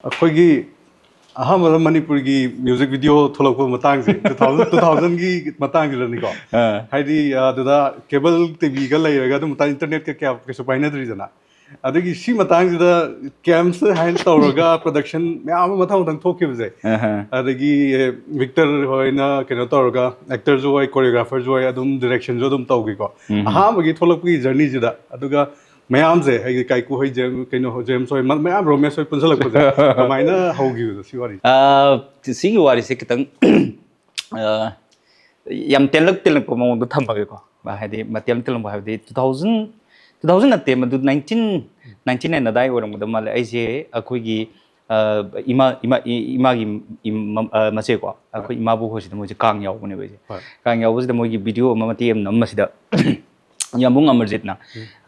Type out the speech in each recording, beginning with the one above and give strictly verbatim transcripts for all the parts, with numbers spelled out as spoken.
ꯑꯩꯈꯣꯏꯒꯤ ꯑꯍꯥꯟꯕꯗ ꯃꯅꯤꯄꯨꯔꯒꯤ ꯃ꯭ꯌꯨꯖꯤꯛ ꯚꯤꯗꯤꯑꯣ ꯊꯣꯛꯂꯛꯄ ꯃꯇꯥꯡꯁꯦ, ꯇꯨ ꯊꯥꯎꯖꯟ ꯇꯨ ꯊꯥꯎꯖꯟꯒꯤ ꯃꯇꯥꯡꯁꯤꯗꯅꯤꯀꯣ꯫ ꯑꯥ. ꯍꯥꯏꯗꯤ ꯑꯗꯨꯗ ꯀꯦꯕꯜ ꯇꯤꯚꯤꯒ ꯂꯩꯔꯒ ꯑꯗꯨꯝ ꯃꯇꯥꯡ ꯏꯟꯇꯔꯅꯦꯠꯀ ꯀꯌꯥ ꯀꯩꯁꯨ ꯄꯥꯏꯅꯗ꯭ꯔꯤꯗꯅ꯫ ꯑꯗꯒꯤ ꯁꯤ ꯃꯇꯥꯡꯁꯤꯗ ꯀꯦꯝꯁ ꯍꯥꯏꯅ ꯇꯧꯔꯒ ꯄ꯭ꯔꯗꯛꯁꯟ ꯃꯌꯥꯝ ꯑꯃ ꯃꯊꯪ ꯃꯊꯪ ꯊꯣꯛꯈꯤꯕꯁꯦ, ꯑꯍ. ꯑꯗꯒꯤ ꯚꯤꯛꯇꯔ ꯍꯣꯏꯅ ꯀꯩꯅꯣ ꯇꯧꯔꯒ, ꯑꯦꯛꯇꯔꯁꯨ ꯍꯣꯏ, ꯀꯣꯔꯤꯌꯣꯒ꯭ꯔꯥꯐꯔꯁꯨ ꯍꯣꯏ, ꯑꯗꯨꯝ ꯗꯤꯔꯦꯛꯁꯟꯁꯨ ꯑꯗꯨꯝ ꯇꯧꯈꯤꯀꯣ꯫ ꯎꯝ. ꯑꯍꯥꯟꯕꯒꯤ ꯊꯣꯛꯂꯛꯄꯒꯤ ꯖꯔꯅꯤꯁꯤꯗ, ꯑꯗꯨꯒ ꯃꯌꯥꯝꯁꯦ, ꯍꯥꯏꯗꯤ ꯀꯥꯏꯀꯨ ꯍꯣꯏ, ꯖꯦꯝ-, ꯀꯩꯅꯣ, ꯖꯦꯝꯁ ꯍꯣꯏ, ꯃ-, ꯃꯌꯥꯝ ꯔꯣꯃꯦꯁ ꯍꯣꯏ ꯄꯨꯟꯁꯤꯜꯂꯛꯄꯁꯦ ꯀꯃꯥꯏꯅ ꯍꯧꯈꯤꯕꯅꯣ ꯁꯤ ꯋꯥꯔꯤ? ꯑ, ꯁꯤꯒꯤ ꯋꯥꯔꯤꯁꯦ ꯈꯤꯇꯪ, ꯑ, ꯌꯥꯝ ꯇꯦꯜꯂꯛ ꯇꯦꯜꯂꯛꯄ ꯃꯑꯣꯡꯗ ꯊꯝꯃꯒꯦꯀꯣ꯫ ꯍꯥꯏꯗꯤ ꯃꯇꯦꯜ ꯇꯦꯜꯂꯛꯄ ꯍꯥꯏꯕꯗꯤ ꯇꯨ ꯊꯥꯎꯖꯟ, ꯇꯨ ꯊꯥꯎꯖꯟ ꯅꯠꯇꯦ, ꯃꯗꯨ ꯅꯥꯏꯟꯇꯤꯟ, ꯅꯥꯏꯟꯇꯤꯟ ꯑꯦꯟ ꯑꯗꯥꯏ ꯑꯣꯏꯔꯝꯒꯗꯕ ꯃꯥꯜꯂꯦ꯫ ꯑꯩꯁꯦ ꯑꯩꯈꯣꯏꯒꯤ, ꯑ, ꯏꯃꯥ, ꯏꯃꯥ, ꯏ-, ꯏꯃꯥꯒꯤ ꯏꯝ-, ꯃ-, ꯑ, ꯃꯆꯦꯀꯣ, ꯑꯩꯈꯣꯏ ꯏꯃꯥꯕꯣꯛ ꯍꯣꯏꯁꯤꯗ ꯃꯣꯏꯁꯦ ꯀꯥꯡ ꯌꯥꯎꯕꯅꯦꯕ ꯑꯩꯁꯦ꯫ ꯍꯣꯏ. ꯀꯥꯡ ꯌꯥꯎꯕꯁꯤꯗ ꯃꯣꯏꯒꯤ ꯚꯤꯗꯤꯑꯣ ꯑꯃ, ꯃꯇꯦꯛ ꯑꯃ ꯅꯝꯕꯁꯤꯗ ꯌꯥꯝꯕꯨꯡ ꯑꯃꯔꯖꯤꯠꯅ,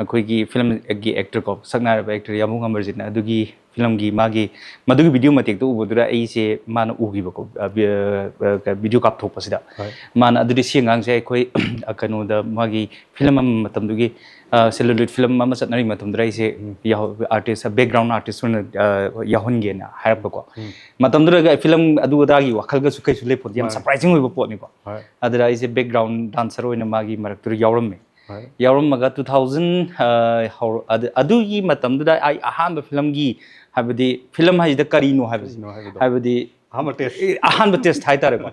ꯑꯩꯈꯣꯏꯒꯤ ꯐꯤꯂꯝꯒꯤ ꯑꯦꯛꯇꯔ ꯀꯣ, ꯁꯛꯅꯥꯏꯔꯕ ꯑꯦꯛꯇꯔ ꯌꯥꯝꯕꯨꯡ ꯑꯃꯔꯖꯤꯠꯅ ꯑꯗꯨꯒꯤ ꯐꯤꯂꯝꯒꯤ ꯃꯥꯒꯤ, ꯃꯗꯨꯒꯤ ꯚꯤꯗꯤꯑꯣ ꯃꯇꯦꯛꯇꯣ ꯎꯕꯗꯨꯗ ꯑꯩꯁꯦ ꯃꯥꯅ ꯎꯈꯤꯕꯀꯣ, ꯑ, ꯚꯤ-, ꯑ, ꯑ, ꯚꯤꯗꯤꯑꯣ ꯀꯥꯞꯊꯣꯛꯄꯁꯤꯗ꯫ ꯍꯣꯏ. ꯃꯥꯅ ꯑꯗꯨꯗꯤ ꯁꯤ ꯑꯉꯥꯡꯁꯦ ꯑꯩꯈꯣꯏ, ꯑ, ꯀꯩꯅꯣꯗ ꯃꯥꯒꯤ ꯐꯤꯂꯝ ꯑꯃ ꯃꯇꯝꯗꯨꯒꯤ, ꯑ, ꯁꯦꯂꯨꯂꯣꯏꯗ ꯐꯤꯂꯝ ꯑꯃ ꯆꯠꯅꯔꯤ ꯃꯇꯝꯗꯨꯗ ꯑꯩꯁꯦ ꯎꯝ. ꯌꯥꯎ-, ꯑꯥꯔꯇꯤꯁ, ꯕꯦꯛꯒ꯭ꯔꯥꯎꯟ ꯑꯥꯔꯇꯤꯁ ꯑꯣꯏꯅ, ꯑ, ꯌꯥꯎꯍꯟꯒꯦꯅ ꯍꯥꯏꯔꯛꯄꯀꯣ꯫ ꯎꯝ. ꯃꯇꯝꯗꯨꯗ ꯐꯤꯂꯝ ꯑꯗꯨ ꯑꯗꯥꯒꯤ ꯋꯥꯈꯜꯒꯁꯨ ꯀꯩꯁꯨ ꯂꯩꯄꯣꯠꯇꯦ, ꯌꯥꯝ ꯃꯥꯅꯦ. ꯁꯔꯄ꯭ꯔꯥꯏꯖꯤꯡ ꯑꯣꯏꯕ ꯄꯣꯠꯅꯤꯀꯣ꯫ ꯍꯣꯏ. ꯑꯗꯨꯗ ꯑꯩꯁꯦ ꯕꯦꯛꯒ꯭ꯔꯥꯎꯟ ꯗꯥꯟꯁꯔ ꯑꯣꯏꯅ ꯃꯥꯒꯤ ꯃꯔꯛꯇꯨꯗ ꯌꯥꯎꯔꯝꯃꯦ꯫ ꯍꯣꯏ. ꯌꯥꯎꯔꯝꯃꯒ ꯇꯨ ꯊꯥꯎꯖꯟ, ꯑ, ꯍꯧꯔ-, ꯑꯗꯨ-, ꯑꯗꯨꯒꯤ ꯃꯇꯝꯗꯨꯗ ꯑꯩ ꯑꯍꯥꯟꯕ ꯐꯤꯂꯝꯒꯤ, ꯍꯥꯏꯕꯗꯤ ꯐꯤꯂꯝ ꯍꯥꯏꯁꯤꯗ ꯀꯔꯤꯅꯣ ꯍꯥꯏꯕꯁꯤ, ꯀꯔꯤꯅꯣ ꯍꯥꯏꯕꯗꯣ. ꯍꯥꯏꯕꯗꯤ ꯑꯍꯥꯟꯕ ꯇꯦꯁ. ꯑꯦ, ꯑꯍꯥꯟꯕ ꯇꯦꯁ ꯍꯥꯏꯇꯥꯔꯦꯀꯣ꯫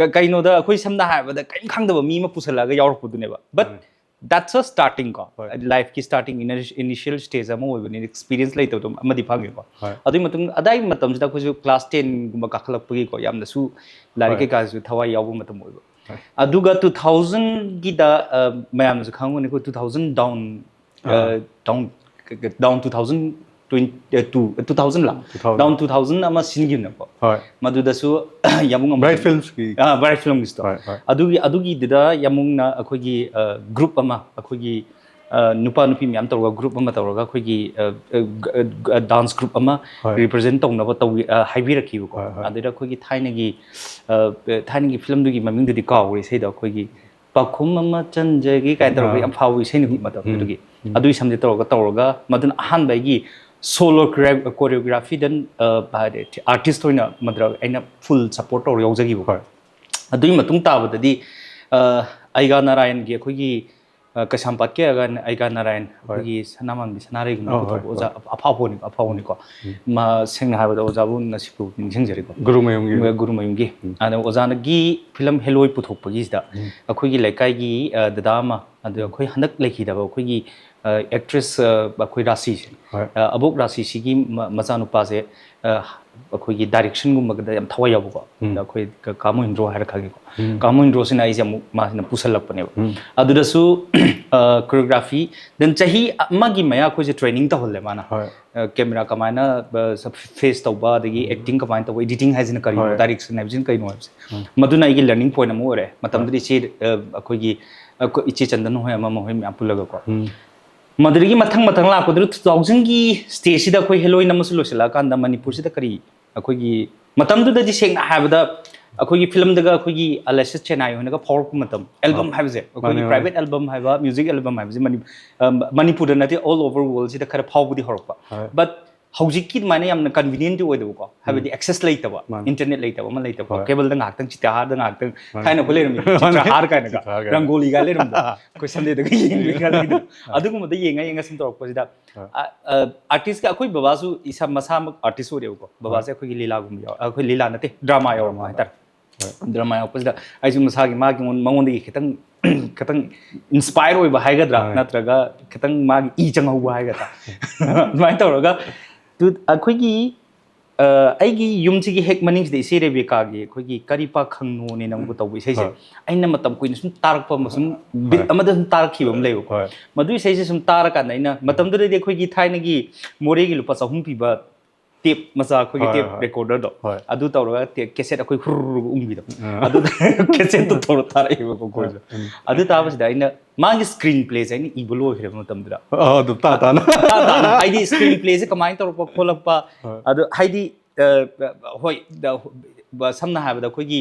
ꯀ-, ꯀꯩꯅꯣꯗ ꯑꯩꯈꯣꯏ ꯁꯝꯅ ꯍꯥꯏꯔꯕꯗ ꯀꯔꯤꯝ ꯈꯪꯗꯕ ꯃꯤ ꯑꯃ ꯄꯨꯁꯜꯂꯛꯑꯒ ꯌꯥꯎꯔꯛꯄꯗꯨꯅꯦꯕ꯫ But ꯃꯥꯅꯦ. That's a starting ꯀꯣ, ꯍꯣꯏ. ꯂꯥꯏꯐꯀꯤ ꯁ꯭ꯇꯥꯔꯇꯤꯡ ꯏꯅꯤꯁꯤꯌꯦꯜ ꯁ꯭ꯇꯦꯖ ꯑꯃ ꯑꯣꯏꯕꯅꯤꯅ, ꯑꯦꯛꯁꯄꯤꯔꯤꯌꯦꯟꯁ ꯂꯩꯇꯕꯗꯣ ꯑꯃꯗꯤ ꯐꯪꯉꯦꯀꯣ꯫ ꯍꯣꯏ. ꯑꯗꯨꯒꯤ ꯃꯇꯨꯡ, ꯑꯗꯥꯏꯒꯤ ꯃꯇꯝꯁꯤꯗ ꯑꯩꯈꯣꯏꯁꯨ ꯀ꯭ꯂꯥꯁ ꯇꯦꯟꯒꯨꯝꯕ ꯀꯥꯈꯠꯂꯛꯄꯒꯤꯀꯣ, ꯌꯥꯝꯅꯁꯨ ꯂꯥꯏꯔꯤꯛ ꯍꯣꯏ. ꯀꯩꯀꯥꯁꯨ ꯊꯋꯥꯏ ꯌꯥꯎꯕ ꯃꯇꯝ ꯑꯣꯏꯕ꯫ ꯍꯣꯏ. ꯑꯗꯨꯒ ꯇꯨ ꯊꯥꯎꯖꯟꯒꯤꯗ, ꯑ, ꯃꯌꯥꯝꯅꯁꯨ ꯈꯪꯉꯝꯒꯅꯤ, ꯑꯩꯈꯣꯏ two thousand down, uh, ah. Down, down two thousand twenty, uh, two, two ꯊꯥꯎꯖꯟꯂ? Two thousand. Down two thousand ꯑꯃ ꯁꯤꯟꯈꯤꯕꯅꯦꯕꯀꯣ꯫ ꯍꯣꯏ. ꯃꯗꯨꯗꯁꯨ ꯌꯥꯝꯕꯨꯡ ꯑꯃ ꯕ꯭ꯔꯥꯏꯠ ꯐꯤꯜꯝꯁꯀꯤ. ꯑꯥ, ꯕ꯭ꯔꯥꯏꯠ ꯐꯤꯜꯝꯒꯤꯁꯨ꯫ ꯍꯣꯏ, ꯍꯣꯏ. ꯑꯗꯨꯒꯤ, ꯑꯗꯨꯒꯤꯗꯨꯗ ꯌꯥꯝꯕꯨꯡꯅ ꯑꯩꯈꯣꯏꯒꯤ, ꯑ, ꯒ꯭ꯔꯨꯞ ꯑꯃ, ꯑꯩꯈꯣꯏꯒꯤ, ꯑ, ꯅꯨꯄꯥ ꯅꯨꯄꯤ ꯃꯌꯥꯝ ꯇꯧꯔꯒ ꯒ꯭ꯔꯨꯞ ꯑꯃ ꯇꯧꯔꯒ ꯑꯩꯈꯣꯏꯒꯤ, ꯑ, ꯑ, ꯑ, ꯗꯥꯟꯁ ꯒ꯭ꯔꯨꯞ ꯑꯃ ꯍꯣꯏ. ꯔꯤꯄ꯭ꯔꯖꯦꯟ ꯇꯧꯅꯕ ꯇꯧꯋꯤ, ꯑ, ꯍꯥꯏꯕꯤꯔꯛꯈꯤꯕꯀꯣ꯫ ꯍꯣꯏ, ꯍꯣꯏ. ꯑꯗꯨꯗ ꯑꯩꯈꯣꯏꯒꯤ ꯊꯥꯏꯅꯒꯤ, ꯑ, ꯊꯥꯏꯅꯒꯤ ꯐꯤꯂꯝꯗꯨꯒꯤ ꯃꯃꯤꯡꯗꯨꯗꯤ ꯀꯥꯎꯈ꯭ꯔꯦ, ꯏꯁꯩꯗꯣ ꯑꯩꯈꯣꯏꯒꯤ "ꯄꯥꯎꯈꯨꯝ ꯑꯃ ꯆꯟꯖꯒꯦ" ꯀꯥꯏꯅ ꯇꯧꯔꯒ ꯑꯥ. ꯌꯥꯝ ꯐꯥꯎꯕ ꯏꯁꯩ ꯅꯨꯃꯤꯠ ꯃꯇꯝꯗꯨꯗꯒꯤ꯫ ꯎꯝ. ꯑꯗꯨꯒꯤ ꯁꯝꯁꯦ ꯇꯧꯔꯒ, ꯇꯧꯔꯒ ꯃꯗꯨꯅ ꯑꯍꯥꯟꯕ ꯑꯩꯒꯤ ꯁꯣꯂꯣ ꯀꯣꯔꯤꯌꯣꯒ꯭ꯔꯥꯐꯤꯗ ꯑꯥꯔꯇꯤꯁ ꯑꯣꯏꯅ ꯃꯗ꯭ꯔ ꯑꯩꯅ ꯐꯨꯜ ꯁꯞꯄꯣꯔꯠ ꯇꯧꯔ ꯌꯥꯎꯖꯈꯤꯕꯀꯣ꯫ ꯍꯣꯏ ꯑꯗꯨꯒꯤ ꯃꯇꯨꯡ ꯇꯥꯕꯗꯗꯤ ꯑ, ꯑꯩꯒꯥ ꯅꯥꯔꯥꯌꯟꯒꯤ ꯑꯩꯈꯣꯏꯒꯤ ꯑ, ꯀꯩꯁꯥꯝꯄꯥꯠꯀꯤ ꯑꯩꯒꯥ ꯑꯩꯒꯥ ꯅꯥꯔꯥꯌꯟ ꯑꯩꯈꯣꯏꯒꯤ ꯁꯅꯥꯃꯥꯟꯕꯤ ꯁꯅꯥꯔꯩꯒꯨꯝꯕ ꯑ, ꯍꯣꯏ, ꯄꯨꯊꯣꯛꯄ ꯑꯣꯖꯥ ꯍꯣꯏ꯫ ꯑꯐꯥꯎꯕꯅꯤꯀꯣ ꯑꯐꯥꯎꯕꯅꯤꯀꯣ꯫ ꯃꯥ ꯁꯦꯡꯅ ꯍꯥꯏꯕꯗ ꯑꯣꯖꯥꯕꯨ ꯉꯁꯤꯐꯥꯎ ꯅꯤꯡꯁꯤꯡꯖꯔꯤꯀꯣ꯫ ꯒꯨꯔꯨꯃꯌꯨꯝꯒꯤ ꯒꯨꯔꯨꯃꯌꯨꯝꯒꯤ ꯑꯗ ꯑꯣꯖꯥꯅꯒꯤ ꯐꯤꯂꯝ ꯍꯦꯂꯣꯏ ꯄꯨꯊꯣꯛꯄꯒꯤꯁꯤꯗ ꯑꯩꯈꯣꯏꯒꯤ ꯂꯩꯀꯥꯏꯒꯤ ꯑ, ꯗꯗꯥ ꯑꯃ, ꯑꯗꯨ ꯑꯩꯈꯣꯏ ꯍꯟꯗꯛ ꯂꯩꯈꯤꯗꯕ ꯑꯩꯈꯣꯏꯒꯤ ꯑꯦꯛꯇ꯭ꯔꯦꯁ ꯑꯩꯈꯣꯏ ꯔꯥꯁꯤꯁꯦ, ꯍꯣꯏ꯫ ꯑ, ꯑꯕꯣꯛ ꯔꯥꯁꯤꯁꯤꯒꯤ ꯃ- ꯃꯆꯥꯅꯨꯄꯥꯁꯦ ꯑ, ꯑꯩꯈꯣꯏꯒꯤ ꯗꯥꯏꯔꯦꯛꯁꯟꯒꯨꯝꯕꯗ ꯌꯥꯝ ꯊꯋꯥꯏ ꯌꯥꯎꯕꯀꯣ꯫ ꯎꯝ꯫ ꯑꯗ ꯑꯩꯈꯣꯏ ꯀ- ꯀꯥ ꯃꯣꯍꯤꯟꯗ꯭ꯔꯣ ꯍꯥꯏꯔ ꯈꯪꯉꯦꯀꯣ꯫ ꯎꯝ꯫ ꯀꯥ ꯃꯣꯍꯤꯟꯗ꯭ꯔꯣꯁꯤꯅ ꯑꯩꯁꯦ ꯑꯃꯨꯛ ꯃꯥꯁꯤꯅ ꯄꯨꯁꯜꯂꯛꯄꯅꯦꯕ꯫ ꯎꯝ꯫ ꯑꯗꯨꯗꯁꯨ ꯀꯣꯔꯤꯌꯣꯒ꯭ꯔꯥꯐꯤ ꯗꯦꯟ ꯆꯍꯤ ꯑꯃꯒꯤ ꯃꯌꯥ ꯑꯩꯈꯣꯏꯁꯦ ꯇ꯭ꯔꯦꯅꯤꯡ ꯇꯧꯍꯜꯂꯦ ꯃꯥꯅ꯫ ꯍꯣꯏ꯫ ꯀꯦꯃꯦꯔꯥ ꯀꯃꯥꯏꯅ ꯐꯦꯁ ꯇꯧꯕ, ꯑꯗꯒꯤ ꯑꯦꯛꯇꯤꯡ ꯀꯃꯥꯏꯅ ꯇꯧꯕ, ꯏꯗꯤꯇꯤꯡ ꯍꯥꯏꯁꯤꯅ ꯀꯔꯤꯅꯣ, ꯍꯣꯏ꯫ ꯗꯥꯏꯔꯦꯛꯁꯟ ꯍꯥꯏꯕꯁꯤꯅ ꯀꯔꯤꯅꯣ ꯍꯥꯏꯕꯁꯦ꯫ ꯃꯗꯨꯅ ꯑꯩꯒꯤ ꯂꯔꯅꯤꯡ ꯄꯣꯏꯟ ꯑꯃ ꯑꯣꯏꯔꯦ꯫ ꯃꯇꯝꯗꯨꯗ ꯏꯆꯦ ꯑ, ꯑꯩꯈꯣꯏꯒꯤ ꯑꯩꯈꯣꯏ ꯏꯆꯦ ꯆꯟꯗꯟ ꯍꯣꯏ, ꯑꯃ ꯃꯈꯣꯏ ꯃꯌꯥꯝ ꯄꯨꯜꯂꯒꯀꯣ꯫ ꯎꯝ꯫ ꯃꯗꯨꯗꯒꯤ ꯃꯊꯪ ꯃꯊꯪ ꯂꯥꯛꯄꯗꯨꯗ ꯇꯨ ꯊꯥꯎꯖꯟꯒꯤ ꯁ꯭ꯇꯦꯖꯁꯤꯗ ꯑꯩꯈꯣꯏ ꯍꯦꯂꯣꯏꯟ ꯑꯃꯁꯨ ꯂꯣꯏꯁꯤꯜꯂꯛꯑꯀꯥꯟꯗ ꯃꯅꯤꯄꯨꯔꯁꯤꯗ ꯀꯔꯤ ꯑꯩꯈꯣꯏꯒꯤ ꯃꯇꯝꯗꯨꯗꯗꯤ ꯁꯦꯡꯅ ꯍꯥꯏꯕꯗ ꯑꯩꯈꯣꯏꯒꯤ ꯐꯤꯂꯝꯗꯒ ꯑꯩꯈꯣꯏꯒꯤ ꯑꯂꯦꯁꯤꯁ ꯆꯦꯅꯥꯏ ꯍꯣꯏꯅꯒ ꯐꯥꯎꯔꯛꯄ ꯃꯇꯝ ꯑꯦꯜꯕꯝ ꯍꯥꯏꯕꯁꯦ ꯑꯩꯈꯣꯏꯒꯤ ꯃꯥꯅꯦ, ꯃꯥꯅꯦ꯫ ꯄ꯭ꯔꯥꯏꯚꯦꯠ ꯑꯦꯜꯕꯝ ꯍꯥꯏꯕ, ꯃ꯭ꯌꯨꯖꯤꯛ ꯑꯦꯜꯕꯝ ꯍꯥꯏꯕꯁꯦ ꯃꯅꯤ- ꯑ, ꯃꯅꯤꯄꯨꯔꯗ ꯅꯠꯇꯦ, ꯑꯣꯜ ꯑꯣꯚꯔ ꯋꯥꯔꯜꯁꯤꯗ ꯈꯔ ꯐꯥꯎꯕꯗꯤ ꯍꯧꯔꯛꯄ꯫ ꯍꯣꯏ꯫ ꯕꯠ ꯍꯧꯖꯤꯛꯀꯤ ꯑꯗꯨꯃꯥꯏꯅ ꯌꯥꯝꯅ ꯀꯟꯚꯤꯅꯤꯌꯦꯟꯠꯇꯤ ꯑꯣꯏꯗꯕꯀꯣ, ꯍꯥꯏꯕꯗꯤ ꯑꯦꯛꯁꯦꯁ ꯂꯩꯇꯕ, ꯃꯥꯅꯦ꯫ ꯏꯟꯇꯔꯅꯦꯠ ꯂꯩꯇꯕ ꯑꯃ ꯂꯩꯇꯕꯀꯣ, ꯍꯣꯏ꯫ ꯀꯦꯕꯜꯗ ꯉꯥꯏꯍꯥꯛꯇꯪ ꯆꯤꯇ꯭ꯔꯍꯥꯔꯗ ꯉꯥꯏꯍꯥꯛꯇꯪ ꯃꯥꯅꯦ꯫ ꯊꯥꯏꯅ ꯑꯩꯈꯣꯏ ꯂꯩꯔꯝꯃꯤꯗꯣ ꯃꯥꯅꯦ꯫ ꯆꯤꯇ꯭ꯔꯍꯥꯔ ꯀꯥꯏꯅꯒ ꯆꯤꯇ꯭ꯔꯍꯥꯔ ꯀꯥꯏꯅ꯫ ꯔꯪꯒꯣꯂꯤꯒ ꯂꯩꯔꯝꯃꯤꯗꯣ ꯑꯩꯈꯣꯏ ꯁꯟꯗꯦꯗꯒ ꯌꯦꯡꯕꯒ ꯂꯩꯗꯣ꯫ ꯑꯗꯨꯒꯨꯝꯕꯗ ꯌꯦꯡꯉ ꯌꯦꯡꯉ ꯁꯨꯝ ꯇꯧꯔꯛꯄꯁꯤꯗ ꯍꯣꯏ꯫ ꯑ, ꯑ, ꯑꯥꯔꯇꯤꯁꯀ ꯑꯩꯈꯣꯏ ꯕꯕꯥꯁꯨ ꯏꯁꯥ ꯃꯁꯥꯃꯛ ꯑꯥꯔꯇꯤꯁ ꯑꯣꯏꯔꯦꯕꯀꯣ꯫ ꯕꯕꯥꯁꯦ ꯑꯩꯈꯣꯏꯒꯤ ꯂꯤꯂꯥꯒꯨꯝꯕ ꯌꯥꯎ ꯑꯩꯈꯣꯏ ꯂꯤꯂꯥ ꯅꯠꯇꯦ, ꯗ꯭ꯔꯃꯥ ꯌꯥꯎꯔꯛꯄ ꯍꯥꯏꯇꯥꯔꯦ꯫ ꯗ꯭ꯔꯃꯥ ꯌꯥꯎꯔꯛꯄꯁꯤꯗ ꯑꯩꯁꯨ ꯃꯁꯥꯒꯤ ꯃꯥꯒꯤ ꯃꯉꯣꯟ- ꯃꯉꯣꯟꯗꯒꯤ ꯈꯤꯇꯪ ꯈꯤꯇꯪ ꯏꯟꯁꯄꯥꯌꯔ ꯑꯣꯏꯕ ꯍꯥꯏꯒꯗ꯭ꯔꯥ, ꯍꯣꯏ꯫ ꯅꯠꯇ꯭ꯔꯒ ꯈꯤꯇꯪ ꯃꯥꯒꯤ ꯏ ꯆꯪꯍꯧꯕ ꯍꯥꯏꯒꯗ꯭ꯔꯥ, ꯑꯗꯨꯃꯥꯏꯅ ꯇꯧꯔꯒ ꯇꯨ- ꯑꯩꯈꯣꯏꯒꯤ ꯑ, ꯑꯩꯒꯤ ꯌꯨꯝꯁꯤꯒꯤ ꯍꯦꯛ ꯃꯅꯤꯡꯁꯤꯗ ꯏꯆꯦ ꯔꯦꯕꯦꯀꯥꯒꯤ ꯑꯩꯈꯣꯏꯒꯤ "ꯀꯔꯤ ꯄꯥꯈꯪꯅꯣꯅꯦ ꯅꯪꯕꯨ" ꯇꯧꯕ ꯏꯁꯩꯁꯦ ꯍꯣꯏ꯫ ꯑꯩꯅ ꯃꯇꯝ ꯀꯨꯏꯅ ꯁꯨꯝ ꯇꯥꯔꯛꯄ ꯑꯃ, ꯁꯨꯝ ꯕꯤꯠ ꯍꯣꯏ꯫ ꯑꯃꯗ ꯁꯨꯝ ꯇꯥꯔꯛꯈꯤꯕ ꯑꯃ ꯂꯩꯕꯀꯣ꯫ ꯍꯣꯏ꯫ ꯃꯗꯨ ꯏꯁꯩꯁꯦ ꯁꯨꯝ ꯇꯥꯔꯀꯥꯟꯗ ꯑꯩꯅ, ꯃꯇꯝꯗꯨꯗꯗꯤ ꯑꯩꯈꯣꯏꯒꯤ ꯊꯥꯏꯅꯒꯤ ꯃꯣꯔꯦꯒꯤ ꯂꯨꯄꯥ ꯆꯍꯨꯝ ꯄꯤꯕ ꯇꯦꯞ ꯃꯆꯥ, ꯑꯩꯈꯣꯏꯒꯤ ꯍꯣꯏ, ꯇꯦꯞ ꯍꯣꯏ꯫ ꯔꯦꯀꯣꯔꯗꯔꯗꯣ, ꯍꯣꯏ꯫ ꯑꯗꯨ ꯇꯧꯔꯒ ꯇꯦ- ꯀꯦꯁꯦꯠ ꯑꯩꯈꯣꯏ ꯍꯨꯔꯨꯔꯨ ꯎꯪꯕꯤꯗꯣ, ꯑꯥ꯫ ꯑꯗꯨꯗ ꯀꯦꯁꯦꯠꯇꯣ ꯇꯧꯔ ꯇꯥꯔꯛꯑꯦꯕꯀꯣ ꯑꯩꯈꯣꯏꯁꯨ꯫ ꯎꯝ꯫ ꯑꯗꯨ ꯇꯥꯕꯁꯤꯗ ꯑꯩꯅ ꯃꯥꯒꯤ ꯁ꯭ꯀ꯭ꯔꯤꯟ ꯄ꯭ꯂꯦꯁꯦ ꯑꯩꯅ ꯏꯕ ꯂꯣꯏꯈ꯭ꯔꯦꯕ ꯃꯇꯝꯗꯨꯗ꯫ ꯑꯥ, ꯑꯗꯨꯝ ꯇꯥ ꯇꯥꯅ꯫ ꯇꯥ ꯇꯥꯅ, ꯍꯥꯏꯗꯤ ꯁ꯭ꯀ꯭ꯔꯤꯟ ꯄ꯭ꯂꯦꯁꯦ ꯀꯃꯥꯏꯅ ꯇꯧꯔꯛꯄ ꯈꯣꯠꯂꯛꯄ, ꯍꯣꯏ꯫ ꯑꯗꯨ ꯍꯥꯏꯗꯤ ꯑ, ꯍꯣꯏ, ꯗ- ꯕ- ꯁꯝꯅ ꯍꯥꯏꯔꯕꯗ ꯑꯩꯈꯣꯏꯒꯤ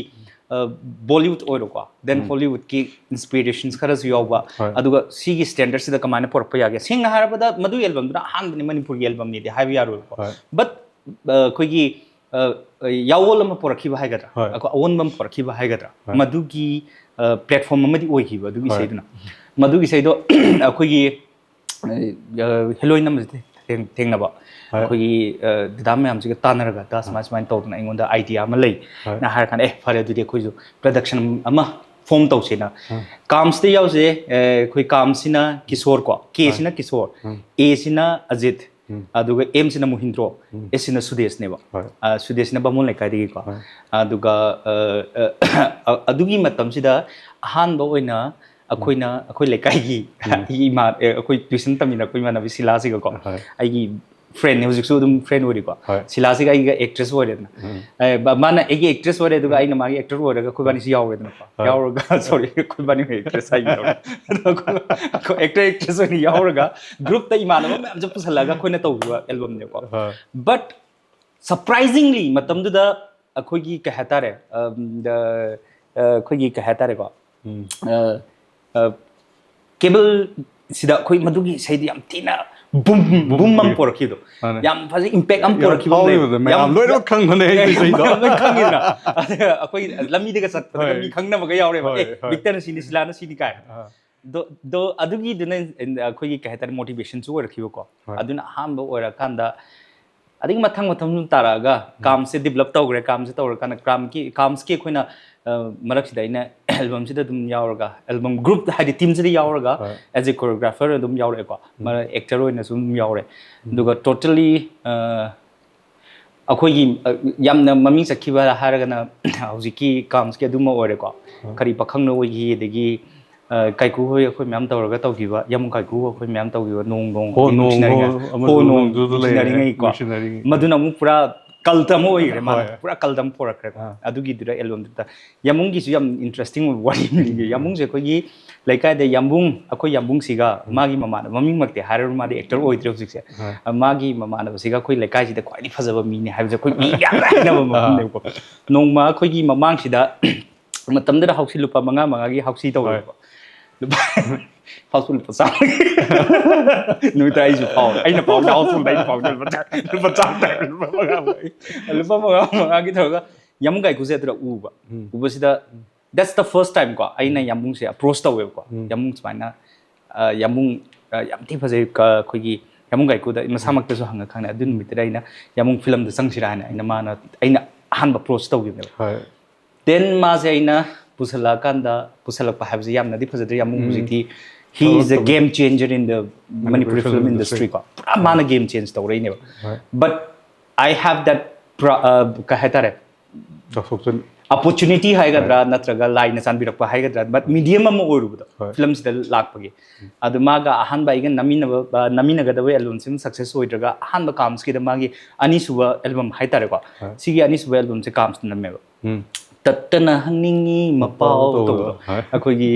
ꯕꯣꯂꯤꯋꯨꯗ ꯑꯣꯏꯔꯣꯀꯣ, ꯗꯦꯟ ꯍꯣꯂꯤꯋꯨꯗꯀꯤ ꯏꯟꯁꯄꯤꯔꯦꯁꯟꯁ ꯈꯔꯁꯨ ꯌꯥꯎꯕ, ꯍꯣꯏ꯫ ꯑꯗꯨꯒ ꯁꯤꯒꯤ ꯁ꯭ꯇꯦꯟꯗꯔꯗꯁꯤꯗ ꯀꯃꯥꯏꯅ ꯄꯨꯔꯛꯄ ꯌꯥꯒꯦ? ꯁꯦꯡꯅ ꯍꯥꯏꯔꯕꯗ ꯃꯗꯨꯒꯤ ꯑꯦꯜꯕꯝꯗꯨꯅ ꯑꯍꯥꯟꯕꯅꯤ ꯃꯅꯤꯄꯨꯔꯒꯤ ꯑꯦꯜꯕꯝꯅꯤꯗꯤ ꯍꯥꯏꯕ ꯌꯥꯔꯣꯏꯕꯀꯣ, ꯍꯣꯏ꯫ ꯕꯠ ꯑꯩꯈꯣꯏꯒꯤ ꯑ, ꯌꯥꯑꯣꯜ ꯑꯃ ꯄꯨꯔꯛꯈꯤꯕ ꯍꯥꯏꯒꯗ꯭ꯔꯥ, ꯍꯣꯏ꯫ ꯑꯩꯈꯣꯏ ꯑꯑꯣꯟꯕ ꯑꯃ ꯄꯨꯔꯛꯈꯤꯕ ꯍꯥꯏꯒꯗ꯭ꯔꯥ, ꯍꯣꯏ꯫ ꯃꯗꯨꯒꯤ ꯄ꯭ꯂꯦꯠꯐꯣꯝ ꯑꯃꯗꯤ ꯑꯣꯏꯈꯤꯕ ꯑꯗꯨꯒꯤ ꯍꯣꯏ꯫ ꯏꯁꯩꯗꯨꯅ꯫ ꯃꯗꯨꯒꯤ ꯏꯁꯩꯗꯣ ꯑꯩꯈꯣꯏꯒꯤ ꯑ, ꯍꯦꯂꯣꯏ ꯅꯝꯕꯁꯦ ꯊꯦꯡ- ꯊꯦꯡꯅꯕ ꯍꯣꯏ꯫ ꯑꯩꯈꯣꯏꯒꯤ ꯑ, ꯗꯗꯥ ꯃꯌꯥꯝꯁꯤꯒ ꯇꯥꯟꯅꯔꯒ ꯗꯥ ꯁꯨꯃꯥꯏ ꯁꯨꯃꯥꯏꯅ ꯇꯧꯗꯅ ꯑꯩꯉꯣꯟꯗ ꯑꯥꯏꯗꯤꯌꯥ ꯑꯃ ꯂꯩ ꯍꯣꯏ꯫ ꯅ ꯍꯥꯏꯔ ꯀꯥꯟꯗ, ꯑꯦ, ꯐꯔꯦ, ꯑꯗꯨꯗꯤ ꯑꯩꯈꯣꯏꯁꯨ ꯄ꯭ꯔꯗꯛꯁꯟ ꯑꯃ ꯐꯣꯝ ꯇꯧꯁꯦꯅ꯫ ꯎꯝ꯫ ꯀꯥꯝꯁꯇ ꯌꯥꯎꯁꯦ, ꯑ, ꯑꯩꯈꯣꯏ ꯀꯥꯝꯁꯤꯅ ꯀꯤꯁꯣꯔ ꯀꯣ, ꯀꯦꯁꯤꯅ ꯀꯤꯁꯣꯔ, ꯎꯝ꯫ ꯑꯦꯁꯤꯅ ꯑꯖꯤꯠ, ꯎꯝ꯫ ꯑꯗꯨꯒ ꯑꯦꯝꯁꯤꯅ ꯃꯣꯍꯤꯟꯗ꯭ꯔꯣ, ꯎꯝ꯫ ꯑꯦꯁꯤꯅ ꯁꯨꯗꯦꯁꯅꯦꯕ꯫ ꯍꯣꯏ꯫ ꯑ, ꯁꯨꯗꯦꯁꯅ ꯕꯥꯃꯣꯟ ꯂꯩꯀꯥꯏꯗꯒꯤꯀꯣ꯫ ꯍꯣꯏ꯫ ꯑꯗꯨꯒ ꯑ, ꯑ, ꯑ, ꯑꯗꯨꯒꯤ ꯃꯇꯝꯁꯤꯗ ꯑꯍꯥꯟꯕ ꯑꯣꯏꯅ ꯑꯩꯈꯣꯏꯅ ꯑꯩꯈꯣꯏ ꯂꯩꯀꯥꯏꯒꯤ ꯎꯝ꯫ ꯑꯩꯒꯤ ꯏꯃꯥ ꯑꯦ, ꯑꯩꯈꯣꯏ ꯇ꯭ꯋꯤꯁꯟ ꯇꯝꯃꯤꯟꯅꯔꯛꯄ ꯏꯃꯥꯟꯅꯕꯤ ꯁꯤꯂꯥꯁꯤꯒꯀꯣ, ꯍꯣꯏ꯫ ꯑꯩꯒꯤ ꯐ꯭ꯔꯦꯟꯅꯦ, ꯍꯧꯖꯤꯛꯁꯨ ꯑꯗꯨꯝ ꯐ꯭ꯔꯦꯟ ꯑꯣꯏꯔꯤꯀꯣ꯫ ꯍꯣꯏ꯫ ꯁꯤꯂꯥꯁꯤꯒ ꯑꯩꯒ ꯑꯦꯛꯇ꯭ꯔꯦꯁ ꯑꯣꯏꯔꯦꯗꯅ꯫ ꯎꯝ꯫ ꯑꯦ, ꯕ- ꯃꯥꯅ ꯑꯩꯒꯤ ꯑꯦꯛꯇ꯭ꯔꯦꯁ ꯑꯣꯏꯔꯦ, ꯑꯗꯨꯒ ꯑꯩꯅ ꯃꯥꯒꯤ ꯑꯦꯛꯇꯔ ꯑꯣꯏꯔꯒ ꯑꯩꯈꯣꯏ ꯕꯥꯅꯤꯁꯤ ꯌꯥꯎꯔꯦꯗꯅꯀꯣ꯫ ꯍꯣꯏ꯫ ꯌꯥꯎꯔꯒ ꯁꯣꯔꯤ, ꯑꯩꯈꯣꯏ ꯕꯥꯅꯤ ꯑꯦꯛꯇ꯭ꯔꯦꯁ ꯍꯥꯏꯒꯗꯧꯔꯦ꯫ ꯑꯗꯣ ꯑꯩꯈꯣꯏ ꯑꯦꯛꯇꯔ ꯑꯦꯛꯇ꯭ꯔꯦꯁ ꯑꯣꯏꯅ ꯌꯥꯎꯔꯒ ꯒ꯭ꯔꯨꯞꯇ ꯏꯃꯥꯟꯅꯕ ꯃꯌꯥꯝꯁꯨ ꯄꯨꯁꯜꯂꯒ ꯑꯩꯈꯣꯏꯅ ꯇꯧꯈꯤꯕ ꯑꯦꯜꯕꯝꯅꯦꯕꯀꯣ꯫ ꯍꯣꯏ꯫ ꯕꯠ ꯁꯔꯄ꯭ꯔꯥꯏꯖꯤꯡꯂꯤ ꯃꯇꯝꯗꯨꯗ ꯑꯩꯈꯣꯏꯒꯤ ꯀꯩ ꯍꯥꯏꯇꯥꯔꯦ, ꯑꯝ, ꯗ- ꯑ, ꯑꯩꯈꯣꯏꯒꯤ ꯀꯩ ꯍꯥꯏꯇꯥꯔꯦꯀꯣ, ꯎꯝ꯫ ꯑ, ꯑ, ꯀꯦꯕꯜ ꯁꯤꯗ ꯑꯩꯈꯣꯏ ꯃꯗꯨꯒꯤ ꯏꯁꯩꯗꯤ ꯌꯥꯝ ꯊꯤꯅ ꯕꯨꯝ ꯕꯨꯝ ꯑꯃ ꯄꯨꯔꯛꯈꯤꯕꯗꯣ꯫ ꯃꯥꯅꯦ꯫ ꯌꯥꯝ ꯐꯖꯩ, ꯏꯝꯄꯦꯛ ꯑꯃ ꯌꯥꯝ ꯄꯨꯔꯛꯈꯤꯕ ꯑꯃ ꯂꯩ꯫ ꯐꯥꯎꯈꯤꯕꯗꯣ, ꯃꯌꯥꯝ ꯌꯥꯝ- ꯂꯣꯏꯅꯃꯛ ꯈꯪꯕꯅꯦ ꯑꯩꯒꯤ ꯌꯥꯝ- ꯏꯁꯩꯗꯣ꯫ ꯌꯥꯝ ꯂꯣꯏ ꯈꯪꯉꯤꯗꯅ꯫ ꯑꯗ ꯑꯩꯈꯣꯏ ꯂꯝꯕꯤꯗꯒ ꯆꯠꯄꯗꯒ ꯍꯣꯏ꯫ ꯃꯤ ꯈꯪꯅꯕꯒ ꯌꯥꯎꯔꯦꯕ, ꯍꯣꯏ, "ꯑꯦ, ꯍꯣꯏ꯫ ꯕꯤꯛꯇꯔꯅ ꯁꯤꯅꯤ, ꯁꯤꯂꯥꯅ ꯁꯤꯅꯤ" ꯀꯥꯏꯅ꯫ ꯑꯥ꯫ ꯗꯣ- ꯗꯣ ꯑꯗꯨꯒꯤꯗꯨꯅ ꯑꯩꯈꯣꯏꯒꯤ ꯀꯩ ꯍꯥꯏꯇꯥꯔꯦ, ꯃꯣꯇꯤꯚꯦꯁꯟꯁꯨ ꯑꯣꯏꯔꯛꯈꯤꯕꯀꯣ꯫ ꯍꯣꯏ꯫ ꯑꯗꯨꯅ ꯑꯍꯥꯟꯕ ꯑꯣꯏꯔꯀꯥꯟꯗ ꯑꯗꯒꯤ ꯃꯊꯪ ꯃꯊꯪ ꯁꯨꯝ ꯇꯥꯔꯛꯑꯒ ꯀꯥꯝꯁꯦ ꯗꯤꯕꯂꯞ ꯇꯧꯈ꯭ꯔꯦ꯫ ꯀꯥꯝꯁꯦ ꯇꯧꯔꯀꯥꯟꯗ ꯀꯥꯝꯒꯤ ꯀꯥꯝꯁꯀꯤ ꯑꯩꯈꯣꯏꯅ ꯑ, ꯃꯔꯛꯁꯤꯗ ꯑꯩꯅ ꯑꯦꯜꯕꯝꯁꯤꯗ ꯑꯗꯨꯝ ꯌꯥꯎꯔꯒ, ꯑꯦꯜꯕꯝ ꯒ꯭ꯔꯨꯞ ꯍꯥꯏꯗꯤ ꯇꯤꯝꯁꯤꯗ ꯌꯥꯎꯔꯒ ꯍꯣꯏ꯫ ꯑꯦꯖ ꯑꯦ ꯀꯣꯔꯤꯌꯣꯒ꯭ꯔꯥꯐꯔ ꯑꯗꯨꯝ ꯌꯥꯎꯔꯛꯑꯦꯀꯣ꯫ ꯃꯔꯛ ꯑꯦꯛꯇꯔ ꯑꯣꯏꯅꯁꯨ ꯑꯗꯨꯝ ꯌꯥꯎꯔꯦ꯫ ꯑꯗꯨꯒ ꯇꯣꯇꯦꯜꯂꯤ ꯑꯩꯈꯣꯏꯒꯤ ꯑ, ꯌꯥꯝꯅ ꯃꯃꯤꯡ ꯆꯠꯈꯤꯕ ꯍꯥꯏꯔꯒꯅ ꯍꯧꯖꯤꯛꯀꯤ ꯀꯥꯝꯁꯀꯤ ꯑꯗꯨꯃ ꯑꯣꯏꯔꯦꯀꯣ꯫ ꯀꯔꯤ ꯄꯥꯈꯪꯅꯣ ꯑꯣꯏꯈꯤ, ꯑꯗꯒꯤ ꯑ, ꯀꯥꯏꯀꯨ ꯍꯣꯏ ꯑꯩꯈꯣꯏ ꯃꯌꯥꯝ ꯇꯧꯔꯒ ꯇꯧꯈꯤꯕ, ꯌꯥꯃꯨꯡ ꯀꯥꯏꯀꯨ ꯑꯩꯈꯣꯏ ꯃꯌꯥꯝ ꯇꯧꯈꯤꯕ, ꯅꯣꯡ ꯅꯣꯡ ꯍꯣ, ꯍꯧꯖꯤꯛ ꯅꯣꯡ ꯅꯨꯡꯁꯤꯅꯔꯤꯉꯩ, ꯍꯣ, ꯑꯃꯁꯨ ꯍꯣ, ꯅꯣꯡ ꯅꯣꯡꯗꯨꯗ ꯂꯩꯔꯦ, ꯅꯨꯡꯁꯤꯅꯔꯤꯉꯩꯀꯣ꯫ ꯅꯨꯡꯁꯤꯅꯔꯤꯉꯩ꯫ ꯃꯗꯨꯅ ꯑꯃꯨꯛ ꯄꯨꯔꯥ ꯀꯜꯇ ꯑꯃ ꯑꯣꯏꯈ꯭ꯔꯦ, ꯃꯥꯅ ꯍꯣꯏ꯫ ꯄꯨꯔꯥ ꯀꯜꯇ ꯑꯃ ꯄꯨꯔꯛꯈ꯭ꯔꯦꯀꯣ꯫ ꯑꯥ꯫ ꯑꯗꯨꯒꯤꯗꯨꯗ ꯑꯦꯜꯕꯝꯗꯨꯗ ꯌꯥꯃꯨꯡꯒꯤꯁꯨ ꯌꯥꯝ ꯏꯟꯇꯔꯦꯁꯇꯤꯡ ꯑꯣꯏꯕ ꯋꯥꯔꯤ ꯑꯃ ꯂꯩꯌꯦ꯫ ꯌꯥꯃꯨꯡꯁꯦ ꯑꯩꯈꯣꯏꯒꯤ ꯂꯩꯀꯥꯏꯗ ꯌꯥꯝꯕꯨꯡ, ꯑꯩꯈꯣꯏ ꯌꯥꯝꯕꯨꯡꯁꯤꯒ ꯃꯥꯒꯤ ꯃꯃꯥꯟꯅꯕ, ꯃꯃꯤꯡꯃꯛꯇꯤ ꯍꯥꯏꯔꯔꯣꯏ, ꯃꯥꯗꯤ ꯑꯦꯛꯇꯔ ꯑꯣꯏꯗ꯭ꯔꯦ ꯍꯧꯖꯤꯛꯁꯦ꯫ ꯍꯣꯏ꯫ ꯑ, ꯃꯥꯒꯤ ꯃꯃꯥꯟꯅꯕꯁꯤꯒ ꯑꯩꯈꯣꯏ ꯂꯩꯀꯥꯏꯁꯤꯗ ꯈ꯭ꯋꯥꯏꯗꯒꯤ ꯐꯖꯕ ꯃꯤꯅꯦ ꯍꯥꯏꯕꯁꯦ ꯑꯩꯈꯣꯏ ꯃꯤ ꯃꯌꯥꯝꯅ ꯍꯥꯏꯅꯕ ꯃꯐꯝꯅꯦꯕꯀꯣ꯫ ꯅꯣꯡꯃ ꯑꯩꯈꯣꯏꯒꯤ ꯃꯃꯥꯡꯁꯤꯗ, ꯃꯇꯝꯗꯨꯗ ꯍꯥꯎꯁꯤ ꯂꯨꯄꯥ ꯃꯉꯥ ꯃꯉꯥꯒꯤ ꯍꯥꯎꯁꯤ ꯇꯧꯋꯦꯕꯀꯣ꯫ ꯂꯨꯄꯥ, ꯍꯥꯎꯁꯤ ꯂꯨꯄꯥ ꯆꯥꯝꯃꯒꯤ꯫ ꯅꯨꯃꯤꯠꯇ ꯑꯩꯁꯨ ꯐꯥꯎꯔꯦ, ꯑꯩꯅ ꯐꯥꯎꯔꯦ, ꯍꯥꯎꯁꯐꯨꯜꯗ ꯑꯩꯅ ꯐꯥꯎꯔꯦ, ꯂꯨꯄꯥ ꯆꯥ-, ꯂꯨꯄꯥ ꯆꯥꯝꯃ ꯇꯥꯔꯦ, ꯂꯨꯄꯥ ꯃꯉꯥ ꯃꯉꯥꯒꯤ꯫ ꯂꯨꯄꯥ ꯃꯉꯥ ꯃꯉꯥꯒꯤ ꯇꯧꯔꯒ ꯌꯥꯝꯕꯨꯡ ꯀꯥꯏꯀꯨꯁꯦ ꯑꯗꯨꯗ ꯎꯕ꯫ ꯎꯝ꯫ ꯎꯕꯁꯤꯗ, that's the first time ꯀꯣ ꯑꯩꯅ ꯌꯥꯝꯕꯨꯡꯁꯦ ꯑꯦꯄ꯭ꯔꯣꯁ ꯇꯧꯋꯦꯕꯀꯣ꯫ ꯎꯝ꯫ ꯌꯥꯝꯕꯨꯡ ꯁꯨꯃꯥꯏꯅ, ꯑ, ꯌꯥꯝꯕꯨꯡ, ꯑ, ꯌꯥꯝ ꯊꯤ ꯐꯖꯩ, ꯀ-, ꯑꯩꯈꯣꯏꯒꯤ ꯌꯥꯝꯕꯨꯡ ꯀꯥꯏꯀꯨꯗ ꯃꯁꯥꯃꯛꯇꯁꯨ ꯍꯪꯉ ꯈꯪꯅ꯫ ꯑꯗꯨ ꯅꯨꯃꯤꯠꯇꯨꯗ ꯑꯩꯅ ꯌꯥꯝꯕꯨꯡ ꯐꯤꯂꯝꯗ ꯆꯪꯁꯤꯔꯥ ꯍꯥꯏꯅ ꯑꯩꯅ, ꯃꯥꯅ, ꯑꯩꯅ ꯑꯍꯥꯟꯕ ꯑꯦꯄ꯭ꯔꯣꯁ ꯇꯧꯈꯤꯕꯅꯦꯕ꯫ ꯍꯣꯏ꯫ Then ꯃꯥꯁꯦ ꯑꯩꯅ ꯄꯨꯁꯜꯂꯛꯑꯀꯥꯟꯗ, ꯄꯨꯁꯜꯂꯛꯄ ꯍꯥꯏꯕꯁꯦ ꯌꯥꯝꯅꯗꯤ ꯐꯖꯗ꯭ꯔꯦ, ꯌꯥꯝꯕꯨꯡ ꯎꯝ꯫ ꯍꯧꯖꯤꯛꯇꯤ he is a ꯊꯕꯛ game changer in the Manipuri Manipuri film film industry industry꯫ ꯀꯣ꯫ ꯄꯨꯔꯥ ꯃꯥꯅ ꯒꯦꯝ ꯆꯦꯟꯖ ꯇꯧꯔꯛꯏꯅꯦꯕ꯫ ꯍꯣꯏ꯫ But I have that pro-, ꯑ, ꯀꯩ ꯍꯥꯏꯇꯥꯔꯦ, ꯆꯥꯎꯊꯣꯛꯆꯟ- ꯑꯣꯄꯣꯔꯆꯨꯅꯤꯇꯤ ꯍꯥꯏꯒꯗ꯭ꯔꯥ, ꯍꯣꯏ꯫ ꯅꯠꯇ꯭ꯔꯒ ꯂꯥꯏꯅ ꯆꯥꯟꯕꯤꯔꯛꯄ ꯍꯥꯏꯒꯗ꯭ꯔꯥ, but ꯃꯤꯗꯤꯌꯝ ꯑꯃ ꯑꯣꯏꯔꯨꯕꯗꯣ ꯍꯣꯏ꯫ ꯐꯤꯂꯝꯁꯤꯗ ꯂꯥꯛꯄꯒꯤ꯫ ꯑꯗꯨ ꯃꯥꯒ ꯑꯍꯥꯟꯕ ꯑꯩꯒ ꯅꯝꯃꯤꯟꯅꯕ, ꯑ, ꯅꯝꯃꯤꯟꯅꯒꯗꯕ ꯑꯦꯜꯕꯝꯁꯤꯃ ꯁꯛꯁꯦꯁ ꯑꯣꯏꯗ꯭ꯔꯒ, ꯑꯍꯥꯟꯕ ꯀꯥꯝꯁꯀꯤꯗ ꯃꯥꯒꯤ ꯑꯅꯤꯁꯨꯕ ꯑꯦꯜꯕꯝ ꯍꯥꯏꯇꯥꯔꯦꯀꯣ, ꯍꯣꯏ꯫ ꯁꯤꯒꯤ ꯑꯅꯤꯁꯨꯕ ꯑꯦꯜꯕꯝꯁꯦ ꯀꯥꯝꯁꯇ ꯅꯝꯃꯦꯕ꯫ ꯎꯝ꯫ ꯇꯠꯇꯅ ꯍꯪꯅꯤꯡꯉꯤ ꯃꯄꯥꯎ ꯃꯄꯥꯎ ꯇꯧꯕꯗꯣ꯫ ꯇꯧꯕꯗꯣ꯫ ꯍꯣꯏ꯫ ꯑꯩꯈꯣꯏꯒꯤ,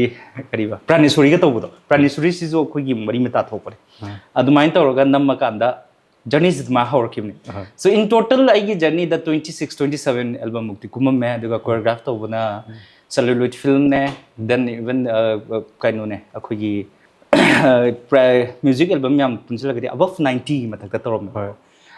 ꯀꯔꯤꯕ, ꯄ꯭ꯔꯥꯅꯦꯁꯣꯔꯤꯒ ꯇꯧꯕꯗꯣ꯫ ꯄ꯭ꯔꯥꯅꯦꯁꯣꯔꯤꯁꯤꯁꯨ ꯑꯩꯈꯣꯏꯒꯤ ꯃꯔꯤ ꯃꯇꯥ ꯊꯣꯛꯄꯅꯦ꯫ ꯍꯣꯏ꯫ ꯑꯗꯨꯃꯥꯏꯅ ꯇꯧꯔꯒ ꯅꯝꯃꯀꯥꯟꯗ ꯖꯔꯅꯤꯁꯤ ꯑꯗꯨꯃꯥꯏꯅ ꯍꯧꯔꯛꯈꯤꯕꯅꯦ꯫ ꯑꯍꯣꯏ꯫ So, in total ꯑꯩꯒꯤ ꯖꯔꯅꯤꯗ twenty six, twenty seven album ꯃꯨꯛꯇꯤ ꯀꯨꯝꯃꯝꯃꯦ, ꯑꯗꯨꯒ ꯀꯣꯔꯤꯌꯣꯒ꯭ꯔꯥꯐ ꯇꯧꯕꯅ ꯎꯝ꯫ Celluloid filmꯅꯦ, then even, ꯑ, ꯀꯩꯅꯣꯅꯦ, ꯑꯩꯈꯣꯏꯒꯤ, ꯄ꯭ꯔ-, ꯃ꯭ꯌꯨꯖꯤꯛ ꯑꯦꯜꯕꯝ ꯌꯥꯝ ꯄꯨꯟꯁꯤꯜꯂꯒꯗꯤ above ninety ꯃꯊꯛꯇ ꯇꯧꯔꯝꯃꯦ꯫ ꯍꯣꯏ꯫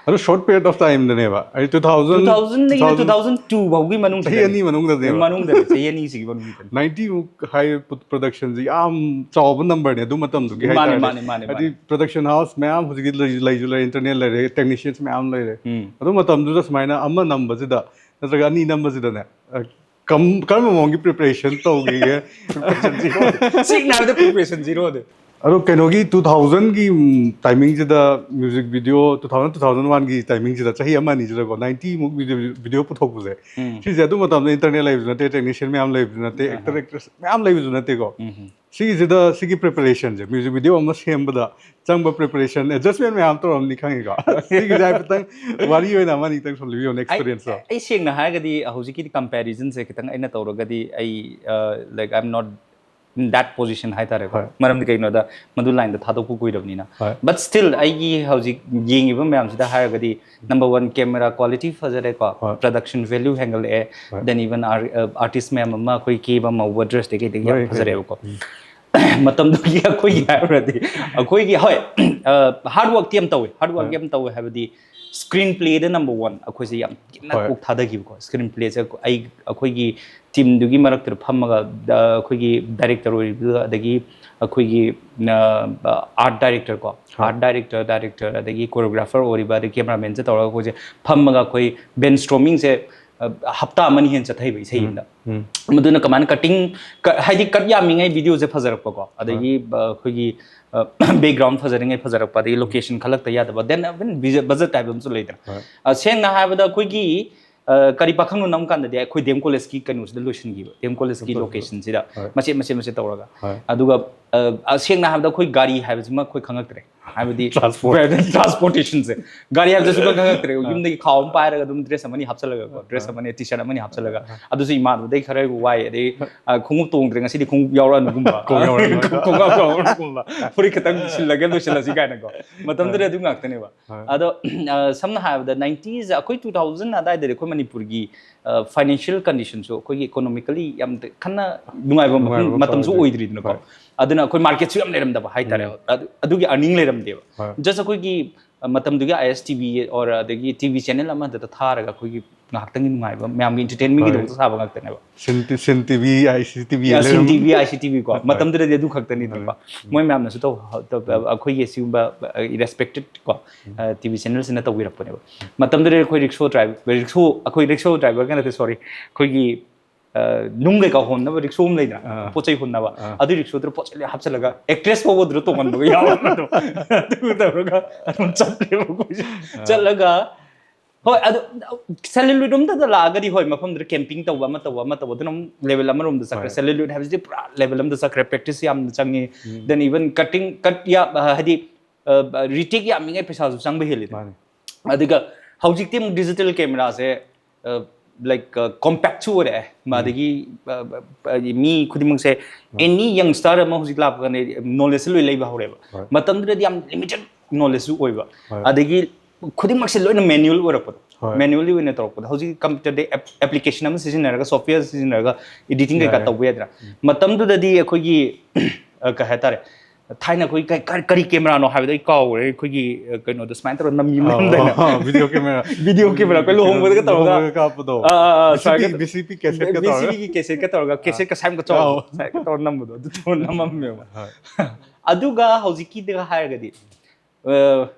ꯑꯗꯨ short period of timeꯗꯅꯦꯕ, ꯑꯩ two thousand two thousandꯗꯒꯤꯅ two thousand two thousand two ꯐꯥꯎꯒꯤ ꯃꯅꯨꯡꯗ ꯆꯍꯤ ꯑꯅꯤ ꯃꯅꯨꯡꯗꯅꯦꯕ꯫ ꯃꯅꯨꯡꯗ, ꯆꯍꯤ ꯑꯅꯤꯁꯤꯒꯤ ꯃꯅꯨꯡꯗ꯫ Ninety ꯃꯨꯛ ꯍꯥꯏ productionꯁꯦ ꯌꯥꯝ ꯆꯥꯎꯕ numberꯅꯦ ꯑꯗꯨ ꯃꯇꯝꯗꯨꯒꯤ ꯃꯥꯅꯦ, ꯍꯥꯏꯇꯥꯔꯗꯤ꯫ ꯃꯥꯅꯦ, ꯃꯥꯅꯦ, ꯍꯥꯏꯗꯤ ꯃꯥꯅꯦ꯫ Production house ꯃꯌꯥꯝ ꯍꯧꯖꯤꯛꯀꯤ ꯂꯩ-, ꯂꯩꯁꯨ ꯂꯩꯔꯦ, internal ꯂꯩꯔꯦ, technicians ꯃꯌꯥꯝ ꯂꯩꯔꯦ꯫ ꯎꯝ꯫ ꯑꯗꯨ ꯃꯇꯝꯗꯨꯗ ꯁꯨꯃꯥꯏꯅ ꯑꯃ ꯅꯝꯕꯁꯤꯗ ꯅꯠꯇ꯭ꯔꯒ ꯑꯅꯤ ꯅꯝꯕꯁꯤꯗꯅꯦ, ꯑ, ꯀꯝ-, ꯀꯔꯝꯕ ꯃꯑꯣꯡꯒꯤ preparation ꯇꯧꯈꯤꯒꯦ? Preparation zero꯫ ꯁꯦꯡꯅ ꯍꯥꯏꯔꯕꯗ preparation zeroꯅꯦ꯫ ꯑꯗꯣ ꯀꯩꯅꯣꯒꯤ two thousandꯒꯤ, ꯎꯝ, timingꯁꯤꯗ music video, two thousand, two thousand oneꯒꯤ timingꯁꯤꯗ ꯆꯍꯤ ꯑꯃ ꯑꯅꯤꯁꯤꯗꯀꯣ ninety ꯃꯨꯛ video, video ꯄꯨꯊꯣꯛꯄꯁꯦ, ꯎꯝ꯫ ꯁꯤꯁꯦ ꯑꯗꯨ ꯃꯇꯝꯗ internal ꯂꯩꯕꯁꯨ ꯅꯠꯇꯦ, technician ꯃꯌꯥꯝ ꯂꯩꯕꯁꯨ ꯅꯠꯇꯦ, ꯑꯍꯥ꯫ Actor, actress ꯃꯌꯥꯝ ꯂꯩꯕꯁꯨ ꯅꯠꯇꯦꯀꯣ꯫ ꯎꯝ꯫ ꯁꯤꯒꯤꯁꯤꯗ, ꯁꯤꯒꯤ preparationꯁꯦ, music video ꯑꯃ ꯁꯦꯝꯕꯗ ꯆꯪꯕ preparation, adjustment ꯃꯌꯥꯝ ꯇꯧꯔꯝꯅꯤ ꯈꯪꯉꯤꯀꯣ꯫ ꯁꯤꯒꯤꯁꯦ ꯍꯥꯏꯐꯦꯠꯇꯪ ꯋꯥꯔꯤ ꯑꯣꯏꯅ ꯑꯃ ꯑꯅꯤꯇꯪ ꯁꯨꯝ ꯂꯤꯕꯤꯌꯣꯅꯦ, ꯑꯩ, experienceꯇꯣ꯫ ꯑꯩ ꯁꯦꯡꯅ ꯍꯥꯏꯔꯒꯗꯤ ꯍꯧꯖꯤꯛꯀꯤꯗꯤ comparisonꯁꯦ ꯈꯤꯇꯪ ꯑꯩꯅ ꯇꯧꯔꯒꯗꯤ ꯑꯩ, ꯑ, like, I'm not in that position ꯍꯥꯏꯇꯥꯔꯦꯀꯣ꯫ ꯍꯣꯏ. ꯃꯔꯝꯗꯤ ꯀꯩꯒꯤꯅꯣꯗ ꯃꯗꯨ ꯂꯥꯏꯟꯗ ꯊꯥꯗꯣꯛꯄ ꯀꯨꯏꯔꯕꯅꯤꯅ꯫ ꯍꯣꯏ. But still ꯑꯩꯒꯤ ꯍꯧꯖꯤꯛ ꯌꯦꯡꯉꯤꯕ ꯃꯌꯥꯝꯁꯤꯗ ꯍꯥꯏꯔꯒꯗꯤ number one camera quality ꯐꯖꯔꯦꯀꯣ, ꯍꯣꯏ. production value ꯍꯦꯟꯒꯠꯂꯛꯑꯦ꯫ ꯍꯣꯏ. Then even artist ꯃꯌꯥꯝ ꯑꯃ ꯑꯩꯈꯣꯏ ꯀꯦꯕ ꯑꯃ ꯋꯥꯔꯗ꯭ꯔꯦꯁꯇꯒꯤ ꯀꯩꯗꯒꯤ ꯌꯥꯝ ꯂꯣꯏ ꯐꯖꯔꯦꯕꯀꯣ꯫ ꯃꯇꯝꯗꯨꯒꯤ ꯑꯩꯈꯣꯏꯒꯤ ꯍꯥꯏꯔꯨꯔꯗꯤ ꯑꯩꯈꯣꯏꯒꯤ ꯍꯣꯏ, ꯍꯥꯔꯗ ꯋꯥꯔꯛꯇꯤ ꯌꯥꯝ ꯇꯧꯋꯤ꯫ ꯍꯥꯔꯗ ꯋꯥꯔꯛ ꯍꯣꯏ. ꯌꯥꯝ ꯇꯧꯋꯤ ꯍꯥꯏꯕꯗꯤ screen playꯗ number one ꯑꯩꯈꯣꯏꯁꯦ ꯌꯥꯝ ꯊꯤꯅ ꯍꯣꯏ. ꯀꯣꯛ ꯊꯥꯗꯈꯤꯕꯀꯣ꯫ Screen playꯁꯦ ꯑꯩ ꯑꯩꯈꯣꯏꯒꯤ ꯇꯤꯝꯗꯨꯒꯤ ꯃꯔꯛꯇꯨꯗ ꯐꯝꯃꯒ ꯑ, ꯑꯩꯈꯣꯏꯒꯤ ꯗꯥꯏꯔꯦꯛꯇꯔ ꯑꯣꯏꯔꯤꯕ ꯑꯗꯒꯤ ꯑꯩꯈꯣꯏꯒꯤ ꯑꯥꯔꯠ ꯗꯥꯏꯔꯦꯛꯇꯔ ꯀꯣ, ꯍꯣꯏ. ꯑꯥꯔꯠ ꯗꯥꯏꯔꯦꯛꯇꯔ, ꯗꯥꯏꯔꯦꯛꯇꯔ ꯑꯗꯒꯤ ꯀꯣꯔꯤꯌꯣꯒ꯭ꯔꯥꯐꯔ ꯑꯣꯏꯔꯤꯕ ꯑꯗꯒꯤ ꯀꯦꯃꯦꯔꯥꯃꯦꯟꯁꯦ ꯇꯧꯔꯒ ꯑꯩꯈꯣꯏꯁꯦ ꯐꯝꯃꯒ ꯑꯩꯈꯣꯏ ꯕ꯭ꯔꯦꯟꯁ꯭ꯇꯣꯔꯃꯤꯡꯁꯦ ꯍꯞꯇꯥ ꯑꯃꯅꯤ ꯍꯦꯟꯅ ꯆꯠꯊꯩꯕ ꯏꯁꯩ ꯑꯃꯗ꯫ ꯎꯝ. ꯃꯗꯨꯅ ꯀꯃꯥꯏꯅ ꯀꯠꯇꯤꯡ, ꯍꯥꯏꯗꯤ ꯀꯠ ꯌꯥꯝꯃꯤꯉꯩ ꯚꯤꯗꯤꯑꯣꯁꯦ ꯐꯖꯔꯛꯄꯀꯣ, ꯑꯗꯒꯤ ꯑ, ꯑꯩꯈꯣꯏꯒꯤ ꯕꯦꯛꯒ꯭ꯔꯥꯎꯟ ꯐꯖꯔꯤꯉꯩ ꯐꯖꯔꯛꯄ, ꯑꯗꯒꯤ ꯂꯣꯀꯦꯁꯟ ꯈꯜꯂꯛꯇ ꯌꯥꯗꯕ, then even budget ꯍꯥꯏꯕ ꯑꯃꯁꯨ ꯂꯩꯗꯅ꯫ ꯍꯣꯏ. ꯑ, ꯁꯦꯡꯅ ꯍꯥꯏꯔꯕꯗ ꯑꯩꯈꯣꯏꯒꯤ ꯑ, ꯀꯔꯤ ꯄꯥꯈꯪꯅꯣ ꯅꯝ ꯀꯥꯟꯗꯗꯤ ꯑꯩꯈꯣꯏ ꯗꯤ ꯑꯦꯝ ꯀꯣꯂꯦꯖꯀꯤ ꯀꯩꯅꯣꯁꯤꯗ ꯂꯣꯏꯁꯤꯟꯈꯤꯕ, ꯗꯤ ꯑꯦꯝ ꯀꯣꯂꯦꯖꯀꯤ ꯗꯤ ꯑꯦꯝ ꯀꯣꯂꯦꯖ. ꯂꯣꯀꯦꯁꯟꯁꯤꯗ ꯍꯣꯏ. ꯃꯆꯦꯠ ꯃꯆꯦꯠ ꯃꯆꯦꯠ ꯇꯧꯔꯒ꯫ ꯍꯣꯏ. ꯑꯗꯨꯒ ꯑ, ꯑ, ꯁꯦꯡꯅ ꯍꯥꯏꯔꯕꯗ ꯑꯩꯈꯣꯏ ꯒꯥꯔꯤ ꯍꯥꯏꯕꯁꯤꯃ ꯑꯩꯈꯣꯏ ꯈꯪꯉꯛꯇ꯭ꯔꯦ꯫ ꯍꯥꯏꯕꯗꯤ Transport. ꯇ꯭ꯔꯥꯟꯁꯄꯣꯔꯇꯦꯁꯟꯁꯦ, ꯒꯥꯔꯤ ꯍꯥꯏꯕꯁꯤꯁꯨ ꯈꯪꯉꯛꯇ꯭ꯔꯦ꯫ ꯌꯨꯝꯗꯒꯤ ꯈꯥꯎ ꯑꯃ ꯄꯥꯏꯔꯒ ꯑꯗꯨꯝ ꯗ꯭ꯔꯦꯁ ꯑꯃꯅꯤ ꯍꯥꯞꯆꯜꯂꯒꯀꯣ, ꯗ꯭ꯔꯦꯁ ꯑꯃꯅꯤ ꯇꯤ ꯁꯥꯔꯠ ꯑꯃꯅꯤ ꯍꯥꯞꯆꯜꯂꯒ, ꯑꯗꯨꯁꯨ ꯏꯃꯥꯟꯅꯕꯗꯩ ꯈꯔ ꯋꯥꯏ, ꯑꯗꯩ ꯑ, ꯈꯣꯡꯎꯞ ꯇꯣꯡꯗ꯭ꯔꯦ ꯉꯁꯤꯗꯤ, ꯈꯣꯡꯎꯞ ꯌꯥꯎꯔꯛꯑꯅꯨꯒꯨꯝꯕ꯫ ꯈꯣꯡꯎꯞ ꯌꯥꯎꯔꯛꯑꯅꯨ. ꯈꯣꯡꯎꯞ ꯌꯥꯎꯔꯛꯑꯅꯨꯒꯨꯝꯕ꯫ ꯐꯨꯔꯤꯠ ꯈꯛꯇꯪ ꯁꯤꯜꯂꯒ ꯂꯣꯏꯁꯤꯜꯂꯁꯤ ꯀꯥꯏꯅꯀꯣ꯫ ꯃꯇꯝꯗꯨꯗ ꯑꯗꯨ ꯉꯥꯛꯇꯅꯦꯕ꯫ ꯍꯣꯏ. ꯑꯗꯣ ꯑ, ꯁꯝꯅ ꯍꯥꯏꯔꯕꯗ ꯅꯥꯏꯟꯇꯤꯁ, ꯑꯩꯈꯣꯏ ꯇꯨ ꯊꯥꯎꯖꯟ ꯑꯗꯨꯋꯥꯏꯗꯗꯤ ꯑꯩꯈꯣꯏ ꯃꯅꯤꯄꯨꯔꯒꯤ ꯐꯥꯏꯅꯥꯟꯁꯤꯌꯦꯜ ꯀꯟꯗꯤꯁꯟꯁꯨ ꯑꯩꯈꯣꯏꯒꯤ ꯏꯀꯣꯅꯣꯃꯤꯀꯦꯜꯂꯤ ꯌꯥꯝ ꯀꯟꯅ ꯅꯨꯡꯉꯥꯏꯕ ꯃꯐꯝ, ꯅꯨꯡꯉꯥꯏꯕ ꯃꯐꯝ ꯃꯇꯝꯁꯨ ꯑꯣꯏꯗꯦ. ꯑꯣꯏꯗ꯭ꯔꯤꯗꯅꯀꯣ꯫ ꯍꯣꯏ. ꯑꯗꯨꯅ ꯑꯩꯈꯣꯏ ꯃꯥꯔꯀꯦꯠꯁꯨ ꯌꯥꯝ ꯂꯩꯔꯝꯗꯕ ꯍꯥꯏꯇꯥꯔꯦ꯫ ꯎꯝ. ꯑꯗꯨ, ꯑꯗꯨꯒꯤ ꯑꯔꯅꯤꯡ ꯂꯩꯔꯝꯗꯦꯕ꯫ ꯍꯣꯏ. ꯖꯁ ꯑꯩꯈꯣꯏꯒꯤ ꯑ, ꯃꯇꯝꯗꯨꯒꯤ ꯑꯥꯏ ꯑꯦꯁ ꯇꯤ ꯚꯤ ꯑꯣꯔ ꯑꯗꯒꯤ ꯇꯤ ꯚꯤ ꯆꯦꯅꯦꯜ ꯑꯃꯗ ꯊꯥꯔꯒ ꯑꯩꯈꯣꯏꯒꯤ ꯉꯥꯏꯍꯥꯛꯇꯪꯒꯤ ꯅꯨꯡꯉꯥꯏꯕ ꯃꯌꯥꯝꯒꯤ ꯏꯟꯇꯔꯇꯦꯟꯃꯦꯟꯒꯤꯗꯕ ꯍꯣꯏ. ꯁꯥꯕ ꯉꯥꯛꯇꯅꯦꯕ꯫ ꯁꯤꯟ ꯇꯤ-, ꯁꯤꯟ T V, I C T V ꯌꯥ, ꯁꯤꯟ ꯂꯩꯔꯝ-, T V, I C T V ꯀꯣ꯫ ꯍꯣꯏ. ꯃꯇꯝꯗꯨꯗꯗꯤ ꯑꯗꯨ ꯈꯛꯇꯅꯤꯗꯅꯀꯣ꯫ ꯎꯝ. ꯃꯣꯏ ꯃꯌꯥꯝꯅꯁꯨ ꯇꯧ-, ꯇꯧ-, ꯑꯩꯈꯣꯏꯒꯤ ꯁꯤꯒꯨꯝꯕ ꯔꯦꯁꯄꯦꯛꯇꯦꯠ ꯀꯣ ꯇꯤ ꯚꯤ ꯆꯦꯅꯦꯜꯁꯤꯅ ꯇꯧꯕꯤꯔꯛꯄꯅꯦꯕ꯫ ꯃꯇꯝꯗꯨꯗ ꯑꯩꯈꯣꯏ ꯔꯤꯛꯁꯣ ꯗ꯭ꯔꯥꯏꯚꯔ, ꯔꯤꯛꯁꯣ, ꯑꯩꯈꯣꯏ ꯔꯤꯛꯁꯣ ꯗ꯭ꯔꯥꯏꯚꯔꯒ ꯅꯠꯇꯦ, ꯁꯣꯔꯤ, ꯑꯩꯈꯣꯏꯒꯤ ꯑ, ꯅꯨꯡ ꯀꯩꯀꯥ ꯍꯣꯟꯅꯕ ꯔꯤꯛꯁꯣ ꯑꯃ ꯂꯩꯗꯅ, ꯑꯥ. ꯄꯣꯠ ꯆꯩ ꯍꯣꯟꯅꯕ꯫ ꯑꯥ. ꯑꯗꯨꯏ ꯔꯤꯛꯁꯣꯗꯨꯗ ꯄꯣꯠ ꯆꯩ ꯂꯣꯏ ꯍꯥꯞꯆꯤꯜꯂꯒ ꯑꯦꯛꯇ꯭ꯔꯦꯁ ꯐꯥꯎꯕ ꯑꯗꯨꯗ ꯇꯣꯡꯍꯟꯕꯒ ꯌꯥꯎꯔꯕꯗꯣ꯫ ꯑꯗꯨ ꯇꯧꯔꯒ ꯑꯗꯨꯝ ꯆꯠꯂꯦꯕ ꯑꯩꯈꯣꯏꯁꯦ꯫ ꯑꯥ. ꯆꯠꯂꯒ ꯍꯣꯏ, ꯑꯗꯨ ꯁꯦꯂꯨꯂꯣꯏꯗ ꯔꯣꯝꯗꯗ ꯂꯥꯛꯑꯒꯗꯤ ꯍꯣꯏ, ꯃꯐꯝꯗꯨꯗ ꯀꯦꯝꯄꯤꯡ ꯇꯧꯕ ꯑꯃ ꯇꯧꯕ ꯑꯃ ꯇꯧꯕ ꯑꯗꯨꯅ ꯑꯃꯨꯛ ꯂꯦꯚꯦꯜ ꯑꯃꯔꯣꯝꯗ ꯆꯠꯈ꯭ꯔꯦ꯫ ꯍꯣꯏ. ꯁꯦꯂꯨꯂꯣꯏꯗ ꯍꯥꯏꯕꯁꯤꯗꯤ ꯄꯨꯔꯥ ꯂꯦꯚꯦꯜ ꯑꯃꯗ ꯆꯠꯈ꯭ꯔꯦ꯫ ꯄ꯭ꯔꯦꯛꯇꯤꯁ ꯌꯥꯝꯅ ꯆꯪꯉꯤ꯫ ꯎꯝ. Then even cutting, cut ꯌꯥ-, ꯍꯥꯏꯗꯤ ꯔꯤꯇꯦꯛ ꯌꯥꯝꯃꯤꯉꯩ ꯄꯩꯁꯥꯁꯨ ꯆꯪꯕ ꯍꯦꯜꯂꯤꯗꯅ꯫ ꯃꯥꯅꯦ. ꯑꯗꯨꯒ ꯍꯧꯖꯤꯛꯇꯤ ꯑꯃꯨꯛ ꯗꯤꯖꯤꯇꯦꯜ ꯀꯦꯃꯦꯔꯥꯁꯦ ꯂꯥꯏꯛ ꯀꯣꯝꯄꯦꯛꯁꯨ ꯑꯣꯏꯔꯛꯑꯦ꯫ ꯃꯥꯗꯒꯤ ꯑ, ꯑ, ꯃꯤ ꯈꯨꯗꯤꯡꯃꯛꯁꯦ, ꯑꯦꯅꯤ ꯌꯪꯁꯇꯥꯔ ꯑꯃ ꯍꯧꯖꯤꯛ ꯂꯥꯛꯄ ꯀꯥꯟꯗ ꯅꯣꯂꯦꯖꯁꯦ ꯂꯣꯏ ꯂꯩꯕ ꯍꯧꯔꯦꯕ꯫ ꯍꯣꯏ. ꯃꯇꯝꯗꯨꯗꯗꯤ ꯌꯥꯝ ꯂꯤꯃꯤꯇꯦꯠ ꯅꯣꯂꯦꯖꯁꯨ ꯑꯣꯏꯕ꯫ ꯍꯣꯏ. ꯑꯗꯒꯤ ꯈꯨꯗꯤꯡꯃꯛꯁꯦ ꯂꯣꯏꯅ ꯃꯦꯅꯨꯑꯦꯜ ꯑꯣꯏꯔꯛꯄꯗꯣ꯫ ꯍꯣꯏ. ꯃꯦꯅꯨꯑꯦꯜꯂꯤ ꯑꯣꯏꯅ ꯇꯧꯔꯛꯄꯗꯣ꯫ ꯍꯧꯖꯤꯛ ꯀꯝꯄ꯭ꯌꯨꯇꯔꯗ ꯑꯦꯄ꯭ꯂꯤꯀꯦꯁꯟ ꯑꯃ ꯁꯤꯖꯤꯟꯅꯔꯒ, ꯁꯣꯐꯋꯦꯌꯔ ꯁꯤꯖꯤꯟꯅꯔꯒ ꯏꯗꯤꯇꯤꯡ ꯀꯩꯀꯥ ꯌꯥꯔꯦ. ꯇꯧꯕ ꯌꯥꯗ꯭ꯔꯥ? ꯃꯇꯝꯗꯨꯗꯗꯤ ꯑꯩꯈꯣꯏꯒꯤ ꯑ, ꯀꯩ ꯍꯥꯏꯇꯥꯔꯦ, ꯊꯥꯏꯅ ꯑꯩꯈꯣꯏ ꯀ- ꯀ- ꯀꯔꯤ ꯀꯦꯃꯦꯔꯥꯅꯣ ꯍꯥꯏꯕꯗꯣ ꯑꯩ ꯀꯥꯎꯈ꯭ꯔꯦ꯫ ꯑꯩꯈꯣꯏꯒꯤ ꯑ, ꯀꯩꯅꯣꯗꯣ ꯁꯨꯃꯥꯏꯅ ꯇꯧꯔꯒ ꯅꯝꯃꯤ ꯅꯝꯗꯥꯏꯅꯦ꯫ Video camera. ꯚꯤꯗꯤꯑꯣ ꯀꯦꯃꯦꯔꯥ ꯑꯩꯈꯣꯏ ꯂꯨꯍꯣꯡꯕꯗꯒ ꯇꯧꯔꯒ ꯂꯨꯍꯣꯡꯕꯗꯒ ꯀꯥꯞꯄꯗꯣ. ꯑꯥ, ꯑꯥ, ꯑꯥ, ꯚꯤ ꯁꯤ ꯄꯤ, ꯁ꯭ꯋꯥꯏꯒ- ꯚꯤ ꯁꯤ ꯄꯤ ꯀꯦꯁꯦꯠꯀ ꯚꯤ ꯁꯤ ꯇꯧꯔꯒ. ꯄꯤꯒꯤ ꯀꯦꯁꯦꯠꯀ ꯇꯧꯔꯒ, ꯀꯦꯁꯦꯠꯀ ꯁꯥꯏꯝꯒ ꯆꯥꯎꯕ ꯑꯥꯎ. ꯁꯥꯏꯝꯒ ꯇꯧꯔꯒ ꯅꯝꯕꯗꯣ, ꯑꯗꯨ ꯇꯧꯔꯒ ꯅꯝꯃꯝꯃꯦꯕ꯫ ꯍꯣꯏ. ꯑꯗꯨꯒ ꯍꯧꯖꯤꯛꯀꯤꯗꯒ ꯍꯥꯏꯔꯒꯗꯤ ꯑ,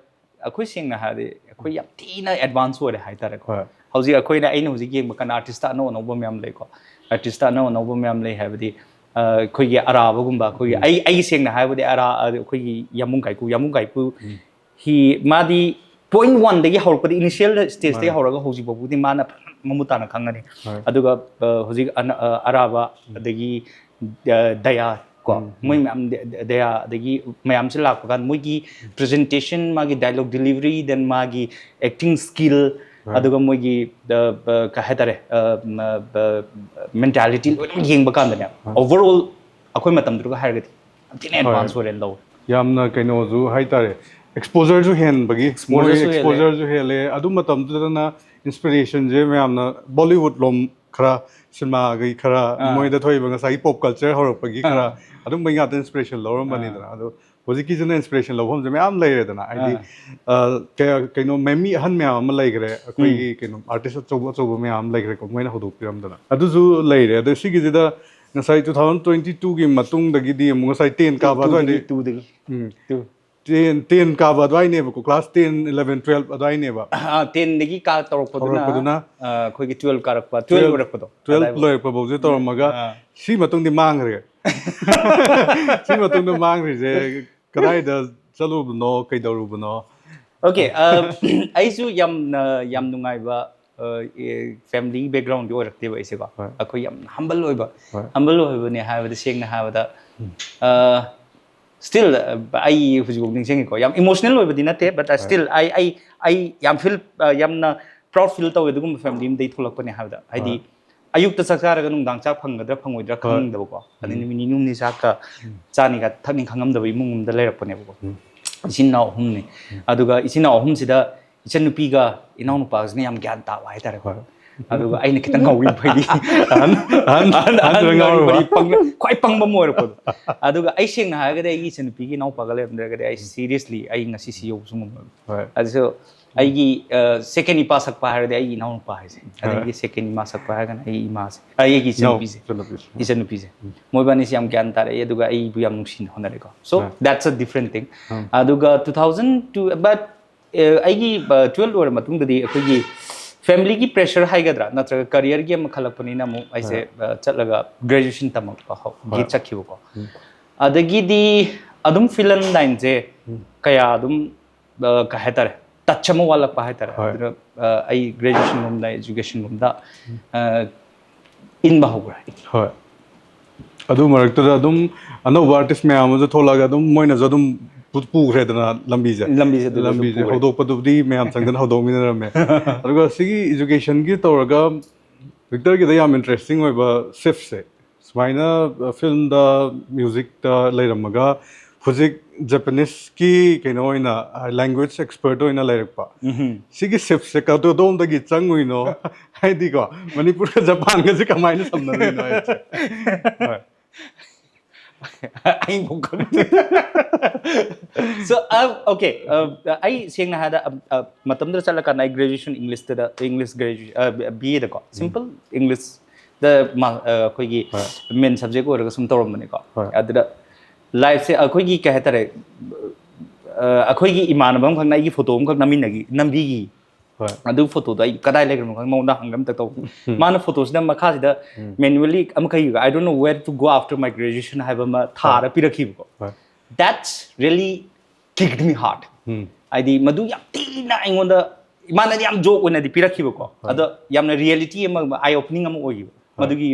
ꯑꯩꯈꯣꯏ ꯁꯦꯡꯅ ꯍꯥꯏꯔꯗꯤ ꯑꯩꯈꯣꯏ ꯌꯥꯝ ꯊꯤꯅ ꯑꯦꯗꯚꯥꯟꯁ ꯑꯣꯏꯔꯦ ꯍꯥꯏꯇꯥꯔꯦꯀꯣ꯫ ꯍꯣꯏ. ꯍꯧꯖꯤꯛ ꯑꯩꯈꯣꯏꯅ, ꯑꯩꯅ ꯍꯧꯖꯤꯛ ꯌꯦꯡꯕ ꯀꯥꯟꯗ ꯑꯥꯔꯇꯤꯁꯇ ꯑꯅꯧ ꯑꯅꯧꯕ ꯃꯌꯥꯝ ꯂꯩꯀꯣ꯫ ꯑꯥꯔꯇꯤꯁꯇ ꯑꯅꯧ ꯑꯅꯧꯕ ꯃꯌꯥꯝ ꯂꯩ ꯍꯥꯏꯕꯗꯤ ꯑ, ꯑꯩꯈꯣꯏꯒꯤ ꯑꯔꯥꯕꯒꯨꯝꯕ, ꯑꯩꯈꯣꯏꯒꯤ ꯑꯩ ꯑꯩꯒꯤ ꯁꯦꯡꯅ ꯍꯥꯏꯔꯕꯗꯤ ꯑꯔꯥ ꯑ, ꯑꯩꯈꯣꯏꯒꯤ ꯌꯥꯃꯨꯡ ꯀꯥꯏꯀꯨ, ꯌꯥꯃꯨꯡ ꯀꯥꯏꯀꯨ ꯍꯤ ꯃꯥꯗꯤ ꯄꯣꯏꯟ ꯋꯥꯟꯗꯒꯤ ꯍꯧꯔꯛꯄꯗ, ꯏꯅꯤꯁꯤꯌꯦꯜ ꯁ꯭ꯇꯦꯖꯇꯒꯤ ꯃꯥꯅꯦ. ꯍꯧꯔꯒ ꯍꯧꯖꯤꯛ ꯐꯥꯎꯕꯗꯤ ꯃꯥꯅ ꯐꯖꯅ ꯃꯃꯨꯠ ꯇꯥꯅ ꯈꯪꯉꯅꯤ꯫ ꯍꯣꯏ. ꯑꯗꯨꯒ ꯑ, ꯍꯧꯖꯤꯛ ꯑꯅ- ꯑ, ꯑꯔꯥꯕ, ꯑꯗꯒꯤ ꯑ, ꯗꯌꯥ ꯀꯣ, ꯎꯝ, ꯎꯝ. ꯃꯣꯏ ꯃꯌꯥꯝ ꯗ- ꯗ- ꯗꯌꯥ, ꯑꯗꯒꯤ ꯃꯌꯥꯝꯁꯦ ꯂꯥꯛꯄ ꯀꯥꯟꯗ ꯃꯣꯏꯒꯤ ꯄ꯭ꯔꯖꯦꯟꯇꯦꯁꯟ, ꯃꯥꯒꯤ ꯗꯥꯏꯂꯣꯛ ꯗꯤꯂꯤꯚꯔꯤ, ꯗꯦꯟ ꯃꯥꯒꯤ ꯑꯦꯛꯇꯤꯡ ꯁ꯭ꯀꯤꯜ, ꯍꯣꯏ. ꯑꯗꯨꯒ ꯃꯣꯏꯒꯤ ꯑ, ꯑ, ꯀꯩ ꯍꯥꯏꯇꯥꯔꯦ, ꯃꯦꯟꯇꯥꯂꯤꯇꯤ ꯂꯣꯏꯅꯃꯛ ꯌꯦꯡꯕ ꯀꯥꯟꯗꯅꯦ, ꯍꯣꯏ. ꯑꯣꯚꯔꯑꯣꯜ ꯑꯩꯈꯣꯏ ꯃꯇꯝꯗꯨꯒ ꯍꯥꯏꯔꯒꯗꯤ ꯌꯥꯝ ꯊꯤꯅ ꯍꯣꯏ. ꯑꯦꯗꯚꯥꯟꯁ ꯑꯣꯏꯔꯦꯅ ꯂꯧꯋꯦ꯫ ꯌꯥꯝꯅ ꯀꯩꯅꯣꯁꯨ ꯍꯥꯏꯇꯥꯔꯦ, ꯑꯦꯛꯁꯄꯣꯖꯔꯁꯨ ꯍꯦꯟꯕꯒꯤ. Exposureꯁꯨ ꯍꯦꯜꯂꯦ. ꯑꯦꯛꯁꯄꯣꯖꯔꯁꯨ ꯍꯦꯜꯂꯦ. ꯑꯗꯨ ꯃꯇꯝꯗꯨꯗꯅ ꯏꯟꯁꯄꯤꯔꯦꯁꯟꯁꯦ ꯃꯌꯥꯝꯅ ꯕꯣꯂꯤꯋꯨꯗ ꯂꯣꯝ ꯈꯔ, ꯁꯤꯅꯦꯃꯥꯒꯤ ꯈꯔ, ꯑꯥ. ꯃꯣꯏꯗ ꯊꯣꯛꯏꯕ ꯉꯁꯥꯏꯒꯤ ꯄꯣꯞ ꯀꯜꯆꯔ ꯍꯧꯔꯛꯄꯒꯤ ꯑꯥ. ꯈꯔ, ꯑꯗꯨꯝꯕꯒꯤ ꯉꯥꯛꯇ ꯏꯟꯁꯄꯤꯔꯦꯁꯟ ꯂꯧꯔꯝꯕꯅꯤꯗꯅ. ꯑꯗꯣ ꯍꯧꯖꯤꯛꯀꯤꯁꯤꯅ ꯏꯟꯁꯄꯤꯔꯦꯁꯟ ꯂꯧꯐꯝꯁꯦ ꯃꯌꯥꯝ ꯂꯩꯔꯦꯗꯅ, ꯍꯥꯏꯗꯤ ꯑꯥ. ꯑ, ꯀꯌꯥ- ꯀꯩꯅꯣ ꯃꯦ- ꯃꯤ ꯑꯍꯟ ꯃꯌꯥꯝ ꯑꯃ ꯂꯩꯈ꯭ꯔꯦ, ꯑꯩꯈꯣꯏꯒꯤ ꯀꯩꯅꯣ ꯑꯥꯔꯇꯤꯁ ꯑꯆꯧꯕ ꯑꯆꯧꯕ ꯃꯌꯥꯝ ꯑꯃ ꯂꯩꯈ꯭ꯔꯦꯀꯣ, ꯃꯣꯏꯅ ꯍꯧꯗꯣꯛꯄꯤꯔꯝꯗꯅ꯫ ꯑꯗꯨꯁꯨ ꯂꯩꯔꯦ. ꯑꯗꯣ ꯁꯤꯒꯤꯁꯤꯗ ꯉꯁꯥꯏ two thousand twenty twoꯒꯤ ꯃꯇꯨꯡꯗꯒꯤꯗꯤ ꯑꯃꯨꯛ ꯉꯁꯥꯏ ꯇꯦꯟ ꯀꯥꯕ ꯑꯗꯨꯋꯥꯏꯗꯤ. ꯇꯨꯗꯒꯤ ꯎꯝ. ꯇꯨ. ꯇꯦꯟ ꯇꯦꯟ ꯀꯥꯕ ꯑꯗꯨꯋꯥꯏꯅꯦꯕꯀꯣ, ꯀ꯭ꯂꯥꯁ ꯇꯦꯟ, ꯏꯂꯚꯦꯟ, ꯇꯨꯋꯦꯜꯞ ꯑꯗꯨꯋꯥꯏꯅꯦꯕ. ꯑꯥ, ꯇꯦꯟꯗꯒꯤ ꯀꯥ ꯇꯧꯔꯛꯄꯗꯨꯅ, ꯍꯧꯔꯛꯄꯗꯨꯅ? ꯑꯥ, ꯑꯩꯈꯣꯏꯒꯤ ꯇꯨꯋꯦꯜꯞ ꯀꯥꯔꯛꯄ, ꯇꯨꯋꯦꯜꯞ ꯂꯣꯏꯔꯛꯄꯗꯣ. ꯇꯨꯋꯦꯜꯞ ꯑꯗꯥꯏꯕꯨ. ꯂꯣꯏꯔꯛꯄ ꯐꯥꯎꯁꯦ ꯇꯧꯔꯝꯃꯒ ꯑꯥ. ꯁꯤ ꯃꯇꯨꯡꯗꯤ ꯃꯥꯡꯈ꯭ꯔꯦ. ꯁꯤ ꯃꯇꯨꯡꯗ ꯃꯥꯡꯈ꯭ꯔꯤꯁꯦ ꯀꯗꯥꯏꯗ ꯆꯠꯂꯨꯕꯅꯣ, ꯀꯩꯗꯧꯔꯨꯕꯅꯣ? ꯑꯣꯀꯦ. ꯑꯩꯁꯨ ꯌꯥꯝꯅ ꯌꯥꯝ ꯅꯨꯡꯉꯥꯏꯕ ꯐꯦꯃꯤꯂꯤ ꯕꯦꯛꯒ꯭ꯔꯥꯎꯟꯗꯤ ꯑꯣꯏꯔꯛꯇꯦꯕ ꯑꯩꯁꯦꯀꯣ. ꯍꯣꯏ. ꯑꯩꯈꯣꯏ ꯌꯥꯝ ꯍꯝꯕꯜ ꯑꯣꯏꯕ, ꯍꯣꯏ. ꯍꯝꯕꯜ ꯑꯣꯏꯕꯅꯦ ꯍꯥꯏꯕꯗꯤ, ꯁꯦꯡꯅ ꯍꯥꯏꯕꯗ, ꯁ꯭ꯇꯤꯜ ꯑꯩ ꯍꯧꯖꯤꯛꯐꯥꯎ ꯅꯤꯡꯁꯤꯡꯉꯤꯀꯣ. ꯌꯥꯝ ꯏꯃꯣꯁꯅꯦꯜ ꯑꯣꯏꯕꯗꯤ ꯅꯠꯇꯦ, ꯕꯠ ꯁ꯭ꯇꯤꯜ ꯑꯩ ꯑꯩ ꯑꯩ ꯌꯥꯝ ꯐꯤꯜ, ꯌꯥꯝꯅ proud feel ꯇꯧꯋꯦ ꯑꯗꯨꯒꯨꯝꯕ family ꯑꯃꯗꯒꯤ ꯊꯣꯛꯂꯛꯄꯅꯦ ꯍꯥꯏꯕꯗ꯫ ꯍꯥꯏꯗꯤ, ꯍꯣꯏ. ꯑꯌꯨꯛꯇ ꯆꯥꯛ ꯆꯥꯔꯒ ꯅꯨꯡꯗꯥꯡ ꯆꯥꯛ ꯐꯪꯒꯗ꯭ꯔꯥ ꯐꯪꯉꯣꯏꯗ꯭ꯔꯥ ꯍꯣꯏ. ꯈꯪꯗꯕꯀꯣ, ꯑꯗꯩ ꯎꯝ. ꯅꯨꯃꯤꯠ ꯅꯤꯅꯤ ꯍꯨꯝꯅꯤ ꯆꯥꯛꯀ ꯆꯥꯅꯤꯒ ꯊꯛꯅꯤ ꯈꯪꯉꯝꯗꯕ ꯏꯃꯨꯡ ꯑꯃꯗ ꯂꯩꯔꯛꯄꯅꯦꯕꯀꯣ꯫ ꯎꯝ. ꯏꯆꯤꯟ ꯏꯅꯥꯎ ꯑꯍꯨꯝꯅꯤ꯫ ꯑꯗꯨꯒ ꯏꯆꯤꯟ ꯏꯅꯥꯎ ꯑꯍꯨꯝꯁꯤꯗ ꯏꯆꯟꯅꯨꯄꯤꯒ ꯏꯅꯥꯎꯅꯨꯄꯥꯒꯁꯤꯅ ꯌꯥꯝ ꯒ꯭ꯌꯥꯟ ꯇꯥꯕ ꯍꯥꯏꯇꯥꯔꯦꯀꯣ꯫ ꯍꯣꯏ. ꯑꯗꯨꯒ ꯑꯩꯅ ꯈꯤꯇꯪ ꯉꯥꯎꯔꯤꯕ ꯐꯩꯗꯤ꯫ ꯑꯍꯟ ꯑꯍꯟ ꯑꯍꯟ ꯑꯍꯟꯗꯨꯅ ꯑꯍꯟꯗꯨꯅ ꯉꯥꯎꯔꯕ? ꯃꯔꯤ ꯄꯪ-, ꯈ꯭ꯋꯥꯏ ꯄꯪꯕ ꯑꯃ ꯑꯣꯏꯔꯛꯄꯗꯣ꯫ ꯑꯗꯨꯒ ꯑꯩ ꯁꯦꯡꯅ ꯍꯥꯏꯔꯒꯗꯤ ꯑꯩꯒꯤ ꯏꯆꯟꯅꯨꯄꯤꯒꯤ ꯏꯅꯥꯎꯄꯥꯒ ꯂꯩꯔꯝꯗ꯭ꯔꯒꯗꯤ ꯑꯩ seriously ꯑꯩ ꯉꯁꯤ ꯁꯤ ꯌꯧꯕꯁꯨ ꯉꯝꯃꯣꯏ꯫ ꯍꯣꯏ. ꯑꯗꯨꯁꯨ ꯑꯩꯒꯤ, ꯑ, second ꯏꯄꯥ ꯁꯛꯄ ꯍꯥꯏꯔꯗꯤ ꯑꯩꯒꯤ ꯏꯅꯥꯎꯅꯨꯄꯥ ꯍꯥꯏꯁꯦ, ꯍꯣꯏ. ꯑꯗꯒꯤ second ꯏꯃꯥ ꯁꯛꯄ ꯍꯥꯏꯔꯒꯅ ꯑꯩꯒꯤ ꯏꯃꯥꯁꯦ, ꯑꯩꯒꯤ ꯏꯆꯟꯅꯨꯄꯤꯁꯦ꯫ ꯏꯆꯟꯅꯨꯄꯤꯁꯦ. ꯏꯆꯟꯅꯨꯄꯤꯁꯦ꯫ ꯃꯣꯏꯕꯥꯅꯤꯁꯦ ꯌꯥꯝ ꯒ꯭ꯌꯥꯟ ꯇꯥꯔꯛꯑꯦ, ꯑꯗꯨꯒ ꯑꯩꯕꯨ ꯌꯥꯝ ꯅꯨꯡꯁꯤꯅ ꯍꯣꯠꯅꯔꯦꯀꯣ꯫ So, ꯍꯣꯏ. that's a different thing. ꯎꯝ. ꯑꯗꯨꯒ two thousand two, but, ꯑ, ꯑꯩꯒꯤ, ꯑ, twelve ꯂꯣꯏꯔ ꯃꯇꯨꯡꯗꯗꯤ ꯑꯩꯈꯣꯏꯒꯤ familyꯒꯤ pressure ꯍꯥꯏꯒꯗ꯭ꯔꯥ, ꯅꯠꯇ꯭ꯔꯒ careerꯒꯤ ꯑꯃ ꯈꯜꯂꯛꯄꯅꯤꯅ ꯑꯃꯨꯛ ꯑꯩꯁꯦ, ꯍꯣꯏ. ꯑ, ꯆꯠꯂꯒ graduation ꯇꯝꯃꯛꯄ ꯍꯧ-, ꯒꯤ ꯍꯣꯏ. ꯆꯠꯈꯤꯕꯀꯣ꯫ ꯎꯝ. ꯑꯗꯒꯤꯗꯤ ꯑꯗꯨꯝ film lineꯁꯦ ꯎꯝ. ꯀꯌꯥ ꯑꯗꯨꯝ, ꯑ, ꯀꯩ ꯍꯥꯏꯇꯥꯔꯦ, touch ꯑꯃ ꯋꯥꯠꯂꯛꯄ ꯍꯥꯏꯇꯥꯔꯦ꯫ ꯍꯣꯏ. ꯑꯗꯨꯅ, ꯑ, ꯑꯩ graduation ꯂꯣꯝꯗ, education ꯂꯣꯝꯗ, ꯑ, ꯏꯟꯕ ꯍꯧꯈ꯭ꯔꯦ꯫ ꯍꯣꯏ. ꯑꯗꯨ ꯃꯔꯛꯇꯨꯗ ꯑꯗꯨꯝ ꯑꯅꯧꯕ artist ꯃꯌꯥꯝ ꯑꯃꯁꯨ ꯊꯣꯛꯂꯛꯑꯒ ꯑꯗꯨꯝ ꯃꯣꯏꯅꯁꯨ ꯑꯗꯨꯝ ꯄꯨ-, ꯄꯨꯈ꯭ꯔꯦꯗꯅ ꯂꯝꯕꯤꯁꯦ. ꯂꯝꯕꯤꯁꯦ ꯑꯗꯨꯗ ꯑꯗꯨꯝ ꯂꯝꯕꯤꯁꯦ ꯄꯨꯈ꯭ꯔꯦ꯫ ꯍꯧꯗꯣꯛꯄꯗꯨꯕꯨꯗꯤ ꯃꯌꯥꯝ ꯆꯪꯗꯅ ꯍꯧꯗꯣꯛꯃꯤꯟꯅꯔꯝꯃꯦ꯫ ꯑꯗꯨꯒ ꯁꯤꯒꯤ educationꯒꯤ ꯇꯧꯔꯒ Victorꯒꯤꯗ ꯌꯥꯝ interesting ꯑꯣꯏꯕ shiftꯁꯦ, ꯁꯨꯃꯥꯏꯅ filmꯗ, musicꯇ ꯂꯩꯔꯝꯃꯒ ꯍꯧꯖꯤꯛ Japaneseꯀꯤ ꯀꯩꯅꯣ ꯑꯣꯏꯅ, language expert ꯑꯣꯏꯅ ꯂꯩꯔꯛꯄ꯫ ꯎꯝꯍꯨꯝ꯫ ꯁꯤꯒꯤ shiftꯁꯦ ꯀꯗꯣꯝꯗꯒꯤ ꯆꯪꯉꯨꯏꯅꯣ? ꯍꯥꯏꯗꯤꯀꯣ, ꯃꯅꯤꯄꯨꯔꯒ ꯖꯄꯥꯟꯒꯁꯦ ꯀꯃꯥꯏꯅ ꯁꯝꯅꯔꯤꯅꯣ ꯍꯥꯏꯁꯦ? ꯍꯣꯏ. ꯑꯩꯕꯨ ꯈꯪꯗꯦ꯫ So, uh, okay, uh, ꯑꯩ ꯁꯦꯡꯅ ꯍꯥꯏꯔꯗ, uh, uh, ꯃꯇꯝꯗꯨꯗ ꯆꯠꯂꯀꯥꯟꯗ ꯑꯩ graduation Englishꯇꯗ, English graduation, uh, BAꯗꯀꯣ, simple Englishꯗ ꯃꯥ-, uh, ꯑꯩꯈꯣꯏꯒꯤ ꯍꯣꯏ. main subject ꯑꯣꯏꯔꯒ ꯁꯨꯝ ꯇꯧꯔꯝꯕꯅꯤꯀꯣ꯫ ꯍꯣꯏ. ꯑꯗꯨꯗ lifeꯁꯦ ꯑꯩꯈꯣꯏꯒꯤ ꯀꯩ ꯍꯥꯏꯇꯥꯔꯦ, uh, ꯑꯩꯈꯣꯏꯒꯤ ꯏꯃꯥꯟꯅꯕ ꯑꯃꯈꯛꯅ ꯑꯩꯒꯤ photo ꯑꯃꯈꯛ ꯅꯝꯃꯤꯟꯅꯒꯤ, ꯅꯝꯕꯤꯈꯤ꯫ ꯍꯣꯏ. ꯑꯗꯨ photoꯗꯣ ꯑꯩ ꯀꯗꯥꯏ ꯂꯩꯈ꯭ꯔꯕꯅꯣ ꯈꯪꯗꯦ, ꯃꯉꯣꯟꯗ ꯍꯪꯒꯦ ꯑꯝꯇ ꯇꯧ꯫ ꯎꯝ. ꯃꯥꯅ photoꯁꯤꯗ ꯃꯈꯥꯁꯤꯗ ꯎꯝ. manually ꯑꯃꯈꯛ ꯏꯕ, "I don't know where to go after my graduation" ꯍꯥꯏꯕ ꯑꯃ ꯊꯥꯔ ꯄꯤꯔꯛꯈꯤꯕꯀꯣ꯫ ꯍꯣꯏ. That's really kicked me hard. ꯎꯝ. ꯍꯥꯏꯗꯤ ꯃꯗꯨ ꯌꯥꯝ ꯊꯤꯅ ꯑꯩꯉꯣꯟꯗ, ꯃꯥꯅꯗꯤ ꯌꯥꯝ joke ꯑꯣꯏꯅꯗꯤ ꯄꯤꯔꯛꯈꯤꯕꯀꯣ, ꯍꯣꯏ. ꯑꯗꯣ ꯌꯥꯝꯅ reality ꯑꯃ, eye opening ꯑꯃ ꯑꯣꯏꯈꯤꯕ꯫ ꯍꯣꯏ. ꯃꯗꯨꯒꯤ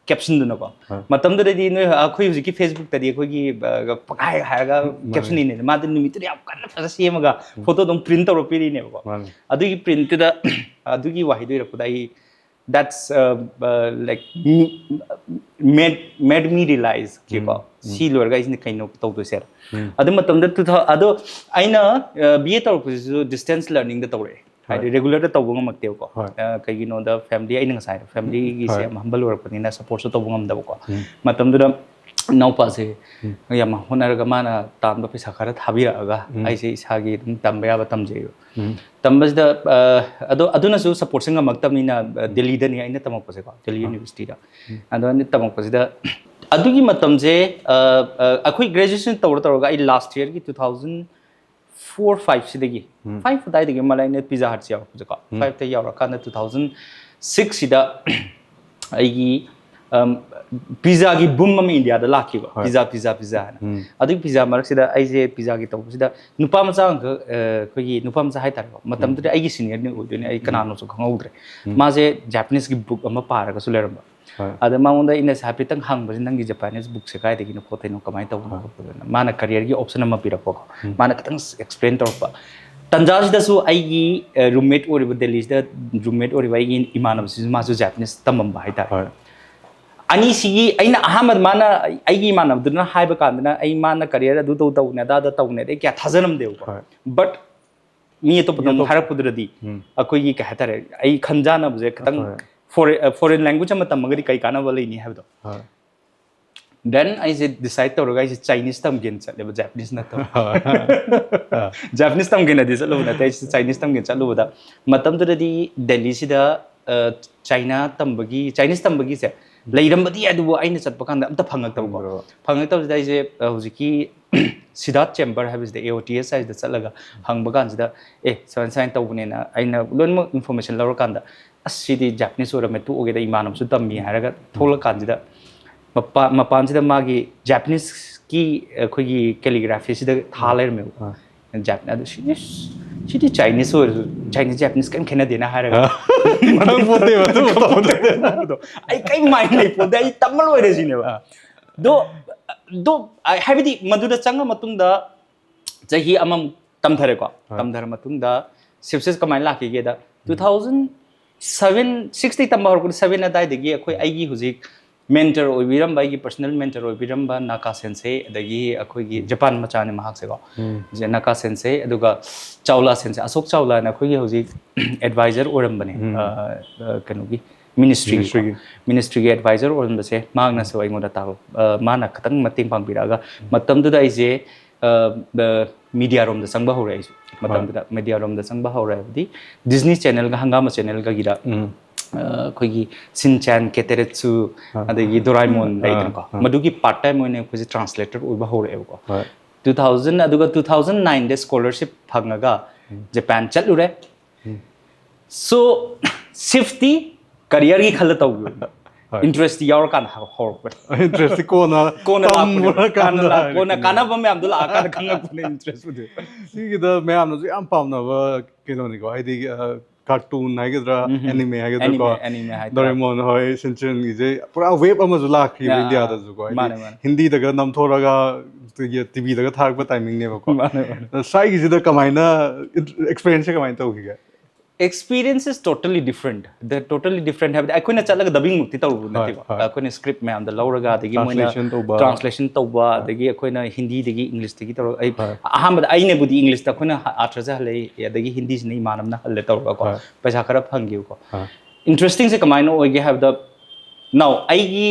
captionꯗꯨꯅꯀꯣ꯫ ꯍꯣꯏ. ꯃꯇꯝꯗꯨꯗꯗꯤ ꯅꯣꯏ, ꯑꯩꯈꯣꯏ ꯍꯧꯖꯤꯛꯀꯤ Facebookꯇꯗꯤ ꯑꯩꯈꯣꯏꯒꯤ, ꯑ, ꯄꯪꯍꯥꯏ ꯍꯥꯏꯔꯒ ꯃꯥꯅꯦ. caption ꯏꯅꯦ꯫ ꯃꯥꯗꯤ ꯅꯨꯃꯤꯠꯇꯨꯗ ꯌꯥꯝ ꯀꯟꯅ ꯐꯖꯅ ꯁꯦꯝꯃꯒ photo ꯑꯗꯨꯝ print ꯇꯧꯔ ꯄꯤꯔꯤꯅꯦꯕꯀꯣ꯫ ꯃꯥꯅꯦ. ꯑꯗꯨꯒꯤ printꯇꯨꯗ ꯑꯗꯨꯒꯤ ꯋꯥꯍꯩꯗꯣ ꯏꯔꯛꯄꯗ ꯑꯩ that's uh, uh, like m- made made me realize ꯀꯣ, ꯁꯤ ꯂꯣꯏꯔꯒ ꯑꯩꯁꯤꯅ ꯀꯩꯅꯣ ꯇꯧꯗꯣꯏꯁꯦ꯫ ꯑꯗꯨ ꯃꯇꯝꯗ ꯇꯨ ꯊꯥꯎ ꯑꯗꯣ ꯑꯩꯅ ꯕꯤ ꯑꯦ ꯇꯧꯔꯛꯄꯁꯤꯁꯨ ꯗꯤꯁꯇꯦꯟꯁ ꯂꯔꯅꯤꯡꯗ ꯇꯧꯔꯛꯑꯦ, ꯍꯥꯏꯗꯤ ꯔꯦꯒꯨꯂꯔꯗ ꯇꯧꯕ ꯉꯝꯃꯛꯇꯦꯕꯀꯣ꯫ ꯍꯣꯏ꯫ ꯑ, ꯀꯩꯒꯤꯅꯣꯗ ꯐꯦꯃꯤꯂꯤ ꯑꯩꯅ ꯉꯁꯥꯏ ꯐꯦꯃꯤꯂꯤꯒꯤꯁꯦ ꯍꯣꯏ꯫ ꯌꯥꯝ ꯍꯝꯕꯜ ꯑꯣꯏꯔꯛꯄꯅꯤꯅ ꯁꯞꯄꯣꯔꯠꯁꯨ ꯇꯧꯕ ꯉꯝꯗꯕꯀꯣ꯫ ꯃꯇꯝꯗꯨꯗ ꯏꯅꯥꯎꯄꯥꯁꯦ ꯌꯥꯝ ꯍꯣꯠꯅꯔꯒ ꯃꯥꯅ ꯇꯥꯟꯕ ꯄꯩꯁꯥ ꯈꯔ ꯊꯥꯕꯤꯔꯛꯑꯒ ꯑꯩꯁꯦ ꯏꯁꯥꯒꯤ ꯑꯗꯨꯝ ꯇꯝꯕ ꯌꯥꯕ ꯇꯝꯖꯩꯕ꯫ ꯇꯝꯕꯁꯤꯗ ꯑ, ꯑꯗꯣ ꯑꯗꯨꯅꯁꯨ ꯁꯞꯄꯣꯔꯠꯁꯦ ꯉꯝꯃꯛꯇꯕꯅꯤꯅ ꯑ, ꯗꯦꯜꯂꯤꯗꯅꯤ ꯑꯩꯅ ꯇꯝꯃꯛꯄꯁꯦꯀꯣ, ꯗꯦꯜꯂꯤ ꯌꯨꯅꯤꯚꯔꯁꯤꯇꯤꯗ꯫ ꯑꯗꯣ ꯑꯩꯅ ꯇꯝꯃꯛꯄꯁꯤꯗ ꯑꯗꯨꯒꯤ ꯃꯇꯝꯁꯦ ꯑ, ꯑ, ꯑꯩꯈꯣꯏ ꯒ꯭ꯔꯦꯖꯨꯑꯦꯁꯟ ꯇꯧꯔ ꯇꯧꯔꯒ ꯑꯩ ꯂꯥꯁ ꯌꯔꯒꯤ ꯇꯨ ꯊꯥꯎꯖꯟ ꯐꯣꯔ ꯐꯥꯏꯚꯁꯤꯗꯒꯤ, ꯐꯥꯏꯚ ꯑꯗꯨꯋꯥꯏꯗꯒꯤ ꯃꯥꯂꯦ ꯑꯩꯅ ꯄꯤꯖꯥ ꯍꯠꯁꯦ ꯌꯥꯎꯔꯛꯄꯁꯦꯀꯣ꯫ ꯐꯥꯏꯚꯇ ꯌꯥꯎꯔꯀꯥꯟꯗ ꯇꯨ ꯊꯥꯎꯖꯟ ꯁꯤꯛꯁꯁꯤꯗ ꯑꯩꯒꯤ ꯄꯤꯖꯥꯒꯤ ꯕꯨꯝ ꯑꯃ ꯏꯟꯗꯤꯌꯥꯗ ꯂꯥꯛꯈꯤꯕ꯫ ꯍꯣꯏ꯫ ꯄꯤꯖꯥ ꯄꯤꯖꯥ ꯄꯤꯖꯥ ꯍꯥꯏꯅ꯫ ꯑꯗꯨꯒꯤ ꯄꯤꯖꯥ ꯃꯔꯛꯁꯤꯗ ꯑꯩꯁꯦ ꯄꯤꯖꯥꯒꯤ ꯇꯧꯕꯁꯤꯗ ꯅꯨꯄꯥ ꯃꯆꯥ ꯑꯃꯈꯛ ꯑ, ꯑꯩꯈꯣꯏꯒꯤ ꯅꯨꯄꯥ ꯃꯆꯥ ꯍꯥꯏꯇꯥꯔꯦꯀꯣ, ꯃꯇꯝꯗꯨꯗ ꯑꯩꯒꯤ ꯁꯤꯅꯤꯌꯔꯅꯤ ꯑꯣꯏꯗꯣꯏꯅꯦ, ꯑꯩ ꯀꯅꯥꯅꯣꯁꯨ ꯈꯪꯍꯧꯗ꯭ꯔꯦ꯫ ꯃꯥꯁꯦ ꯖꯥꯄꯅꯤꯁꯀꯤ ꯕꯨꯛ ꯑꯃ ꯄꯥꯔꯒꯁꯨ ꯂꯩꯔꯝꯕ꯫ ꯍꯣꯏ꯫ ꯑꯗ ꯃꯉꯣꯟꯗ ꯑꯩꯅ ꯍꯥꯏꯐꯦꯠꯇꯪ ꯍꯪꯕꯁꯤ, "ꯅꯪꯒꯤ ꯖꯄꯥꯅꯤꯁ ꯕꯨꯛꯁꯦ ꯀꯥꯏꯗꯒꯤꯅꯣ ꯈꯣꯠꯇꯣꯏꯅꯣ, ꯀꯃꯥꯏꯅ ꯇꯧꯕꯅꯣ ꯈꯣꯠꯄꯅꯣ?" ꯃꯥꯅ ꯀꯔꯤꯌꯔꯒꯤ ꯑꯣꯞꯁꯟ ꯑꯃ ꯄꯤꯔꯛꯄꯀꯣ꯫ ꯃꯥꯅ ꯈꯤꯇꯪ ꯑꯦꯛꯁꯄ꯭ꯂꯦꯟ ꯇꯧꯔꯛꯄ ꯇꯥꯟꯖꯥꯁꯤꯗꯁꯨ ꯑꯩꯒꯤ ꯔꯨꯝꯃꯦꯠ ꯑꯣꯏꯔꯤꯕ, ꯗꯦꯜꯂꯤꯁꯤꯗ ꯔꯨꯝꯃꯦꯠ ꯑꯣꯏꯔꯤꯕ ꯑꯩꯒꯤ ꯏꯃꯥꯟꯅꯕꯁꯤꯁꯨ ꯃꯥꯁꯨ ꯖꯥꯄꯅꯤꯁ ꯇꯝꯃꯝꯕ ꯍꯥꯏꯇꯥꯔꯦ꯫ ꯍꯣꯏ꯫ ꯑꯅꯤꯁꯤꯒꯤ ꯑꯩꯅ ꯑꯍꯥꯟꯕꯗ ꯃꯥꯅ, ꯑꯩꯒꯤ ꯏꯃꯥꯟꯅꯕꯗꯨꯅ ꯍꯥꯏꯕ ꯀꯥꯟꯗꯅ ꯑꯩ ꯃꯥꯅ ꯀꯔꯤꯌꯔ ꯑꯗꯨ ꯇꯧ ꯇꯧꯅꯦ ꯑꯗꯥꯗ ꯇꯧꯅꯦ ꯑꯗꯩ ꯀꯌꯥ ꯊꯥꯖꯔꯝꯗꯦꯕꯀꯣ꯫ ꯍꯣꯏ꯫ ꯕꯠ ꯃꯤ ꯑꯇꯣꯞꯄꯗ ꯑꯃꯨꯛ ꯑꯇꯣꯞꯄ꯫ ꯍꯥꯏꯔꯛꯄꯗꯨꯗꯗꯤ ꯎꯝ꯫ ꯑꯩꯈꯣꯏꯒꯤ ꯀꯩ ꯍꯥꯏꯇꯥꯔꯦ, ꯑꯩ ꯈꯟꯖꯥꯟꯅꯕꯁꯦ ꯈꯤꯇꯪ ꯍꯣꯏ꯫ ꯐꯣꯔꯦꯟ ꯂꯦꯡꯒ꯭ꯋꯦꯖ ꯑꯃ ꯇꯝꯃꯒꯗꯤ ꯀꯩ ꯀꯥꯟꯅꯕ ꯂꯩꯅꯤ ꯍꯥꯏꯕꯗꯣ꯫ ꯍꯣꯏ꯫ ꯗꯦꯟ ꯑꯩꯁꯦ ꯗꯤꯁꯥꯏꯠ ꯇꯧꯔꯒ ꯑꯩꯁꯦ ꯆꯥꯏꯅꯤꯁ ꯇꯝꯒꯦꯅ ꯆꯠꯂꯦꯕ, ꯖꯥꯄꯅꯤꯁ ꯅꯠꯇꯕ꯫ ꯖꯥꯄꯅꯤꯁ ꯇꯝꯒꯦꯅꯗꯤ ꯆꯠꯂꯨꯕ ꯅꯠꯇꯦ, ꯑꯩꯁꯦ ꯆꯥꯏꯅꯤꯁ ꯇꯝꯒꯦꯅ ꯆꯠꯂꯨꯕꯗ ꯃꯇꯝꯗꯨꯗꯗꯤ ꯗꯦꯜꯂꯤꯁꯤꯗ ꯑ, ꯆꯥꯏꯅꯥ ꯇꯝꯕꯒꯤ, ꯆꯥꯏꯅꯤꯁ ꯇꯝꯕꯒꯤꯁꯦ ꯂꯩꯔꯝꯕꯗꯤ ꯌꯥꯏ, ꯑꯗꯨꯕꯨ ꯑꯩꯅ ꯆꯠꯄ ꯀꯥꯟꯗ ꯑꯝꯇ ꯐꯪꯉꯛꯇꯕꯀꯣ꯫ ꯐꯪꯗ꯭ꯔꯕ꯫ ꯐꯪꯉꯛꯇꯕꯁꯤꯗ ꯑꯩꯁꯦ ꯑ, ꯍꯧꯖꯤꯛꯀꯤ ꯁꯤꯗꯥꯠ ꯆꯦꯝꯕꯔ ꯍꯥꯏꯕꯁꯤꯗ, ꯑꯦ ꯑꯣ ꯇꯤ ꯑꯦꯁ ꯍꯥꯏꯁꯤꯗ ꯆꯠꯂꯒ ꯍꯪꯕ ꯀꯥꯟꯁꯤꯗ, "ꯑꯦ, ꯁꯨꯃꯥꯏꯅ ꯁꯨꯃꯥꯏꯅ ꯇꯧꯕꯅꯦꯅ" ꯑꯩꯅ ꯂꯣꯏꯅꯃꯛ ꯏꯟꯐꯣꯔꯃꯦꯁꯟ ꯂꯧꯔꯀꯥꯟꯗ, "ꯑꯁ, ꯁꯤꯗꯤ ꯖꯥꯄꯅꯤꯁ ꯑꯣꯏꯔꯝꯃꯦ, ꯇꯣꯛꯑꯒꯦꯗ, ꯏꯃꯥꯟꯅꯕꯁꯨ ꯇꯝꯃꯤ" ꯍꯥꯏꯔꯒ ꯊꯣꯛꯂꯀꯥꯟꯁꯤꯗ ꯃꯄꯥ-, ꯃꯄꯥꯟꯁꯤꯗ ꯃꯥꯒꯤ ꯖꯥꯄꯅꯤꯁꯀꯤ ꯑꯩꯈꯣꯏꯒꯤ ꯀꯦꯂꯤꯒ꯭ꯔꯥꯐꯤꯁꯤꯗ ꯊꯥ ꯂꯩꯔꯝꯃꯦꯕ꯫ ꯑꯥ꯫ ꯖꯥꯄꯅꯤꯁ ꯑꯗꯨ ꯁꯤꯗꯤ, ꯁꯤꯗꯤ ꯆꯥꯏꯅꯤꯁ ꯑꯣꯏꯔꯁꯨ, ꯆꯥꯏꯅꯤꯁ ꯖꯥꯄꯅꯤꯁ ꯀꯔꯤꯝ ꯈꯦꯠꯅꯗꯦꯅ ꯍꯥꯏꯔꯒ ꯈꯪꯄꯣꯠꯇꯦꯕ, ꯑꯗꯨ ꯃꯇꯝꯗꯨꯗ꯫ ꯑꯗꯣ ꯑꯩ ꯀꯔꯤꯝ ꯃꯥꯏꯟ ꯂꯩꯄꯣꯠꯇꯦ, ꯑꯩ ꯇꯝꯃ ꯂꯣꯏꯔꯦ ꯁꯤꯅꯦꯕ꯫ ꯑꯗꯣ ꯑꯗꯣ ꯍꯥꯏꯕꯗꯤ ꯃꯗꯨꯗ ꯆꯪꯉ ꯃꯇꯨꯡꯗ ꯆꯍꯤ ꯑꯃꯃꯨꯛ ꯇꯝꯊꯔꯦꯀꯣ꯫ ꯇꯝꯊꯔ ꯃꯇꯨꯡꯗ ꯁꯛꯁꯦꯁ ꯀꯃꯥꯏꯅ ꯂꯥꯛꯈꯤꯒꯦꯗ, Two thousand seven, sixꯇꯩ ꯇꯝꯕ ꯍꯧꯔꯛꯄꯗ seven ꯑꯗꯥꯏꯗꯒꯤ ꯑꯩꯈꯣꯏ, ꯑꯩꯒꯤ ꯍꯧꯖꯤꯛ mentor ꯑꯣꯏꯕꯤꯔꯝꯕ, ꯑꯩꯒꯤ personal mentor ꯑꯣꯏꯕꯤꯔꯝꯕ ꯅꯥꯀꯥ ꯁꯦꯟꯁꯦ, ꯑꯗꯒꯤ ꯑꯩꯈꯣꯏꯒꯤ ꯖꯄꯥꯟ ꯃꯆꯥꯅꯦ ꯃꯍꯥꯛꯁꯦꯀꯣ꯫ ꯖꯦ ꯅꯥꯀꯥ ꯁꯦꯟꯁꯦ, ꯑꯗꯨꯒ ꯆꯥꯎꯂꯥ ꯁꯦꯟꯁꯦ, ꯑꯁꯣꯛ ꯆꯥꯎꯂꯥꯅ ꯑꯩꯈꯣꯏꯒꯤ ꯍꯧꯖꯤꯛ advisor ꯑꯣꯏꯔꯝꯕꯅꯦ, ꯑ, ꯑ, ꯀꯩꯅꯣꯒꯤ, ministryꯒꯤ, ministryꯒꯤ꯫ Ministryꯒꯤ advisor ꯑꯣꯏꯔꯝꯕꯁꯦ ꯃꯍꯥꯛꯅꯁꯨ ꯑꯩꯉꯣꯟꯗ ꯇꯥꯛꯂꯛ-, ꯑ, ꯃꯥꯅ ꯈꯤꯇꯪ ꯃꯇꯦꯡ ꯄꯥꯡꯕꯤꯔꯛꯑꯒ, ꯃꯇꯝꯗꯨꯗ ꯑꯩꯁꯦ, ꯑ, ꯑ, mediaꯔꯣꯝꯗ ꯆꯪꯕ ꯍꯧꯔꯦ ꯑꯩꯁꯨ꯫ ꯃꯇꯝꯗꯨꯗ mediaꯔꯣꯝꯗ ꯆꯪꯕ ꯍꯧꯔꯦ ꯍꯥꯏꯕꯗꯤ Disney Channelꯒ ꯍꯪꯒꯥꯃ Channelꯒꯒꯤꯗ, ꯑ, ꯑꯩꯈꯣꯏꯒꯤ ꯁꯤꯟ ꯆꯥꯟ, ꯀꯦꯇꯦꯔꯦꯠꯁꯨ, ꯑꯗꯒꯤ ꯗꯣꯔꯥꯏꯃꯣꯟ ꯂꯩꯗꯅꯀꯣ꯫ ꯃꯗꯨꯒꯤ part time ꯑꯣꯏꯅ ꯑꯩꯈꯣꯏꯁꯦ translator ꯑꯣꯏꯕ ꯍꯧꯔꯛꯑꯦꯕꯀꯣ꯫ Two thousand, ꯑꯗꯨꯒ two thousand nineꯗ scholarship ꯐꯪꯉꯒ ꯖꯄꯥꯟ ꯆꯠꯂꯨꯔꯦ꯫ So, shiftꯇꯤ careerꯒꯤ ꯈꯜꯂ ꯇꯧꯈꯤꯕꯅꯤ꯫ Interestꯇꯤ ꯌꯥꯎꯔꯀꯥꯟꯗ ꯍꯧ-, ꯍꯧꯔꯛꯄꯅꯤ꯫ Interestꯇꯤ ꯀꯣꯟꯅ ꯀꯣꯟꯅ ꯂꯥꯛꯄꯅꯦ꯫ ꯇꯝꯃꯨꯔꯀꯥꯟꯗ ꯀꯣꯟꯅ ꯂꯥꯛ-, ꯀꯣꯟꯅ ꯍꯥꯏꯔꯛꯀꯅꯤ꯫ ꯀꯥꯟꯅꯕ ꯃꯌꯥꯝꯗꯣ ꯂꯥꯛꯑꯀꯥꯟꯗ ꯈꯪꯉꯛꯄꯅꯦ interestꯄꯨꯗꯤ꯫ ꯁꯤꯒꯤꯗ ꯃꯌꯥꯝꯅꯁꯨ ꯌꯥꯝ ꯄꯥꯝꯅꯕ ꯀꯩꯅꯣꯅꯤꯀꯣ, ꯍꯥꯏꯗꯤ, ꯑ, cartoon ꯍꯥꯏꯒꯗ꯭ꯔꯥ, anime ꯍꯥꯏꯒꯗ꯭ꯔꯥꯀꯣ? Anime, anime ꯍꯥꯏꯇꯥꯔꯦ꯫ ꯗꯣꯔꯦꯃꯣꯟ ꯍꯣꯏ, ꯁꯤꯟꯆꯦꯟꯒꯤꯁꯦ ꯄꯨꯔꯥ wave ꯑꯃꯁꯨ ꯂꯥꯛꯈꯤꯕ Indiaꯗꯁꯨꯀꯣ, ꯍꯥꯏꯗꯤ ꯃꯥꯅꯦ, ꯃꯥꯅꯦ꯫ ꯍꯤꯟꯗꯤꯗꯒ ꯅꯝꯊꯣꯔꯒ ꯑꯩꯈꯣꯏꯒꯤ TVꯗꯒ ꯊꯥꯔꯛꯄ timingꯅꯦꯕꯀꯣ꯫ ꯃꯥꯅꯦ, ꯃꯥꯅꯦ꯫ ꯑ, ꯁ꯭ꯋꯥꯏꯒꯤꯁꯤꯗ ꯀꯃꯥꯏꯅ, experienceꯁꯦ ꯀꯃꯥꯏꯅ ꯇꯧꯈꯤꯒꯦ? Experience is totally different. The totally different ꯍꯥꯏꯕꯗꯤ ꯑꯩꯈꯣꯏꯅ ꯆꯠꯂꯒ dubbingꯃꯛꯇꯤ ꯇꯧꯔꯨꯕ ꯍꯣꯏ, ꯅꯠꯇꯦꯀꯣ꯫ ꯍꯣꯏ꯫ ꯑꯩꯈꯣꯏꯅ script ꯃꯌꯥꯝꯗꯣ ꯂꯧꯔꯒ, ꯑꯗꯒꯤ ꯃꯣꯏꯅ translation ꯇꯧꯕ꯫ Translation ꯇꯧꯕ, ꯍꯣꯏ꯫ ꯑꯗꯒꯤ ꯑꯩꯈꯣꯏꯅ ꯍꯤꯟꯗꯤꯗꯒꯤ Englishꯇꯒꯤ ꯇꯧꯔꯒ, ꯑꯩ ꯍꯣꯏ꯫ ꯑꯍꯥꯟꯕꯗ ꯑꯩꯅꯕꯨꯗꯤ Englishꯇ ꯑꯩꯈꯣꯏꯅ ꯑꯥꯔꯊꯁꯦ ꯍꯜꯂꯛꯏ, ꯑꯗꯒꯤ ꯍꯤꯟꯗꯤꯁꯤꯅ ꯏꯃꯥꯟꯅꯕꯅ ꯍꯜꯂꯦ ꯇꯧꯔꯒꯀꯣ꯫ ꯍꯣꯏ꯫ ꯄꯩꯁꯥ ꯈꯔ ꯐꯪꯈꯤꯕꯀꯣ꯫ ꯍꯣꯏ꯫ Interestingꯁꯦ ꯀꯃꯥꯏꯅ ꯑꯣꯏꯒꯦ ꯍꯥꯏꯕꯗ, now, ꯑꯩꯒꯤ,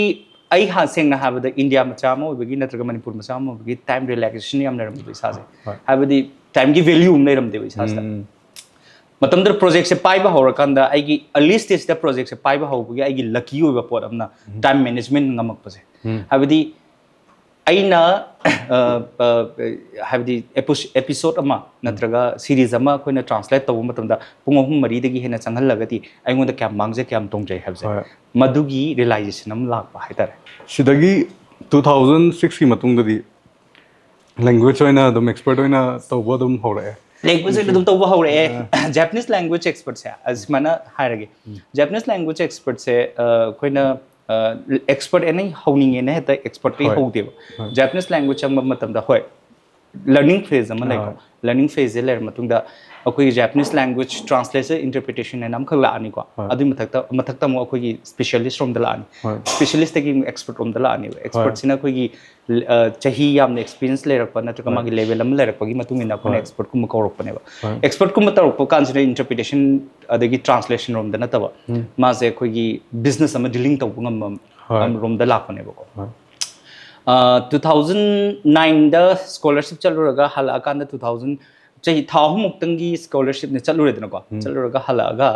ꯑꯩ ꯍꯥꯟ-, ꯁꯦꯡꯅ ꯍꯥꯏꯕꯗ India ꯃꯆꯥ ꯑꯃ ꯑꯣꯏꯕꯒꯤ ꯅꯠꯇ꯭ꯔꯒ ꯃꯅꯤꯄꯨꯔ ꯃꯆꯥ ꯑꯃ ꯑꯣꯏꯕꯒꯤ time relaxation ꯌꯥꯝ ꯂꯩꯔꯝꯗꯦ ꯏꯁꯥꯁꯦ꯫ ꯍꯣꯏ꯫ ꯍꯥꯏꯕꯗꯤ timeꯒꯤ value ꯑꯃ ꯂꯩꯔꯝꯗꯦꯕ ꯏꯁꯥꯁꯤꯗ꯫ ꯎꯝ꯫ ꯃꯇꯝꯗꯨꯗ projectꯁꯦ ꯄꯥꯏꯕ ꯍꯧꯔꯀꯥꯟꯗ ꯑꯩꯒꯤ early stageꯇ projectꯁꯦ ꯄꯥꯏꯕ ꯍꯧꯕꯒꯤ ꯑꯩꯒꯤ lucky ꯑꯣꯏꯕ ꯄꯣꯠ ꯑꯃꯅ ꯎꯝ꯫ Time management ꯉꯝꯃꯛꯄꯁꯦ꯫ ꯎꯝ꯫ ꯍꯥꯏꯕꯗꯤ ꯑꯩꯅ, ꯑ, ꯑ, ꯍꯥꯏꯕꯗꯤ epi-, episode ꯑꯃ ꯎꯝ꯫ ꯅꯠꯇ꯭ꯔꯒ series ꯑꯃ ꯑꯩꯈꯣꯏꯅ translate ꯇꯧꯕ ꯃꯇꯝꯗ ꯄꯨꯡ ꯑꯍꯨꯝ ꯃꯔꯤꯗꯒꯤ ꯍꯦꯟꯅ ꯆꯪꯍꯜꯂꯒꯗꯤ ꯑꯩꯉꯣꯟꯗ ꯀꯌꯥꯝ ꯃꯥꯡꯖꯩ, ꯀꯌꯥꯝ ꯇꯣꯡꯖꯩ ꯍꯥꯏꯕꯁꯦ, ꯍꯣꯏ꯫ ꯃꯗꯨꯒꯤ realization ꯑꯃ ꯂꯥꯛꯄ ꯍꯥꯏꯇꯥꯔꯦ꯫ ꯁꯤꯗꯒꯤ two thousand sixꯀꯤ ꯃꯇꯨꯡꯗꯗꯤ language ꯑꯣꯏꯅ ꯑꯗꯨꯝ expert ꯑꯣꯏꯅ ꯇꯧꯕ ꯑꯗꯨꯝ ꯍꯧꯔꯛꯑꯦ꯫ Language ꯑꯣꯏꯅ ꯑꯗꯨꯝ ꯇꯧꯕ ꯍꯧꯔꯛꯑꯦ꯫ ꯑ꯫ Japanese language expertꯁꯦ, ꯑ, ꯁꯨꯃꯥꯏꯅ ꯍꯥꯏꯔꯒꯦ꯫ ꯎꯝ꯫ Japanese language expertꯁꯦ, ꯑ, ꯑꯩꯈꯣꯏꯅ, ꯑ, expert ꯑꯅ ꯍꯧꯅꯤꯡꯉꯦꯅ ꯍꯦꯛꯇ expertꯇꯒꯤ ꯍꯣꯏ꯫ ꯍꯧꯗꯦꯕ꯫ ꯍꯣꯏ꯫ Japanese language ꯆꯪꯕ ꯃꯇꯝꯗ, ꯍꯣꯏ, ꯂꯔꯅꯤꯡ ꯐꯦꯖ ꯑꯃ ꯂꯩꯀꯣ꯫ ꯂꯔꯅꯤꯡ ꯐꯦꯖꯁꯦ ꯂꯩꯔ ꯃꯇꯨꯡꯗ ꯑꯩꯈꯣꯏꯒꯤ Japanese language translation interpretation ꯍꯥꯏꯅ ꯑꯃꯈꯛ ꯂꯥꯛꯑꯅꯤꯀꯣ꯫ ꯑꯗꯨꯒꯤ ꯃꯊꯛꯇ ꯃꯊꯛꯇ ꯑꯃꯨꯛ ꯑꯩꯈꯣꯏꯒꯤ ꯁ꯭ꯄꯦꯁꯤꯌꯦꯂꯤꯁ ꯔꯣꯝꯗ ꯂꯥꯛꯑꯅꯤ꯫ ꯁ꯭ꯄꯦꯁꯤꯌꯦꯂꯤꯁꯇꯒꯤ ꯑꯃꯨꯛ ꯑꯦꯛꯁꯄꯔꯠ ꯔꯣꯝꯗ ꯂꯥꯛꯑꯅꯦꯕ꯫ ꯑꯦꯛꯁꯄꯔꯠꯁꯤꯅ ꯑꯩꯈꯣꯏꯒꯤ ꯑ, ꯆꯍꯤ ꯌꯥꯝꯅ ꯑꯦꯛꯁꯄꯤꯔꯤꯌꯟꯁ ꯂꯩꯔꯛꯄ ꯅꯠꯇ꯭ꯔꯒ ꯃꯥꯒꯤ ꯂꯦꯚꯦꯜ ꯑꯃ ꯂꯩꯔꯛꯄꯒꯤ ꯃꯇꯨꯡ ꯏꯟꯅ ꯑꯩꯈꯣꯏꯅ ꯑꯦꯛꯁꯄꯔꯠꯀꯨꯝꯕ ꯀꯧꯔꯛꯄꯅꯦꯕ꯫ ꯑꯦꯛꯁꯄꯔꯠꯀꯨꯝꯕ ꯇꯧꯔꯛꯄ ꯀꯥꯟꯁꯤꯗ interpretation ꯑꯗꯒꯤ ꯇ꯭ꯔꯥꯟꯁꯂꯦꯁꯟ ꯔꯣꯝꯗ ꯅꯠꯇꯕ, ꯃꯥꯁꯦ ꯑꯩꯈꯣꯏꯒꯤ ꯕꯤꯖꯤꯅꯦꯁ ꯑꯃ ꯗꯤꯂꯤꯡ ꯇꯧꯕ ꯉꯝꯕ ꯔꯣꯝꯗ ꯂꯥꯛꯄꯅꯦꯕꯀꯣ꯫ ꯇꯨ ꯊꯥꯎꯖꯟ ꯅꯥꯏꯟꯗ ꯁ꯭ꯀꯣꯂꯔꯁꯤꯞ ꯆꯠꯂꯨꯔꯒ ꯍꯜꯂꯛꯑꯀꯥꯟꯗ ꯇꯨ ꯊꯥꯎꯖꯟ, ꯆꯍꯤ ꯊꯥ ꯑꯍꯨꯝꯃꯨꯛꯇꯪꯒꯤ ꯁ꯭ꯀꯣꯂꯔꯁꯤꯞꯅ ꯆꯠꯂꯨꯔꯦꯗꯅꯀꯣ꯫ ꯆꯠꯂꯨꯔꯒ ꯍꯜꯂꯛꯑꯒ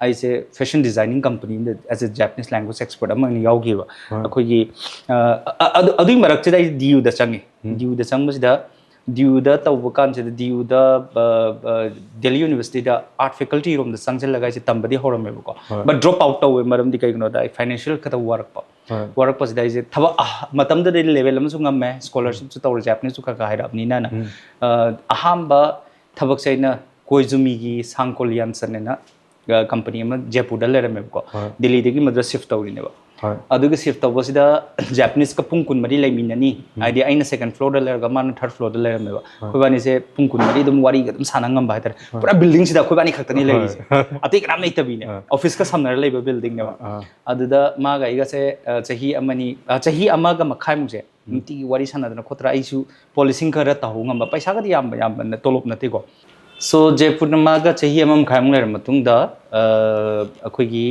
ꯑꯩꯁꯦ ꯐꯦꯁꯟ ꯗꯤꯖꯥꯏꯅꯤꯡ ꯀꯝꯄꯅꯤ ꯑꯃꯗ as a Japanese language expert ꯑꯃ ꯑꯣꯏꯅ ꯌꯥꯎꯈꯤꯕ꯫ ꯑꯩꯈꯣꯏꯒꯤ ꯑ, ꯑ, ꯑꯗꯨ ꯑꯗꯨꯒꯤ ꯃꯔꯛꯁꯤꯗ ꯑꯩ ꯗꯤ ꯌꯨꯗ ꯆꯪꯉꯤ꯫ ꯗꯤ ꯌꯨꯗ ꯆꯪꯕꯁꯤꯗ ꯗꯤ ꯌꯨꯗ ꯇꯧꯕ ꯀꯥꯟꯁꯤꯗ ꯗꯤ ꯌꯨꯗ ꯗꯦꯜꯂꯤ ꯌꯨꯅꯤꯚꯔꯁꯤꯇꯤꯗ ꯑꯥꯔꯠ ꯐꯦꯀꯜꯇꯤ ꯔꯣꯝꯗ ꯆꯪꯁꯤꯜꯂꯒ ꯑꯩꯁꯦ ꯇꯝꯕꯗꯤ ꯍꯧꯔꯝꯃꯦꯕꯀꯣ꯫ ꯕꯠ ꯗ꯭ꯔꯣꯞ ꯑꯥꯎꯠ ꯇꯧꯋꯦ꯫ ꯃꯔꯝꯗꯤ ꯀꯩꯒꯤꯅꯣꯗ ꯑꯩ ꯐꯥꯏꯅꯥꯟꯁꯤꯌꯦꯜ ꯈꯛꯇ ꯋꯥꯔꯛꯄ꯫ ꯋꯥꯔꯛꯄꯁꯤꯗ ꯑꯩꯁꯦ ꯊꯕꯛ ꯑꯍ- ꯃꯇꯝꯗꯨꯗ ꯂꯦꯚꯦꯜ ꯑꯃꯁꯨ ꯉꯝꯃꯦ, ꯁ꯭ꯀꯣꯂꯔꯁꯤꯞꯁꯨ ꯇꯧꯔꯦ, ꯖꯦꯄꯅꯤꯁꯁꯨ ꯈꯔ ꯈꯔ ꯍꯩꯔꯛꯑꯕꯅꯤꯅ ꯑꯅ꯫ ꯑ, ꯑꯍꯥꯟꯕ ꯊꯕꯛꯁꯦ ꯑꯩꯅ ꯀꯣꯏꯖꯨꯃꯤꯒꯤ ꯁꯥꯡꯀꯣꯂꯤꯌꯥꯟꯁꯟ ꯍꯥꯏꯅ ꯀꯝꯄꯅꯤ ꯑꯃ ꯖꯦꯄꯨꯔꯗ ꯂꯩꯔꯝꯃꯦꯕꯀꯣ꯫ ꯗꯤꯜꯂꯤꯗꯒꯤ ꯃꯗꯨꯗ ꯁꯤꯐ ꯇꯧꯔꯤꯅꯦꯕ꯫ ꯑꯗꯨꯒꯤ ꯁꯤꯐ ꯇꯧꯕꯁꯤꯗ ꯖꯦꯄꯅꯤꯁꯀ ꯄꯨꯡ ꯀꯨꯟꯃꯔꯤ ꯂꯩꯃꯤꯟꯅꯅꯤ꯫ ꯍꯥꯏꯗꯤ ꯑꯩꯅ ꯁꯦꯀꯦꯟ ꯐ꯭ꯂꯣꯔꯗ ꯂꯩꯔꯒ ꯃꯥꯅ ꯊꯥꯔꯠ ꯐ꯭ꯂꯣꯔꯗ ꯂꯩꯔꯝꯃꯦꯕ꯫ ꯑꯩꯈꯣꯏꯕꯥꯅꯤꯁꯦ ꯄꯨꯡ ꯀꯨꯟꯃꯔꯤ ꯑꯗꯨꯝ ꯋꯥꯔꯤꯒ ꯑꯗꯨꯝ ꯁꯥꯟꯅ ꯉꯝꯕ ꯍꯥꯏꯇꯥꯔꯦ꯫ ꯄꯨꯔꯥ ꯕꯤꯜꯗꯤꯡꯁꯤꯗ ꯑꯩꯈꯣꯏꯕꯥꯅꯤ ꯈꯛꯇꯅꯤ ꯂꯩꯔꯤꯁꯦ꯫ ꯑꯇꯩ ꯀꯅꯥꯝ ꯂꯩꯇꯕꯤꯅꯦ꯫ ꯑꯣꯐꯤꯁꯀ ꯁꯝꯅꯔ ꯂꯩꯕ ꯕꯤꯜꯗꯤꯡꯅꯦꯕ꯫ ꯑꯗꯨꯗ ꯃꯥꯒ ꯑꯩꯒꯁꯦ, ꯑ, ꯆꯍꯤ ꯑꯃꯅꯤ, ꯑ, ꯆꯍꯤ ꯑꯃꯒ ꯃꯈꯥꯏꯃꯨꯛꯁꯦ ꯅꯨꯡꯇꯤꯒꯤ ꯋꯥꯔꯤ ꯁꯥꯟꯅꯗꯅ ꯈꯣꯠꯇꯅ ꯑꯩꯁꯨ ꯄꯣꯂꯤꯁꯤꯡ ꯈꯔ ꯇꯧꯍꯧ ꯉꯝꯕ, ꯄꯩꯁꯥꯒꯗꯤ ꯌꯥꯝꯕ ꯌꯥꯝꯕ ꯅ-, ꯇꯣꯂꯣꯞ ꯅꯠꯇꯦꯀꯣ꯫ ꯁꯣ ꯖꯦꯄꯨꯔꯗ ꯃꯥꯒ ꯆꯍꯤ ꯑꯃ ꯃꯈꯥꯏꯃꯨꯛ ꯂꯩꯔ ꯃꯇꯨꯡꯗ, ꯑ, ꯑꯩꯈꯣꯏꯒꯤ,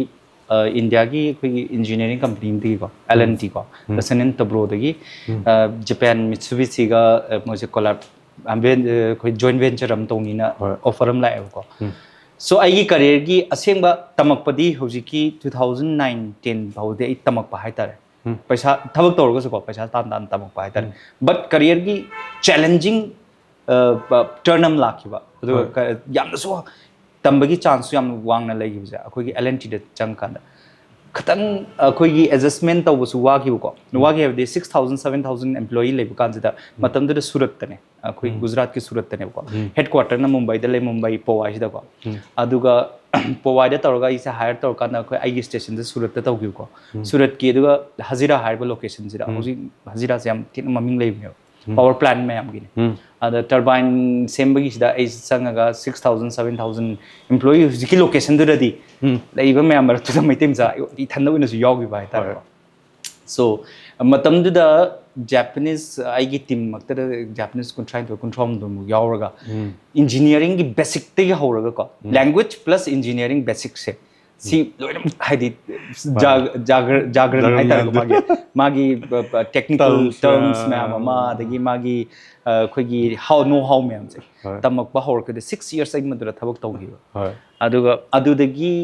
ꯑ, ꯏꯟꯗꯤꯌꯥꯒꯤ ꯑꯩꯈꯣꯏꯒꯤ ꯏꯟꯖꯤꯅꯤꯌꯥꯔꯤꯡ ꯀꯝꯄꯅꯤ ꯑꯃꯗꯒꯤꯀꯣ, ꯑꯦꯜ ꯑꯦꯟ ꯇꯤ ꯀꯣ, ꯔꯇꯟ ꯇꯥꯇꯥꯗꯒꯤ, ꯑ, ꯖꯄꯥꯟ ꯃꯤꯠꯁꯨꯕꯤꯁꯤꯒ, ꯑ, ꯃꯣꯏꯁꯦ ꯀꯣꯂꯥꯞ-, ꯑ, ꯚꯦꯟ-, ꯑ, ꯑꯩꯈꯣꯏ ꯖꯣꯏꯟ ꯚꯦꯟꯆꯔ ꯑꯃ ꯇꯧꯅꯤꯅ ꯑꯣꯐꯔ ꯑꯃ ꯂꯥꯛꯑꯦꯕꯀꯣ꯫ ꯁꯣ ꯑꯩꯒꯤ ꯀꯔꯤꯌꯔꯒꯤ ꯑꯁꯦꯡꯕ ꯇꯝꯃꯛꯄꯗꯤ ꯍꯧꯖꯤꯛꯀꯤ ꯇꯨ ꯊꯥꯎꯖꯟ ꯅꯥꯏꯟ ꯇꯦꯟ ꯐꯥꯎꯗꯤ ꯑꯩ ꯇꯝꯃꯛꯄ ꯍꯥꯏꯇꯥꯔꯦ꯫ ꯄꯩꯁꯥ ꯊꯕꯛ ꯇꯧꯔꯒꯁꯨꯀꯣ, ꯄꯩꯁꯥ ꯇꯥꯟ ꯇꯥꯟ ꯇꯝꯃꯛꯄ ꯍꯥꯏꯇꯥꯔꯦ꯫ ꯕꯠ ꯀꯔꯤꯌꯔꯒꯤ ꯆꯦꯂꯦꯟꯖꯤꯡ ꯇꯔꯟ ꯑꯃ ꯂꯥꯛꯈꯤꯕ꯫ ꯑꯗꯨꯒ ꯀ-, ꯌꯥꯝꯅꯁꯨ ꯇꯝꯕꯒꯤ ꯆꯥꯟꯁꯁꯨ ꯌꯥꯝꯅ ꯋꯥꯡꯅ ꯂꯩꯈꯤꯕꯁꯦ ꯑꯩꯈꯣꯏꯒꯤ ꯑꯦꯜ ꯑꯦꯟ ꯇꯤꯗ ꯆꯪꯉꯀꯥꯟꯗ ꯈꯤꯇꯪ ꯑꯩꯈꯣꯏꯒꯤ ꯑꯦꯗꯖꯁꯃꯦꯟ ꯇꯧꯕꯁꯨ ꯋꯥꯈꯤꯕꯀꯣ꯫ ꯋꯥꯈꯤ ꯍꯥꯏꯕꯗꯤ six thousand, seven thousand employee ꯂꯩꯕ ꯀꯥꯟꯁꯤꯗ ꯃꯇꯝꯗꯨꯗ ꯁꯨꯔꯠꯇꯅꯦ, ꯑꯩꯈꯣꯏ ꯒꯨꯖꯔꯥꯠꯀꯤ ꯁꯨꯔꯠꯇꯅꯦꯕꯀꯣ꯫ ꯍꯦꯗ ꯀ꯭ꯋꯥꯇꯔꯅ ꯃꯨꯝꯕꯥꯏꯗ ꯂꯩ, ꯃꯨꯝꯕꯥꯏ ꯄꯣꯋꯥꯏꯁꯤꯗꯀꯣ꯫ ꯑꯗꯨꯒ ꯄꯣꯋꯥꯏꯗ ꯇꯧꯔꯒ ꯑꯩꯁꯦ ꯍꯥꯏꯌꯔ ꯇꯧꯔꯀꯥꯟꯗ ꯑꯩꯈꯣꯏ ꯑꯩꯒꯤ ꯁ꯭ꯇꯦꯁꯟꯁꯦ ꯁꯨꯔꯠꯇ ꯇꯧꯈꯤꯕꯀꯣ꯫ ꯁꯨꯔꯠꯀꯤ ꯑꯗꯨꯒ ꯍꯖꯤꯔꯥ ꯍꯥꯏꯔꯤꯕ ꯂꯣꯀꯦꯁꯟꯁꯤꯗ ꯍꯧꯖꯤꯛ ꯍꯖꯤꯔꯥꯁꯦ ꯌꯥꯝ ꯊꯤꯅ ꯃꯃꯤꯡ ꯂꯩꯕꯅꯦꯕ꯫ ꯄꯥꯋꯔ ꯄ꯭ꯂꯥꯟ ꯃꯌꯥꯝꯒꯤꯅꯤ꯫ ꯎꯝ꯫ ꯑꯗ ꯇꯔꯕꯥꯏꯟ ꯁꯦꯝꯕꯒꯤꯁꯤꯗ ꯑꯩ ꯆꯪꯉꯒ six thousand seven thousand employee ꯍꯧꯖꯤꯛꯀꯤ ꯂꯣꯀꯦꯁꯟꯗꯨꯗꯗꯤ ꯎꯝ꯫ ꯂꯩꯕ ꯃꯌꯥꯝ ꯃꯔꯛꯇꯨꯗ ꯃꯩꯇꯩ ꯃꯆꯥ ꯏꯊꯟꯗ ꯑꯣꯏꯅꯁꯨ ꯌꯥꯎꯈꯤꯕ ꯍꯥꯏꯇꯥꯔꯦꯀꯣ꯫ ꯁꯣ ꯃꯇꯝꯗꯨꯗ ꯖꯥꯄꯅꯤꯁ ꯑꯩꯒꯤ ꯇꯤꯝꯃꯛꯇꯗ ꯖꯥꯄꯅꯤꯁ ꯀꯨꯟꯊ꯭ꯔꯥꯅꯤꯊꯣꯏ ꯀꯨꯟꯊ꯭ꯔꯥꯍꯨꯝꯗꯣꯏꯃꯨꯛ ꯌꯥꯎꯔꯒ ꯎꯝ꯫ ꯏꯟꯖꯤꯅꯤꯌꯥꯔꯤꯡꯒꯤ ꯕꯦꯁꯤꯛꯇꯒꯤ ꯍꯧꯔꯒꯀꯣ, ꯂꯦꯡꯒ꯭ꯋꯦꯖ ꯄ꯭ꯂꯁ ꯏꯟꯖꯤꯅꯤꯌꯥꯔꯤꯡ ꯕꯦꯁꯤꯛꯁꯦ ꯁꯤ ꯂꯣꯏꯅ ꯍꯥꯏꯗꯤ ꯖꯥꯒ- ꯖꯥꯒꯔꯟ ꯖꯥꯒꯔꯟ ꯍꯥꯏꯇꯥꯔꯦꯀꯣ꯫ ꯃꯌꯥꯝꯗꯣ꯫ ꯃꯥꯒꯤ ꯃꯥꯒꯤ ꯇꯦꯛꯅꯤꯀꯦꯜ Terms ꯇꯔꯝꯁ ꯃꯌꯥꯝ꯫ ꯃꯌꯥꯝ ꯑꯃ, ꯑꯗꯒꯤ ꯃꯥꯒꯤ ꯑ, ꯑꯩꯈꯣꯏꯒꯤ ꯍꯥꯎ ꯅꯣ ꯍꯥꯎ ꯃꯌꯥꯝꯁꯦ ꯍꯣꯏ꯫ ꯇꯝꯃꯛꯄ ꯍꯧꯔꯛꯄꯗ ꯁꯤꯛꯁ ꯌꯔꯁ ꯑꯩ ꯃꯗꯨꯗ ꯊꯕꯛ ꯇꯧꯈꯤꯕ꯫ ꯍꯣꯏ꯫ ꯑꯗꯨꯒ ꯑꯗꯨꯗꯒꯤ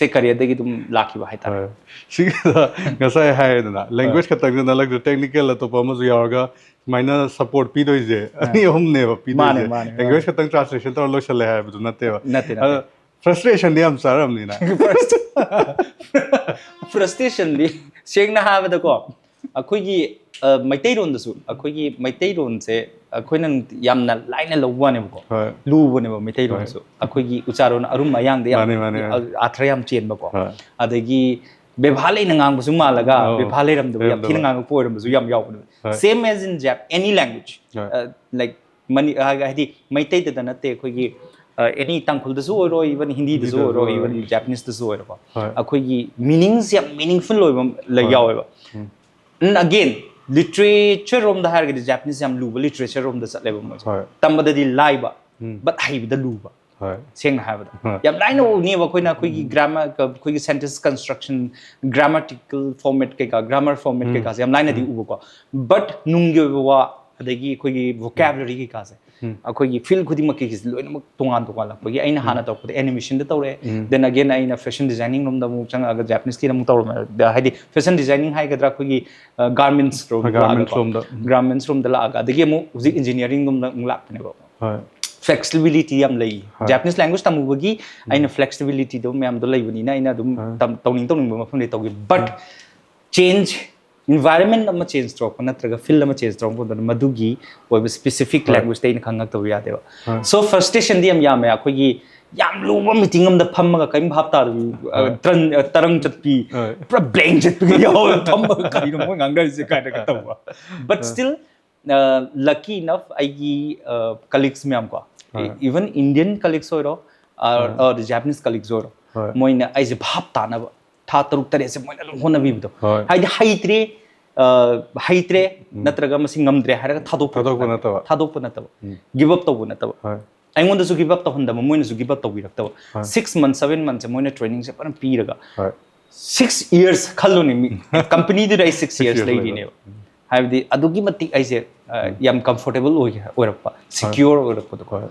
ꯁꯦ ꯀꯔꯤꯌꯔꯗꯒꯤ ꯑꯗꯨꯝ ꯂꯥꯛꯈꯤꯕ ꯍꯥꯏꯇꯥꯔꯦ꯫ ꯍꯣꯏ꯫ ꯁꯤꯒꯤꯗ ꯉꯁꯥꯏ ꯍꯥꯏꯔꯦꯗꯅ, ꯂꯦꯡꯒ꯭ꯋꯦꯖ ꯈꯛꯇꯪꯗ ꯅꯠꯇ꯭ꯔꯒ ꯇꯦꯛꯅꯤꯀꯦꯜ ꯑꯇꯣꯞꯄ ꯑꯃꯁꯨ ꯌꯥꯎꯔꯒ ꯁꯨꯃꯥꯏꯅ ꯁꯞꯄꯣꯔꯠ ꯄꯤꯗꯣꯏꯁꯦ ꯑꯅꯤ ꯑꯍꯨꯝꯅꯦꯕ ꯄꯤꯗꯣꯏꯁꯦ꯫ ꯃꯥꯅꯦ, ꯃꯥꯅꯦ, ꯃꯥꯅꯦ꯫ ꯂꯦꯡꯒ꯭ꯋꯦꯖ ꯈꯛꯇꯪ ꯇ꯭ꯔꯥꯟꯁꯂꯦꯁꯟ ꯇꯧꯔ ꯂꯣꯏꯁꯜꯂꯦ ꯍꯥꯏꯕꯗꯨ ꯅꯠꯇꯦꯕ꯫ ꯅꯠꯇꯦ, ꯅꯠꯇꯦ꯫ ꯑꯗꯣ ꯐ꯭ꯔꯁꯇ꯭ꯔꯦꯁꯟꯗꯤ ꯌꯥꯝ ꯆꯥꯔꯝꯅꯤꯅ꯫ ꯐ꯭ꯔꯁꯇ꯭ꯔꯦꯁꯟꯗꯤ ꯁꯦꯡꯅ ꯍꯥꯏꯕꯗꯀꯣ, ꯑꯩꯈꯣꯏꯒꯤ ꯑ, ꯃꯩꯇꯩꯔꯣꯟꯗꯁꯨ, ꯑꯩꯈꯣꯏꯒꯤ ꯃꯩꯇꯩꯔꯣꯟꯁꯦ ꯑꯩꯈꯣꯏꯅ ꯌꯥꯝꯅ ꯂꯥꯏꯅ ꯂꯧꯕ ꯋꯥꯅꯦꯕꯀꯣ꯫ ꯍꯣꯏ꯫ ꯂꯨꯕꯅꯦꯕ ꯃꯩꯇꯩꯔꯣꯟꯁꯨ꯫ ꯑꯩꯈꯣꯏꯒꯤ ꯎꯆꯥꯔꯣꯟ ꯑꯔꯨꯝ ꯑꯌꯥꯡꯗ ꯌꯥꯝ ꯃꯥꯅꯦ, ꯃꯥꯅꯦ, ꯃꯥꯅꯦ꯫ ꯑꯥꯊ꯭ꯔ ꯌꯥꯝ ꯆꯦꯟꯕꯀꯣ꯫ ꯍꯣꯏ꯫ ꯑꯗꯒꯤ ꯕꯦꯕꯥꯔ ꯂꯩꯅ ꯉꯥꯡꯕꯁꯨ ꯃꯥꯜꯂꯒ ꯑꯧ꯫ ꯕꯦꯕꯥꯔ ꯂꯩꯔꯝꯗꯕ ꯌꯥꯝ ꯊꯤꯅ ꯂꯩꯔꯝꯗꯕ꯫ ꯉꯥꯡꯉꯛꯄ ꯑꯣꯏꯔꯝꯕꯁꯨ ꯌꯥꯝ ꯌꯥꯎꯕꯅꯦꯕ꯫ ꯍꯣꯏ꯫ Same as in Jap, any language. ꯍꯣꯏ꯫ ꯑ, like ꯃꯅꯤ-, ꯍꯥꯏ-, ꯍꯥꯏꯗꯤ ꯃꯩꯇꯩꯗꯗ ꯅꯠꯇꯦ, ꯑꯩꯈꯣꯏꯒꯤ ꯑꯦꯅꯤ ꯇꯥꯡꯈꯨꯜꯗꯁꯨ ꯑꯣꯏꯔꯣ, ꯏꯚꯟ ꯍꯤꯟꯗꯤꯗꯁꯨ ꯍꯤꯟꯗꯤꯗꯁꯨ ꯑꯣꯏꯔꯣ, ꯑꯣꯏꯔꯣ꯫ ꯏꯚꯟ ꯖꯥꯄꯅꯤꯁꯇꯁꯨ ꯑꯣꯏꯔꯣꯀꯣ꯫ ꯍꯣꯏ꯫ ꯑꯩꯈꯣꯏꯒꯤ ꯃꯤꯅꯤꯡꯁꯦ ꯌꯥꯝ ꯃꯤꯅꯤꯡꯐꯨꯜ ꯑꯣꯏꯕ ꯂꯩ ꯍꯣꯏ꯫ ꯌꯥꯎꯋꯦꯕ꯫ ꯎꯝ꯫ ꯑꯒꯦꯟ ꯂꯤꯇ꯭ꯔꯦꯆꯔ ꯔꯣꯝꯗ ꯍꯥꯏꯔꯒꯗꯤ ꯖꯥꯄꯅꯤꯁ ꯌꯥꯝ ꯂꯨꯕ ꯂꯤꯇ꯭ꯔꯦꯆꯔ ꯔꯣꯝꯗ ꯆꯠꯂꯦꯕ ꯃꯣꯏꯁꯦ꯫ ꯍꯣꯏ꯫ ꯇꯝꯕꯗꯗꯤ ꯂꯥꯏꯕ, ꯎꯝ꯫ ꯕꯠ ꯍꯩꯕꯗ ꯂꯨꯕ꯫ ꯍꯣꯏ꯫ ꯁꯦꯡꯅ ꯍꯥꯏꯕꯗ ꯍꯣꯏ꯫ ꯌꯥꯝ ꯂꯥꯏꯅ ꯎꯅꯦꯕ ꯑꯩꯈꯣꯏꯅ ꯑꯩꯈꯣꯏꯒꯤ ꯒ꯭ꯔꯥꯃꯔ, ꯑꯩꯈꯣꯏꯒꯤ ꯁꯦꯟꯇꯦꯟꯁ ꯀꯟꯁꯇ꯭ꯔꯛꯁꯟ, ꯒ꯭ꯔꯥꯃꯥꯇꯤꯀꯦꯜ ꯐꯣꯔꯃꯦꯠ ꯀꯩꯀꯥ, ꯒ꯭ꯔꯥꯃꯔ ꯐꯣꯔꯃꯦꯠ ꯀꯩꯀꯥꯁꯦ ꯌꯥꯝ ꯂꯥꯏꯅꯗꯤ ꯎꯕꯀꯣ, ꯕꯠ ꯅꯨꯡꯒꯤ ꯑꯣꯏꯕ ꯋꯥ, ꯑꯗꯒꯤ ꯑꯩꯈꯣꯏꯒꯤ ꯚꯣꯀꯦꯕꯨꯂꯔꯤ ꯀꯩꯀꯥꯁꯦ ꯎꯝ꯫ ꯑꯩꯈꯣꯏꯒꯤ ꯐꯤꯜ ꯈꯨꯗꯤꯡꯃꯛꯀꯤꯁꯦ ꯂꯣꯏꯅꯃꯛ ꯇꯣꯉꯥꯟ ꯇꯣꯉꯥꯟ ꯂꯥꯛꯄꯒꯤ ꯑꯩꯅ ꯍꯥꯟꯅ ꯇꯧꯔꯛꯄꯗ ꯑꯦꯅꯤꯃꯦꯁꯟꯗ ꯇꯧꯔꯛꯑꯦ꯫ ꯎꯝ꯫ Then again ꯑꯩꯅ ꯐꯦꯁꯟ ꯗꯤꯖꯥꯏꯅꯤꯡ ꯔꯣꯝꯗ ꯑꯃꯨꯛ ꯆꯪꯉꯛꯑꯒ ꯖꯥꯄꯅꯤꯁꯀꯤꯗ ꯑꯃꯨꯛ ꯇꯧꯔꯝꯃꯦ꯫ ꯍꯥꯏꯗꯤ ꯐꯦꯁꯟ ꯗꯤꯖꯥꯏꯅꯤꯡ ꯍꯥꯏꯒꯗ꯭ꯔꯥ, ꯑꯩꯈꯣꯏꯒꯤ ꯒꯥꯔꯃꯦꯟꯠꯁ ꯔꯣꯝ ꯒꯥꯔꯃꯦꯟꯠꯁ ꯔꯣꯝꯗ꯫ ꯎꯝ꯫ ꯒꯥꯔꯃꯦꯟꯠꯁ ꯔꯣꯝꯗ ꯂꯥꯛꯑꯒ, ꯑꯗꯒꯤ ꯑꯃꯨꯛ ꯍꯧꯖꯤꯛ ꯏꯟꯖꯤꯅꯤꯌꯥꯔꯤꯡ ꯔꯣꯝꯗ ꯑꯃꯨꯛ ꯂꯥꯛꯄꯅꯦꯕ꯫ ꯍꯣꯏ꯫ ꯐ꯭ꯂꯦꯛꯁꯤꯕꯤꯂꯤꯇꯤ ꯌꯥꯝ ꯂꯩ꯫ ꯍꯣꯏ꯫ ꯖꯥꯄꯅꯤꯁ ꯂꯦꯡꯒ꯭ꯋꯦꯖ ꯇꯝꯃꯨꯕꯒꯤ ꯑꯩꯅ ꯐ꯭ꯂꯦꯛꯁꯤꯕꯤꯂꯤꯇꯤꯗꯣ ꯃꯌꯥꯝꯗꯣ ꯂꯩꯕꯅꯤꯅ ꯑꯩꯅ ꯑꯗꯨꯝ ꯍꯣꯏ꯫ ꯇꯝ-, ꯇꯧꯅꯤꯡ ꯇꯧꯅꯤꯡꯕ ꯃꯐꯝꯗ ꯇꯧꯈꯤ꯫ ꯕꯠ ꯆꯦꯟꯖ, ꯏꯟꯚꯥꯏꯔꯟꯃꯦꯟ ꯑꯃ ꯆꯦꯟꯖ ꯇꯧꯔꯛꯄ ꯅꯠꯇ꯭ꯔꯒ ꯐꯤꯜ ꯑꯃ ꯆꯦꯟꯖ ꯇꯧꯔꯛꯄ ꯃꯇꯝꯗ ꯃꯗꯨꯒꯤ ꯑꯣꯏꯕ ꯁ꯭ꯄꯦꯁꯤꯐꯤꯛ ꯍꯣꯏ꯫ ꯂꯦꯡꯒ꯭ꯋꯦꯖꯇ ꯑꯩꯅ ꯈꯪꯉꯛꯇꯕ ꯌꯥꯗꯦꯕ꯫ ꯍꯣꯏ꯫ ꯁꯣ ꯐ꯭ꯔꯁꯇ꯭ꯔꯦꯁꯟꯗꯤ ꯌꯥꯝ ꯌꯥꯝꯃꯦ꯫ ꯑꯩꯈꯣꯏꯒꯤ ꯌꯥꯝ ꯂꯨꯕ ꯃꯤꯇꯤꯡ ꯑꯃꯗ ꯐꯝꯃꯒ ꯀꯔꯤꯝ ꯚꯥꯞ ꯇꯥꯗꯕꯤ, ꯑ, ꯍꯣꯏ꯫ ꯇꯔꯪ-, ꯑ, ꯇꯔꯪ ꯆꯠꯄꯤ, ꯍꯣꯏ꯫ ꯄꯨꯔꯥ ꯕ꯭ꯂꯦꯡ ꯆꯠꯄꯤꯒ ꯌꯥꯎꯔꯒ ꯐꯝꯃꯒ ꯀꯔꯤꯅꯣ ꯃꯣꯏ ꯉꯥꯡꯅꯔꯤꯁꯦ ꯀꯥꯏꯅꯒ ꯇꯧꯕ꯫ ꯕꯠ ꯁ꯭ꯇꯤꯜ Lucky enough, ꯑꯩꯒꯤ ꯀꯂꯤꯛꯁ ꯃꯌꯥꯝ ꯀꯣ, ꯍꯣꯏ꯫ Even Indian colleagues ꯑꯣꯏꯔꯣ, Japanese colleagues ꯑꯣꯏꯔꯣ, ꯍꯣꯏ꯫ ꯃꯣꯏꯅ ꯑꯩꯁꯦ ꯚꯥꯞ ꯇꯥꯅꯕ ꯊꯥ ꯇꯔꯨꯛ ꯇꯔꯦꯠꯁꯦ ꯃꯣꯏꯅ ꯑꯗꯨꯝ ꯍꯣꯠꯅꯕꯤꯕꯗꯣ꯫ ꯍꯣꯏ꯫ ꯍꯥꯏꯗꯤ ꯍꯩꯇ꯭ꯔꯦ, ꯑ, ꯍꯩꯇ꯭ꯔꯦ ꯅꯠꯇ꯭ꯔꯒ ꯃꯁꯤ ꯉꯝꯗ꯭ꯔꯦ ꯍꯥꯏꯔꯒ ꯊꯥꯗꯣꯛꯄ ꯊꯥꯗꯣꯛꯄ ꯅꯠꯇꯕ꯫ ꯊꯥꯗꯣꯛꯄ ꯅꯠꯇꯕ, ꯎꯝ꯫ ꯒꯤꯞ ꯑꯞ ꯇꯧꯕ ꯅꯠꯇꯕ꯫ ꯍꯣꯏ꯫ ꯑꯩꯉꯣꯟꯗꯁꯨ ꯒꯤꯞ ꯑꯞ ꯇꯧꯍꯟꯗꯕ, ꯃꯣꯏꯅꯁꯨ ꯒꯤꯞ ꯑꯞ ꯇꯧꯕꯤꯔꯛꯇꯕ꯫ ꯍꯣꯏ꯫ Six months, seven monthsꯁꯦ ꯃꯣꯏꯅ trainingꯁꯦ ꯐꯖꯅ ꯄꯤꯔꯒ, ꯍꯣꯏ꯫ Six years ꯈꯜꯂꯨꯅꯦ, ꯃꯤ ꯀꯝꯄꯅꯤꯗꯨꯗ ꯑꯩ six years Years ꯂꯩꯔꯤꯅꯦꯕ꯫ ꯍꯥꯏꯕꯗꯤ ꯑꯗꯨꯛꯀꯤ ꯃꯇꯤꯛ ꯑꯩꯁꯦ, ꯑ, ꯌꯥꯝ ꯀꯝꯐꯣꯔꯇꯦꯕꯜ ꯑꯣꯏ ꯑꯣꯏꯔꯛꯄ, ꯁꯤꯀ꯭ꯌꯣꯔ ꯑꯣꯏꯔꯛꯄꯗꯣ꯫ ꯍꯣꯏ꯫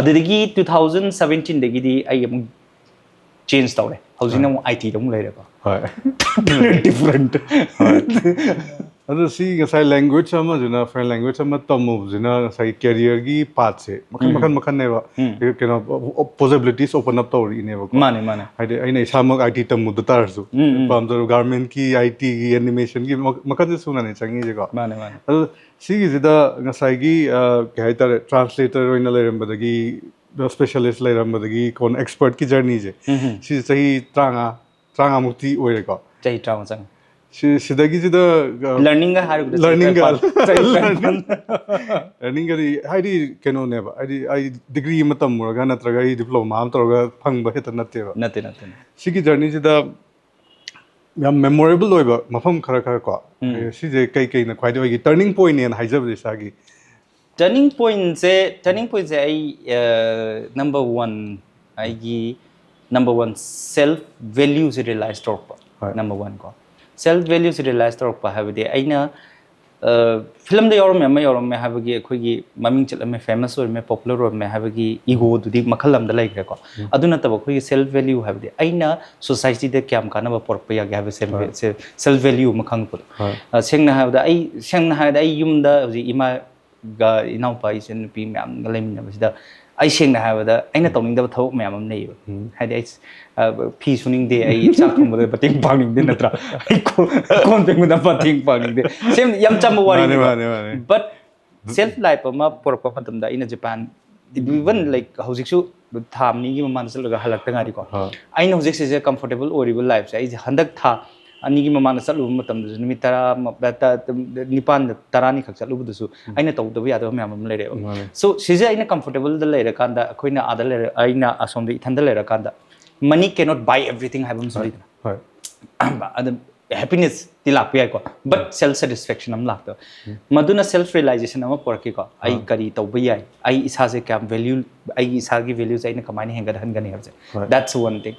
ꯑꯗꯨꯗꯒꯤ two thousand seventeenꯗꯒꯤꯗꯤ ꯑꯩ ꯑꯃꯨꯛ ꯆꯦꯟꯖ ꯇꯧꯔꯦ꯫ ꯍꯧꯖꯤꯛꯅ ꯑꯃꯨꯛ ꯑꯥꯏ ꯇꯤꯗ ꯑꯃꯨꯛ ꯂꯩꯔꯦꯀꯣ꯫ ꯍꯣꯏ꯫ Different. ꯑꯗꯣ ꯁꯤ ꯉꯁꯥꯏ language ꯑꯃꯁꯤꯅ, foreign language ꯑꯃ ꯇꯝꯃꯨꯕꯁꯤꯅ ꯉꯁꯥꯏꯒꯤ careerꯒꯤ pathꯁꯦ ꯃꯈꯜ ꯃꯈꯜ ꯃꯈꯜꯅꯦꯕ꯫ ꯎꯝ꯫ ꯀꯩꯅꯣ, possibilities open up ꯇꯧꯔꯛꯏꯅꯦꯕꯀꯣ꯫ ꯃꯥꯅꯦ, ꯃꯥꯅꯦ꯫ ꯍꯥꯏꯗꯤ ꯑꯩꯅ ꯏꯁꯥꯃꯛ ꯑꯥꯏ ꯇꯤ ꯇꯝꯃꯨꯗ ꯇꯥꯔꯁꯨ, ꯎꯝ, ꯎꯝ꯫ ꯄꯥꯝꯖꯕ garmentꯀꯤ, ꯑꯥꯏ ꯇꯤꯒꯤ, animationꯒꯤ ꯃ-, ꯃꯈꯜꯁꯦ ꯁꯨꯅꯅꯦ ꯆꯪꯉꯤꯁꯦꯀꯣ꯫ ꯃꯥꯅꯦ, ꯃꯥꯅꯦ꯫ ꯑꯗꯣ ꯁꯤꯒꯤꯁꯤꯗ ꯉꯁꯥꯏꯒꯤ, ꯑ, ꯀꯩ ꯍꯥꯏꯇꯥꯔꯦ, translator ꯑꯣꯏꯅ ꯂꯩꯔꯝꯕꯗꯒꯤ, specialist ꯂꯩꯔꯝꯕꯗꯒꯤ ꯀꯣꯟꯅ expertꯀꯤ journeyꯁꯦ, ꯎꯝ, ꯎꯝ꯫ ꯁꯤꯁꯦ ꯆꯍꯤ ꯇꯔꯥꯃꯉꯥ, ꯇꯔꯥꯃꯉꯥꯃꯨꯛꯇꯤ ꯑꯣꯏꯔꯦꯀꯣ꯫ ꯆꯍꯤ ꯇꯔꯥꯃꯉꯥ ꯆꯪꯉꯦ꯫ ꯁꯤ-, ꯁꯤꯗꯒꯤꯁꯤꯗ, ꯑ, Learningꯒ ꯍꯥꯏꯔꯨꯕꯗ Learningꯒ꯫ ꯆꯍꯤ ꯇꯔꯥꯅꯤꯄꯥꯟ, ꯆꯍꯤ ꯇꯔꯥꯅꯤꯄꯥꯟ꯫ Learningꯒꯗꯤ ꯍꯥꯏꯗꯤ ꯀꯩꯅꯣꯅꯦꯕ, ꯍꯥꯏꯗꯤ ꯑꯩ ꯗꯤꯒ꯭ꯔꯤ ꯑꯃ ꯇꯝꯃꯨꯔꯒ ꯅꯠꯇ꯭ꯔꯒ ꯑꯩ diploma ꯑꯃ ꯇꯧꯔꯒ ꯐꯪꯕ ꯍꯦꯛꯇ ꯅꯠꯇꯦꯕ꯫ ꯅꯠꯇꯦ, ꯅꯠꯇꯦ, ꯅꯠꯇꯦ꯫ ꯁꯤꯒꯤ journeyꯁꯤꯗ ꯌꯥꯝ memorable ꯑꯣꯏꯕ ꯃꯐꯝ ꯈꯔ ꯈꯔ ꯀꯣ, ꯎꯝ꯫ ꯁꯤꯁꯦ ꯀꯩ ꯀꯩꯅ ꯈ꯭ꯋꯥꯏꯗꯒꯤ ꯑꯣꯏꯒꯦ? Turning pointꯅꯦꯅ ꯍꯥꯏꯖꯕꯗꯣ ꯏꯁꯥꯒꯤ꯫ Turning pointꯁꯦ, turning pointꯁꯦ ꯑꯩ, ꯑ, number one, ꯑꯩꯒꯤ number one self valueꯁꯦ realize ꯇꯧꯔꯛꯄ꯫ ꯍꯣꯏ꯫ Number one ꯀꯣ꯫ Self valueꯁꯦ realize ꯇꯧꯔꯛꯄ ꯍꯥꯏꯕꯗꯤ ꯑꯩꯅ, ꯑ, filmꯗ ꯌꯥꯎꯔꯝꯃꯦ, ꯑꯃ ꯌꯥꯎꯔꯝꯃꯦ ꯍꯥꯏꯕꯒꯤ ꯑꯩꯈꯣꯏꯒꯤ ꯃꯃꯤꯡ ꯆꯠꯂꯝꯃꯦ, famous ꯑꯣꯏꯔꯝꯃꯦ, popular ꯑꯣꯏꯔꯝꯃꯦ ꯍꯥꯏꯕꯒꯤ egoꯗꯨꯗꯤ ꯃꯈꯜ ꯑꯃꯗ ꯂꯩꯈ꯭ꯔꯦꯀꯣ꯫ ꯑꯗꯨ ꯅꯠꯇꯕ ꯑꯩꯈꯣꯏꯒꯤ self value ꯍꯥꯏꯕꯗꯤ ꯑꯩꯅ societyꯗ ꯀꯌꯥꯝ ꯀꯥꯟꯅꯕ ꯄꯨꯔꯛꯄ ꯌꯥꯒꯦ ꯍꯥꯏꯕ self, ꯍꯣꯏ꯫ self value ꯑꯃ ꯈꯪꯉꯛꯄꯗꯣ꯫ ꯍꯣꯏ꯫ ꯑ, ꯁꯦꯡꯅ ꯍꯥꯏꯔꯕꯗ ꯑꯩ, ꯁꯦꯡꯅ ꯍꯥꯏꯔꯕꯗ ꯑꯩ ꯌꯨꯝꯗ ꯍꯧꯖꯤꯛ ꯏꯃꯥ ꯒ ꯏꯅꯥꯎꯄꯥ ꯏꯆꯟ ꯅꯨꯄꯤ ꯃꯌꯥꯝꯒ ꯂꯩꯃꯤꯟꯅꯕꯁꯤꯗ ꯑꯩ ꯁꯦꯡꯅ ꯍꯥꯏꯔꯕꯗ ꯑꯩꯅ ꯇꯧꯅꯤꯡꯗꯕ ꯊꯕꯛ ꯃꯌꯥꯝ ꯑꯃ ꯂꯩꯌꯦꯕ꯫ ꯎꯝ꯫ ꯍꯥꯏꯗꯤ ꯑꯩ, ꯑ, ꯐꯤ ꯁꯨꯅꯤꯡꯗꯦ, ꯑꯩ ꯆꯥꯛ ꯊꯣꯡꯕꯗ ꯃꯇꯦꯡ ꯄꯥꯡꯅꯤꯡꯗꯦ, ꯅꯠꯇ꯭ꯔꯥ? ꯑꯩ ꯀꯣꯟ, ꯀꯣꯟ ꯐꯦꯡꯕꯗ ꯃꯇꯦꯡ ꯄꯥꯡꯅꯤꯡꯗꯦ꯫ ꯁꯦꯝ-, ꯌꯥꯝ ꯆꯝꯕ ꯃꯥꯅꯦ, ꯋꯥꯔꯤꯅꯤꯀꯣ꯫ ꯃꯥꯅꯦ, ꯃꯥꯅꯦ꯫ But self life ꯑꯃ ꯄꯨꯔꯛꯄ ꯃꯇꯝꯗ ꯑꯩꯅ Japan, even like ꯍꯧꯖꯤꯛꯁꯨ ꯊꯥ ꯑꯅꯤꯒꯤ ꯃꯃꯥꯡꯗ ꯆꯠꯂꯒ ꯍꯜꯂꯛꯇ ꯉꯥꯏꯔꯤꯀꯣ꯫ ꯍꯣꯏ꯫ ꯑꯩꯅ ꯍꯧꯖꯤꯛ ꯁꯤꯁꯦ comfortable ꯑꯣꯏꯔꯤꯕ lifeꯁꯦ ꯑꯩꯁꯦ ꯍꯟꯗꯛ ꯊꯥ, ꯑꯅꯤꯒꯤ ꯃꯃꯥꯡꯗ ꯆꯠꯂꯨꯕ ꯃꯇꯝꯗꯁꯨ ꯅꯨꯃꯤꯠ ꯇꯔꯥ ꯅꯤꯄꯥꯟꯗ ꯇꯔꯥꯅꯤ ꯈꯛ ꯆꯠꯂꯨꯕꯗꯁꯨ ꯑꯩꯅ ꯇꯧꯗꯕ ꯌꯥꯗꯕ ꯃꯌꯥꯝ ꯑꯃ ꯂꯩꯔꯦꯕ꯫ ꯁꯣ ꯁꯤꯁꯦ ꯑꯩꯅ ꯀꯝꯐꯣꯔꯇꯦꯕꯜꯗ ꯂꯩꯔꯀꯥꯟꯗ, ꯑꯩꯈꯣꯏꯅ ꯑꯥꯗ ꯂꯩꯔ ꯑꯩꯅ ꯑꯁꯣꯝꯗ ꯏꯊꯟꯗ ꯂꯩꯔꯀꯥꯟꯗ, money cannot buy everything ꯍꯥꯏꯕ ꯑꯃꯁꯨ ꯂꯩꯗꯅ꯫ ꯍꯣꯏ꯫ ꯑꯗ ꯍꯦꯄꯤꯅꯦꯁꯇꯤ ꯂꯥꯛꯄ ꯌꯥꯏꯀꯣ, ꯕꯠ ꯁꯦꯜꯐ ꯁꯦꯇꯤꯁꯐꯦꯛꯁꯟ ꯑꯃ ꯂꯥꯛꯇꯕ꯫ ꯃꯗꯨꯅ ꯁꯦꯜꯐ ꯔꯤꯌꯦꯂꯥꯏꯖꯦꯁꯟ ꯑꯃ ꯄꯨꯔꯛꯈꯤꯀꯣ꯫ ꯑꯩ ꯀꯔꯤ ꯇꯧꯕ ꯌꯥꯏ, ꯑꯩ ꯏꯁꯥꯁꯦ ꯀꯌꯥꯝ ꯚꯦꯂ꯭ꯌꯨ, ꯑꯩꯒꯤ ꯏꯁꯥꯒꯤ ꯚꯦꯂ꯭ꯌꯨꯁꯦ ꯑꯩꯅ ꯀꯃꯥꯏꯅ ꯍꯦꯟꯒꯠꯍꯟꯒꯅꯤ ꯍꯥꯏꯕꯁꯦ꯫ Right. That's one thing.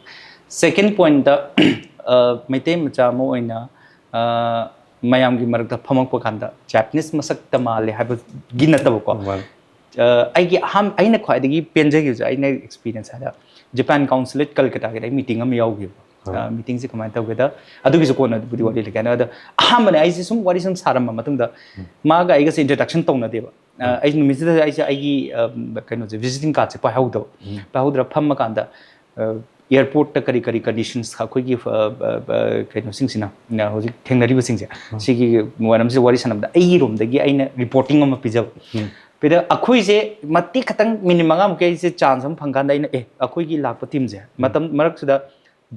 Second point, Meitei ꯃꯆꯥ ꯑꯃ ꯑꯣꯏꯅ, ꯑ, ꯃꯌꯥꯝꯒꯤ ꯃꯔꯛꯇ ꯐꯝꯃꯛꯄ ꯀꯥꯟꯗ ꯖꯥꯄꯅꯤꯁ ꯃꯁꯛꯇ ꯃꯥꯜꯂꯦ ꯍꯥꯏꯕꯒꯤ ꯅꯠꯇꯕꯀꯣ꯫ ꯃꯥꯅꯦ꯫ ꯑ, ꯑꯩꯒꯤ ꯑꯍꯥꯟ-, ꯑꯩꯅ ꯈ꯭ꯋꯥꯏꯗꯒꯤ ꯄꯦꯟꯖꯈꯤꯕꯁꯦ, ꯑꯩꯅ ꯑꯦꯛꯁꯄꯤꯔꯤꯌꯦꯟꯁ ꯍꯥꯏꯗ, ꯖꯄꯥꯟ ꯀꯥꯎꯟꯁꯨꯂꯦꯠ ꯀꯜꯀꯇꯥꯒꯤꯗ ꯑꯩ ꯃꯤꯇꯤꯡ ꯑꯃ ꯌꯥꯎꯈꯤꯕ꯫ ꯑꯥ꯫ ꯃꯤꯇꯤꯡꯁꯦ ꯀꯃꯥꯏꯅ ꯇꯧꯒꯦꯗ, ꯑꯗꯨꯒꯤꯁꯨ ꯀꯣꯟꯅꯕꯨꯗꯤ ꯋꯥꯔꯤ ꯂꯩꯒꯦ꯫ ꯑꯗꯣ ꯑꯍꯥꯟꯕꯅꯦ ꯑꯩꯁꯦ ꯁꯨꯝ ꯋꯥꯔꯤ ꯁꯨꯝ ꯁꯥꯔꯝꯕ ꯃꯇꯨꯡꯗ ꯃꯥꯒ ꯑꯩꯒꯁꯦ ꯏꯟꯇ꯭ꯔꯗꯛꯁꯟ ꯇꯧꯅꯗꯦꯕ꯫ ꯑ, ꯑꯩ ꯅꯨꯃꯤꯠꯁꯤꯗ ꯑꯩꯁꯦ ꯑꯩꯒꯤ, ꯑ, ꯀꯩꯅꯣꯁꯦ, ꯚꯤꯖꯤꯇꯤꯡ ꯀꯥꯔꯗꯁꯦ ꯄꯥꯏꯍꯧꯗꯕ꯫ ꯄꯥꯏꯍꯧꯗ꯭ꯔ ꯐꯝꯃꯀꯥꯟꯗ, ꯑ, ꯑꯦꯌꯥꯔꯄꯣꯔꯠꯇ ꯀꯔꯤ ꯀꯔꯤ ꯀꯟꯗꯤꯁꯟꯁ ꯑꯩꯈꯣꯏꯒꯤ, ꯑ, ꯑ, ꯑ, ꯀꯩꯅꯣꯁꯤꯡꯁꯤꯅ, ꯑ, ꯍꯧꯖꯤꯛ ꯊꯦꯡꯅꯔꯤꯕꯁꯤꯡꯁꯦ, ꯁꯤꯒꯤ ꯃꯔꯝꯁꯤꯗ ꯋꯥꯔꯤ ꯁꯥꯟꯅꯕꯗ ꯑꯩꯒꯤꯔꯣꯝꯗꯒꯤ ꯑꯩꯅ ꯔꯤꯄꯣꯔꯇꯤꯡ ꯑꯃ ꯄꯤꯖꯕ꯫ ꯄꯤꯗ ꯑꯩꯈꯣꯏꯁꯦ ꯃꯇꯦꯛ ꯈꯛꯇꯪ, ꯃꯤꯅꯤꯠ ꯃꯉꯥꯃꯨꯛꯀꯤ ꯑꯩꯁꯦ ꯆꯥꯟꯁ ꯑꯃ ꯐꯪꯀꯥꯟꯗ ꯑꯩꯅ, "ꯑꯦ, ꯑꯩꯈꯣꯏꯒꯤ ꯂꯥꯛꯄ ꯇꯤꯝꯁꯦ", ꯃꯇꯝ ꯃꯔꯛꯁꯤꯗ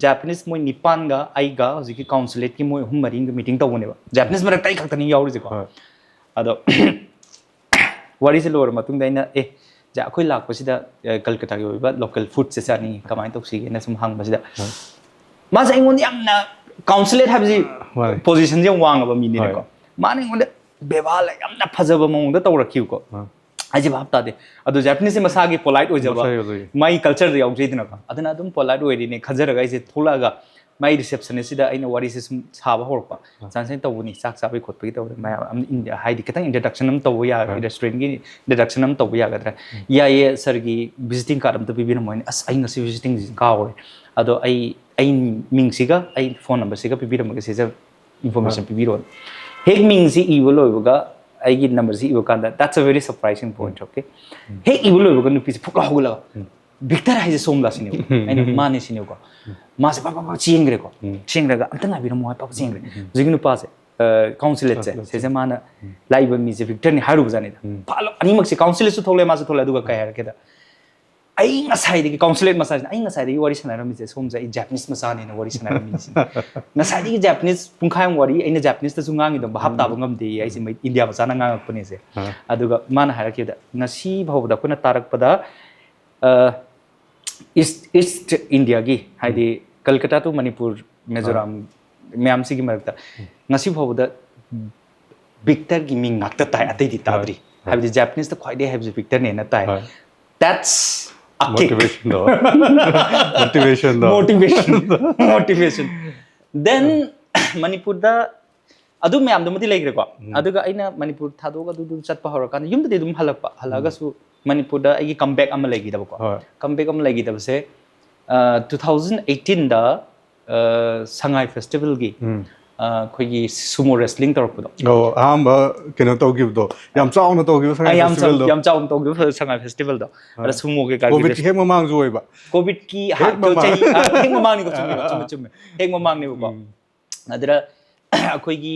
ꯖꯥꯄꯅꯤꯁ ꯃꯣꯏ ꯅꯤꯄꯥꯟꯒ ꯑꯩꯒ ꯍꯧꯖꯤꯛꯀꯤ ꯀꯥꯎꯟꯁꯨꯂꯦꯠꯀꯤ ꯃꯣꯏ ꯑꯍꯨꯝ ꯃꯔꯤꯒ ꯃꯤꯇꯤꯡ ꯇꯧꯕꯅꯦꯕ꯫ ꯖꯥꯄꯅꯤꯁ ꯃꯔꯛꯇ ꯑꯩ ꯈꯛꯇꯅꯤ ꯌꯥꯎꯔꯤꯁꯦꯀꯣ꯫ ꯍꯣꯏ꯫ ꯑꯗꯣ ꯋꯥꯔꯤꯁꯦ ꯂꯣꯏꯔ ꯃꯇꯨꯡꯗ ꯑꯩꯅ, "ꯑꯦ, ꯖꯥ, ꯑꯩꯈꯣꯏ ꯂꯥꯛꯄꯁꯤꯗ, ꯑ, ꯀꯜꯀꯇꯥꯒꯤ ꯑꯣꯏꯕ ꯂꯣꯀꯦꯜ ꯐꯨꯗꯁꯦ ꯆꯥꯅꯤꯡꯉꯤ, ꯀꯃꯥꯏꯅ ꯇꯧꯁꯤꯒꯦꯅ?" ꯁꯨꯝ ꯍꯪꯕꯁꯤꯗ, ꯃꯥꯁꯦ ꯑꯩꯉꯣꯟꯗ ꯌꯥꯝꯅ, ꯀꯥꯎꯟꯁꯨꯂꯦꯠ ꯍꯥꯏꯕꯁꯤ ꯃꯥꯅꯦ꯫ ꯄꯣꯖꯤꯁꯟꯁꯦ ꯌꯥꯝ ꯋꯥꯡꯉꯕ ꯃꯤꯅꯤꯅꯀꯣ꯫ ꯍꯣꯏ꯫ ꯃꯥꯅ ꯑꯩꯉꯣꯟꯗ ꯕꯦꯕꯥꯔ ꯌꯥꯝꯅ ꯐꯖꯕ ꯃꯑꯣꯡꯗ ꯇꯧꯔꯛꯈꯤꯕꯀꯣ꯫ ꯑꯥ꯫ ꯑꯩꯁꯦ ꯚꯥꯞ ꯇꯥꯗꯦ꯫ ꯑꯗꯣ ꯖꯥꯄꯅꯤꯁꯁꯦ ꯃꯁꯥꯒꯤ ꯄꯣꯂꯥꯏꯠ ꯑꯣꯏꯖꯕ, ꯃꯁꯥꯒꯤ ꯑꯣꯏꯖꯕ꯫ ꯃꯥꯒꯤ ꯀꯜꯆꯔꯗ ꯌꯥꯎꯖꯩꯗꯅꯀꯣ꯫ ꯑꯗꯨꯅ ꯑꯗꯨꯝ ꯄꯣꯂꯥꯏꯠ ꯑꯣꯏꯔꯤꯅꯦ ꯈꯟꯖꯔꯒ ꯑꯩꯁꯦ ꯊꯣꯛꯂꯛꯑꯒ ꯃꯥꯏ ꯔꯤꯁꯦꯞꯁꯟꯅꯤꯁꯁꯤꯗ ꯑꯩꯅ ꯋꯥꯔꯤꯁꯦ ꯁꯨꯝ ꯁꯥꯕ ꯍꯧꯔꯛꯄ꯫ "ꯁꯨꯃꯥꯏꯅ ꯁꯨꯃꯥꯏꯅ ꯇꯧꯕꯅꯤ, ꯆꯥꯛ ꯆꯥꯕꯒꯤ ꯈꯣꯠꯄꯒꯤ ꯇꯧꯕꯅꯤ", ꯃꯌꯥꯝ ꯑꯃ ꯏꯟ-, ꯍꯥꯏꯗꯤ ꯈꯤꯇꯪ ꯏꯟꯇ꯭ꯔꯗꯛꯁꯟ ꯑꯃ ꯇꯧꯕ ꯌꯥꯒꯗ꯭ꯔꯥ, ꯍꯣꯏ꯫ ꯔꯦꯁꯇꯨꯔꯦꯟꯒꯤ ꯏꯟꯇ꯭ꯔꯗꯛꯁꯟ ꯑꯃ ꯇꯧꯕ ꯌꯥꯒꯗ꯭ꯔꯥ? "ꯌꯥꯏꯌꯦ, ꯁꯥꯔꯒꯤ ꯚꯤꯖꯤꯇꯤꯡ ꯀꯥꯔꯗ ꯑꯝꯇ ꯄꯤꯕꯤꯔꯝꯃꯣ"꯫ ꯑꯩꯅ, "ꯑꯁ, ꯑꯩ ꯉꯁꯤ ꯚꯤꯖꯤꯇꯤꯡꯁꯤ ꯀꯥꯎꯔꯦ, ꯑꯗꯣ ꯑꯩ, ꯑꯩ ꯃꯤꯡꯁꯤꯒ ꯑꯩ ꯐꯣꯟ ꯅꯝꯕꯔꯁꯤꯒ ꯄꯤꯕꯤꯔꯝꯃꯒꯦ, ꯁꯤꯗ ꯏꯟꯐꯣꯔꯃꯦꯁꯟ ꯄꯤꯕꯤꯔꯛꯑꯣ"꯫ ꯍꯦꯛ ꯃꯤꯡꯁꯤ ꯏꯕ ꯂꯣꯏꯕꯒ, ꯑꯩꯒꯤ ꯅꯝꯕꯔꯁꯤ ꯏꯕ ꯀꯥꯟꯗ, that's a very surprising point, okay? ꯍꯦꯛ ꯏꯕ ꯂꯣꯏꯕꯒ ꯅꯨꯄꯤꯁꯦ ꯐꯨꯛ ꯂꯥꯎ ꯍꯧꯒꯠꯂꯒ, "ꯚꯤꯛꯇꯔ ꯍꯥꯏꯁꯦ ꯁꯣꯝꯂꯥ?" ꯁꯤꯅꯦꯕ꯫ ꯑꯩꯅ, "ꯃꯥꯅꯦ" ꯁꯤꯅꯦꯕꯀꯣ꯫ ꯃꯥꯁꯦ ꯄꯥꯛ ꯄꯥꯛ ꯄꯥꯛ ꯆꯦꯟꯈ꯭ꯔꯦꯀꯣ꯫ ꯆꯦꯟꯈ꯭ꯔꯒ, "ꯑꯝꯇ ꯉꯥꯏꯕꯤꯔꯝꯃꯣ" ꯍꯥꯏ ꯄꯥꯛ ꯆꯦꯟꯈ꯭ꯔꯦ꯫ ꯍꯧꯖꯤꯛꯀꯤ ꯅꯨꯄꯥꯁꯦ, ꯑ, ꯀꯥꯎꯟꯁꯨꯂꯦꯠꯁꯦ, ꯁꯤꯁꯦ ꯃꯥꯅ, "ꯂꯥꯛꯏꯕ ꯃꯤꯁꯦ ꯚꯤꯛꯇꯔꯅꯤ" ꯍꯥꯏꯔꯨꯕꯖꯥꯠꯅꯤꯗ꯫ ꯐꯠ ꯂꯥꯎ ꯑꯅꯤꯃꯛꯁꯦ, ꯀꯥꯎꯟꯁꯨꯂꯦꯠꯁꯨ ꯊꯣꯛꯂꯛꯑꯦ, ꯃꯥꯁꯨ ꯊꯣꯛꯂꯛꯑꯦ, ꯑꯗꯨꯒ ꯀꯩ ꯍꯥꯏꯔꯛꯀꯦꯗ, ꯑꯩ ꯉꯁꯥꯏꯗꯒꯤ, ꯀꯥꯎꯟꯁꯤꯂꯦꯠ ꯃꯆꯥꯁꯤꯅ, ꯑꯩ ꯉꯁꯥꯏꯗꯒꯤ ꯋꯥꯔꯤ ꯁꯥꯟꯅꯔꯝꯃꯤꯁꯦ ꯁꯣꯝꯁꯦ, ꯑꯩ ꯖꯄꯅꯤꯁ ꯃꯆꯥꯅꯦꯅ ꯋꯥꯔꯤ ꯁꯥꯟꯅꯔꯝꯃꯤꯁꯦ꯫ ꯉꯁꯥꯏꯗꯒꯤ ꯖꯄꯅꯤꯁ ꯄꯨꯡꯈꯥꯏꯃꯨꯛ ꯋꯥꯔꯤ, ꯑꯩꯅ ꯖꯄꯅꯤꯁꯇꯁꯨ ꯉꯥꯡꯉꯤꯗꯣ ꯚꯥꯞ ꯇꯥꯕ ꯉꯝꯗꯦ, ꯑꯩꯁꯦ ꯃꯩ- ꯏꯟꯗꯤꯌꯥ ꯃꯆꯥꯅ ꯉꯥꯡꯉꯛꯄꯅꯦꯁꯦ꯫ ꯑꯗꯨꯒ ꯃꯥꯅ ꯍꯥꯏꯔꯛꯈꯤꯕꯗ, ꯉꯁꯤ ꯐꯥꯎꯕꯗ ꯑꯩꯈꯣꯏꯅ ꯇꯥꯔꯛꯄꯗ, ꯏꯁ ꯏꯁ ꯏꯟꯗꯤꯌꯥꯒꯤ, ꯍꯥꯏꯗꯤ ꯀꯜꯀꯇꯥ ꯇꯨ ꯃꯅꯤꯄꯨꯔ, ꯃꯤꯖꯣꯔꯥꯝ ꯃꯌꯥꯝꯁꯤꯒꯤ ꯃꯔꯛꯇ ꯉꯁꯤ ꯐꯥꯎꯕꯗ ꯕꯤꯛꯇꯔꯒꯤ ꯃꯤꯡ ꯉꯥꯛꯇ ꯇꯥꯏ, ꯑꯇꯩꯗꯤ ꯇꯥꯗ꯭ꯔꯤ꯫ ꯍꯥꯏꯕꯗꯤ ꯖꯄꯅꯤꯁꯇ ꯈ꯭ꯋꯥꯏꯗꯒꯤ ꯍꯩꯕꯁꯦ ꯕꯤꯛꯇꯔꯅꯦꯅ ꯇꯥꯏ꯫ That's a kick. ꯃꯣꯇꯤꯚꯦꯁꯟꯗꯣ ꯃꯣꯇꯤꯚꯦꯁꯟꯗꯣ Motivation. Motivation. Then ꯃꯅꯤꯄꯨꯔꯗ ꯑꯗꯨ ꯃꯌꯥꯝꯗꯨꯃꯗꯤ ꯂꯩꯈ꯭ꯔꯦꯀꯣ꯫ ꯑꯗꯨꯒ ꯑꯩꯅ ꯃꯅꯤꯄꯨꯔ ꯊꯥꯗꯣꯛꯑꯒ ꯑꯗꯨꯗꯨ ꯆꯠꯄ ꯍꯧꯔꯀꯥꯟꯗ, ꯌꯨꯝꯗꯗꯤ ꯑꯗꯨꯝ ꯍꯜꯂꯛꯄ, ꯍꯜꯂꯛꯑꯒꯁꯨ ꯃꯅꯤꯄꯨꯔꯗ ꯑꯩꯒꯤ ꯀꯝꯕꯦꯛ ꯑꯃ ꯂꯩꯈꯤꯗꯕꯀꯣ꯫ ꯍꯣꯏ. ꯀꯝꯕꯦꯛ ꯑꯃ ꯂꯩꯈꯤꯗꯕꯁꯦ, ꯇꯨ ꯊꯥꯎꯖꯟ ꯑꯩꯠꯇꯤꯟꯗ ꯁꯉꯥꯏ ꯐꯦꯁꯇꯤꯚꯦꯜꯒꯤ ꯑꯩꯈꯣꯏꯒꯤ ꯁꯨꯃꯣ ꯔꯦꯁꯂꯤꯡ ꯇꯧꯔꯛꯄꯗꯣ꯫ ꯑꯣ, ꯑꯍꯥꯟꯕ ꯀꯩꯅꯣ ꯇꯧꯈꯤꯕꯗꯣ, ꯌꯥꯝ ꯆꯥꯎꯅ ꯇꯧꯈꯤꯕ ꯁꯉꯥꯏ ꯑꯩ ꯌꯥꯝ ꯆꯥꯎ- ꯐꯦꯁꯇꯤꯚꯦꯜꯗꯣ꯫ ꯌꯥꯝ ꯆꯥꯎꯅ ꯇꯧꯈꯤꯕ ꯁꯉꯥꯏ ꯐꯦꯁꯇꯤꯚꯦꯜꯗꯣ꯫ ꯑꯗ ꯁꯨꯃꯣ ꯀꯩꯀꯥꯒꯤ ꯀꯣꯚꯤꯗ ꯍꯦꯛ ꯃꯃꯥꯡꯁꯨ ꯑꯣꯏꯕ꯫ ꯀꯣꯚꯤꯗꯀꯤ ꯍꯦꯛ ꯃꯃꯥꯡ꯫ ꯆꯍꯤ, ꯑ, ꯍꯦꯛ ꯃꯃꯥꯡꯅꯤꯀꯣ, ꯆꯨꯝꯃꯦꯕ, ꯆꯨꯝꯃꯦ, ꯆꯨꯝꯃꯦ, ꯍꯦꯛ ꯃꯃꯥꯡꯅꯦꯕꯀꯣ꯫ ꯑꯗꯨꯗ ꯑꯩꯈꯣꯏꯒꯤ,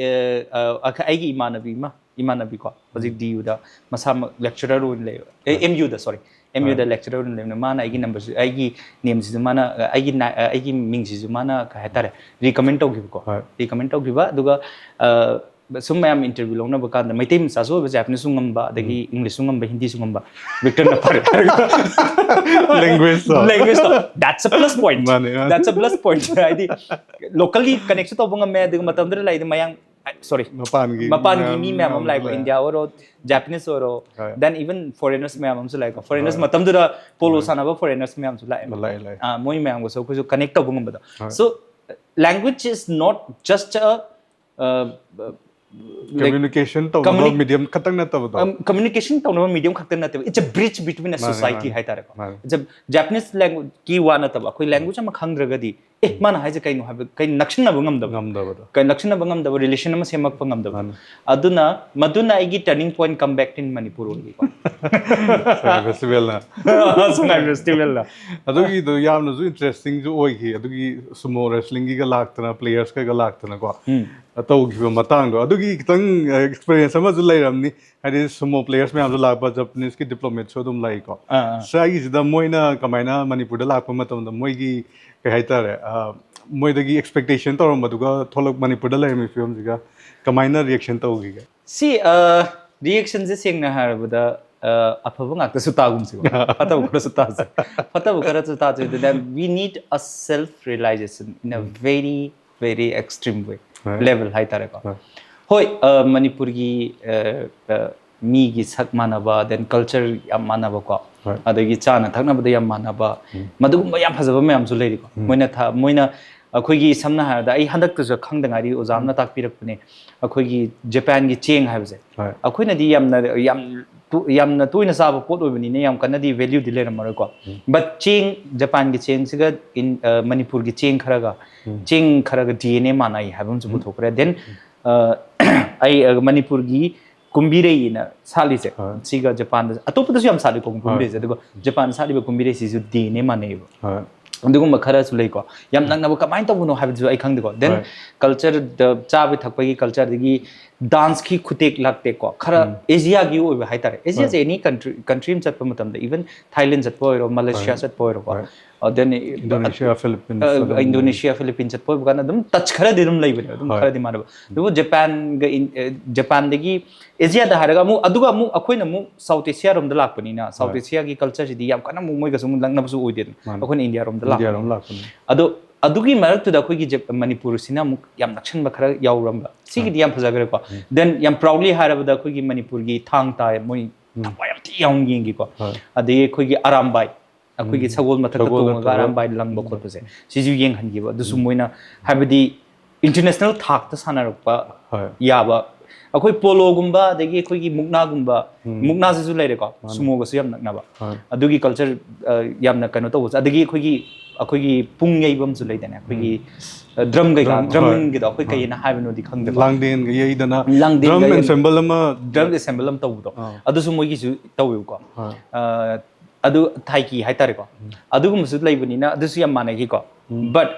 ꯑ, ꯑ, ꯑꯩꯒꯤ ꯏꯃꯥꯟꯅꯕꯤ ꯑꯃ, ꯏꯃꯥꯟꯅꯕꯤꯀꯣ, ꯍꯧꯖꯤꯛ ꯗꯤ ꯌꯨꯗ ꯃꯁꯥꯃꯛ ꯂꯦꯛꯆꯔꯔ ꯑꯣꯏꯅ ꯂꯩꯕ, ꯑꯦ, ꯑꯦꯝ ꯌꯨꯗ, ꯁꯣꯔꯤ, ꯑꯦꯝ ꯌꯨꯗ ꯂꯦꯛꯆꯔꯔ ꯑꯣꯏꯅ ꯂꯩꯕꯅ, ꯃꯥꯅ ꯑꯩꯒꯤ ꯅꯝꯕꯔꯁꯤ, ꯑꯩꯒꯤ ꯅꯦꯝꯁꯤꯁꯨ ꯃꯥꯅ, ꯑ, ꯑꯩꯒꯤ ꯅ- ꯑ, ꯑꯩꯒꯤ ꯃꯤꯡꯁꯤꯁꯨ ꯃꯥꯅ, ꯀꯩ ꯍꯥꯏꯇꯥꯔꯦ, ꯔꯤꯀꯃꯦꯟ ꯇꯧꯈꯤꯕꯀꯣ꯫ ꯍꯣꯏ. ꯔꯤꯀꯃꯦꯟ ꯇꯧꯈꯤꯕ, ꯑꯗꯨꯒ, ꯑ, ꯁꯨꯝ ꯃꯌꯥꯝ ꯏꯟꯇꯔꯚꯤꯌꯨ ꯂꯧꯅꯕ ꯀꯥꯟꯗ ꯃꯩꯇꯩ ꯃꯆꯥꯁꯨ ꯑꯣꯏꯕ, ꯖꯄꯅꯤꯁꯁꯨ ꯉꯝꯕ, ꯑꯗꯒꯤ ꯏꯪꯂꯤꯁꯁꯨ ꯉꯝꯕ, ꯍꯤꯟꯗꯤꯁꯨ ꯉꯝꯕ, ꯕꯤꯛꯇꯔꯅ ꯐꯔꯦ ꯍꯥꯏꯔꯒ ꯂꯦꯡꯒ꯭ꯋꯦꯖꯇꯣ꯫ ꯂꯦꯡꯒ꯭ꯋꯦꯖꯇꯣ, that's a plus point. ꯃꯥꯅꯦ, ꯃꯥꯅꯦ. That's a plus point. ꯍꯥꯏꯗꯤ ꯂꯣꯀꯦꯜꯂꯤ ꯀꯅꯦꯛꯁꯨ ꯇꯧꯕ ꯉꯝꯃꯦ, ꯑꯗꯨꯒ ꯃꯇꯝꯗꯨꯗ ꯂꯩꯗꯤ ꯃꯌꯥꯡ, ꯁꯣꯔꯤ, ꯃꯄꯥꯟꯒꯤ ꯃꯄꯥꯟꯒꯤ ꯃꯌꯥꯝ ꯃꯤ ꯃꯌꯥꯝ ꯑꯃ ꯂꯥꯛꯑꯦꯀꯣ, ꯂꯥꯛꯑꯦ. ꯏꯟꯗꯤꯌꯥ ꯑꯣꯏꯔꯣ, ꯖꯄꯅꯤꯁ ꯑꯣꯏꯔꯣ, ꯍꯣꯏ. Then even foreigners ꯃꯌꯥꯝ ꯑꯃꯁꯨ ꯂꯥꯛꯑꯦꯀꯣ, ꯐꯣꯔꯦꯅꯔꯁ ꯃꯇꯝꯗꯨꯗ ꯄꯣꯂꯣ ꯁꯥꯟꯅꯕ ꯐꯣꯔꯦꯅꯔꯁ ꯃꯌꯥꯝꯁꯨ ꯂꯥꯛꯑꯦ꯫ ꯂꯥꯛꯑꯦ, ꯂꯥꯛꯑꯦ. ꯑꯥ, ꯃꯣꯏ ꯃꯌꯥꯝꯒꯁꯨ ꯑꯩꯈꯣꯏꯁꯨ ꯀꯅꯦꯛ ꯇꯧꯕ ꯉꯝꯕꯗꯣ꯫ ꯍꯣꯏ. So language is not just a, uh, communication ꯇꯧꯅꯕ communi- ꯃꯤꯗꯤꯌꯝ ꯈꯛꯇꯪ ꯅꯠꯇꯕꯗꯣ. ꯀꯝꯃ꯭ꯌꯨꯅꯤꯀꯦꯁꯟ ꯇꯧꯅꯕ ꯃꯤꯗꯤꯌꯝ ꯈꯛꯇ ꯅꯠꯇꯦꯕ, it's a bridge between a ꯃꯥꯅꯦ, society ꯃꯥꯅꯦ. ꯍꯥꯏꯇꯥꯔꯦꯀꯣ꯫ ꯃꯥꯅꯦ. It's a Japanese language ꯀꯤ ꯋꯥ ꯅꯠꯇꯕ, ꯑꯩꯈꯣꯏ ꯂꯦꯡꯒ꯭ꯋꯦꯖ ꯑꯃ ꯈꯪꯗ꯭ꯔꯒꯗꯤ ꯑꯦ, ꯃꯥꯅ ꯍꯥꯏꯁꯦ ꯀꯩꯅꯣ ꯍꯥꯏꯕ, ꯀꯩ ꯅꯛꯁꯤꯟꯅꯕ ꯉꯝꯗꯕ, ꯉꯝꯗꯕꯗꯣ ꯀꯩ ꯅꯛꯁꯤꯟꯅꯕ ꯉꯝꯗꯕ, ꯔꯤꯂꯦꯁꯟ ꯑꯃ ꯁꯦꯝꯃꯛꯄ ꯉꯝꯗꯕ꯫ ꯃꯥꯅꯦ. ꯑꯗꯨꯅ ꯃꯗꯨꯅ ꯑꯩꯒꯤ turning point, come back in Manipur ꯑꯣꯏꯈꯤꯕ꯫ ꯁꯉꯥꯏ ꯐꯦꯁꯇꯤꯚꯦꯜꯅ ꯁꯉꯥꯏ ꯐꯦꯁꯇꯤꯚꯦꯜꯗ꯫ ꯑꯗꯨꯒꯤꯗꯣ ꯌꯥꯝꯅꯁꯨ ꯏꯟꯇꯔꯦꯁꯇꯤꯡꯁꯨ ꯑꯣꯏꯈꯤ꯫ ꯑꯗꯨꯒꯤ ꯁꯨꯃꯣ ꯔꯦꯁꯂꯤꯡꯒꯤꯒ ꯂꯥꯛꯇꯅ, ꯄ꯭ꯂꯦꯌꯔꯁ ꯀꯩꯒ ꯂꯥꯛꯇꯅꯀꯣ ꯎꯝ. ꯇꯧꯈꯤꯕ ꯃꯇꯥꯡꯗꯣ, ꯑꯗꯨꯒꯤ ꯈꯤꯇꯪ ꯑꯦꯛꯁꯄꯤꯔꯤꯌꯦꯟꯁ ꯑꯃꯁꯨ ꯂꯩꯔꯝꯅꯤ꯫ ꯍꯥꯏꯗꯤ ꯁꯨꯃꯣ ꯄ꯭ꯂꯦꯌꯔꯁ ꯃꯌꯥꯝꯁꯨ ꯂꯥꯛꯄ, ꯖꯄꯅꯤꯁꯀꯤ ꯗꯤꯄ꯭ꯂꯣꯃꯦꯠꯁꯨ ꯑꯗꯨꯝ ꯂꯥꯛꯏꯀꯣ꯫ ꯑꯥ, ꯑꯥ. ꯁ꯭ꯋꯥꯏꯒꯤꯁꯤꯗ ꯃꯣꯏꯅ ꯀꯃꯥꯏꯅ ꯃꯅꯤꯄꯨꯔꯗ ꯂꯥꯛꯄ ꯃꯇꯝꯗ ꯃꯣꯏꯒꯤ ꯀꯩ ꯍꯥꯏꯇꯥꯔꯦ, ꯑ, ꯃꯣꯏꯗꯒꯤ ꯑꯦꯛꯁꯄꯦꯛꯇꯦꯁꯟ ꯇꯧꯔꯝꯕꯗꯨꯒ ꯊꯣꯛꯂꯛ ꯃꯅꯤꯄꯨꯔꯗ ꯂꯩꯔꯝꯃꯤ ꯐꯤꯕꯝꯁꯤꯒ ꯀꯃꯥꯏꯅ ꯔꯤꯌꯦꯛꯁꯟ ꯇꯧꯈꯤꯒꯦ? ꯁꯤ, ꯔꯤꯌꯦꯛꯁꯟꯁꯦ ꯁꯦꯡꯅ ꯍꯥꯏꯔꯕꯗ, ꯑ, ꯑꯐꯕ ꯉꯥꯛꯇꯁꯨ ꯇꯥꯒꯨꯝꯁꯤꯀꯣ, ꯐꯠꯇꯕ ꯈꯔꯁꯨ ꯇꯥꯁꯦ꯫ ꯐꯠꯇꯕ ꯈꯔꯁꯨ ꯇꯥꯁꯦ, ꯑꯗꯨꯅ we need a self realization in a very, very extreme way, Right. level ꯍꯥꯏꯇꯥꯔꯦꯀꯣ꯫ Right. ꯍꯣꯏ, ꯑ, ꯃꯅꯤꯄꯨꯔꯒꯤ, ꯑ, ꯑ, ꯃꯤꯒꯤ ꯁꯛ ꯃꯥꯟꯅꯕ, then culture ꯌꯥꯝ ꯃꯥꯟꯅꯕꯀꯣ, Right. ꯑꯗꯒꯤ ꯆꯥꯅ ꯊꯛꯅꯕꯗ ꯌꯥꯝ ꯃꯥꯟꯅꯕ, ꯃꯗꯨꯒꯨꯝꯕ ꯌꯥꯝ ꯐꯖꯕ ꯃꯌꯥꯝꯁꯨ ꯂꯩꯔꯤꯀꯣ꯫ ꯃꯣꯏꯅ ꯊ-, ꯃꯣꯏꯅ ꯑꯩꯈꯣꯏꯒꯤ, ꯁꯝꯅ ꯍꯥꯏꯔꯕꯗ, ꯑꯩ ꯍꯟꯗꯛꯇꯁꯨ ꯈꯪꯗ ꯉꯥꯏꯔꯤ, ꯑꯣꯖꯥ ꯑꯃꯅ ꯇꯥꯛꯄꯤꯔꯛꯄꯅꯦ, ꯑꯩꯈꯣꯏꯒꯤ ꯖꯄꯥꯟꯒꯤ ꯆꯦꯡ ꯍꯥꯏꯕꯁꯦ꯫ Right. ꯑꯩꯈꯣꯏꯅꯗꯤ ꯌꯥꯝꯅ, ꯌꯥꯝ ꯇꯣ-, ꯌꯥꯝꯅ ꯇꯣꯏꯅ ꯆꯥꯕ ꯄꯣꯠ ꯑꯣꯏꯕꯅꯤꯅ ꯌꯥꯝ ꯀꯟꯅꯗꯤ ꯚꯦꯂ꯭ꯌꯨꯗꯤ ꯂꯩꯔꯝꯃꯔꯣꯏꯀꯣ꯫ But ꯆꯦꯡ, ꯖꯄꯥꯟꯒꯤ ꯆꯦꯡꯁꯤꯒ ꯏꯟ-, ꯑ, ꯃꯅꯤꯄꯨꯔꯒꯤ ꯆꯦꯡ ꯈꯔꯒ, ꯆꯦꯡ ꯈꯔꯒ ꯗꯤ ꯑꯦꯟ ꯑꯦ ꯃꯥꯟꯅꯩ ꯍꯥꯏꯕ ꯑꯃꯁꯨ ꯄꯨꯊꯣꯛꯈ꯭ꯔꯦ꯫ Then, ꯑ, ꯑꯩ, ꯑ, ꯃꯅꯤꯄꯨꯔꯒꯤ ꯀꯨꯝꯕꯤꯔꯩꯅ ꯁꯥꯠꯂꯤꯁꯦ, ꯍꯣꯏ. ꯁꯤꯒ ꯖꯄꯥꯟꯗ, ꯑꯇꯣꯞꯄꯗꯁꯨ ꯌꯥꯝ ꯁꯥꯠꯂꯤꯀꯣ ꯍꯣꯏ. ꯀꯨꯝꯕꯤꯔꯩꯁꯦ, ꯑꯗꯨꯒ ꯖꯄꯥꯟꯗ ꯁꯥꯠꯂꯤꯕ ꯀꯨꯝꯕꯤꯔꯩꯁꯤꯁꯨ ꯗꯤ ꯑꯦꯟ ꯑꯦ ꯃꯥꯟꯅꯩꯌꯦꯕ꯫ ꯍꯣꯏ. ꯑꯗꯨꯒꯨꯝꯕ ꯈꯔꯁꯨ ꯂꯩꯀꯣ꯫ ꯌꯥꯝ ꯅꯛꯅꯕ ꯀꯃꯥꯏꯅ ꯇꯧꯕꯅꯣ ꯍꯥꯏꯕꯗꯨꯁꯨ ꯑꯩ ꯈꯪꯗꯦꯀꯣ꯫ Then ꯍꯣꯏ. Culture, ꯆꯥꯕ ꯊꯛꯄꯒꯤ culture, ꯑꯗꯒꯤ dance ꯀꯤ ꯈꯨꯇꯦꯛ ꯂꯥꯛꯇꯦꯛꯀꯣ, ꯈꯔ Asia ꯒꯤ ꯑꯣꯏꯕ ꯍꯥꯏꯇꯥꯔꯦ꯫ Asia ꯁꯦ any country, country ꯑꯃ ꯆꯠꯄ ꯃꯇꯝꯗ, even Thailand ꯆꯠꯄ ꯑꯣꯏꯔꯣ, Malaysia ꯍꯣꯏ. ꯆꯠꯄ ꯑꯣꯏꯔꯣꯀꯣ, ꯍꯣꯏ. ꯑ, then Indonesia, Philippines ꯑ, ꯑꯗꯨꯝ Indonesia, Philippines ꯆꯠꯄ ꯑꯣꯏꯕ ꯀꯥꯟꯗ ꯑꯗꯨꯝ touch ꯈꯔꯗꯤ ꯑꯗꯨꯝ ꯂꯩꯕꯅꯦ, ꯑꯗꯨꯝ ꯍꯣꯏ. ꯈꯔꯗꯤ ꯃꯥꯟꯅꯕ꯫ ꯑꯗꯨꯕꯨ ꯖꯄꯥꯟꯒ ꯏꯟ-, ꯑ, ꯖꯄꯥꯟꯗꯒꯤ Asia ꯗ ꯍꯥꯏꯔꯒ ꯑꯃꯨꯛ, ꯑꯗꯨꯒ ꯑꯃꯨꯛ ꯑꯩꯈꯣꯏꯅ ꯑꯃꯨꯛ South Asia ꯔꯣꯝꯗ ꯂꯥꯛꯄꯅꯤꯅ, South ꯍꯣꯏ. Asia ꯒꯤ culture ꯁꯤꯗꯤ ꯌꯥꯝ ꯀꯟꯅ ꯑꯃꯨꯛ ꯃꯣꯏꯒꯁꯨ ꯑꯃꯨꯛ ꯅꯛꯅꯕꯁꯨ ꯑꯣꯏꯗꯦꯗꯅ꯫ ꯃꯥꯅꯦ. ꯑꯩꯈꯣꯏꯅ ꯏꯟꯗꯤꯌꯥ ꯔꯣꯝꯗ ꯏꯟꯗꯤꯌꯥ ꯂꯥꯛꯄꯅꯤꯅ꯫ ꯔꯣꯝ ꯂꯥꯛꯄꯅꯤ. ꯑꯗꯣ ꯑꯗꯨꯒꯤ ꯃꯔꯛꯇꯨꯗ ꯑꯩꯈꯣꯏꯒꯤ ꯖꯞ-, ꯃꯅꯤꯄꯨꯔꯁꯤꯅ ꯑꯃꯨꯛ ꯌꯥꯝ ꯅꯛꯁꯟꯕ ꯈꯔ ꯌꯥꯎꯔꯝꯕ, ꯁꯤꯒꯤꯗꯤ ꯌꯥꯝ ꯐꯖꯈ꯭ꯔꯦꯀꯣ꯫ Then ꯌꯥꯝ proudly ꯍꯥꯏꯔꯕꯗ ꯑꯩꯈꯣꯏꯒꯤ ꯃꯅꯤꯄꯨꯔꯒꯤ ꯊꯥꯡ ꯇꯥ ꯃꯣꯏ ꯊꯋꯥꯏ ꯌꯥꯝ ꯊꯤ ꯌꯥꯎꯅ ꯌꯦꯡꯈꯤꯀꯣ꯫ ꯍꯣꯏ. ꯑꯗꯒꯤ ꯑꯩꯈꯣꯏꯒꯤ ꯑꯔꯥꯝꯕꯥꯏ, ꯑꯩꯈꯣꯏꯒꯤ ꯁꯒꯣꯜ ꯃꯊꯛꯇ ꯁꯒꯣꯜ ꯇꯣꯡꯉꯒ ꯅꯠꯇ꯭ꯔꯒ ꯑꯔꯥꯝꯕꯥꯏ ꯂꯪꯕ ꯈꯣꯠꯄꯁꯦ, ꯁꯤꯁꯨ ꯌꯦꯡꯍꯟꯈꯤꯕ꯫ ꯑꯗꯨꯁꯨ ꯃꯣꯏꯅ ꯍꯥꯏꯕꯗꯤ international ꯊꯥꯛꯇ ꯁꯥꯟꯅꯔꯛꯄ ꯍꯣꯏ. ꯌꯥꯕ ꯑꯩꯈꯣꯏ ꯄꯣꯂꯣꯒꯨꯝꯕ, ꯑꯗꯒꯤ ꯑꯩꯈꯣꯏꯒꯤ ꯃꯨꯛꯅꯥꯒꯨꯝꯕ, ꯃꯨꯛꯅꯥꯁꯤꯁꯨ ꯂꯩꯔꯦꯀꯣ, ꯁꯨꯃꯣꯒꯁꯨ ꯌꯥꯝ ꯅꯛꯅꯕ꯫ ꯍꯣꯏ꯫ ꯑꯗꯨꯒꯤ ꯀꯜꯆꯔ ꯌꯥꯝꯅ ꯀꯩꯅꯣ ꯇꯧꯕꯁꯦ, ꯑꯗꯒꯤ ꯑꯩꯈꯣꯏꯒꯤ ꯑꯩꯈꯣꯏꯒꯤ ꯄꯨꯡ ꯌꯩꯕ ꯑꯃꯁꯨ ꯂꯩꯗꯥꯏꯅꯦ, ꯑꯩꯈꯣꯏꯒꯤ ꯗ꯭ꯔꯝ ꯀꯩꯀꯥ, ꯗ꯭ꯔꯝ, ꯍꯣꯏ꯫ ꯗ꯭ꯔꯝꯒꯤꯗꯣ ꯑꯩꯈꯣꯏ ꯀꯩꯅ ꯍꯥꯏꯕꯅꯣꯗꯤ ꯈꯪꯗꯦꯀꯣ꯫ ꯂꯥꯡꯗꯦꯟꯒ ꯌꯩꯗꯅ ꯂꯥꯡꯗꯦꯟꯒ ꯗ꯭ꯔꯝ ꯌꯩ- ꯑꯦꯟꯁꯦꯝꯕꯜ ꯑꯃ ꯗ꯭ꯔꯝ ꯑꯦꯁꯦꯝꯕꯜ ꯑꯃ ꯇꯧꯕꯗꯣ, ꯑꯥ꯫ ꯑꯗꯨꯁꯨ ꯃꯣꯏꯒꯤꯁꯨ ꯇꯧꯋꯦꯕꯀꯣ꯫ ꯍꯣꯏ꯫ ꯑ, ꯑꯗꯨ ꯊꯥꯏꯀꯤ ꯍꯥꯏꯇꯥꯔꯦꯀꯣ, ꯑꯗꯨꯒꯨꯝꯕꯁꯨ ꯂꯩꯕꯅꯤꯅ ꯑꯗꯨꯁꯨ ꯌꯥꯝ ꯃꯥꯟꯅꯈꯤꯀꯣ꯫ ꯕꯠ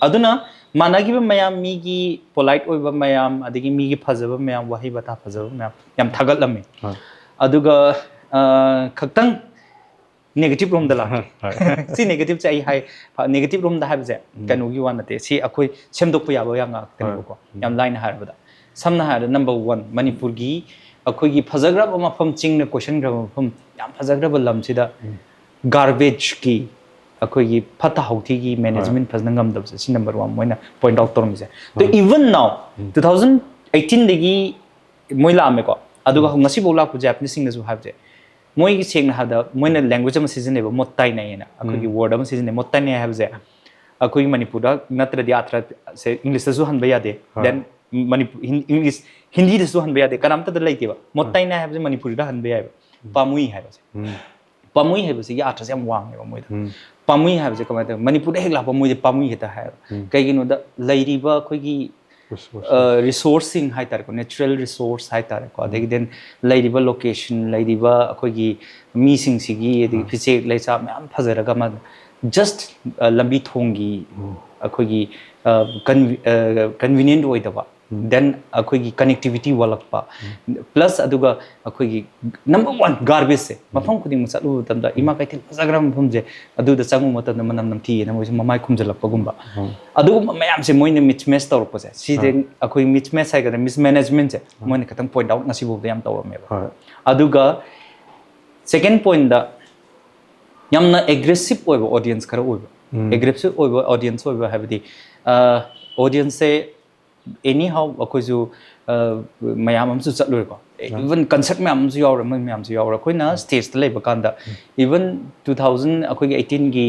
ꯑꯗꯨꯅ ꯃꯥꯟꯅꯈꯤꯕ ꯃꯌꯥꯝ, ꯃꯤꯒꯤ ꯄꯣꯂꯥꯏꯠ ꯑꯣꯏꯕ ꯃꯌꯥꯝ, ꯑꯗꯒꯤ ꯃꯤꯒꯤ ꯐꯖꯕ ꯃꯌꯥꯝ, ꯋꯥꯍꯩ ꯋꯥꯇꯥ ꯐꯖꯕ ꯃꯌꯥꯝ ꯌꯥꯝ ꯊꯥꯒꯠꯂꯝꯃꯤ꯫ ꯍꯣꯏ꯫ ꯑꯗꯨꯒ ꯑ, ꯈꯛꯇꯪ ꯅꯦꯒꯦꯇꯤꯚ ꯔꯣꯝꯗ ꯂꯥꯛꯀꯦ꯫ ꯍꯣꯏ꯫ ꯁꯤ ꯅꯦꯒꯦꯇꯤꯚꯁꯦ ꯑꯩ ꯍꯥꯏ, ꯅꯦꯒꯦꯇꯤꯚ ꯔꯣꯝꯗ ꯍꯥꯏꯕꯁꯦ ꯀꯩꯅꯣꯒꯤ ꯋꯥ ꯅꯠꯇꯦ, ꯁꯤ ꯑꯩꯈꯣꯏ ꯁꯦꯝꯗꯣꯛꯄ ꯌꯥꯕ ꯌꯥꯝ ꯉꯥꯛꯇꯅꯦꯕꯀꯣ꯫ ꯌꯥꯝ ꯂꯥꯏꯅ ꯍꯥꯏꯔꯕꯗ, ꯁꯝꯅ ꯍꯥꯏꯔꯕꯗ, ꯅꯝꯕꯔ ꯋꯥꯟ, ꯃꯅꯤꯄꯨꯔꯒꯤ ꯑꯩꯈꯣꯏꯒꯤ ꯐꯖꯈ꯭ꯔꯕ ꯃꯐꯝ, ꯆꯤꯡꯅ ꯀꯣꯏꯁꯟꯈ꯭ꯔꯕ ꯃꯐꯝ, ꯌꯥꯝ ꯐꯖꯈ꯭ꯔꯕ ꯂꯝꯁꯤꯗ ꯒꯥꯔꯕꯦꯖꯀꯤ, ꯑꯩꯈꯣꯏꯒꯤ ꯐꯠꯇ ꯍꯥꯎꯊꯤꯒꯤ ꯃꯦꯅꯦꯖꯃꯦꯟ ꯐꯖꯅ ꯉꯝꯗꯕꯁꯦ, ꯁꯤ ꯅꯝꯕꯔ ꯋꯥꯟ ꯃꯣꯏꯅ ꯄꯣꯏꯟꯠ ꯑꯥꯎꯠ ꯇꯧꯔꯝꯃꯤꯁꯦ꯫ ꯑꯗꯣ ꯏꯚꯟ ꯅꯥꯎ, ꯇꯨ ꯊꯥꯎꯖꯟ ꯑꯩꯠꯇꯤꯟꯗꯒꯤ ꯃꯣꯏ ꯂꯥꯛꯑꯝꯃꯦꯀꯣ, ꯑꯗꯨꯒ ꯉꯁꯤꯐꯥꯎ ꯂꯥꯛꯄ ꯖꯄꯅꯤꯁꯁꯤꯡꯅꯁꯨ ꯍꯥꯏꯕꯁꯦ, ꯃꯣꯏꯒꯤ ꯁꯦꯡꯅ ꯍꯥꯏꯕꯗ ꯃꯣꯏꯅ ꯂꯦꯡꯒ꯭ꯋꯦꯖ ꯑꯃ ꯁꯤꯖꯤꯟꯅꯩꯕ, ꯃꯣꯠꯇꯥꯏꯅꯩ ꯍꯥꯏꯅ ꯑꯩꯈꯣꯏꯒꯤ ꯋꯥꯔꯗ ꯑꯃ ꯁꯤꯖꯤꯟꯅꯩ꯫ ꯃꯣꯠꯇꯥꯏꯅꯩ ꯍꯥꯏꯕꯁꯦ ꯑꯩꯈꯣꯏꯒꯤ ꯃꯅꯤꯄꯨꯔꯗ ꯅꯠꯇ꯭ꯔꯗꯤ ꯑꯥꯊ꯭ꯔꯁꯦ ꯏꯪꯂꯤꯁꯇꯁꯨ ꯍꯟꯕ ꯌꯥꯗꯦ, ꯍꯣꯏ꯫ ꯗꯦꯟ ꯃꯅꯤꯄꯨꯔ ꯏꯪꯂꯤꯁ ꯍꯤꯟꯗꯤꯗꯁꯨ ꯍꯟꯕ ꯌꯥꯗꯦ, ꯀꯅꯥꯝꯇꯗ ꯂꯩꯇꯦꯕ꯫ ꯃꯣꯠꯇꯥꯏꯅꯩ ꯍꯥꯏꯕꯁꯦ ꯃꯅꯤꯄꯨꯔꯤꯗ ꯍꯟꯕ ꯌꯥꯏꯕ, ꯄꯥꯝꯃꯨꯏ ꯍꯥꯏꯕꯁꯦ꯫ ꯄꯥꯝꯃꯨꯏ ꯍꯥꯏꯕꯁꯤꯒꯤ ꯑꯥꯊ꯭ꯔꯁꯦ ꯌꯥꯝ ꯋꯥꯡꯉꯦꯕ ꯃꯣꯏꯗ꯫ ꯄꯥꯝꯃꯨꯏ ꯍꯥꯏꯕꯁꯦ ꯀꯃꯥꯏꯅ ꯇꯧꯋꯤ? ꯃꯅꯤꯄꯨꯔꯗ ꯍꯦꯛ ꯂꯥꯛꯄ ꯃꯣꯏꯗꯤ ꯄꯥꯝꯃꯨꯏ ꯍꯦꯛꯇ ꯍꯥꯏꯌꯦꯕ꯫ ꯀꯩꯒꯤꯅꯣꯗ ꯂꯩꯔꯤꯕ ꯑꯩꯈꯣꯏꯒꯤ Resources. ꯑ, ꯔꯤꯁꯣꯔꯁꯁꯤꯡ ꯍꯥꯏꯇꯥꯔꯦꯀꯣ, ꯅꯦꯆꯔꯦꯜ ꯔꯤꯁꯣꯔꯁ ꯍꯥꯏꯇꯥꯔꯦꯀꯣ, ꯑꯗꯒꯤ ꯗꯦꯟ ꯂꯩꯔꯤꯕ ꯂꯣꯀꯦꯁꯟ, ꯂꯩꯔꯤꯕ ꯑꯩꯈꯣꯏꯒꯤ ꯃꯤꯁꯤꯡꯁꯤꯒꯤ, ꯑꯗꯒꯤ ꯐꯤꯖꯦꯛ ꯂꯩꯆꯥ ꯃꯌꯥꯝ ꯐꯖꯔꯒ ꯑꯃ ꯖꯁ ꯂꯝꯕꯤ ꯊꯣꯡꯒꯤ ꯑꯩꯈꯣꯏꯒꯤ ꯀꯟꯚꯤꯅꯤꯌꯦꯟ ꯑꯣꯏꯗꯕ, ꯗꯦꯟ ꯑꯩꯈꯣꯏꯒꯤ ꯀꯅꯦꯛꯇꯤꯚꯤꯇꯤ ꯋꯥꯠꯂꯛꯄ, ꯄ꯭ꯂꯁ ꯑꯗꯨꯒ ꯑꯩꯈꯣꯏꯒꯤ ꯅꯝꯕꯔ ꯋꯥꯟ ꯒꯥꯔꯕꯦꯖꯁꯦ꯫ ꯃꯐꯝ ꯈꯨꯗꯤꯡꯃꯛ ꯆꯠꯂꯨꯕ ꯃꯇꯝꯗ ꯏꯃꯥ ꯀꯩꯊꯦꯜ ꯐꯖꯈ꯭ꯔꯕ ꯃꯐꯝꯁꯦ, ꯑꯗꯨꯗ ꯆꯪꯉꯨꯕ ꯃꯇꯝꯗ ꯃꯅꯝ ꯅꯝꯊꯤꯑꯅ ꯃꯣꯏꯁꯨ ꯃꯃꯥꯏ ꯈꯨꯝꯖꯤꯜꯂꯛꯄꯒꯨꯝꯕ, ꯑꯗꯨꯒꯨꯝꯕ ꯃꯌꯥꯝꯁꯦ ꯃꯣꯏꯅ ꯃꯤꯁꯃꯦꯁ ꯇꯧꯔꯛꯄꯁꯦ, ꯁꯤꯁꯦ ꯑꯩꯈꯣꯏ ꯃꯤꯁꯃꯦꯁ ꯍꯥꯏꯒꯗ꯭ꯔꯥ, ꯃꯤꯁꯃꯦꯅꯦꯖꯃꯦꯟꯁꯦ ꯃꯣꯏꯅ ꯈꯤꯇꯪ ꯄꯣꯏꯟꯠ ꯑꯥꯎꯠ ꯉꯁꯤꯐꯥꯎꯗ ꯌꯥꯝ ꯇꯧꯔꯝꯃꯦꯕ꯫ ꯍꯣꯏ꯫ ꯑꯗꯨꯒ ꯁꯦꯀꯦꯟ ꯄꯣꯏꯟꯠꯇ ꯌꯥꯝꯅ ꯑꯦꯒ꯭ꯔꯦꯁꯤꯞ ꯑꯣꯏꯕ ꯑꯣꯗꯤꯌꯦꯟꯁ ꯈꯔ ꯑꯣꯏꯕ, ꯑꯦꯒ꯭ꯔꯦꯁꯤꯞ ꯑꯣꯏꯕ ꯑꯣꯗꯤꯌꯦꯟꯁ ꯑꯣꯏꯕ ꯍꯥꯏꯕꯗꯤ, ꯑꯣꯗꯤꯌꯦꯟꯁꯁꯦ ꯑꯦꯅꯤ ꯍꯥꯎ ꯑꯩꯈꯣꯏꯁꯨ ꯑ, ꯃꯌꯥꯝ ꯑꯃꯁꯨ ꯆꯠꯂꯨꯔꯦꯀꯣ, ꯏꯚꯟ ꯀꯟꯁꯔꯠ ꯃꯌꯥꯝ ꯑꯃꯁꯨ ꯌꯥꯎꯔꯦ, ꯃꯣꯏ ꯃꯌꯥꯝꯁꯨ ꯌꯥꯎꯔꯦ꯫ ꯑꯩꯈꯣꯏꯅ ꯁ꯭ꯇꯦꯖꯇ ꯂꯩꯕ ꯀꯥꯟꯗ, ꯏꯚꯟ ꯇꯨ ꯊꯥꯎꯖꯟ ꯑꯩꯈꯣꯏꯒꯤ ꯑꯩꯠꯇꯤꯟꯒꯤ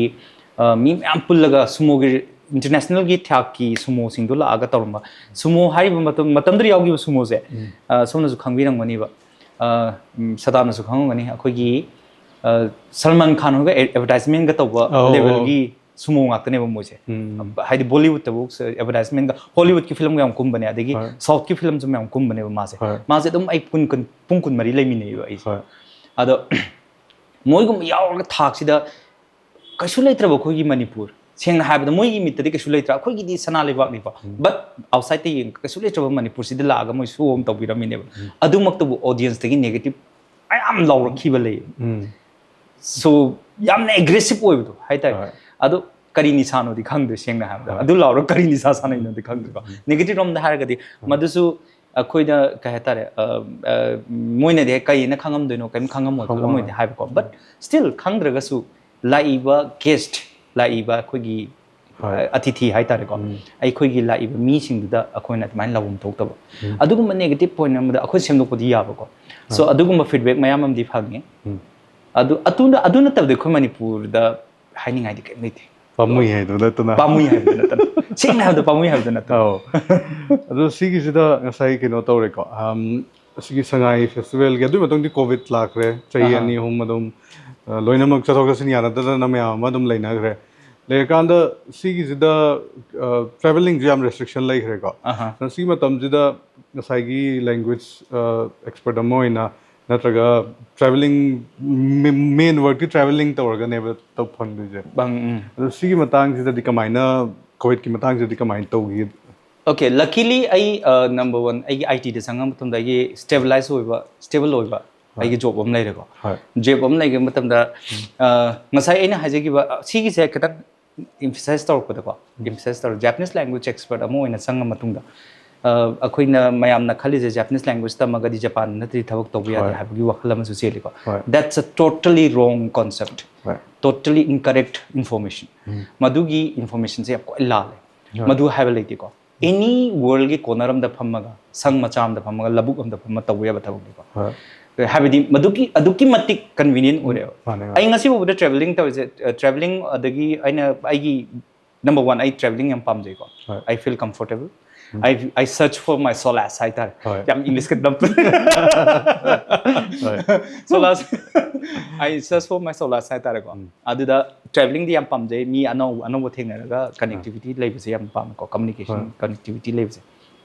ꯃꯤ ꯃꯌꯥꯝ ꯄꯨꯜꯂꯒ ꯁꯨꯃꯣꯒꯤ ꯏꯟꯇꯔꯅꯦꯁꯅꯦꯜꯒꯤ ꯊꯥꯛꯀꯤ ꯁꯨꯃꯣꯁꯤꯡꯗꯣ ꯂꯥꯛꯑꯒ ꯇꯧꯔꯝꯕ, ꯁꯨꯃꯣ ꯍꯥꯏꯔꯤꯕ ꯃꯇꯝ, ꯃꯇꯝꯗꯨꯗ ꯌꯥꯎꯈꯤꯕ ꯁꯨꯃꯣꯁꯦ, ꯑ, ꯁꯣꯝꯅꯁꯨ ꯈꯪꯕꯤꯔꯝꯒꯅꯤꯕ, ꯑ, ꯎꯝ, ꯁꯗꯥꯝꯅꯁꯨ ꯈꯪꯉꯝꯒꯅꯤ, ꯑꯩꯈꯣꯏꯒꯤ, ꯑ, ꯁꯜꯃꯥꯟ ꯈꯥꯟ ꯍꯣꯏꯒ ꯑꯦ-, ꯑꯦꯗꯚꯔꯇꯥꯏꯁꯃꯦꯟꯒ ꯇꯧꯕ ꯑꯧ, ꯑꯧ꯫ ꯂꯦꯚꯦꯜꯒꯤ ꯁꯨꯃꯣ ꯉꯥꯛꯇꯅꯦꯕ ꯃꯣꯏꯁꯦ꯫ ꯎꯝ꯫ ꯍꯥꯏꯗꯤ ꯕꯣꯂꯤꯋꯨꯗꯇꯕꯨ ꯑꯦꯗꯚꯔꯇꯥꯏꯁꯃꯦꯟꯒ, ꯍꯣꯂꯤꯋꯨꯗꯀꯤ ꯐꯤꯂꯝꯒ ꯌꯥꯝ ꯀꯨꯝꯕꯅꯦ, ꯑꯗꯒꯤ ꯍꯣꯏ꯫ ꯁꯥꯎꯠꯀꯤ ꯐꯤꯂꯝꯁꯨ ꯃꯌꯥꯝ ꯀꯨꯝꯕꯅꯦꯕ ꯃꯥꯁꯦ꯫ ꯍꯣꯏ꯫ ꯃꯥꯁꯦ ꯑꯗꯨꯝ ꯑꯩ ꯄꯨꯡ ꯀꯨꯟ, ꯄꯨꯡ ꯀꯨꯟꯃꯔꯤ ꯂꯩꯃꯤꯟꯅꯩꯕ ꯑꯩꯁꯦ꯫ ꯍꯣꯏ꯫ ꯑꯗꯣ ꯃꯣꯏꯒꯨꯝꯕ ꯌꯥꯎꯔꯒ ꯊꯥꯛꯁꯤꯗ ꯀꯩꯁꯨ ꯂꯩꯇ꯭ꯔꯕ ꯑꯩꯈꯣꯏꯒꯤ ꯃꯅꯤꯄꯨꯔ, ꯁꯦꯡꯅ ꯍꯥꯏꯕꯗ ꯃꯣꯏꯒꯤ ꯃꯤꯠꯇꯗꯤ ꯀꯩꯁꯨ ꯂꯩꯇ꯭ꯔꯥ, ꯑꯩꯈꯣꯏꯒꯤꯗꯤ ꯁꯅꯥ ꯂꯩꯕꯥꯛꯅꯤꯀꯣ, ꯎꯝ꯫ But outsideꯇ ꯌꯦꯡ ꯀꯩꯁꯨ ꯂꯩꯇ꯭ꯔꯕ ꯃꯅꯤꯄꯨꯔꯁꯤꯗ ꯂꯥꯛꯑꯒ ꯃꯣꯏ ꯁꯣ ꯑꯃ ꯇꯧꯕꯤꯔꯝꯃꯤꯅꯦꯕ꯫ ꯎꯝ꯫ ꯑꯗꯨꯃꯛꯇꯕꯨ ꯑꯣꯗꯤꯌꯟꯁꯇꯒꯤ ꯅꯦꯒꯦꯇꯤꯚ ꯃꯌꯥꯝ ꯂꯥꯎꯔꯛꯈꯤꯕ ꯂꯩꯌꯦ꯫ ꯎꯝ꯫ So, ꯌꯥꯝꯅ ꯑꯦꯒ꯭ꯔꯦꯁꯤꯚ ꯑꯣꯏꯕꯗꯣ ꯍꯥꯏꯇꯥꯔꯦ꯫ ꯍꯣꯏ꯫ ꯑꯗꯣ ꯀꯔꯤ ꯅꯤꯁꯥꯅꯣꯗꯤ ꯈꯪꯗ꯭ꯔꯦ, ꯁꯦꯡꯅ ꯍꯥꯏꯕꯗ꯫ ꯍꯣꯏ꯫ ꯑꯗꯨ ꯂꯥꯎꯔꯒ ꯀꯔꯤ ꯅꯤꯁꯥ ꯁꯥꯟꯅꯩꯅꯣꯗꯤ ꯈꯪꯗ꯭ꯔꯦꯀꯣ꯫ ꯎꯝ꯫ ꯅꯦꯒꯦꯇꯤꯚ ꯔꯣꯝꯗ ꯍꯥꯏꯔꯒꯗꯤ ꯍꯣꯏ꯫ ꯃꯗꯨꯁꯨ ꯑꯩꯈꯣꯏꯅ ꯀꯩ ꯍꯥꯏꯇꯥꯔꯦ, ꯑ, ꯑ, ꯃꯣꯏꯅꯗꯤ ꯀꯩꯅ ꯈꯪꯉꯝꯗꯣꯏꯅꯣ, ꯀꯩꯝ ꯈꯪꯉꯝꯃꯣꯏ ꯈꯪꯉꯝꯃꯣꯏ꯫ ꯈꯣꯠꯂꯝꯃꯣꯏꯗꯤ ꯍꯥꯏꯕꯀꯣ꯫ But still ꯈꯪꯗ꯭ꯔꯒꯁꯨ ꯂꯥꯛꯏꯕ ꯒꯦꯁꯠ, ꯂꯥꯛꯏꯕ ꯑꯩꯈꯣꯏꯒꯤ, ꯍꯣꯏ꯫ ꯑ, ꯑꯇꯤꯊꯤ ꯍꯥꯏꯇꯥꯔꯦꯀꯣ, ꯎꯝ꯫ ꯑꯩꯈꯣꯏꯒꯤ ꯂꯥꯛꯏꯕ ꯃꯤꯁꯤꯡꯗꯨꯗ ꯑꯩꯈꯣꯏꯅ ꯑꯗꯨꯃꯥꯏꯅ ꯂꯧꯐꯝ ꯊꯣꯛꯇꯕ꯫ ꯎꯝ꯫ ꯑꯗꯨꯒꯨꯝꯕ ꯅꯦꯒꯦꯇꯤꯚ ꯄꯣꯏꯟꯠ ꯑꯃꯗ ꯑꯩꯈꯣꯏ ꯁꯦꯝꯗꯣꯛꯄꯗꯤ ꯌꯥꯕꯀꯣ꯫ So ꯍꯣꯏ꯫ ꯑꯗꯨꯒꯨꯝꯕ ꯐꯤꯗꯕꯦꯛ ꯃꯌꯥꯝ ꯑꯃꯗꯤ ꯐꯪꯉꯦ꯫ ꯎꯝ꯫ ꯑꯗꯨ, ꯑꯗꯨꯅ, ꯑꯗꯨ ꯅꯠꯇꯕꯗꯤ ꯑꯩꯈꯣꯏ ꯃꯅꯤꯄꯨꯔꯗ ꯍꯥꯏꯅꯤꯡꯉꯥꯏꯗꯤ ꯀꯩꯝ ꯂꯩꯇꯦ꯫ ꯄꯥꯝꯃꯨꯏ ꯍꯥꯏꯗꯣ ꯅꯠꯇꯅ꯫ ꯄꯥꯝꯃꯨꯏ ꯍꯥꯏꯕꯗꯨ ꯅꯠꯇꯅ꯫ ꯁꯦꯡꯅ ꯍꯥꯏꯕꯗ ꯄꯥꯝꯃꯨꯏ ꯍꯥꯏꯕꯗꯨ ꯅꯠꯇꯅ꯫ ꯑꯧ꯫ ꯑꯗꯣ ꯁꯤꯒꯤꯁꯤꯗ ꯉꯁꯥꯏ ꯀꯩꯅꯣ ꯇꯧꯔꯦꯀꯣ, ꯑꯝ, ꯁꯤꯒꯤ ꯁꯉꯥꯏ ꯐꯦꯁꯇꯤꯚꯦꯜꯒꯤ, ꯑꯗꯨꯒꯤ ꯃꯇꯨꯡꯗꯤ ꯀꯣꯚꯤꯗ ꯂꯥꯛꯈ꯭ꯔꯦ, ꯆꯍꯤ ꯑꯍꯥ꯫ ꯑꯅꯤ ꯑꯍꯨꯝ ꯑꯗꯨꯝ, ꯑ, ꯂꯣꯏꯅꯃꯛ ꯆꯠꯊꯣꯛ ꯆꯠꯁꯤꯟ ꯌꯥꯅꯗꯗꯅ ꯃꯌꯥꯝ ꯑꯃ ꯑꯗꯨꯝ ꯂꯩꯅꯈ꯭ꯔꯦ꯫ ꯂꯩꯔꯀꯥꯟꯗ ꯁꯤꯒꯤꯁꯤꯗ, ꯑ, ꯇ꯭ꯔꯦꯚꯦꯂꯤꯡꯁꯨ ꯌꯥꯝ ꯔꯦꯁꯇ꯭ꯔꯤꯛꯁꯟ ꯂꯩꯈ꯭ꯔꯦꯀꯣ꯫ ꯑꯍꯥ꯫ ꯑꯗꯣ ꯁꯤꯒꯤ ꯃꯇꯝꯁꯤꯗ ꯉꯁꯥꯏꯒꯤ ꯂꯦꯡꯒ꯭ꯋꯦꯖ, ꯑ, ꯑꯦꯛꯁꯄꯔꯠ ꯑꯃ ꯑꯣꯏꯅ ꯅꯠꯇ꯭ꯔꯒ ꯇ꯭ꯔꯦꯚꯦꯂꯤꯡ, ꯃꯦ-, ꯃꯦꯟ ꯋꯥꯔꯛꯇꯤ ꯇ꯭ꯔꯦꯚꯦꯂꯤꯡ ꯇꯧꯔꯒꯅꯦꯕ ꯇꯧ ꯐꯪꯗꯣꯏꯁꯦ꯫ ꯐꯪ-, ꯎꯝ꯫ ꯑꯗꯣ ꯁꯤꯒꯤ ꯃꯇꯥꯡꯁꯤꯗꯗꯤ ꯀꯃꯥꯏꯅ, ꯀꯣꯚꯤꯗꯀꯤ ꯃꯇꯥꯡꯁꯤꯗꯗꯤ ꯀꯃꯥꯏꯅ ꯇꯧꯈꯤ? Okay, luckily ꯑꯩ, ꯑ, number one, ꯑꯩꯒꯤ ꯑꯥꯏ ꯇꯤꯗ ꯆꯪꯉ ꯃꯇꯝꯗ ꯑꯩꯒꯤ ꯁ꯭ꯇꯦꯕꯤꯂꯥꯏꯁ ꯑꯣꯏꯕ, ꯁ꯭ꯇꯦꯕꯜ ꯑꯣꯏꯕ ꯍꯣꯏ꯫ ꯑꯩꯒꯤ ꯖꯣꯕ ꯑꯃ ꯂꯩꯔꯦꯀꯣ꯫ ꯍꯣꯏ꯫ ꯖꯣꯕ ꯑꯃ ꯂꯩꯕ ꯃꯇꯝꯗ, ꯎꯝ꯫ ꯑ, ꯉꯁꯥꯏ ꯑꯩꯅ ꯍꯥꯏꯖꯈꯤꯕ, ꯑ, ꯁꯤꯒꯤꯁꯦ ꯈꯤꯇꯪ ꯏꯝꯐꯁꯥꯏꯁ ꯇꯧꯔꯛꯄꯗꯀꯣ, ꯎꯝ꯫ ꯏꯝꯐꯁꯥꯏꯁ ꯇꯧꯔ, ꯖꯥꯄꯅꯤꯁ ꯂꯦꯡꯒ꯭ꯋꯦꯖ ꯑꯦꯛꯁꯄꯔꯠ ꯑꯃ ꯑꯣꯏꯅ ꯆꯪꯉ ꯃꯇꯨꯡꯗ, ꯑ, ꯑꯩꯈꯣꯏꯅ ꯃꯌꯥꯝꯅ ꯈꯜꯂꯤꯁꯦ ꯖꯥꯄꯅꯤꯁ ꯂꯦꯡꯒ꯭ꯋꯦꯖ ꯇꯝꯃꯒꯗꯤ ꯖꯄꯥꯟ ꯅꯠꯇ꯭ꯔꯗꯤ ꯊꯕꯛ ꯇꯧꯕ ꯌꯥꯗꯦ ꯍꯣꯏ꯫ ꯍꯥꯏꯕꯒꯤ ꯋꯥꯈꯜ ꯑꯃꯁꯨ ꯆꯦꯜꯂꯤꯀꯣ꯫ ꯍꯣꯏ꯫ That's a totally wrong concept. ꯍꯣꯏ꯫ Totally incorrect information. ꯎꯝ꯫ ꯃꯗꯨꯒꯤ ꯏꯟꯐꯣꯔꯃꯦꯁꯟꯁꯦ ꯌꯥꯝ ꯈ꯭ꯋꯥꯏ ꯂꯥꯜꯂꯦ꯫ ꯍꯣꯏ꯫ ꯃꯗꯨ ꯍꯥꯏꯕ ꯂꯩꯇꯦꯀꯣ꯫ ꯎꯝ꯫ Any worldꯒꯤ corner ꯑꯃꯗ ꯐꯝꯃꯒ, ꯁꯪ ꯃꯆꯥ ꯑꯃꯗ ꯐꯝꯃꯒ, ꯂꯧꯕꯨꯛ ꯑꯃꯗ ꯐꯝꯃꯒ ꯇꯧꯕ ꯌꯥꯕ ꯊꯕꯛꯅꯤꯀꯣ꯫ ꯍꯣꯏ꯫ ꯍꯥꯏꯕꯗꯤ ꯃꯗꯨꯒꯤ, ꯑꯗꯨꯛꯀꯤ ꯃꯇꯤꯛ ꯀꯟꯚꯤꯅꯤꯌꯦꯟ ꯑꯣꯏꯔꯦꯕ꯫ ꯃꯥꯅꯦ, ꯃꯥꯅꯦ꯫ ꯑꯩ ꯉꯁꯤ ꯐꯥꯎꯕꯗ ꯇ꯭ꯔꯦꯚꯦꯂꯤꯡ ꯇꯧꯔꯤꯁꯦ, ꯑ, ꯇ꯭ꯔꯦꯚꯦꯂꯤꯡ ꯑꯗꯒꯤ ꯑꯩꯅ ꯑꯩꯒꯤ Number one, ꯑꯩ travelling ꯌꯥꯝ ꯄꯥꯝꯖꯩꯀꯣ. ꯍꯣꯏ. I feel comfortable. I, I search for my solace ꯍꯥꯏꯇꯥꯔꯦ. ꯍꯣꯏ. ꯌꯥꯝ English ꯀ ꯅꯝ ꯍꯣꯏ. Solace. I search for my solace ꯍꯥꯏꯇꯥꯔꯦꯀꯣ. ꯑꯗꯨꯗ travelling ꯗꯤ ꯌꯥꯝ ꯄꯥꯝꯖꯩ. ꯃꯤ ꯑꯅꯧ ꯑꯅꯧꯕ ꯊꯦꯡꯅꯔꯒ connectivity ꯂꯩꯕꯁꯦ ꯌꯥꯝ ꯄꯥꯝꯃꯦꯀꯣ. Communication, ꯍꯣꯏ. Connectivity ꯂꯩꯕꯁꯦ.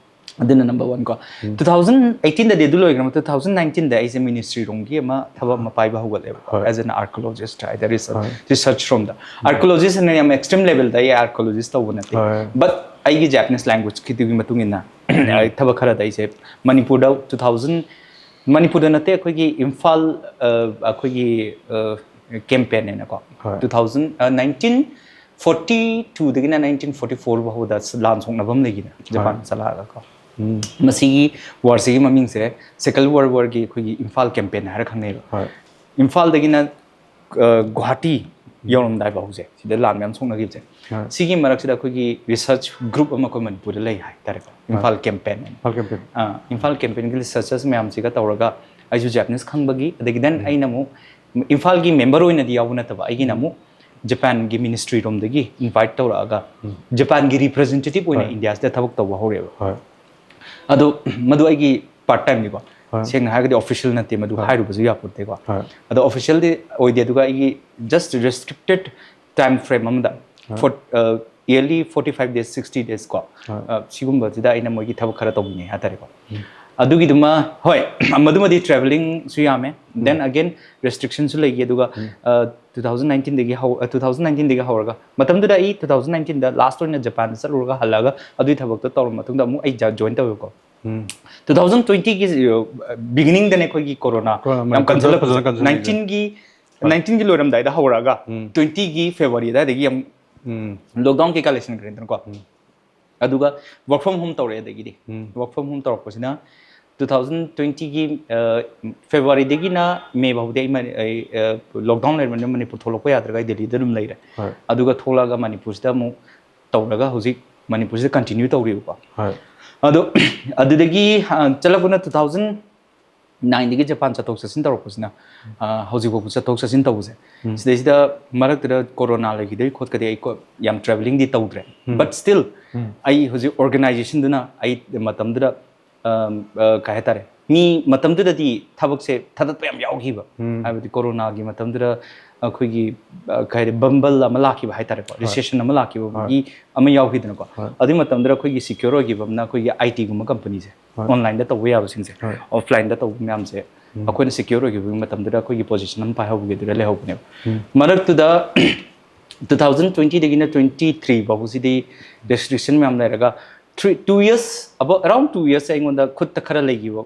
ꯑꯗꯨꯅ number one ꯀꯣ. Two thousand eighteen ꯗꯗꯤ ꯑꯗꯨ ꯂꯣꯏꯈ꯭ꯔ ꯃꯇꯨꯡ, two thousand nineteen ꯗ ꯑꯩꯁꯦ ministry ꯔꯣꯝꯒꯤ ꯑꯃ ꯊꯕꯛ ꯑꯃ ꯄꯥꯏꯕ ꯍꯧꯒꯠꯂꯦꯕ. ꯍꯣꯏ. As an archaeologist ꯍꯥꯏꯇꯥꯔꯦ, research, ꯍꯣꯏ. Research ꯔꯣꯝꯗ. Archaeologist ꯍꯥꯏꯅ ꯌꯥꯝ extreme level ꯗ ꯑꯩ archaeologist ꯇꯧꯕ ꯅꯠꯇꯦ. ꯍꯣꯏ. But ꯑꯩꯒꯤ Japanese language ꯀꯤꯗꯨꯒꯤ ꯃꯇꯨꯡ ꯏꯟꯅ ꯑꯩ ꯊꯕꯛ ꯈꯔꯗ ꯑꯩꯁꯦ ꯃꯅꯤꯄꯨꯔꯗ two thousand, ꯃꯅꯤꯄꯨꯔꯗ ꯅꯠꯇꯦ, ꯑꯩꯈꯣꯏꯒꯤ ꯏꯝꯐꯥꯜ, ꯑ, ꯑꯩꯈꯣꯏꯒꯤ, ꯑ, campaign ꯍꯥꯏꯅꯀꯣ. ꯍꯣꯏ. Two thousand, ꯑ, nineteen forty two ꯗꯒꯤꯅ nineteen forty four ꯐꯥꯎꯕꯗ ꯂꯥꯟ ꯁꯣꯛꯅꯕ ꯑꯃ ꯂꯩꯈꯤꯅ ꯖꯄꯥꯟ ꯆꯠꯂꯛꯑꯒꯀꯣ. ꯎꯝ. ꯃꯁꯤꯒꯤ ꯋꯥꯔꯁꯤꯒꯤ ꯃꯃꯤꯡꯁꯦ Second World War ꯒꯤ ꯑꯩꯈꯣꯏꯒꯤ ꯏꯝꯐꯥꯜ campaign ꯍꯥꯏꯔ ꯈꯪꯅꯩꯕ. ꯍꯣꯏ. ꯏꯝꯐꯥꯜꯗꯒꯤꯅ, ꯑ, ꯒꯨꯋꯥꯍꯥꯇꯤ ꯌꯧꯔꯝꯗꯥꯏ ꯐꯥꯎꯁꯦ ꯁꯤꯗ ꯂꯥꯟ ꯃꯌꯥꯝ ꯁꯣꯛꯅꯈꯤꯕꯁꯦ. ꯍꯣꯏ. ꯁꯤꯒꯤ ꯃꯔꯛꯁꯤꯗ ꯑꯩꯈꯣꯏꯒꯤ research group ꯑꯃ ꯑꯩꯈꯣꯏ ꯃꯅꯤꯄꯨꯔꯗ ꯂꯩ ꯍꯥꯏꯇꯥꯔꯦꯀꯣ, ꯏꯝꯐꯥꯜ campaign ꯍꯥꯏꯅ. ꯏꯝꯐꯥꯜ campaign. ꯑ, ꯏꯝꯐꯥꯜ campaign ꯒꯤ researchers ꯃꯌꯥꯝꯁꯤꯒ ꯇꯧꯔꯒ ꯑꯩꯁꯨ Japanese ꯈꯪꯕꯒꯤ, ꯑꯗꯒꯤ then ꯑꯩꯅ ꯑꯃꯨꯛ ꯏꯝꯐꯥꯜꯒꯤ member ꯑꯣꯏꯅꯗꯤ ꯌꯥꯎꯕ ꯅꯠꯇꯕ, ꯑꯩꯒꯤꯅ ꯑꯃꯨꯛ ꯖꯄꯥꯟꯒꯤ ministry ꯔꯣꯝꯗꯒꯤ invite ꯇꯧꯔꯛꯑꯒ ꯖꯄꯥꯟꯒꯤ representative ꯑꯣꯏꯅ ꯍꯣꯏ. India ꯁꯤꯗ ꯊꯕꯛ ꯇꯧꯕ ꯍꯧꯔꯛꯑꯦꯕ. ꯍꯣꯏ. ꯑꯗꯣ ꯃꯗꯨ ꯑꯩꯒꯤ part time ꯅꯤꯀꯣ. ꯍꯣꯏ. ꯁꯦꯡꯅ ꯍꯥꯏꯔꯒꯗꯤ official ꯅꯠꯇꯦ, ꯃꯗꯨ ꯍꯣꯏ. ꯍꯥꯏꯔꯨꯕꯁꯨ ꯌꯥꯄꯣꯠꯇꯦꯀꯣ. ꯍꯣꯏ. ꯑꯗꯣ official ꯗꯤ ꯑꯣꯏꯗꯦ, ꯑꯗꯨꯒ ꯑꯩꯒꯤ just restricted time frame ꯑꯃꯗ ꯍꯣꯏ. for, uh, yearly forty five days, sixty days ꯀꯣ. ꯍꯣꯏ. Uh, ꯁꯤꯒꯨꯝꯕꯁꯤꯗ ꯑꯩꯅ ꯃꯣꯏꯒꯤ ꯊꯕꯛ ꯈꯔ ꯇꯧꯅꯤꯡꯉꯦ ꯍꯥꯏꯇꯥꯔꯦꯀꯣ. ꯑꯗꯨꯒꯤꯗꯨꯃ, ꯍꯣꯏ, ꯃꯗꯨꯃꯗꯤ travelling ꯁꯨ ꯌꯥꯝꯃꯦ. Then again, restriction ꯁꯨ ꯂꯩꯈꯤ, ꯑꯗꯨꯒ, uh, two thousand nineteen ꯗꯒꯤ ꯍꯧ-, uh, two thousand nineteen ꯗꯒꯤ ꯍꯧꯔꯒ, ꯃꯇꯝꯗꯨꯗ ꯑꯩ two thousand nineteen ꯗ last ꯑꯣꯏꯅ ꯖꯄꯥꯟꯗ ꯆꯠꯂꯨꯔꯒ ꯍꯜꯂꯛꯑꯒ ꯑꯗꯨꯒꯤ ꯊꯕꯛꯇꯣ ꯇꯧꯔ ꯃꯇꯨꯡꯗ ꯑꯃꯨꯛ ꯑꯩ join ꯇꯧꯋꯦꯕꯀꯣ. ꯎꯝ. Two thousand twenty ꯒꯤ, uh, beginning ꯗꯅꯦ ꯑꯩꯈꯣꯏꯒꯤ corona Corona ꯌꯥꯝ ꯃꯅꯤꯄꯨꯔꯗ ꯀꯟꯁꯤꯜꯂꯛꯄꯁꯦ. ꯐꯖꯅ ꯀꯟꯁꯤꯜꯂꯛꯏꯁꯦ. Nineteen ꯒꯤ, nineteen ꯒꯤ ꯂꯣꯏꯔꯝꯗꯥꯏꯗ ꯍꯧꯔꯛꯑꯒ ꯎꯝ. Twenty ꯒꯤ February ꯑꯗꯨꯋꯥꯏꯗꯒꯤ ꯌꯥꯝ ꯎꯝ. lockdown ꯀꯩꯀꯥ ꯂꯩꯁꯟꯈ꯭ꯔꯦꯗꯅꯀꯣ. ꯑꯗꯨꯒ work from home ꯇꯧꯔꯦ ꯑꯗꯒꯤꯗꯤ. ꯎꯝ. Work from home ꯇꯧꯔꯛꯄꯁꯤꯅ two thousand twenty ꯒꯤ, uh, February ꯗꯒꯤꯅ May ꯐꯥꯎꯗꯤ ꯑꯩ ꯃꯅꯤ-, ꯑꯩ, uh, lockdown ꯂꯩꯔꯕꯅꯤꯅ ꯃꯅꯤꯄꯨꯔ ꯊꯣꯛꯂꯛꯄ ꯌꯥꯗ꯭ꯔꯒ ꯑꯩ ꯗꯦꯜꯂꯤꯗ ꯑꯗꯨꯝ ꯂꯩꯔꯦ. ꯍꯣꯏ. ꯑꯗꯨꯒ ꯊꯣꯛꯂꯛꯑꯒ ꯃꯅꯤꯄꯨꯔꯁꯤꯗ ꯑꯃꯨꯛ ꯇꯧꯔꯒ ꯍꯧꯖꯤꯛ ꯃꯅꯤꯄꯨꯔꯁꯤꯗ continue ꯇꯧꯔꯤꯕꯀꯣ. ꯍꯣꯏ. ꯑꯗꯣ ꯑꯗꯨꯗꯒꯤ, uh, ꯆꯠꯂꯛꯄꯅ two thousand ꯅꯥꯏꯟꯗꯒꯤ ꯖꯄꯥꯟ ꯆꯠꯊꯣꯛ ꯆꯠꯁꯤꯟ ꯇꯧꯔꯛꯄꯁꯤꯅ, ꯑ, ꯍꯧꯖꯤꯛ ꯐꯥꯎꯕ ꯆꯠꯊꯣꯛ ꯆꯠꯁꯤꯟ ꯇꯧꯕꯁꯦ, ꯎꯝ꯫ ꯁꯤꯗꯩꯁꯤꯗ ꯃꯔꯛꯇꯨꯗ ꯀꯣꯔꯣꯅꯥ ꯂꯩꯈꯤꯗꯩ ꯈꯣꯠꯀꯗꯩ ꯑꯩ ꯀꯣ-, ꯌꯥꯝ travelling ꯗꯤ ꯇꯧꯗ꯭ꯔꯦ꯫ ꯎꯝ꯫ But still, ꯎꯝ꯫ ꯑꯩ ꯍꯧꯖꯤꯛ organization ꯗꯨꯅ ꯑꯩ ꯃꯇꯝꯗꯨꯗ, ꯑꯝ, ꯑ, ꯀꯩ ꯍꯥꯏꯇꯥꯔꯦ, ꯃꯤ ꯃꯇꯝꯗꯨꯗꯗꯤ ꯊꯕꯛꯁꯦ ꯊꯥꯗꯠꯄ ꯌꯥꯝ ꯌꯥꯎꯈꯤꯕ꯫ ꯎꯝ꯫ ꯍꯥꯏꯕꯗꯤ ꯀꯣꯔꯣꯅꯥꯒꯤ ꯃꯇꯝꯗꯨꯗ ꯑꯩꯈꯣꯏꯒꯤ, ꯑ, ꯀꯩ ꯍꯥꯏꯗꯤ, bubble ꯑꯃ ꯂꯥꯛꯈꯤꯕ ꯍꯥꯏꯇꯥꯔꯦꯀꯣ, ꯍꯣꯏ꯫ Recession ꯑꯃ ꯂꯥꯛꯈꯤꯕꯒꯤ ꯍꯣꯏ꯫ ꯑꯃ ꯌꯥꯎꯈꯤꯗꯅꯀꯣ꯫ ꯍꯣꯏ꯫ ꯑꯗꯨꯒꯤ ꯃꯇꯝꯗꯨꯗ ꯑꯩꯈꯣꯏꯒꯤ secure ꯑꯣꯏꯈꯤꯕ ꯑꯃꯅ ꯑꯩꯈꯣꯏꯒꯤ I T ꯒꯨꯝꯕ company ꯁꯦ꯫ ꯍꯣꯏ꯫ Online ꯗ ꯇꯧꯕ ꯌꯥꯕꯁꯤꯡꯁꯦ, ꯍꯣꯏ꯫ Offline ꯗ ꯇꯧꯕ ꯃꯌꯥꯝꯁꯦ, ꯎꯝ꯫ ꯑꯩꯈꯣꯏꯅ secure ꯑꯣꯏꯈꯤꯕꯒꯤ ꯃꯇꯝꯗꯨꯗ ꯑꯩꯈꯣꯏꯒꯤ position ꯑꯃ ꯄꯥꯏꯍꯧꯕꯒꯤ ꯑꯗꯨꯗ ꯂꯩꯍꯧꯕꯅꯦꯕ꯫ ꯎꯝ꯫ ꯃꯔꯛꯇꯨꯗ two thousand twenty ꯗꯒꯤꯅ twenty three ꯐꯥꯎꯕꯁꯤꯗꯤ restriction ꯃꯌꯥꯝ ꯂꯩꯔꯒ, three, two years, about, around two years ꯑꯩꯉꯣꯟꯗ ꯈꯨꯠꯇ ꯈꯔ ꯂꯩꯈꯤꯕ,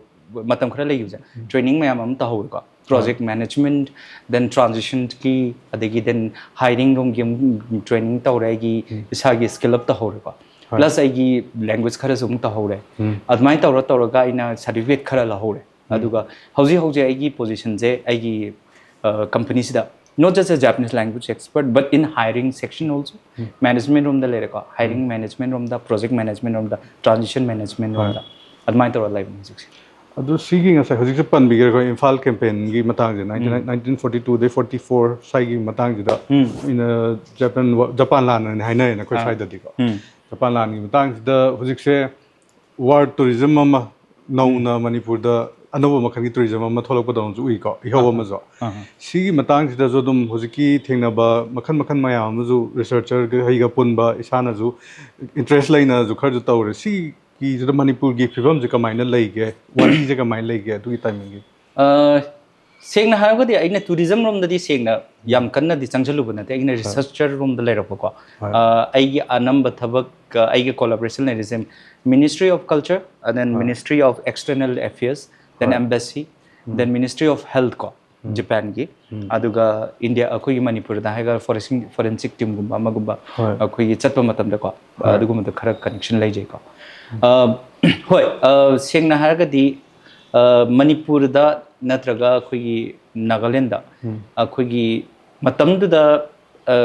ꯃꯇꯝ ꯈꯔ ꯂꯩꯈꯤꯕꯁꯦ, ꯎꯝ꯫ Training ꯃꯌꯥꯝ ꯑꯃ ꯇꯧꯍꯧꯋꯦꯀꯣ꯫ ꯍꯣꯏ꯫ Project management, then transition ꯒꯤ, ꯑꯗꯒꯤ then hiring ꯔꯣꯝꯒꯤ ꯑꯃꯨꯛ training ꯇꯧꯔꯦ, ꯑꯩꯒꯤ ꯎꯝ꯫ ꯏꯁꯥꯒꯤ skill up ꯇꯧꯍꯧꯔꯦꯀꯣ꯫ ꯍꯣꯏ꯫ Plus ꯑꯩꯒꯤ language ꯈꯔꯁꯨ ꯑꯃꯨꯛ ꯇꯧꯍꯧꯔꯦ꯫ ꯎꯝ꯫ ꯑꯗꯨꯃꯥꯏꯅ ꯇꯧꯔ ꯇꯧꯔꯒ ꯑꯩꯅ certificate ꯈꯔ ꯂꯧꯍꯧꯔꯦ꯫ ꯎꯝ꯫ ꯑꯗꯨꯒ ꯍꯧꯖꯤꯛ ꯍꯧꯖꯤꯛ ꯑꯩꯒꯤ position ꯁꯦ ꯑꯩꯒꯤ, ꯑ, company ꯁꯤꯗ, not just a Japanese language expert, but in hiring section also, um. Management ꯔꯣꯝꯗ ꯂꯩꯔꯦꯀꯣ, hiring ꯎꯝ꯫ Management ꯔꯣꯝꯗ, project management ꯔꯣꯝꯗ, transition management ꯍꯣꯏ꯫ ꯔꯣꯝꯗ, ꯑꯗꯨꯃꯥꯏꯅ ꯇꯧꯔ ꯂꯩꯕꯅꯦ ꯍꯧꯖꯤꯛꯁꯦ꯫ ꯑꯗꯨ ꯁꯤꯒꯤ ꯉꯁꯥꯏ ꯍꯧꯖꯤꯛꯁꯦ ꯄꯟꯕꯤꯈ꯭ꯔꯦ ꯑꯩꯈꯣꯏ ꯏꯝꯐꯥꯜ campaign ꯒꯤ ꯃꯇꯥꯡꯁꯦ, nineteen, ꯎꯝ꯫ Nineteen forty two ꯗꯩ forty four ꯁ꯭ꯋꯥꯏꯒꯤ ꯃꯇꯥꯡꯁꯤꯗ ꯎꯝ꯫ ꯑꯩꯅ ꯖꯄꯥꯟ ꯋꯥ-, ꯖꯄꯥꯟ ꯂꯥꯟꯅꯅꯦ ꯍꯥꯏꯅꯔꯦꯅ ꯑꯩꯈꯣꯏ ꯑꯥ꯫ ꯁ꯭ꯋꯥꯏꯗꯗꯤꯀꯣ꯫ ꯎꯝ꯫ ꯖꯄꯥꯟ ꯂꯥꯟꯒꯤ ꯃꯇꯥꯡꯁꯤꯗ ꯍꯧꯖꯤꯛꯁꯦ war tourism ꯑꯃ ꯅꯧꯅ ꯎꯝ꯫ ꯃꯅꯤꯄꯨꯔꯗ ꯑꯅꯧꯕ ꯃꯈꯜꯒꯤ tourism ꯑꯃ ꯊꯣꯛꯂꯛꯄꯗꯧꯅꯁꯨ ꯎꯏꯀꯣ, ꯏꯍꯧ ꯑꯍꯥ꯫ ꯑꯃꯁꯨ꯫ ꯑꯍꯥ꯫ ꯁꯤꯒꯤ ꯃꯇꯥꯡꯁꯤꯗꯁꯨ ꯑꯗꯨꯝ ꯍꯧꯖꯤꯛꯀꯤ ꯊꯦꯡꯅꯕ ꯃꯈꯜ ꯃꯈꯜ ꯃꯌꯥꯝ ꯑꯃꯁꯨ researcher ꯒ ꯍꯩꯒ ꯄꯨꯟꯕ ꯏꯁꯥꯅꯁꯨ interest ꯂꯩꯅꯁꯨ ꯈꯔꯁꯨ ꯇꯧꯔꯦ꯫ ꯁꯤꯒꯤꯁꯤꯗ ꯃꯅꯤꯄꯨꯔꯒꯤ ꯐꯤꯕꯝꯁꯦ ꯀꯃꯥꯏꯅ ꯂꯩꯒꯦ? ꯋꯥꯔꯤꯁꯦ ꯀꯃꯥꯏꯅ ꯂꯩꯒꯦ ꯑꯗꯨꯒꯤ timing ꯒꯤ? ꯑ, ꯁꯦꯡꯅ ꯍꯥꯏꯔꯒꯗꯤ ꯑꯩꯅ tourism ꯔꯣꯝꯗꯗꯤ ꯁꯦꯡꯅ ꯌꯥꯝ ꯀꯟꯅꯗꯤ ꯆꯪꯁꯤꯜꯂꯨꯕ ꯅꯠꯇꯦ꯫ ꯑꯩꯅ ꯍꯣꯏ꯫ Researcher ꯔꯣꯝꯗ ꯂꯩꯔꯛꯄꯀꯣ꯫ ꯍꯣꯏ꯫ ꯑ, ꯑꯩꯒꯤ ꯑꯅꯝꯕ ꯊꯕꯛ, ꯑ, ꯑꯩꯒꯤ collaboration ꯂꯩꯔꯤꯁꯦ Ministry of Culture, and then ꯍꯣꯏ꯫ Ministry of External Affairs, then ꯍꯣꯏ꯫ Embassy, um. Then Ministry of Health ꯀꯣ, ꯎꯝ꯫ ꯖꯄꯥꯟꯒꯤ꯫ ꯎꯝ꯫ ꯑꯗꯨꯒ ꯏꯟꯗꯤꯌꯥ, ꯑꯩꯈꯣꯏꯒꯤ ꯃꯅꯤꯄꯨꯔꯗ ꯍꯥꯏꯔꯒ forensic, forensic team ꯒꯨꯝꯕ ꯑꯃꯒꯨꯝꯕ ꯍꯣꯏ꯫ ꯑꯩꯈꯣꯏꯒꯤ ꯆꯠꯄ ꯃꯇꯝꯗꯀꯣ, ꯍꯣꯏ꯫ ꯑꯗꯨꯒꯨꯝꯕꯗ ꯈꯔ connection ꯂꯩꯖꯩꯀꯣ꯫ ꯎꯝ꯫ ꯑ, ꯍꯣꯏ, ꯑ, ꯁꯦꯡꯅ ꯍꯥꯏꯔꯒꯗꯤ, ꯑ, ꯃꯅꯤꯄꯨꯔꯗ ꯅꯠꯇ꯭ꯔꯒ ꯑꯩꯈꯣꯏꯒꯤ ꯅꯥꯒꯥꯂꯦꯟꯗ ꯎꯝ꯫ ꯑꯩꯈꯣꯏꯒꯤ ꯃꯇꯝꯗꯨꯗ, ꯑ,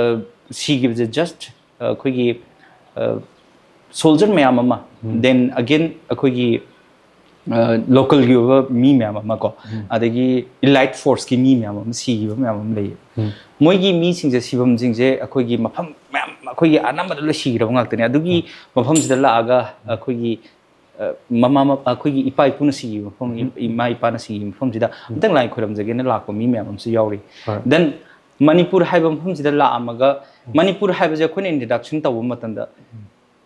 ꯁꯤꯈꯤꯕꯁꯦ just, ꯑ, ꯑꯩꯈꯣꯏꯒꯤ, ꯑ, soldier ꯃꯌꯥꯝ ꯑꯃ, ꯎꯝ꯫ Then again ꯑꯩꯈꯣꯏꯒꯤ ꯂꯣꯀꯦꯜꯒꯤ ꯑꯣꯏꯕ ꯃꯤ ꯃꯌꯥꯝ ꯑꯃ ꯀꯣ, ꯑꯗꯒꯤ ꯏꯂꯥꯏꯠ ꯐꯣꯔꯁꯀꯤ ꯃꯤ ꯃꯌꯥꯝ ꯑꯃ ꯁꯤꯈꯤꯕ ꯃꯌꯥꯝ ꯑꯃ ꯂꯩꯌꯦ꯫ ꯃꯣꯏꯒꯤ ꯃꯤꯁꯤꯡꯁꯦ, ꯁꯤꯐꯝꯁꯤꯡꯁꯦ ꯑꯩꯈꯣꯏꯒꯤ ꯃꯐꯝ ꯃꯌꯥꯝ, ꯑꯩꯈꯣꯏꯒꯤ ꯑꯅꯝꯕꯗ ꯂꯣꯏ ꯁꯤꯈ꯭ꯔꯕ ꯉꯥꯛꯇꯅꯦ꯫ ꯑꯗꯨꯒꯤ ꯃꯐꯝꯁꯤꯗ ꯂꯥꯛꯑꯒ ꯑꯩꯈꯣꯏꯒꯤ, ꯑ, ꯃꯃꯥ ꯃ-, ꯑꯩꯈꯣꯏꯒꯤ ꯏꯄꯥ ꯏꯄꯨꯅ ꯁꯤꯈꯤꯕ ꯃꯐꯝ, ꯏꯃꯥ ꯏꯄꯥꯅ ꯁꯤꯈꯤꯕ ꯃꯐꯝꯁꯤꯗ ꯑꯝꯇꯪ ꯂꯥꯏ ꯈꯣꯏꯔꯝꯖꯒꯦꯅ ꯂꯥꯛꯄ ꯃꯤ ꯃꯌꯥꯝ ꯑꯃꯁꯨ ꯌꯥꯎꯔꯤ꯫ ꯍꯣꯏ꯫ Then ꯃꯅꯤꯄꯨꯔ ꯍꯥꯏꯕ ꯃꯐꯝꯁꯤꯗ ꯂꯥꯛꯑꯝꯃꯒ, ꯃꯅꯤꯄꯨꯔ ꯍꯥꯏꯕꯁꯦ ꯑꯩꯈꯣꯏꯅ introduction ꯇꯧꯕ ꯃꯇꯝꯗ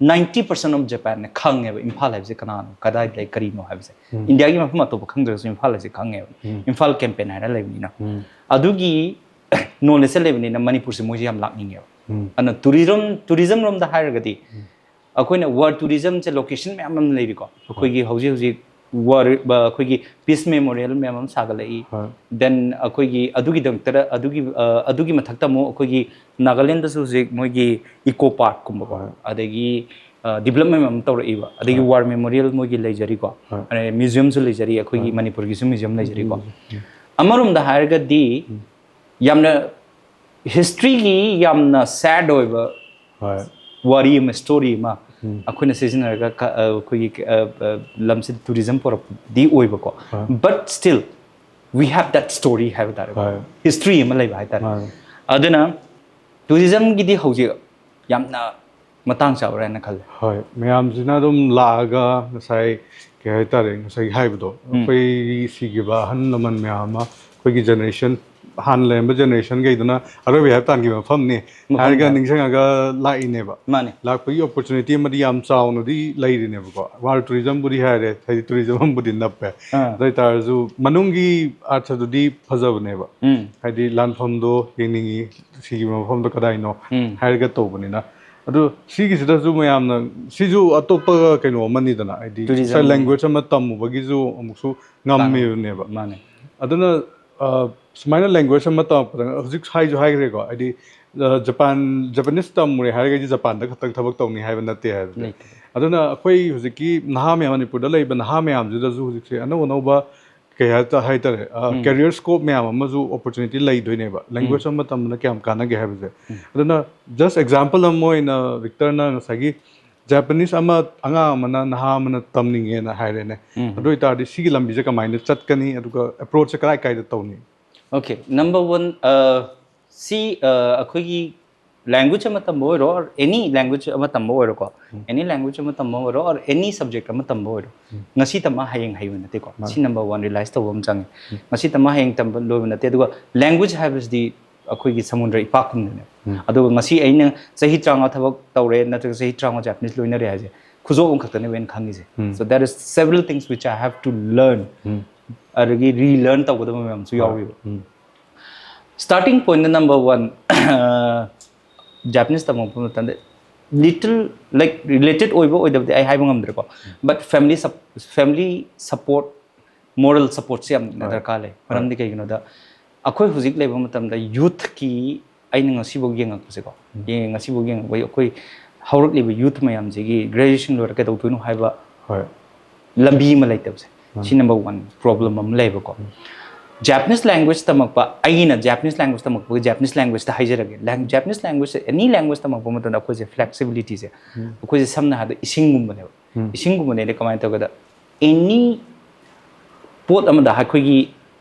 ninety percent of Japanꯅ ꯈꯪꯉꯦꯕ ꯏꯝꯐꯥꯜ ꯍꯥꯏꯕꯁꯦ ꯀꯅꯥꯅꯣ, ꯀꯗꯥꯏꯗ ꯂꯩ, ꯀꯔꯤꯅꯣ ꯍꯥꯏꯕꯁꯦ꯫ ꯏꯟꯗꯤꯌꯥꯒꯤ ꯃꯐꯝ ꯑꯇꯣꯞꯄ ꯈꯪꯗ꯭ꯔꯒꯁꯨ ꯏꯝꯐꯥꯜ ꯍꯥꯏꯁꯦ ꯈꯪꯉꯦꯕ꯫ ꯏꯝꯐꯥꯜ campaign ꯍꯥꯏꯅ ꯂꯩꯕꯅꯤꯅ꯫ ꯑꯗꯨꯒꯤ knowledgeꯁꯦ ꯂꯩꯕꯅꯤꯅ ꯃꯅꯤꯄꯨꯔꯁꯦ ꯃꯣꯏꯁꯦ ꯌꯥꯝ ꯂꯥꯛꯅꯤꯡꯉꯦꯕ꯫ ꯑꯗꯨꯅ tourism, tourism ꯔꯣꯝꯗ ꯍꯥꯏꯔꯒꯗꯤ ꯑꯩꯈꯣꯏꯅ war tourismꯁꯦ location ꯃꯌꯥꯝ ꯑꯃ ꯂꯩꯔꯤꯀꯣ꯫ ꯑꯩꯈꯣꯏꯒꯤ ꯍꯧꯖꯤꯛ ꯍꯧꯖꯤꯛ war, ꯑ, ꯑꯩꯈꯣꯏꯒꯤ peace memorial ꯃꯌꯥꯝ ꯑꯃ ꯁꯥꯒꯠꯂꯛꯏ꯫ ꯍꯣꯏ꯫ Then ꯑꯩꯈꯣꯏꯒꯤ ꯑꯗꯨꯒꯤꯗꯃꯛꯇ, ꯑꯗꯨꯒꯤ, ꯑ, ꯑꯗꯨꯒꯤ ꯃꯊꯛꯇ ꯑꯃꯨꯛ ꯑꯩꯈꯣꯏꯒꯤ ꯅꯥꯒꯥꯂꯦꯟꯗꯁꯨ ꯍꯧꯖꯤꯛ ꯃꯣꯏꯒꯤ eco parkꯀꯨꯝꯕꯀꯣ, ꯍꯣꯏ꯫ ꯑꯗꯒꯤ, ꯑ, development ꯃꯌꯥꯝ ꯑꯃ ꯇꯧꯔꯛꯏꯕ, ꯑꯗꯒꯤ war memorial ꯃꯣꯏꯒꯤ ꯂꯩꯖꯔꯤꯀꯣ, ꯍꯣꯏ꯫ ꯑꯗꯩ museumꯁꯨ ꯂꯩꯖꯔꯤ, ꯑꯩꯈꯣꯏꯒꯤ ꯃꯅꯤꯄꯨꯔꯒꯤꯁꯨ museum ꯂꯩꯖꯔꯤꯀꯣ꯫ ꯑꯃꯔꯣꯝꯗ ꯍꯥꯏꯔꯒꯗꯤ ꯌꯥꯝꯅ historyꯒꯤ ꯌꯥꯝꯅ sad ꯑꯣꯏꯕ ꯍꯣꯏ꯫ ꯋꯥꯔꯤ ꯑꯃ, story ꯑꯃ ꯑꯩꯈꯣꯏꯅ ꯁꯤꯖꯤꯟꯅꯔꯒ ꯀ-, ꯑ, ꯑꯩꯈꯣꯏꯒꯤ, ꯑ, ꯑ, ꯂꯝꯁꯤꯗ tourism ꯄꯨꯔꯛꯄꯗꯤ ꯑꯣꯏꯕꯀꯣ, ꯍꯣꯏ꯫ But still we have that story ꯍꯥꯏꯕ ꯇꯥꯔꯦꯀꯣ꯫ ꯍꯣꯏ꯫ History ꯑꯃ ꯂꯩꯕ ꯍꯥꯏꯇꯥꯔꯦ꯫ ꯃꯥꯅꯦ꯫ ꯑꯗꯨꯅ tourismꯒꯤꯗꯤ ꯍꯧꯖꯤꯛ ꯌꯥꯝꯅ ꯃꯇꯥꯡ ꯆꯥꯕ꯭ꯔꯥ ꯍꯥꯏꯅ ꯈꯜꯂꯦ꯫ ꯍꯣꯏ, ꯃꯌꯥꯝꯁꯤꯅ ꯑꯗꯨꯝ ꯂꯥꯛꯑꯒ ꯉꯁꯥꯏ ꯀꯩ ꯍꯥꯏꯇꯥꯔꯦ, ꯉꯁꯥꯏꯒꯤ ꯍꯥꯏꯕꯗꯣ, ꯑꯩꯈꯣꯏꯒꯤ ꯁꯤꯈꯤꯕ ꯑꯍꯜ ꯂꯃꯟ ꯃꯌꯥꯝ ꯑꯃ, ꯑꯩꯈꯣꯏꯒꯤ generation, ꯍꯥꯟꯅ ꯂꯩꯔꯝꯕ generationꯈꯩꯗꯨꯅ ꯑꯔꯣꯏꯕ ꯍꯥꯏꯕ ꯇꯥꯟꯈꯤꯕ ꯃꯐꯝꯅꯤ ꯃꯐꯝꯅꯤ ꯍꯥꯏꯔꯒ ꯍꯥꯏ꯫ ꯅꯤꯡꯁꯤꯡꯉꯒ ꯂꯥꯛꯏꯅꯦꯕ꯫ ꯃꯥꯅꯦ꯫ ꯂꯥꯛꯄꯒꯤ opportunity ꯑꯃꯗꯤ ꯌꯥꯝ ꯆꯥꯎꯅꯗꯤ ꯂꯩꯔꯤꯅꯦꯕꯀꯣ꯫ War tourismꯕꯨꯗꯤ ꯍꯥꯏꯔꯦ, ꯍꯥꯏꯗꯤ tourism ꯑꯃꯕꯨꯗꯤ ꯅꯞꯄꯦ꯫ ꯑꯥ꯫ ꯑꯗꯨ ꯑꯣꯏꯇꯥꯔꯁꯨ ꯃꯅꯨꯡꯒꯤ ꯑꯥꯔꯊꯗꯨꯗꯤ ꯐꯖꯕꯅꯦꯕ꯫ ꯎꯝ꯫ ꯍꯥꯏꯗꯤ ꯂꯥꯟꯐꯝꯗꯣ ꯌꯦꯡꯅꯤꯡꯉꯤ, ꯁꯤꯒꯤ ꯃꯐꯝꯗꯣ ꯀꯗꯥꯏꯅꯣ ꯎꯝ꯫ ꯍꯥꯏꯔꯒ ꯇꯧꯕꯅꯤꯅ꯫ ꯑꯗꯣ ꯁꯤꯒꯤꯁꯤꯗꯁꯨ ꯃꯌꯥꯝꯅ, ꯁꯤꯁꯨ ꯑꯇꯣꯞꯄ ꯀꯩꯅꯣ ꯑꯃꯅꯤꯗꯅ, ꯍꯥꯏꯗꯤ Tourism꯫ ꯉꯁꯥꯏ language ꯑꯃ ꯇꯝꯃꯨꯕꯒꯤꯁꯨ ꯑꯃꯨꯛꯁꯨ ꯉꯝꯃꯤꯕꯅꯦꯕ꯫ ꯃꯥꯅꯦ꯫ ꯑꯗꯨꯅ ꯑ, ꯁꯨꯃꯥꯏꯅ language ꯑꯃ ꯇꯝꯃꯛꯄꯗ ꯍꯧꯖꯤꯛ ꯍꯥꯏꯁꯨ ꯍꯥꯏꯈ꯭ꯔꯦꯀꯣ, ꯍꯥꯏꯗꯤ ꯑ, ꯖꯄꯥꯟ, Japanese ꯇꯝꯃꯨꯔꯦ ꯍꯥꯏꯔꯒꯗꯤ ꯖꯄꯥꯟꯗ ꯈꯛꯇꯪ ꯊꯕꯛ ꯇꯧꯅꯤ ꯍꯥꯏꯕ ꯅꯠꯇꯦ ꯍꯥꯏꯕꯁꯦ꯫ ꯂꯩꯇꯦ꯫ ꯑꯗꯨꯅ ꯑꯩꯈꯣꯏ ꯍꯧꯖꯤꯛꯀꯤ ꯅꯍꯥ ꯃꯌꯥꯝ, ꯃꯅꯤꯄꯨꯔꯗ ꯂꯩꯕ ꯅꯍꯥ ꯃꯌꯥꯝꯁꯤꯗꯁꯨ ꯍꯧꯖꯤꯛꯁꯦ ꯑꯅꯧ ꯑꯅꯧꯕ ꯀꯩ ꯍꯥꯏꯇꯥ-, ꯍꯥꯏꯇꯥꯔꯦ, ꯑ, career scope ꯃꯌꯥꯝ ꯑꯃꯁꯨ opportunity ꯂꯩꯗꯣꯏꯅꯦꯕ, language ꯑꯃ ꯇꯝꯕꯅ ꯀꯌꯥꯝ ꯀꯥꯟꯅꯒꯦ ꯍꯥꯏꯕꯁꯦ꯫ ꯑꯗꯨꯅ just example ꯑꯃ ꯑꯣꯏꯅ ꯚꯤꯛꯇꯔꯅ ꯉꯁꯥꯏꯒꯤ ꯖꯄꯥꯅꯤꯁ ꯑꯃ ꯑꯉꯥꯡ ꯑꯃꯅ, ꯅꯍꯥ ꯑꯃꯅ ꯇꯝꯅꯤꯡꯉꯦꯅ ꯍꯥꯏꯔꯦꯅꯦ꯫ ꯑꯗꯨ ꯑꯣꯏꯇꯥꯔꯗꯤ ꯁꯤꯒꯤ ꯂꯝꯕꯤꯁꯦ ꯀꯃꯥꯏꯅ ꯆꯠꯀꯅꯤ, ꯑꯗꯨꯒ ꯑꯦꯄ꯭ꯔꯣꯆꯁꯦ ꯀꯗꯥꯏ ꯀꯥꯏꯗ ꯇꯧꯅꯤ? Okay, number one, ꯁꯤ ꯑꯩꯈꯣꯏꯒꯤ language ꯑꯃ ꯇꯝꯕ ꯑꯣꯏꯔꯣ, or any language ꯑꯃ ꯇꯝꯕ ꯑꯣꯏꯔꯣꯀꯣ, any language ꯑꯃ ꯇꯝꯕ ꯑꯣꯏꯔꯣ, or any subject ꯑꯃ ꯇꯝꯕ ꯑꯣꯏꯔꯣ, ꯉꯁꯤ ꯇꯝꯃ ꯍꯌꯦꯡ ꯍꯩꯕ ꯅꯠꯇꯦꯀꯣ꯫ ꯁꯤ number one, realize ꯇꯧꯕ ꯑꯃ ꯆꯪꯉꯦ꯫ ꯉꯁꯤ ꯇꯝꯃ ꯍꯌꯦꯡ ꯇꯝꯕ ꯂꯣꯏꯕ ꯅꯠꯇꯦ꯫ ꯑꯗꯨꯒ language ꯍꯥꯏꯕꯁꯤꯗꯤ ꯑꯩꯈꯣꯏꯒꯤ ꯁꯃꯨꯗ꯭ꯔ ꯏꯄꯥꯛꯀꯨꯝꯕꯅꯦ꯫ ꯑꯗꯨꯒ ꯉꯁꯤ ꯑꯩꯅ ꯆꯍꯤ ꯇꯔꯥꯃꯉꯥ ꯊꯕꯛ ꯇꯧꯔꯦ, ꯅꯠꯇ꯭ꯔꯒ ꯆꯍꯤ ꯇꯔꯥꯃꯉꯥ Japanese ꯂꯣꯏꯅꯔꯦ ꯍꯥꯏꯁꯦ ꯈꯨꯖꯣꯞ ꯑꯃꯈꯛꯇꯅꯦꯕ ꯑꯩꯅ ꯈꯪꯉꯤꯁꯦ꯫ So there is several things which I have to learn. ꯑꯗꯒꯤ relearn ꯇꯧꯒꯗꯕ ꯃꯌꯥꯝꯁꯨ ꯌꯥꯎꯔꯤꯕ꯫ Starting pointꯅ number one, Japanese ꯇꯝꯃꯛꯄ ꯃꯇꯝꯗ little, like, related ꯑꯣꯏꯕ ꯑꯣꯏꯗꯕꯗꯤ ꯑꯩ ꯍꯥꯏꯕ ꯉꯝꯗ꯭ꯔꯦꯀꯣ, but family family support, moral supportꯁꯦ ꯌꯥꯝꯅ ꯗꯔꯀꯥꯔ ꯂꯩ꯫ ꯃꯔꯝꯗꯤ ꯀꯩꯒꯤꯅꯣꯗ, ꯑꯩꯈꯣꯏ ꯍꯧꯖꯤꯛ ꯂꯩꯕ ꯃꯇꯝꯗ youthꯀꯤ, ꯑꯩꯅ ꯉꯁꯤꯐꯥꯎ ꯌꯦꯡꯉꯛꯄꯁꯦꯀꯣ, ꯌꯦꯡ- ꯉꯁꯤꯐꯥꯎ ꯌꯦꯡꯉꯛꯄ ꯑꯩꯈꯣꯏ ꯍꯧꯔꯛꯂꯤꯕ youth ꯃꯌꯥꯝꯁꯤꯒꯤ graduation ꯂꯣꯏꯔ ꯀꯩꯗꯧꯗꯣꯏꯅꯣ ꯍꯥꯏꯕ ꯍꯣꯏ꯫ ꯂꯝꯕꯤ ꯑꯃ ꯂꯩꯇꯕꯁꯦ, ꯁꯤ number one problem ꯑꯃ ꯂꯩꯕꯀꯣ꯫ Japanese language ꯇꯝꯃꯛꯄ, ꯑꯩꯅ Japanese language ꯇꯝꯃꯛꯄꯒꯤ Japanese languageꯇ ꯍꯥꯏꯖꯔꯒꯦ꯫ Lang- Japanese language, any language ꯇꯝꯃꯛꯄ ꯃꯇꯝꯗ ꯑꯩꯈꯣꯏꯁꯦ flexibilityꯁꯦ, ꯑꯩꯈꯣꯏꯁꯦ ꯁꯝꯅ ꯍꯥꯏꯔꯕꯗ ꯏꯁꯤꯡꯒꯨꯝꯕꯅꯦꯕ꯫ ꯏꯁꯤꯡꯒꯨꯝꯕꯅꯦꯗꯤ ꯀꯃꯥꯏꯅ ꯇꯧꯒꯦꯗ, any ꯄꯣꯠ ꯑꯃꯗ ꯑꯩꯈꯣꯏꯒꯤ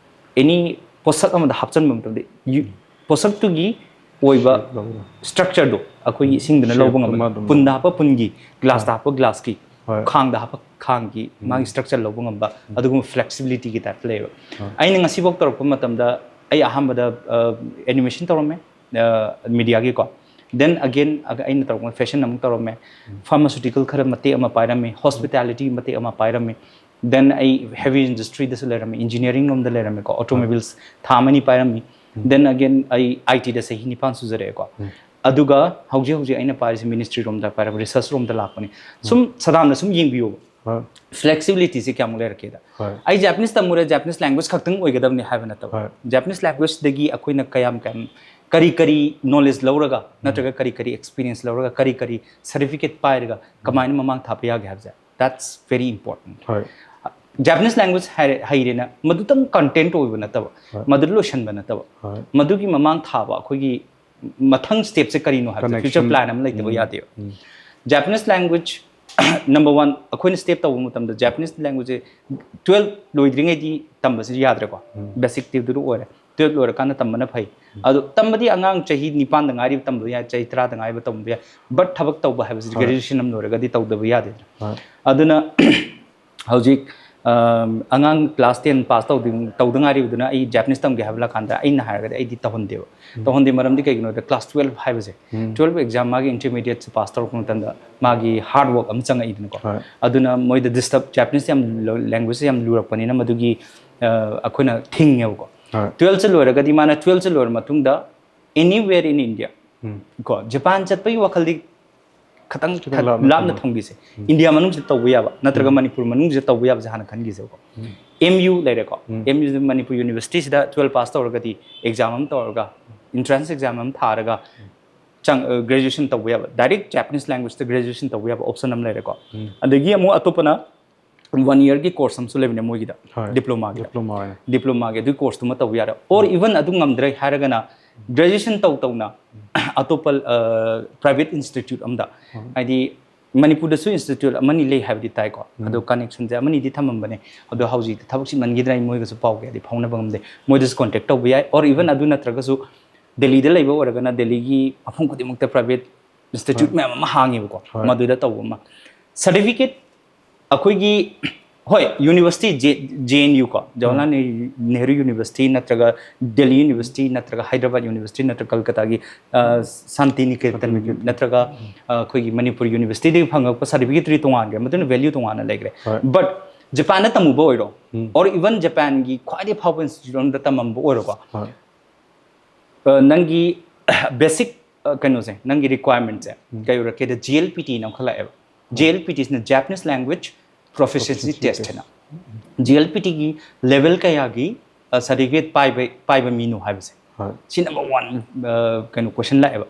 any ꯄꯣꯠꯁꯛ ꯑꯃꯗ ꯍꯥꯞꯆꯤꯟꯕ ꯃꯇꯝꯗ ꯌꯨ- ꯄꯣꯠꯁꯛꯇꯨꯒꯤ ꯑꯣꯏꯕ structureꯗꯣ ꯑꯩꯈꯣꯏꯒꯤ ꯏꯁꯤꯡꯗꯨꯅ ꯂꯧꯕ Shapeꯇꯨꯃ ꯉꯝꯕ, ꯑꯗꯨꯝ ꯄꯨꯟꯗ ꯍꯥꯞꯄ ꯄꯨꯟꯒꯤ, glassꯇ ꯍꯥꯞꯄ glassꯀꯤ, ꯍꯣꯏ꯫ ꯈꯥꯡꯗ ꯍꯥꯞꯄ ꯈꯥꯡꯒꯤ, ꯃꯥꯒꯤ structure ꯂꯧꯕ ꯉꯝꯕ, ꯑꯗꯨꯒꯨꯝꯕ flexibilityꯒꯤ typeꯇ ꯂꯩꯌꯦꯕ꯫ ꯑꯩꯅ ꯉꯁꯤꯐꯥꯎ ꯇꯧꯔꯛꯄ ꯃꯇꯝꯗ ꯑꯩ ꯑꯍꯥꯟꯕꯗ animation ꯇꯧꯔꯝꯃꯦ, mediaꯒꯤꯀꯣ꯫ Then again ꯑꯩꯅ ꯇꯧꯔꯛꯄ fashion ꯑꯃꯨꯛ ꯇꯧꯔꯝꯃꯦ, pharmaceutical ꯈꯔ ꯃꯇꯦꯛ ꯑꯃ ꯄꯥꯏꯔꯝꯃꯤ, hospitality ꯃꯇꯦꯛ ꯑꯃ ꯄꯥꯏꯔꯝꯃꯤ, then ꯑꯩ heavy industryꯗꯁꯨ ꯂꯩꯔꯝꯃꯤ, engineering ꯂꯣꯝꯗ ꯂꯩꯔꯝꯃꯤꯀꯣ, automobiles ꯊꯥ ꯑꯃꯅꯤ ꯄꯥꯏꯔꯝꯃꯤ, then again ꯑꯩ ITꯗ ꯆꯍꯤ ꯅꯤꯄꯥꯟ ꯁꯨꯖꯔꯛꯑꯦꯀꯣ꯫ ꯑꯗꯨꯒ ꯍꯧꯖꯤꯛ ꯍꯧꯖꯤꯛ ꯑꯩꯅ ꯄꯥꯏꯔꯤꯁꯦ ministry ꯔꯣꯝꯗ ꯄꯥꯏꯔꯛꯄ, research ꯔꯣꯝꯗ ꯂꯥꯛꯄꯅꯤ꯫ ꯁꯨꯝ ꯁꯗꯥꯝꯅ ꯁꯨꯝ ꯌꯦꯡꯕꯤꯌꯣꯕ, ꯍꯣꯏ꯫ flexibilityꯁꯦ ꯀꯌꯥꯃꯨꯛ ꯂꯩꯔꯛꯀꯦꯗ꯫ ꯍꯣꯏ꯫ ꯑꯩ Japanese ꯇꯝꯃꯨꯔꯦ, Japanese language ꯈꯛꯇꯪ ꯑꯣꯏꯒꯗꯕꯅꯤ ꯍꯥꯏꯕ ꯅꯠꯇꯕ, ꯍꯣꯏ꯫ Japanese languageꯗꯒꯤ ꯑꯩꯈꯣꯏꯅ ꯀꯌꯥꯝ ꯀꯌꯥꯝ ꯀꯔꯤ ꯀꯔꯤ knowledge ꯂꯧꯔꯒ, ꯅꯠꯇ꯭ꯔꯒ ꯀꯔꯤ ꯀꯔꯤ experience ꯂꯧꯔꯒ, ꯀꯔꯤ ꯀꯔꯤ certificate ꯄꯥꯏꯔꯒ ꯀꯃꯥꯏꯅ ꯃꯃꯥꯡ ꯊꯥꯕ ꯌꯥꯒꯦ ꯍꯥꯏꯕꯁꯦ, that's very important꯫ ꯍꯣꯏ꯫ Japanese language ꯍꯥꯏꯔꯦ, ꯍꯩꯔꯦꯅ ꯃꯗꯨꯇꯪ content ꯑꯣꯏꯕ ꯅꯠꯇꯕ, ꯍꯣꯏ꯫ ꯃꯗꯨꯗ ꯂꯣꯏꯁꯟꯕ ꯅꯠꯇꯕ, ꯍꯣꯏ꯫ ꯃꯗꯨꯒꯤ ꯃꯃꯥꯡ ꯊꯥꯕ ꯑꯩꯈꯣꯏꯒꯤ ꯃꯊꯪ stepꯁꯦ ꯀꯔꯤꯅꯣ ꯍꯥꯏꯕꯁꯦ, future Connection꯫ plan ꯑꯃ ꯂꯩꯇꯕ ꯎꯝ꯫ ꯌꯥꯗꯦꯕ꯫ ꯎꯝ꯫ Japanese language number one, ꯑꯩꯈꯣꯏꯅ step ꯇꯧꯕ ꯃꯇꯝꯗ Japanese languageꯁꯦ twelve ꯂꯣꯏꯗ꯭ꯔꯤꯉꯩꯗꯤ ꯇꯝꯕꯁꯤ ꯌꯥꯗ꯭ꯔꯦꯀꯣ꯫ Basic ꯇꯤꯗꯨ ꯑꯣꯏꯔꯦ, twelve ꯂꯣꯏꯔꯀꯥꯟꯗ ꯇꯝꯕꯅ ꯐꯩ꯫ ꯑꯗꯣ ꯇꯝꯕꯗꯤ ꯑꯉꯥꯡ ꯆꯍꯤ ꯅꯤꯄꯥꯟꯗ ꯉꯥꯏꯔꯤꯕ ꯇꯝꯕ ꯌꯥꯏ, ꯆꯍꯤ ꯇꯔꯥꯗ ꯉꯥꯏꯔꯤꯕ ꯇꯝꯕ ꯌꯥꯏ, but ꯊꯕꯛ ꯇꯧꯕ ꯍꯥꯏꯕꯁꯤꯗꯤ graduation ꯑꯃ ꯂꯣꯏꯔꯒꯗꯤ ꯇꯧꯗꯕ ꯌꯥꯗꯦꯗꯅ꯫ ꯑꯗꯨꯅ ꯍꯧꯖꯤꯛ ꯑꯉꯥꯡ class ten pass ꯇꯧꯗ ꯇꯧꯗ ꯉꯥꯏꯔꯤꯕꯗꯨꯅ ꯑꯩ Japanese ꯇꯝꯒꯦ ꯍꯥꯏꯕ ꯂꯥꯛꯀꯥꯟꯗ ꯑꯩꯅ ꯍꯥꯏꯔꯒꯗꯤ ꯑꯩꯗꯤ ꯇꯧꯍꯟꯗꯦꯕ꯫ ꯇꯧꯍꯟꯗꯦ ꯃꯔꯝꯗꯤ ꯀꯩꯒꯤꯅꯣꯗ class twelve ꯍꯥꯏꯕꯁꯦ, twelve exam ꯃꯥꯒꯤ intermediate pass ꯇꯧꯔꯛꯄ ꯃꯇꯝꯗ ꯃꯥꯒꯤ hard work ꯑꯃ ꯆꯪꯉꯛꯏꯗꯅꯀꯣ꯫ ꯑꯗꯨꯅ ꯃꯣꯏꯗ disturb, Japanese ꯌꯥꯝ language ꯌꯥꯝ ꯂꯨꯔꯛꯄꯅꯤꯅ ꯃꯗꯨꯒꯤ ꯑꯩꯈꯣꯏꯅ ꯊꯤꯡꯉꯦꯕꯀꯣ꯫ Twelve ꯁꯦ ꯂꯣꯏꯔꯒꯗꯤ ꯃꯥꯅ twelve ꯁꯦ ꯂꯣꯏꯔ ꯃꯇꯨꯡꯗ anywhere in India ꯀꯣ, ꯖꯄꯥꯟ ꯆꯠꯄꯒꯤ ꯋꯥꯈꯜꯗꯤ ꯈꯇꯪ ꯈꯤꯇꯪ ꯊ- ꯂꯥꯞꯅ ꯂꯥꯞꯅ ꯊꯝꯕ꯫ ꯊꯝꯈꯤꯁꯦ꯫ India ꯃꯅꯨꯡꯁꯤꯗ ꯇꯧꯕ ꯌꯥꯕ ꯅꯠꯇ꯭ꯔꯒ ꯃꯅꯤꯄꯨꯔ ꯃꯅꯨꯡꯁꯤꯗ ꯇꯧꯕ ꯌꯥꯕꯁꯦ ꯍꯥꯟꯅ ꯈꯟꯈꯤꯁꯦꯕꯀꯣ꯫ M U ꯂꯩꯔꯦꯀꯣ꯫ M U ꯁꯤꯗ ꯃꯅꯤꯄꯨꯔ university ꯁꯤꯗ twelve pass ꯇꯧꯔꯒꯗꯤ exam ꯑꯃ ꯇꯧꯔꯒ, entrance exam ꯑꯃ ꯊꯥꯔꯒ ꯆꯪ graduation ꯇꯧꯕ ꯌꯥꯕ, direct Japanese language ꯇ graduation ꯇꯧꯕ ꯌꯥꯕ option ꯑꯃ ꯂꯩꯔꯦꯀꯣ꯫ ꯑꯗꯒꯤ ꯑꯃꯨꯛ ꯑꯇꯣꯞꯄꯅ one year ꯒꯤ course ꯑꯃꯁꯨ ꯂꯩꯕꯅꯦ ꯃꯣꯏꯒꯤꯗ, diploma ꯒꯤ꯫ Diploma ꯑꯣꯏꯅ꯫ Diploma ꯒꯤ ꯑꯗꯨꯒꯤ course ꯇꯨꯃ ꯇꯧꯕ ꯌꯥꯔꯦ꯫ Or even ꯑꯗꯨ ꯉꯝꯗ꯭ꯔꯦ ꯍꯥꯏꯔꯒꯅ graduation ꯇꯧ ꯇꯧꯅ ꯑꯇꯣꯞꯄ private institute ꯑꯃꯗ, ꯍꯥꯏꯗꯤ ꯃꯅꯤꯄꯨꯔꯗꯁꯨ institute ꯑꯃꯅꯤ ꯂꯩ ꯍꯥꯏꯕꯗꯤ ꯇꯥꯏꯀꯣ꯫ ꯑꯗꯣ connection ꯁꯦ ꯑꯃꯅꯤꯗꯤ ꯊꯝꯃꯝꯕꯅꯦ꯫ ꯑꯗꯣ ꯍꯧꯖꯤꯛꯇꯤ ꯊꯕꯛ ꯆꯤꯟꯃꯟꯈꯤꯗꯅ ꯑꯩ ꯃꯣꯏꯒꯁꯨ ꯄꯥꯎ ꯀꯌꯥꯗꯤ ꯐꯥꯎꯅꯕ ꯉꯝꯗꯦ꯫ ꯃꯣꯏꯗꯁꯨ contact ꯇꯧꯕ ꯌꯥꯏ꯫ Or even ꯑꯗꯨ ꯅꯠꯇ꯭ꯔꯒꯁꯨ ꯗꯦꯜꯂꯤꯗ ꯂꯩꯕ ꯑꯣꯏꯔꯒꯅ ꯗꯦꯜꯂꯤꯒꯤ ꯃꯐꯝ ꯈꯨꯗꯤꯡꯃꯛꯇ private institute ꯃꯌꯥꯝ ꯑꯃ ꯍꯥꯡꯉꯦꯕꯀꯣ꯫ ꯃꯗꯨꯗ ꯇꯧꯕ ꯑꯃ꯫ Certificate ꯑꯩꯈꯣꯏꯒꯤ, ꯍꯣꯏ, university, J N U ꯀꯣ, Jawaharlal Nehru University ꯅꯠꯇ꯭ꯔꯒ Delhi University ꯅꯠꯇ꯭ꯔꯒ Hyderabad University ꯅꯠꯇ꯭ꯔꯒ ꯀꯜꯀꯇꯥꯒꯤ ꯁꯥꯟꯇꯤ ꯅꯤꯀꯦꯇꯟ ꯅꯠꯇ꯭ꯔꯒ ꯑꯩꯈꯣꯏꯒꯤ ꯃꯅꯤꯄꯨꯔ university ꯗꯒꯤ ꯐꯪꯉꯛꯄ certificate ꯇꯨꯗꯤ ꯇꯣꯉꯥꯟꯈ꯭ꯔꯦ, ꯃꯗꯨꯅ value ꯇꯣꯉꯥꯟꯅ ꯂꯩꯈ꯭ꯔꯦ꯫ But ꯖꯄꯥꯟꯗ ꯇꯝꯃꯨꯕ ꯑꯣꯏꯔꯣ, or even ꯖꯄꯥꯟꯒꯤ ꯈ꯭ꯋꯥꯏꯗꯒꯤ ꯐꯥꯎꯕ institute ꯑꯃꯗ ꯇꯝꯃꯝꯕ ꯑꯣꯏꯔꯣꯀꯣ, ꯅꯪꯒꯤ basic ꯀꯩꯅꯣꯁꯦ, ꯅꯪꯒꯤ requirement ꯁꯦ ꯀꯩ ꯑꯣꯏꯔꯛꯀꯦꯗ, J L P T ꯅ ꯑꯃꯈꯛ ꯂꯥꯛꯑꯦꯕ꯫ J L P T ꯁꯤꯅ Japanese Language Proficiency Test ꯍꯥꯏꯅ꯫ J L P T ꯒꯤ level ꯀꯌꯥꯒꯤ certificate ꯄꯥꯏꯕ ꯄꯥꯏꯕ ꯃꯤꯅꯣ ꯍꯥꯏꯕꯁꯦ, ꯁꯤ number one ꯀꯩꯅꯣ question ꯂꯥꯛꯑꯦꯕ꯫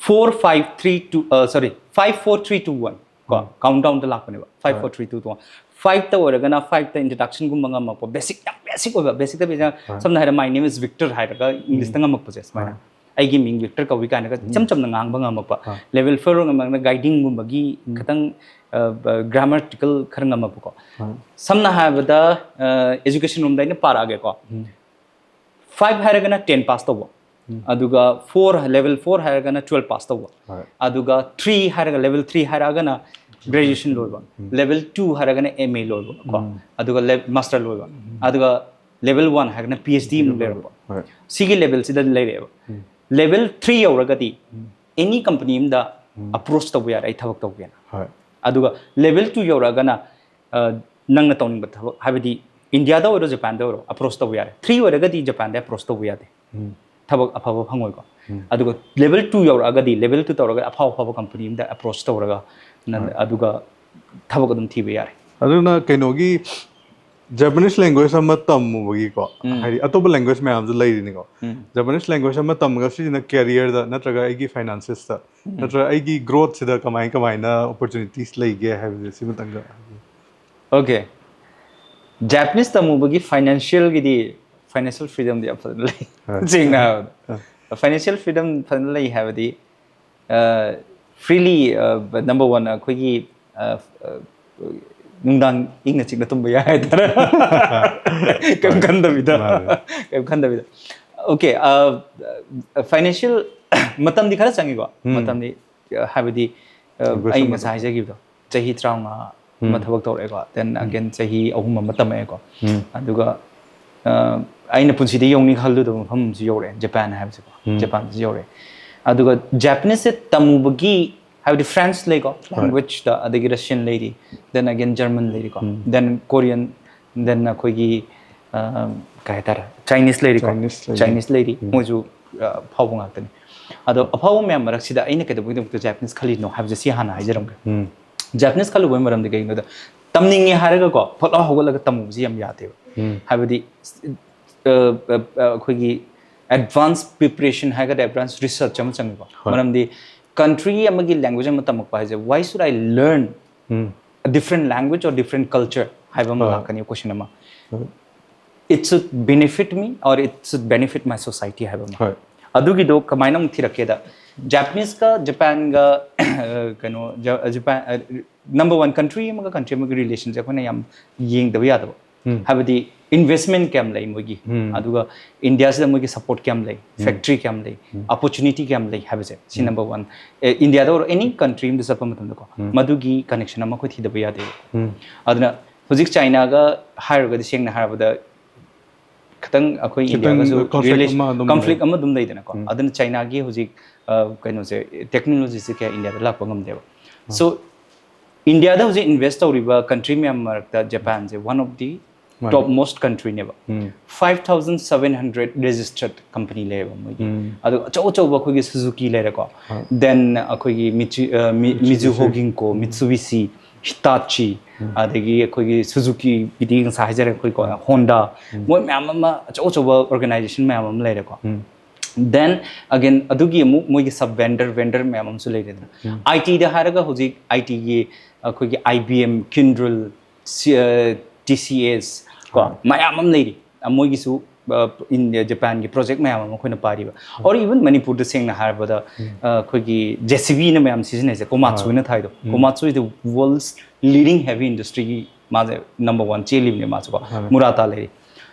Four five three two, sorry, five four three two one ꯀꯣ, countdown ꯗ ꯂꯥꯛꯄꯅꯦꯕ꯫ Five four three two one꯫ Five ꯇ ꯑꯣꯏꯔꯒꯅ five ꯇ introduction ꯒꯨꯝꯕ ꯉꯝꯃꯛꯄ, basic, ꯌꯥꯝ basic ꯑꯣꯏꯕ, basic ꯇ ꯁꯝꯅ ꯍꯥꯏꯔ "My name is Victor" ꯍꯥꯏꯔꯒ English ꯇ ꯉꯝꯃꯛꯄꯁꯦ ꯁꯨꯃꯥꯏꯅ꯫ ꯑꯩꯒꯤ ꯃꯤꯡ ꯕꯤꯛꯇꯔ ꯀꯧꯏ ꯀꯥꯏꯅꯒ ꯏꯆꯝ ꯆꯝꯅ ꯉꯥꯡꯕ ꯉꯝꯃꯛꯄ꯫ ꯂꯦꯚꯦꯜ ꯐꯣꯔ ꯉꯝꯃꯛꯅ ꯒꯥꯏꯗꯤꯡꯒꯨꯝꯕꯒꯤ ꯈꯤꯇꯪ ꯒ꯭ꯔꯥꯃꯔꯇꯤꯀꯦꯜ ꯈꯔ ꯉꯝꯃꯛꯄꯀꯣ꯫ ꯁꯝꯅ ꯍꯥꯏꯔꯕꯗ ꯑꯦꯖꯨꯀꯦꯁꯟ ꯔꯣꯝꯗ ꯑꯩꯅ ꯄꯥꯔꯛꯑꯒꯦꯀꯣ꯫ ꯐꯥꯏꯚ ꯍꯥꯏꯔꯒꯅ ꯇꯦꯟ ꯄꯥꯁ ꯇꯧꯕ, ꯑꯗꯨꯒ ꯐꯣꯔ, ꯂꯦꯚꯦꯜ ꯐꯣꯔ ꯍꯥꯏꯔꯒꯅ ꯇꯨꯋꯦꯜꯞ ꯄꯥꯁ ꯇꯧꯕ, ꯍꯣꯏ꯫ ꯑꯗꯨꯒ ꯊ꯭ꯔꯤ ꯍꯥꯏꯔꯒ, ꯂꯦꯚꯦꯜ ꯊ꯭ꯔꯤ ꯍꯥꯏꯔꯛꯑꯒꯅ ꯒ꯭ꯔꯦꯖꯨꯑꯦꯁꯟ ꯂꯣꯏꯕ, ꯂꯦꯚꯦꯜ ꯇꯨ ꯍꯥꯏꯔꯒꯅ ꯑꯦꯝ ꯑꯦ ꯂꯣꯏꯕ ꯀꯣ, ꯑꯗꯨꯒ ꯃꯥꯁꯇꯔ ꯂꯣꯏꯕ, ꯑꯗꯨꯒ ꯂꯦꯚꯦꯜ ꯋꯥꯟ ꯍꯥꯏꯔꯒꯅ ꯄꯤ ꯑꯩꯆ ꯗꯤ ꯑꯃꯨꯛ ꯂꯩꯔꯛꯄ꯫ ꯍꯣꯏ꯫ ꯁꯤꯒꯤ ꯂꯦꯚꯦꯜꯁꯤꯗ ꯂꯩꯔꯛꯑꯦꯕ꯫ ꯂꯦꯚꯦꯜ ꯊ꯭ꯔꯤ ꯌꯧꯔꯒꯗꯤ ꯑꯦꯅꯤ ꯀꯝꯄꯅꯤ ꯑꯃꯗ ꯑꯦꯄ꯭ꯔꯣꯆ ꯇꯧꯕ ꯌꯥꯔꯦ ꯑꯩ ꯊꯕꯛ ꯇꯧꯒꯦꯅ꯫ ꯍꯣꯏ꯫ ꯑꯗꯨꯒ ꯂꯦꯚꯦꯜ ꯇꯨ ꯌꯧꯔꯛꯑꯒꯅ ꯑ, ꯅꯪꯅ ꯇꯧꯅꯤꯡꯕ ꯊꯕꯛ, ꯍꯥꯏꯕꯗꯤ ꯏꯟꯗꯤꯌꯥꯗ ꯑꯣꯏꯔꯣ ꯖꯄꯥꯟꯗ ꯑꯣꯏꯔꯣ ꯑꯦꯄ꯭ꯔꯣꯆ ꯇꯧꯕ ꯌꯥꯔꯦ꯫ ꯊ꯭ꯔꯤ ꯑꯣꯏꯔꯒꯗꯤ ꯖꯄꯥꯟꯗ ꯑꯦꯄ꯭ꯔꯣꯆ ꯇꯧꯕ ꯌꯥꯗꯦ, ꯊꯕꯛ ꯑꯐꯕ ꯐꯪꯉꯣꯏꯀꯣ꯫ ꯑꯗꯨꯒ ꯂꯦꯚꯦꯜ ꯇꯨ ꯌꯧꯔꯛꯑꯒꯗꯤ, ꯂꯦꯚꯦꯜ ꯇꯨ ꯇꯧꯔꯒ ꯑꯐꯥꯎ ꯑꯐꯥꯎꯕ ꯀꯝꯄꯅꯤ ꯑꯃꯗ ꯑꯦꯄ꯭ꯔꯣꯆ ꯇꯧꯔꯒ ꯅꯪ ꯑꯗꯨꯒ ꯊꯕꯛ ꯑꯗꯨꯝ ꯊꯤꯕ ꯌꯥꯔꯦ꯫ ꯑꯗꯨꯅ ꯀꯩꯅꯣꯒꯤ ꯖꯄꯥꯅꯤꯁ ꯂꯦꯡꯒ꯭ꯋꯦꯖ ꯑꯃ ꯇꯝꯃꯨꯕꯒꯤꯀꯣ, ꯍꯥꯏꯗꯤ ꯑꯇꯣꯞꯄ ꯂꯦꯡꯒ꯭ꯋꯦꯖ ꯃꯌꯥꯝꯁꯨ ꯂꯩꯔꯤꯅꯤꯀꯣ꯫ ꯖꯄꯥꯅꯤꯁ ꯂꯦꯡꯒ꯭ꯋꯦꯖ ꯑꯃ ꯇꯝꯃꯒ ꯁꯤꯁꯤꯅ ꯀꯦꯔꯤꯌꯔꯗ ꯅꯠꯇ꯭ꯔꯒ ꯑꯩꯒꯤ ꯐꯥꯏꯅꯥꯟꯁꯦꯁꯇ ꯅꯠꯇ꯭ꯔꯒ ꯑꯩꯒꯤ ꯒ꯭ꯔꯣꯠꯁꯤꯗ ꯀꯃꯥꯏ ꯀꯃꯥꯏꯅ ꯑꯣꯄꯣꯔꯆꯨꯅꯤꯇꯤꯁ ꯂꯩꯒꯦ ꯍꯥꯏꯕꯁꯦ ꯁꯤꯃꯇꯪꯒ꯫ ꯑꯣꯀꯦ, ꯖꯄꯥꯅꯤꯁ ꯇꯝꯃꯨꯕꯒꯤ ꯐꯥꯏꯅꯥꯟꯁꯤꯌꯦꯜꯒꯤꯗꯤ, ꯐꯥꯏꯅꯥꯟꯁꯤꯌꯦꯜ ꯐ꯭ꯔꯤꯗꯝꯗꯤ ꯌꯥꯝ ꯐꯖꯅ ꯂꯩ꯫ ꯍꯣꯏ꯫ ꯁꯦꯡꯅ ꯍꯥꯏꯔꯕꯗ ꯐꯥꯏꯅꯥꯟꯁꯤꯌꯦꯜ ꯐ꯭ꯔꯤꯗꯝ ꯐꯖꯅ ꯂꯩ ꯍꯥꯏꯕꯗꯤ, ꯐ꯭ꯔꯤꯂꯤ, ꯅꯝꯕꯔ ꯋꯥꯟ, ꯑꯩꯈꯣꯏꯒꯤ ꯑ, ꯑ, ꯅꯨꯡꯗꯥꯡ ꯏꯪꯅ ꯆꯤꯛꯅ ꯇꯨꯝꯕ ꯌꯥꯏ ꯍꯥꯏꯇꯥꯔꯦ꯫ ꯀꯩꯝ ꯈꯟꯗꯕꯤꯗ꯫ ꯃꯥꯅꯦ꯫ ꯀꯩꯝ ꯈꯟꯗꯕꯤꯗ꯫ ꯑꯣꯀꯦ, ꯐꯥꯏꯅꯥꯟꯁꯤꯌꯦꯜ ꯃꯇꯝꯗꯤ ꯈꯔ ꯆꯪꯉꯤꯀꯣ꯫ ꯃꯇꯝꯗꯤ, ꯑ, ꯍꯥꯏꯕꯗꯤ, ꯑ, Investment ꯑꯩ ꯃꯇꯝ꯫ ꯉꯁꯥꯏ ꯍꯥꯏꯖꯈꯤꯕꯗꯣ, ꯆꯍꯤ ꯇꯔꯥꯃꯉꯥ ꯑꯃ ꯊꯕꯛ ꯇꯧꯔꯛꯑꯦꯀꯣ, ꯗꯦꯟ ꯑꯒꯦꯟ ꯆꯍꯤ ꯑꯍꯨꯝ ꯑꯃ ꯇꯝꯃꯛꯑꯦꯀꯣ꯫ ꯑꯗꯨꯒ, ꯑ, ꯑꯩꯅ ꯄꯨꯟꯁꯤꯗ ꯌꯧꯅꯤ ꯈꯜꯂꯨꯗꯕ ꯃꯐꯝ ꯑꯃꯁꯨ ꯌꯧꯔꯛꯑꯦ, ꯖꯄꯥꯟ ꯍꯥꯏꯕꯁꯦꯀꯣ꯫ ꯖꯄꯥꯟꯁꯨ ꯌꯧꯔꯛꯑꯦ꯫ ꯑꯗꯨꯒ ꯖꯄꯥꯅꯤꯁꯁꯦ ꯇꯝꯃꯨꯕꯒꯤ, ꯍꯥꯏꯕꯗꯤ ꯐ꯭ꯔꯦꯟꯁ ꯂꯩꯀꯣ, ꯂꯦꯡꯒ꯭ꯋꯦꯖꯇ, ꯑꯗꯒꯤ ꯔꯁꯤꯌꯟ ꯂꯩꯔꯤ, ꯗꯦꯟ ꯑꯒꯦꯟ ꯖꯔꯃꯟ ꯂꯩꯔꯤꯀꯣ, ꯗꯦꯟ ꯀꯣꯔꯤꯌꯟ, ꯗꯦꯟ ꯑꯩꯈꯣꯏꯒꯤ, ꯑ, ꯀꯩ ꯍꯥꯏꯇꯥꯔꯦ, ꯆꯥꯏꯅꯤꯁ ꯂꯩꯔꯤꯀꯣ꯫ ꯆꯥꯏꯅꯤꯁ ꯂꯩꯔꯤ꯫ ꯆꯥꯏꯅꯤꯁ ꯂꯩꯔꯤ, ꯃꯣꯏꯁꯨ, ꯑ, ꯑꯐꯥꯎꯕ ꯉꯥꯛꯇꯅꯤ꯫ ꯑꯗꯣ ꯑꯐꯥꯎꯕ ꯃꯌꯥꯝ ꯃꯔꯛꯁꯤꯗ ꯑꯩꯅ ꯀꯩꯗꯧꯕꯒꯤꯗꯃꯛꯇ ꯖꯄꯥꯅꯤꯁ ꯈꯜꯂꯤꯅꯣ ꯍꯥꯏꯕꯁꯦ ꯁꯤ ꯍꯥꯟꯅ ꯍꯥꯏꯖꯔꯝꯒꯦ꯫ ꯖꯄꯥꯅꯤꯁ ꯈꯜꯂꯨꯕꯒꯤ ꯃꯔꯝꯗꯤ ꯀꯩꯒꯤꯅꯣꯗ, ꯇꯝꯅꯤꯡꯉꯦ ꯍꯥꯏꯔꯒꯀꯣ ꯐꯠ ꯂꯥꯎ ꯍꯧꯒꯠꯂꯒ ꯇꯝꯃꯨꯕꯁꯤ ꯌꯥꯝ ꯌꯥꯗꯦꯕ꯫ ꯍꯥꯏꯕꯗꯤ, ꯑ, ꯑ, ꯑ, ꯑꯩꯈꯣꯏꯒꯤ ꯑꯦꯗꯚꯥꯟꯁ ꯄ꯭ꯔꯤꯄꯔꯦꯁꯟ ꯍꯥꯏꯒꯗ꯭ꯔꯥ, ꯑꯦꯗꯚꯥꯟꯁ ꯔꯤꯁꯔꯆ ꯑꯃ ꯆꯪꯉꯤꯀꯣ꯫ ꯍꯣꯏ꯫ ꯃꯔꯝꯗꯤ ꯀꯟꯇ꯭ꯔꯤ ꯑꯃꯒꯤ ꯂꯦꯡꯒ꯭ꯋꯦꯖ ꯑꯃ ꯇꯝꯃꯛꯄ ꯍꯥꯏꯁꯦ, why should I learn a different language or different culture ꯍꯥꯏꯕ ꯑꯃ ꯍꯣꯏ꯫ ꯂꯥꯛꯀꯅꯤ, ꯀꯣꯏꯁꯟ ꯑꯃ꯫ It should benefit me or it should benefit my society ꯍꯥꯏꯕ ꯑꯃ꯫ ꯍꯣꯏ꯫ ꯑꯗꯨꯒꯤꯗꯣ ꯀꯃꯥꯏꯅ ꯑꯃꯨꯛ ꯊꯤꯔꯛꯀꯦꯗ, ꯖꯄꯥꯅꯤꯁꯀ ꯖꯄꯥꯟꯒ ꯀꯩꯅꯣ, ꯖ- ꯖꯄꯥꯟ, number one country ꯑꯃꯒ country ꯑꯃꯒꯤ relationꯁꯦ ꯑꯩꯈꯣꯏꯅ ꯌꯥꯝ ꯌꯦꯡꯗꯕ ꯌꯥꯗꯕ꯫ ꯎꯝ. ꯍꯥꯏꯕꯗꯤ investment ꯀꯌꯥꯝ ꯂꯩ ꯃꯣꯏꯒꯤ, ꯎꯝ. ꯑꯗꯨꯒ ꯏꯟꯗꯤꯌꯥꯁꯤꯗ ꯃꯣꯏꯒꯤ support ꯀꯌꯥꯝ ꯂꯩ, factory ꯀꯌꯥꯝ ꯂꯩ, opportunity ꯀꯌꯥꯝ ꯂꯩ ꯍꯥꯏꯕꯁꯦ ꯁꯤ number one꯫ ꯏꯟꯗꯤꯌꯥꯗ ꯑꯣꯏꯔꯣ, any country ꯑꯃꯗ ꯆꯠꯄ ꯃꯇꯝꯗꯀꯣ, ꯃꯗꯨꯒꯤ connection ꯑꯃ ꯑꯩꯈꯣꯏ ꯊꯤꯗꯕ ꯌꯥꯗꯦ꯫ ꯎꯝ. ꯑꯗꯨꯅ ꯍꯧꯖꯤꯛ ꯆꯥꯏꯅꯥꯒ ꯍꯥꯏꯔꯨꯔꯒꯗꯤ, ꯁꯦꯡꯅ ꯍꯥꯏꯔꯕꯗ, ꯈꯤꯇꯪ ꯑꯩꯈꯣꯏ ꯈꯤꯇꯪ ꯏꯟꯗꯤꯌꯥꯒꯁꯨ conflict relation- ꯑꯃ ꯑꯗꯨꯝ conflict ꯂꯩ꯫ ꯑꯃ ꯑꯗꯨꯝ ꯂꯩꯗꯅꯀꯣ꯫ ꯑꯗꯨꯅ ꯆꯥꯏꯅꯥꯒꯤ ꯍꯧꯖꯤꯛ, ꯑ, ꯀꯩꯅꯣꯁꯦ, technologyꯁꯦ ꯀꯌꯥ ꯏꯟꯗꯤꯌꯥꯗ ꯂꯥꯛꯄ ꯉꯝꯗꯦꯕ꯫ So ꯏꯟꯗꯤꯌꯥꯗ ꯍꯧꯖꯤꯛ invest ꯇꯧꯔꯤꯕ country ꯃꯌꯥꯝ ꯃꯔꯛꯇ ꯖꯄꯥꯟꯁꯦ one of the ꯃꯥꯅꯦ꯫ Top most countryꯅꯦꯕ꯫ ꯎꯝ. Five thousand seven hundred registered company ꯂꯩꯌꯦꯕ ꯃꯣꯏꯒꯤ꯫ ꯎꯝ. ꯑꯗꯣ ꯑꯆꯧ ꯑꯆꯧꯕ ꯑꯩꯈꯣꯏꯒꯤ Suzuki ꯂꯩꯔꯦꯀꯣ꯫ ꯍꯣꯏ. Then ꯑꯩꯈꯣꯏꯒꯤ Mitsu- ꯑ, Mi- Mizuho Ginko, Mitsubishi, Hitachi, ꯑꯗꯒꯤ ꯑꯩꯈꯣꯏꯒꯤ Suzukiꯒꯤꯗꯤ ꯉꯁꯥꯏ ꯍꯥꯏꯖꯔꯦ ꯑꯩꯈꯣꯏꯀꯣ, Honda, ꯃꯣꯏ ꯃꯌꯥꯝ ꯑꯃ, ꯑꯆꯧ ꯑꯆꯧꯕ organization ꯃꯌꯥꯝ ꯑꯃ ꯂꯩꯔꯦꯀꯣ꯫ ꯎꯝ. Then again ꯑꯗꯨꯒꯤ ꯑꯃꯨꯛ ꯃꯣꯏꯒꯤ sub vendor, vendor ꯃꯌꯥꯝ ꯑꯃꯁꯨ ꯂꯩꯔꯦꯗꯅ꯫ ITꯗ ꯍꯥꯏꯔꯒ ꯍꯧꯖꯤꯛ ITꯒꯤ ꯑꯩꯈꯣꯏꯒꯤ IBM, Kyndryl, ꯁꯤ- ꯑ, TCS ꯀꯣ, ꯃꯌꯥꯝ ꯑꯃ ꯂꯩꯔꯤ꯫ ꯑ, ꯃꯣꯏꯒꯤꯁꯨ, ꯑ, ꯏꯟꯗꯤꯌꯥ, ꯖꯄꯥꯟꯒꯤ project ꯃꯌꯥꯝ ꯑꯃ ꯑꯩꯈꯣꯏꯅ ꯄꯥꯏꯔꯤꯕ꯫ Or even ꯃꯅꯤꯄꯨꯔꯗ ꯁꯦꯡꯅ ꯍꯥꯏꯔꯕꯗ, ꯑ, ꯑꯩꯈꯣꯏꯒꯤ JCBꯅ ꯃꯌꯥꯝ ꯁꯤꯖꯤꯟꯅꯩꯁꯦ, Komatsuꯅ ꯊꯥꯏꯗꯣ꯫ Komatsu is the world's leading heavy industryꯒꯤ ꯃꯥꯁꯦ number one ꯆꯦꯜꯂꯤꯕꯅꯦ ꯃꯥꯁꯨꯀꯣ꯫ ꯃꯥꯅꯦ꯫ Murata ꯂꯩꯔꯤ꯫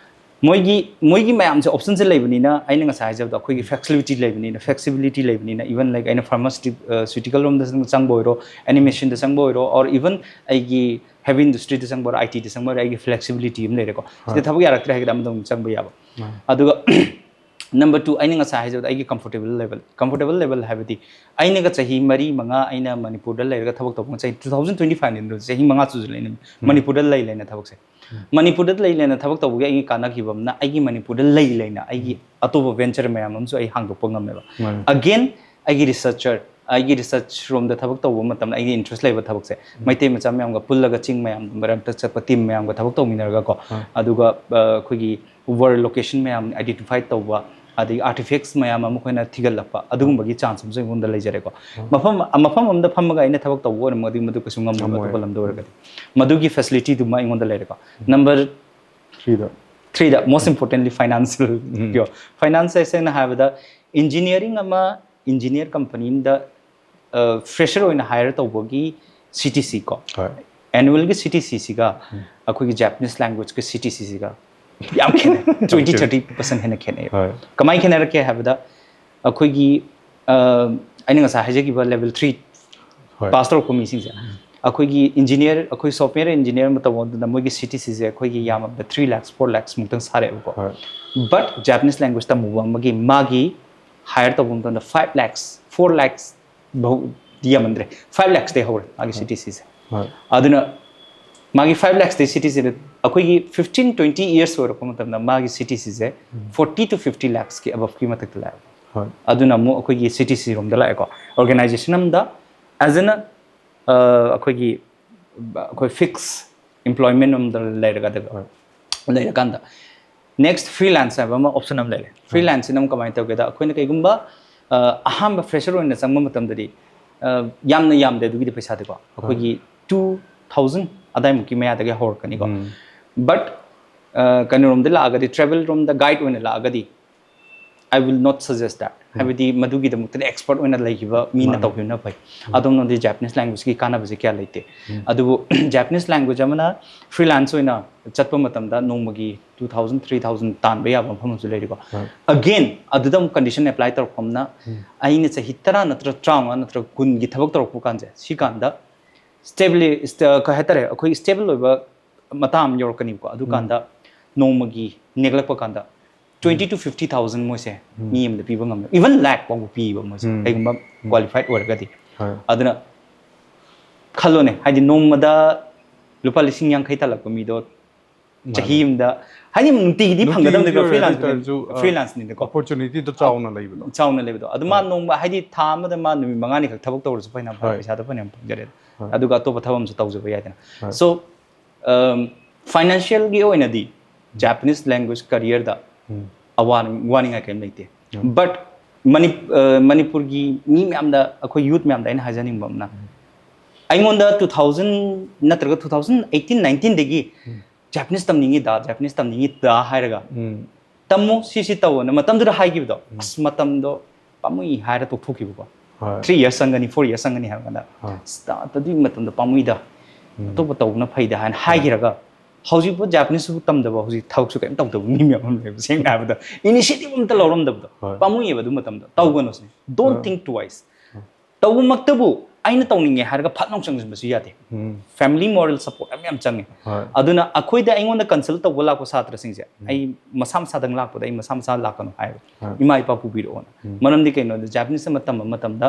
ꯃꯣꯏꯒꯤ, ꯃꯣꯏꯒꯤ ꯃꯌꯥꯝꯁꯦ optionꯁꯦ ꯂꯩꯕꯅꯤꯅ, ꯑꯩꯅ ꯉꯁꯥꯏ ꯍꯥꯏꯖꯕꯗꯣ, ꯑꯩꯈꯣꯏꯒꯤ flexibility ꯂꯩꯕꯅꯤꯅ, flexibility ꯂꯩꯕꯅꯤꯅ, even like ꯑꯩꯅ pharmaceutical ꯔꯣꯝꯗ ꯆꯪꯕ ꯑꯣꯏꯔꯣ, animationꯗ ꯆꯪꯕ ꯑꯣꯏꯔꯣ, or even ꯑꯩꯒꯤ heavy industryꯗ ꯆꯪꯕ ꯑꯣꯏꯔꯣ, ITꯗ ꯆꯪꯕ ꯑꯣꯏꯔꯣ, ꯑꯩꯒꯤ flexibility ꯑꯃ ꯂꯩꯔꯦꯀꯣ꯫ ꯁꯤꯗ ꯊꯕꯛ ꯌꯥꯔꯛꯇ꯭ꯔꯦ ꯍꯥꯏꯔꯒꯗꯤ ꯑꯃꯗ ꯑꯃꯨꯛ ꯆꯪꯕ ꯌꯥꯕ꯫ ꯑꯗꯨꯒ number two, ꯑꯩꯅ ꯉꯁꯥꯏ ꯍꯥꯏꯖꯕꯗ ꯑꯩꯒꯤ comfortable level, comfortable level ꯍꯥꯏꯕꯗꯤ ꯑꯩꯅꯒ ꯆꯍꯤ ꯃꯔꯤ ꯃꯉꯥ ꯑꯩꯅ ꯃꯅꯤꯄꯨꯔꯗ ꯂꯩꯔꯒ ꯊꯕꯛ ꯇꯧꯕ, ꯉꯁꯥꯏ two thousand twenty five ꯅꯤ, ꯆꯍꯤ ꯃꯉꯥ ꯆꯨꯁꯤꯜꯂꯛꯏꯅꯦ ꯃꯅꯤꯄꯨꯔꯗ ꯂꯩ ꯂꯩꯅ ꯊꯕꯛꯁꯦ꯫ ꯃꯅꯤꯄꯨꯔꯗ ꯂꯩ ꯂꯩꯅ ꯊꯕꯛ ꯇꯧꯕꯒꯤ ꯑꯩꯒꯤ ꯀꯥꯟꯅꯈꯤꯕ ꯑꯃꯅ, ꯑꯩꯒꯤ ꯃꯅꯤꯄꯨꯔꯗ ꯂꯩ ꯂꯩꯅ ꯑꯩꯒꯤ ꯑꯇꯣꯞꯄ venture ꯃꯌꯥꯝ ꯑꯃꯁꯨ ꯑꯩ ꯍꯥꯡꯗꯣꯛꯄ ꯉꯝꯃꯦꯕ꯫ ꯃꯥꯅꯦ꯫ Again, ꯑꯩꯒꯤ researcher, ꯑꯩꯒꯤ research ꯔꯣꯝꯗ ꯊꯕꯛ ꯇꯧꯕ ꯃꯇꯝꯗ, ꯑꯩꯒꯤ interest ꯂꯩꯕ ꯊꯕꯛꯁꯦ, ꯃꯩꯇꯩ ꯃꯆꯥ ꯃꯌꯥꯝꯒ ꯄꯨꯜꯂꯒ, ꯆꯤꯡ ꯃꯌꯥꯝ ꯃꯔꯛꯇ ꯆꯠꯄ team ꯃꯌꯥꯝꯒ ꯊꯕꯛ ꯇꯧꯃꯤꯟꯅꯔꯒꯀꯣ, ꯑꯗꯨꯒ, ꯑ, ꯑꯩꯈꯣꯏꯒꯤ world location ꯃꯌꯥꯝ identify ꯇꯧꯕ, ꯑꯗꯒꯤ artifacts ꯃꯌꯥꯝ ꯑꯃ ꯑꯩꯈꯣꯏꯅ ꯊꯤꯒꯠꯂꯛꯄ, ꯑꯗꯨꯒꯨꯝꯕꯒꯤ chance ꯑꯃꯁꯨ ꯑꯩꯉꯣꯟꯗ ꯂꯩꯖꯔꯦꯀꯣ꯫ ꯃꯐꯝ, ꯃꯐꯝ ꯑꯃꯗ ꯐꯝꯃꯒ ꯑꯩꯅ ꯊꯕꯛ ꯇꯧꯕ ꯑꯣꯏꯔꯝꯃꯒꯗꯤ ꯃꯗꯨ ꯀꯩꯁꯨ ꯉꯝꯃꯣꯏꯕ, ꯉꯝꯃꯣꯏ꯫ ꯑꯇꯣꯞꯄ ꯂꯝꯗ ꯑꯣꯏꯔꯒꯗꯤ꯫ ꯃꯗꯨꯒꯤ facility ꯗꯨꯃ ꯑꯩꯉꯣꯟꯗ ꯂꯩꯔꯦꯀꯣ꯫ Number Threeꯗ꯫ Threeꯗ, most importantly, financial ꯀꯣ꯫ Finance ꯁꯦ ꯁꯦꯡꯅ ꯍꯥꯏꯔꯕꯗ, Engineering ꯑꯃ engineer company ꯑꯃꯗ fresher ꯑꯣꯏꯅ hire ꯇꯧꯕꯒꯤ C T C ꯀꯣ, ꯍꯣꯏ annualꯒꯤ C T C ꯁꯤꯒ ꯑꯩꯈꯣꯏꯒꯤ Japanese languageꯀꯤ C T C ꯁꯤꯒ ꯌꯥꯝ ꯈꯦꯠꯅꯩ, twenty thirty percent ꯍꯦꯟꯅ ꯈꯦꯠꯅꯩ꯫ ꯍꯣꯏ ꯀꯃꯥꯏꯅ ꯈꯦꯠꯅꯔꯛꯀꯦ ꯍꯥꯏꯕꯗ, ꯑꯩꯈꯣꯏꯒꯤ ꯑ, ꯑꯩꯅ ꯉꯁꯥꯏ ꯍꯥꯏꯖꯈꯤꯕ level three ꯍꯣꯏ pass ꯇꯧꯔꯛꯄ ꯃꯤꯁꯤꯡꯁꯦ, ꯑꯩꯈꯣꯏꯒꯤ engineer, ꯑꯩꯈꯣꯏ software engineer ꯑꯃ ꯇꯧꯕ ꯃꯇꯝꯗ ꯃꯣꯏꯒꯤ C T C ꯁꯦ ꯑꯩꯈꯣꯏꯒꯤ ꯌꯥꯝꯃꯕꯗ three lakhs four lakhs ꯃꯨꯛꯇꯪ ꯁꯥꯔꯛꯑꯦꯕꯀꯣ꯫ ꯍꯣꯏ But Japanese language ꯇꯝꯃꯨꯕ ꯑꯃꯒꯤ ꯃꯥꯒꯤ hire ꯇꯧꯕ ꯃꯇꯝꯗ five lakhs, four lakhs ꯐꯥꯎꯗꯤ ꯌꯥꯝꯃꯟꯗ꯭ꯔꯦ, five lakhs ꯇꯩ ꯍꯧꯔꯦ ꯃꯥꯒꯤ C T C ꯁꯦ꯫ ꯍꯣꯏ ꯑꯗꯨꯅ ꯃꯥꯒꯤ five lakhs ꯇꯩ C T C ꯗ ꯑꯩꯈꯣꯏꯒꯤ fifteen twenty years ꯑꯣꯏꯔꯛꯄ ꯃꯇꯝꯗ ꯃꯥꯒꯤ C T C say forty to fifty lakhsꯀꯤ aboveꯀꯤ ꯃꯊꯛꯇ ꯂꯥꯛꯑꯦ꯫ ꯍꯣꯏ ꯑꯗꯨꯅ ꯑꯃꯨꯛ ꯑꯩꯈꯣꯏꯒꯤ C T C ꯔꯣꯝꯗ ꯂꯥꯛꯑꯦꯀꯣ꯫ Organization ꯑꯃꯗ as an, ꯑ, ꯑꯩꯈꯣꯏꯒꯤ, ꯑꯩꯈꯣꯏ fix employment ꯑꯃꯗ ꯂꯩꯔꯒ, ꯍꯣꯏ ꯂꯩꯔꯀꯥꯟꯗ next freelance ꯍꯥꯏꯕ ꯑꯃ option ꯑꯃ ꯂꯩꯔꯦ꯫ Freelanceꯁꯤꯅ ꯑꯃꯨꯛ ꯀꯃꯥꯏꯅ ꯇꯧꯒꯦꯗ, ꯑꯩꯈꯣꯏꯅ ꯀꯩꯒꯨꯝꯕ, ꯑ, ꯑꯍꯥꯟꯕ fresher ꯑꯣꯏꯅ ꯆꯪꯕ ꯃꯇꯝꯗꯗꯤ, ꯑ, ꯌꯥꯝꯅ ꯌꯥꯝꯗꯦ ꯑꯗꯨꯒꯤꯗꯤ ꯄꯩꯁꯥꯗꯤꯀꯣ, ꯑꯩꯈꯣꯏꯒꯤ two thousand ꯑꯗꯥꯏꯃꯨꯛꯀꯤ ꯃꯌꯥꯗꯒꯤ ꯍꯧꯔꯛꯀꯅꯤꯀꯣ꯫ ꯎꯝ. But, ꯑ, ꯀꯩꯅꯣꯔꯣꯝꯗ ꯂꯥꯛꯑꯒꯗꯤ, travel ꯔꯣꯝꯗ guide ꯑꯣꯏꯅ ꯂꯥꯛꯑꯒꯗꯤ, I will not suggest that. ꯍꯥꯏꯕꯗꯤ ꯃꯗꯨꯒꯤꯗꯃꯛꯇꯗꯤ expert ꯑꯣꯏꯅ ꯂꯩꯈꯤꯕ ꯃꯤꯅ ꯃꯥꯅꯦ. ꯇꯧꯈꯤꯕꯅ ꯐꯩ꯫ ꯑꯗꯣꯝꯅꯗꯤ Japanese languageꯀꯤ ꯀꯥꯟꯅꯕꯁꯦ ꯀꯌꯥ ꯂꯩꯇꯦ꯫ ꯑꯗꯨꯕꯨ Japanese language ꯑꯃꯅ freelance ꯑꯣꯏꯅ ꯆꯠꯄ ꯃꯇꯝꯗ ꯅꯣꯡꯃꯒꯤ two thousand, three thousand ꯇꯥꯟꯕ ꯌꯥꯕ ꯃꯐꯝ ꯑꯃꯁꯨ ꯂꯩꯔꯤꯀꯣ꯫ ꯍꯣꯏ. Again, ꯑꯗꯨꯗ ꯑꯃꯨꯛ condition apply ꯇꯧꯔꯛꯄ ꯑꯃꯅ, ꯑꯩꯅ ꯆꯍꯤ ꯇꯔꯥ ꯅꯠꯇ꯭ꯔꯒ ꯇꯔꯥꯃꯉꯥ ꯅꯠꯇ꯭ꯔꯒ ꯀꯨꯟꯒꯤ ꯊꯕꯛ ꯇꯧꯔꯛꯄ ꯀꯥꯟꯁꯦ, ꯁꯤ ꯀꯥꯟꯗ stable, ꯀꯩ ꯍꯥꯏꯇꯥꯔꯦ, ꯑꯩꯈꯣꯏ stable ꯑꯣꯏꯕ ꯃꯇꯥꯡ ꯑꯃ ꯌꯧꯔꯛꯀꯅꯤꯕꯀꯣ꯫ ꯑꯗꯨꯀꯥꯟꯗ ꯅꯣꯡꯃꯒꯤ ꯅꯦꯛꯂꯛꯄ ꯀꯥꯟꯗ twenty to fifty thousand ꯃꯣꯏꯁꯦ ꯃꯤ ꯑꯃꯗ ꯄꯤꯕ ꯉꯝꯃꯦ, even lakh ꯐꯥꯎꯕ ꯄꯤꯕ ꯃꯣꯏꯁꯦ, ꯎꯝ. ꯀꯩꯒꯨꯝꯕ qualified ꯑꯣꯏꯔꯒꯗꯤ꯫ ꯍꯣꯏ. ꯑꯗꯨꯅ ꯈꯜꯂꯣꯅꯦ, ꯍꯥꯏꯗꯤ ꯅꯣꯡꯃꯗ ꯂꯨꯄꯥ ꯂꯤꯁꯤꯡ ꯌꯥꯡꯈꯩ ꯇꯥꯜꯂꯛꯄ ꯃꯤꯗꯣ ꯆꯍꯤ ꯑꯃꯗ, ꯍꯥꯏꯗꯤ ꯅꯨꯡꯇꯤꯒꯤꯗꯤ ꯅꯨꯡꯇꯤꯒꯤ ꯐꯪꯒꯗꯕꯅꯤꯀꯣ, ꯑꯣꯏꯔꯦ, ꯑꯗꯨ freelance, ꯑꯣꯏꯇꯥꯔꯁꯨ, ꯑ, freelanceꯅꯤꯅꯀꯣ꯫ Opportunityꯗꯣ ꯆꯥꯎꯅ ꯂꯩꯕꯗꯣ꯫ ꯆꯥꯎꯅ ꯂꯩꯕꯗꯣ꯫ ꯑꯗꯨ ꯃꯥ ꯅꯣꯡꯃ, ꯍꯥꯏꯗꯤ ꯊꯥ ꯑꯃꯗ ꯃꯥ ꯅꯨꯃꯤꯠ ꯃꯉꯥꯅꯤꯈꯛ ꯊꯕꯛ ꯇꯧꯔꯁꯨ ꯐꯩꯅ, ꯍꯣꯏ. ꯄꯩꯁꯥꯗꯣ ꯐꯅꯌꯥꯝ ꯐꯪꯖꯔꯦ꯫ ꯍꯣꯏ. ꯑꯗꯨꯒ ꯑꯇꯣꯞꯄ ꯊꯕꯛ ꯑꯃꯁꯨ ꯇꯧꯖꯕ ꯌꯥꯏꯗꯅ꯫ ꯍꯣꯏ. So, um, financialꯒꯤ ꯑꯣꯏꯅꯗꯤ Japanese language careerꯗ ꯎꯝ. ꯑꯋꯥ-, ꯋꯥꯅꯤꯡꯉꯥꯏ ꯀꯔꯤꯝ ꯂꯩꯇꯦ꯫ ꯎꯝ. But ꯃꯅꯤ-, ꯑ, ꯃꯅꯤꯄꯨꯔꯒꯤ ꯃꯤ ꯃꯌꯥꯝꯗ, ꯑꯩꯈꯣꯏ youth ꯃꯌꯥꯝꯗ ꯑꯩꯅ ꯍꯥꯏꯖꯅꯤꯡꯕ ꯑꯃꯅ, ꯑꯩꯉꯣꯟꯗ two thousand ꯅꯠꯇ꯭ꯔꯒ two thousand eighteen nineteenꯗꯒꯤ Japanese ꯇꯝꯅꯤꯡꯉꯤꯗ, Japanese ꯇꯝꯅꯤꯡꯉꯤꯗ ꯍꯥꯏꯔꯒ ꯎꯝ. "ꯇꯝꯃꯨ, ꯁꯤꯁꯤ ꯇꯧꯑꯣꯅ" ꯃꯇꯝꯗꯨꯗ ꯍꯥꯏꯈꯤꯕꯗꯣ, ꯑꯁ, ꯃꯇꯝꯗꯣ ꯄꯥꯝꯃꯨꯏ ꯍꯥꯏꯔ ꯇꯣꯛꯊꯣꯛꯈꯤꯕꯀꯣ꯫ ꯍꯣꯏ. "Three years ꯆꯪꯒꯅꯤ, four years ꯆꯪꯒꯅꯤ" ꯍꯥꯏꯕ ꯀꯥꯟꯗ, ꯍꯣꯏ. "ꯑꯁ, ꯇ-, ꯑꯗꯨꯒꯤ ꯃꯇꯝꯗꯣ ꯄꯥꯝꯃꯨꯏꯗ, ꯎꯝ. ꯑꯇꯣꯞꯄ ꯇꯧꯕꯅ ꯐꯩꯗ" ꯍꯥꯏꯅ ꯍꯥꯏꯈꯤꯔꯒ, ꯍꯧꯖꯤꯛꯄꯨ Japaneseꯁꯨ ꯇꯝꯗꯕ, ꯍꯧꯖꯤꯛ ꯊꯕꯛꯁꯨ ꯀꯔꯤꯝ ꯇꯧꯗꯕ ꯃꯤ ꯃꯌꯥꯝ ꯑꯃ ꯂꯩꯕ, ꯁꯦꯡꯅ ꯍꯥꯏꯕꯗ initiative ꯑꯝꯇ ꯂꯧꯔꯝꯗꯕꯗꯣ꯫ ꯍꯣꯏ. "ꯄꯥꯝꯃꯨꯏꯌꯦꯕ ꯑꯗꯨ ꯃꯇꯝꯗꯣ, ꯇꯧꯒꯅꯨ" ꯁꯤꯅꯤ꯫ "Don't ꯍꯣꯏ. think twice." ꯇꯧꯕꯃꯛꯇꯕꯨ ꯑꯩꯅ ꯇꯧꯅꯤꯡꯉꯦ ꯍꯥꯏꯔꯒ ꯐꯠ ꯂꯥꯎ ꯆꯪꯁꯤꯟꯕꯁꯨ ꯌꯥꯗꯦ꯫ ꯎꯝ. Family moral support ꯑꯃ ꯌꯥꯝ ꯆꯪꯉꯦ꯫ ꯍꯣꯏ. ꯑꯗꯨꯅ ꯑꯩꯈꯣꯏꯗ, ꯑꯩꯉꯣꯟꯗ consult ꯇꯧꯕ ꯂꯥꯛꯄ ꯁꯥꯇ꯭ꯔꯁꯤꯡꯁꯦ, ꯑꯩ ꯃꯁꯥ ꯃꯁꯥꯗꯪ ꯂꯥꯛꯄꯗ ꯑꯩ ꯃꯁꯥ ꯃꯁꯥ ꯂꯥꯛꯀꯅꯨ ꯍꯥꯏꯌꯦꯕ꯫ ꯍꯣꯏ. ꯏꯃꯥ ꯏꯄꯥ ꯄꯨꯕꯤꯔꯛꯑꯣꯅ꯫ ꯃꯔꯝꯗꯤ ꯀꯩꯅꯣꯗ, Japanese ꯑꯃ ꯇꯝꯕ ꯃꯇꯝꯗ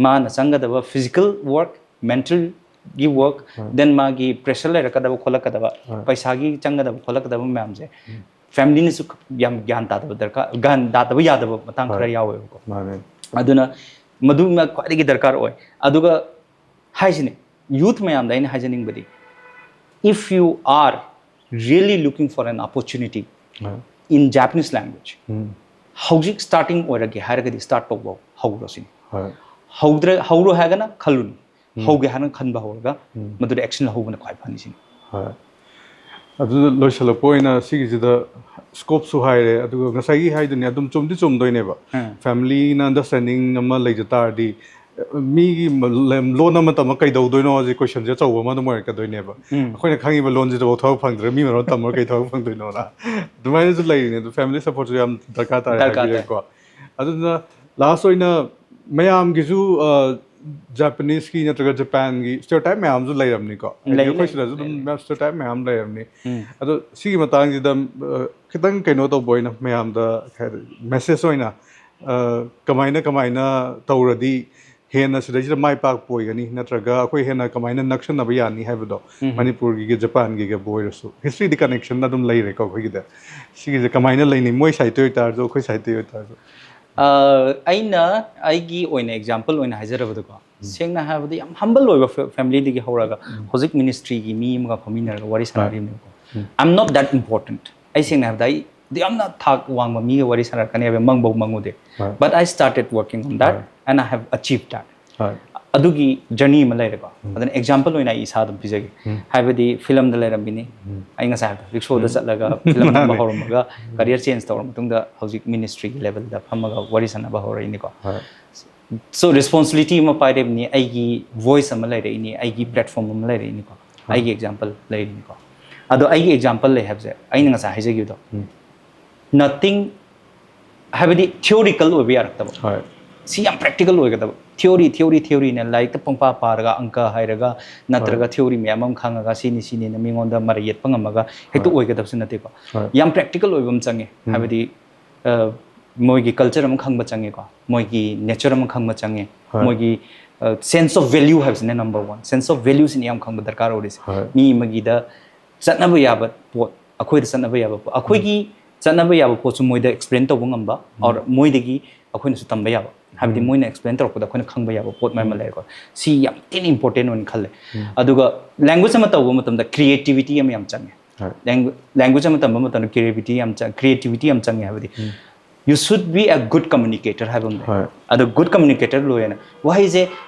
ꯃꯥꯅ ꯆꯪꯒꯗꯕ physical work, mentalꯒꯤ work, then ꯃꯥꯒꯤ pressure ꯂꯩꯔꯛꯀꯗꯕ ꯈꯣꯠꯂꯛꯀꯗꯕ, ꯍꯣꯏ. ꯄꯩꯁꯥꯒꯤ ꯆꯪꯒꯗꯕ ꯈꯣꯠꯂꯛꯀꯗꯕ ꯃꯌꯥꯝꯁꯦ, familyꯅꯁꯨ ꯌꯥꯝ ꯒ꯭ꯌꯥꯟ ꯇꯥꯗꯕ ꯗꯔꯀꯥꯔ, ꯒ꯭ꯌꯥꯟ ꯇꯥꯗꯕ ꯌꯥꯗꯕ ꯃꯇꯥꯡ ꯍꯣꯏ. ꯈꯔ ꯌꯥꯎꯋꯦꯕꯀꯣ꯫ ꯃꯥꯅꯦ. ꯑꯗꯨꯅ ꯃꯗꯨꯃ ꯈ꯭ꯋꯥꯏꯗꯒꯤ ꯗꯔꯀꯥꯔ ꯑꯣꯏ꯫ ꯑꯗꯨꯒ ꯍꯥꯏꯁꯤꯅꯦ, youth ꯃꯌꯥꯝꯗ ꯑꯩꯅ ꯍꯥꯏꯖꯅꯤꯡꯕꯗꯤ, if you are really looking for an opportunity ꯍꯣꯏ. in Japanese language, ꯎꯝ. ꯍꯧꯖꯤꯛ starting ꯑꯣꯏꯔꯒꯦ ꯍꯥꯏꯔꯒꯗꯤ start ꯇꯧꯕ ꯍꯧꯔꯣ ꯁꯤꯅꯤ꯫ ꯍꯣꯏ. ꯍꯧꯗ꯭ꯔꯦ, ꯍꯧꯔꯣ ꯍꯥꯏꯔꯒꯅ ꯈꯜꯂꯨꯅꯨ, ꯍꯧꯒꯦ ꯍꯥꯏꯔꯒꯅ ꯈꯟꯕ ꯍꯧꯔꯒ ꯎꯝ. ꯃꯗꯨꯗ action ꯂꯧꯍꯧꯕꯅ ꯈ꯭ꯋꯥꯏ ꯐꯅꯤ ꯁꯤꯅꯤ꯫ ꯍꯣꯏ. ꯑꯗꯨꯗ ꯂꯣꯏꯁꯤꯜꯂꯛꯄ ꯑꯣꯏꯅ ꯁꯤꯒꯤꯁꯤꯗ scopeꯁꯨ ꯍꯥꯏꯔꯦ, ꯑꯗꯨꯒ ꯉꯁꯥꯏꯒꯤ ꯍꯥꯏꯗꯨꯅꯤ ꯑꯗꯨꯝ ꯆꯨꯝꯗꯤ ꯆꯨꯝꯗꯣꯏꯅꯦꯕ꯫ ꯎꯝ. Familyꯅ understanding ꯑꯃ ꯂꯩꯖ ꯇꯥꯔꯗꯤ, ꯃꯤꯒꯤ ꯃ-, ꯂꯦꯝ-, ꯂꯣꯟ ꯑꯃ ꯇꯝꯃ ꯀꯩꯗꯧꯗꯣꯏꯅꯣ ꯍꯧꯖꯤꯛ questionꯁꯦ ꯑꯆꯧꯕ ꯑꯃ ꯑꯗꯨꯝ ꯑꯣꯏꯔꯛꯀꯗꯣꯏꯅꯦꯕ꯫ ꯎꯝ. ꯑꯩꯈꯣꯏꯅ ꯈꯪꯉꯤꯕ ꯂꯣꯟꯁꯤꯗꯐꯥꯎ ꯊꯕꯛ ꯐꯪꯗ꯭ꯔꯦ, ꯃꯤ ꯃꯔꯣꯟ ꯇꯝꯃꯒ ꯀꯩ ꯊꯕꯛ ꯐꯪꯗꯣꯏꯅꯣꯅ꯫ ꯑꯗꯨꯃꯥꯏꯅꯁꯨ ꯂꯩꯔꯤꯅꯦ꯫ ꯑꯗꯨ family supportꯁꯨ ꯌꯥꯝ ꯗꯔꯀꯥꯔ ꯇꯥꯔꯦ ꯗꯔꯀꯥꯔ ꯇꯥꯏ꯫ ꯍꯥꯏꯕꯤꯔꯦꯀꯣ꯫ ꯑꯗꯨꯅ last ꯑꯣꯏꯅ ꯃꯌꯥꯝꯒꯤꯁꯨ, ꯑ, Japaneseꯀꯤ ꯅꯠꯇ꯭ꯔꯒ Japanꯒꯤ stereotype ꯃꯌꯥꯝꯁꯨ ꯂꯩꯔꯝꯅꯤꯀꯣ꯫ ꯍꯥꯏꯗꯤ ꯂꯩ, ꯑꯩꯈꯣꯏ ꯂꯩ, ꯁꯤꯗꯁꯨ ꯑꯗꯨꯝ ꯂꯩ꯫ ꯃꯌꯥꯝ stereotype ꯃꯌꯥꯝ ꯂꯩꯔꯝꯅꯤ꯫ ꯎꯝ. ꯑꯗꯣ ꯁꯤꯒꯤ ꯃꯇꯥꯡꯁꯤꯗ, ꯑ, ꯈꯤꯇꯪ ꯀꯩꯅꯣ ꯇꯧꯕ ꯑꯣꯏꯅ ꯃꯌꯥꯝꯗ ꯀꯩ ꯍꯥꯏ-, message ꯑꯣꯏꯅ, ꯑ, ꯀꯃꯥꯏꯅ, ꯀꯃꯥꯏꯅ ꯇꯧꯔꯗꯤ ꯍꯦꯟꯅ ꯁꯤꯗꯩꯁꯤꯗ ꯃꯥꯏ ꯄꯥꯛꯄ ꯑꯣꯏꯒꯅꯤ, ꯅꯠꯇ꯭ꯔꯒ ꯑꯩꯈꯣꯏ ꯍꯦꯟꯅ ꯀꯃꯥꯏꯅ ꯅꯛꯁꯟꯅꯕ ꯌꯥꯅꯤ ꯍꯥꯏꯕꯗꯣ, ꯎꯝ. ꯃꯅꯤꯄꯨꯔꯒꯤꯒ ꯖꯄꯥꯟꯒꯤꯒꯕꯨ ꯑꯣꯏꯔꯁꯨ historyꯗꯤ connection ꯑꯗꯨꯝ ꯂꯩꯔꯦꯀꯣ ꯑꯩꯈꯣꯏꯒꯤꯗ꯫ ꯁꯤꯒꯤꯁꯦ ꯀꯃꯥꯏꯅ ꯂꯩꯅꯤ? ꯃꯣꯏ sideꯇꯩ ꯑꯣꯏꯇꯥꯔꯁꯨ, ꯑꯩꯈꯣꯏ sideꯇꯩ ꯑꯣꯏꯇꯥꯔꯁꯨ꯫ ꯑ, ꯑꯩꯅ ꯑꯩꯒꯤ ꯑꯣꯏꯅ example ꯑꯣꯏꯅ ꯍꯥꯏꯖꯔꯕꯗꯀꯣ, ꯁꯦꯡꯅ ꯍꯥꯏꯔꯕꯗ ꯌꯥꯝ humble ꯑꯣꯏꯕ fa-, familyꯗꯒꯤ ꯍꯧꯔꯒ ꯍꯧꯖꯤꯛ ministryꯒꯤ ꯃꯤ ꯑꯃꯒ ꯐꯝꯃꯤꯟꯅꯔꯒ ꯋꯥꯔꯤ ꯁꯥꯟꯅꯔꯤꯕꯅꯦꯕꯀꯣ꯫ I'm not that important. ꯑꯩ ꯁꯦꯡꯅ ꯍꯥꯏꯕꯗ ꯑꯩ ꯑꯗꯨ ꯌꯥꯝꯅ ꯊꯥꯛ ꯋꯥꯡꯕ ꯃꯤꯒ ꯋꯥꯔꯤ ꯁꯥꯟꯅꯔꯛꯀꯅꯤ ꯍꯥꯏꯕ ꯃꯪꯕꯧ ꯃꯪꯉꯨꯗꯦ꯫ Right. But I started working on that Right. and I have achieved that. ꯍꯣꯏ. ꯑꯗꯨꯒꯤ ꯖꯔꯅꯤ ꯑꯃ ꯂꯩꯔꯦꯀꯣ꯫ ꯑꯗꯨꯅ ꯑꯦꯛꯖꯥꯝꯄꯜ ꯑꯣꯏꯅ ꯑꯩ ꯏꯁꯥ ꯑꯗꯨꯝ ꯄꯤꯖꯒꯦ꯫ ꯍꯥꯏꯕꯗꯤ ꯐꯤꯂꯝꯗ ꯂꯩꯔꯝꯃꯤꯅꯤ꯫ ꯑꯩ ꯉꯁꯥꯏ ꯍꯥꯏꯕꯗꯣ ꯔꯤꯛꯁꯣꯗ ꯆꯠꯂꯒ ꯐꯤꯂꯝ ꯅꯝꯕ ꯍꯧꯔꯝꯃꯒ ꯀꯔꯤꯌꯔ ꯆꯦꯟꯖ ꯇꯧꯔ ꯃꯇꯨꯡꯗ ꯍꯧꯖꯤꯛ ꯃꯤꯅꯤꯁꯇ꯭ꯔꯤꯒꯤ ꯂꯦꯚꯦꯜꯗ ꯐꯝꯃꯒ ꯋꯥꯔꯤ ꯁꯥꯟꯅꯕ ꯍꯧꯔꯛꯏꯅꯤꯀꯣ꯫ ꯁꯣ ꯔꯦꯁꯄꯣꯟꯁꯤꯕꯤꯂꯤꯇꯤ ꯑꯃ ꯄꯥꯏꯔꯤꯕꯅꯤ, ꯑꯩꯒꯤ ꯚꯣꯏꯁ ꯑꯃ ꯂꯩꯔꯛꯏꯅꯤ, ꯑꯩꯒꯤ ꯄ꯭ꯂꯦꯠꯐꯣꯝ ꯑꯃ ꯂꯩꯔꯛꯏꯅꯤꯀꯣ꯫ ꯑꯩꯒꯤ ꯑꯦꯛꯖꯥꯝꯄꯜ ꯂꯩꯔꯤꯅꯤꯀꯣ꯫ ꯑꯗꯣ ꯑꯩꯒꯤ ꯑꯦꯛꯖꯥꯝꯄꯜ ꯂꯩ ꯍꯥꯏꯕꯁꯦ ꯑꯩꯅ ꯉꯁꯥꯏ ꯍꯥꯏꯖꯈꯤꯕꯗꯣ, ꯅꯠꯇꯤꯡ ꯍꯥꯏꯕꯗꯤ ꯊꯤꯑꯣꯔꯤꯀꯦꯜ ꯑꯣꯏꯕ ꯌꯥꯔꯛꯇꯕ꯫ ꯁꯤ ꯌꯥꯝ ꯄ꯭ꯔꯦꯛꯇꯤꯀꯦꯜ ꯑꯣꯏꯒꯗꯕ꯫ ꯊꯤꯑꯣꯔꯤ ꯊꯤꯑꯣꯔꯤ ꯊꯤꯑꯣꯔꯤꯅ ꯂꯥꯏꯔꯤꯛꯇ ꯄꯪꯄꯥ ꯄꯥꯔꯒ, ꯑꯪꯀ ꯍꯥꯏꯔꯒ, ꯅꯠꯇ꯭ꯔꯒ ꯊꯤꯑꯣꯔꯤ ꯃꯌꯥꯝ ꯑꯃ ꯈꯪꯉꯒ ꯁꯤꯅꯤ ꯁꯤꯅꯤꯅ ꯃꯤꯉꯣꯟꯗ ꯃꯔꯩ ꯌꯦꯠꯄ ꯉꯝꯃꯒ ꯍꯦꯛꯇ ꯑꯣꯏꯒꯗꯕꯁꯨ ꯅꯠꯇꯦꯀꯣ꯫ ꯌꯥꯝ ꯄ꯭ꯔꯦꯛꯇꯤꯀꯦꯜ ꯑꯣꯏꯕ ꯑꯃ ꯆꯪꯉꯦ꯫ ꯍꯥꯏꯕꯗꯤ ꯑ, ꯃꯣꯏꯒꯤ ꯀꯜꯆꯔ ꯑꯃ ꯈꯪꯕ ꯆꯪꯉꯦꯀꯣ, ꯃꯣꯏꯒꯤ ꯅꯦꯆꯔ ꯑꯃ ꯈꯪꯕ ꯆꯪꯉꯦ, ꯃꯣꯏꯒꯤ ꯁꯦꯟꯁ ꯑꯣꯐ ꯚꯦꯂ꯭ꯌꯨ ꯍꯥꯏꯕꯁꯤꯅ ꯅꯝꯕꯔ ꯋꯥꯟ꯫ ꯁꯦꯟꯁ ꯑꯣꯐ ꯚꯦꯂ꯭ꯌꯨꯁꯤꯅ ꯌꯥꯝ ꯈꯪꯕ ꯗꯔꯀꯥꯔ ꯑꯣꯏꯔꯤꯁꯦ꯫ ꯃꯤ ꯑꯃꯒꯤꯗ ꯆꯠꯅꯕ ꯌꯥꯕ ꯄꯣꯠ, ꯑꯩꯈꯣꯏꯗ ꯆꯠꯅꯕ ꯌꯥꯕ ꯄꯣꯠ, ꯑꯩꯈꯣꯏꯒꯤ ꯆꯠꯅꯕ ꯌꯥꯕ ꯄꯣꯠꯁꯨ ꯃꯣꯏꯗ ꯑꯦꯛꯁꯄ꯭ꯂꯦꯟ ꯇꯧꯕ ꯉꯝꯕ, or ꯃꯣꯏꯗꯒꯤ ꯑꯩꯈꯣꯏꯅꯁꯨ ꯇꯝꯕ ꯌꯥꯕ꯫ ꯍꯥꯏꯕꯗꯤ ꯃꯣꯏꯅ ꯑꯦꯛꯁꯄ꯭ꯂꯦꯟ ꯇꯧꯔꯛꯄꯗ ꯑꯩꯈꯣꯏꯅ ꯈꯪꯕ ꯌꯥꯕ ꯄꯣꯠ ꯃꯌꯥꯝ ꯑꯃ ꯂꯩꯔꯦꯀꯣ꯫ ꯁꯤ ꯌꯥꯝ ꯊꯤꯅ ꯏꯝꯄꯣꯔꯇꯦꯟ ꯑꯣꯏꯅ ꯈꯜꯂꯦ꯫ ꯑꯗꯨꯒ ꯂꯦꯡꯒ꯭ꯋꯦꯖ ꯑꯃ ꯇꯧꯕ ꯃꯇꯝꯗ ꯀ꯭ꯔꯤꯌꯦꯇꯤꯕꯤꯇꯤ ꯑꯃ ꯌꯥꯝ ꯆꯪꯉꯦ꯫ ꯂꯦꯡꯒ꯭ꯋꯦꯖ ꯑꯃ ꯇꯝꯕ ꯃꯇꯝꯗ ꯀ꯭ꯔꯤꯌꯦꯇꯤꯕꯤꯇꯤ ꯌꯥꯝ ꯆꯪ-, ꯀ꯭ꯔꯤꯌꯦꯇꯤꯕꯤꯇꯤ ꯌꯥꯝ ꯆꯪꯉꯦ꯫ ꯍꯥꯏꯕꯗꯤ you should be a good communicator ꯍꯥꯏꯕ ꯑꯃ ꯂꯩ꯫ ꯑꯗꯣ ꯒꯨꯗ ꯀꯝꯃꯨꯅꯤꯀꯦꯇꯔ ꯂꯣꯏꯔꯦꯅ ꯋꯥꯍꯩꯁꯦ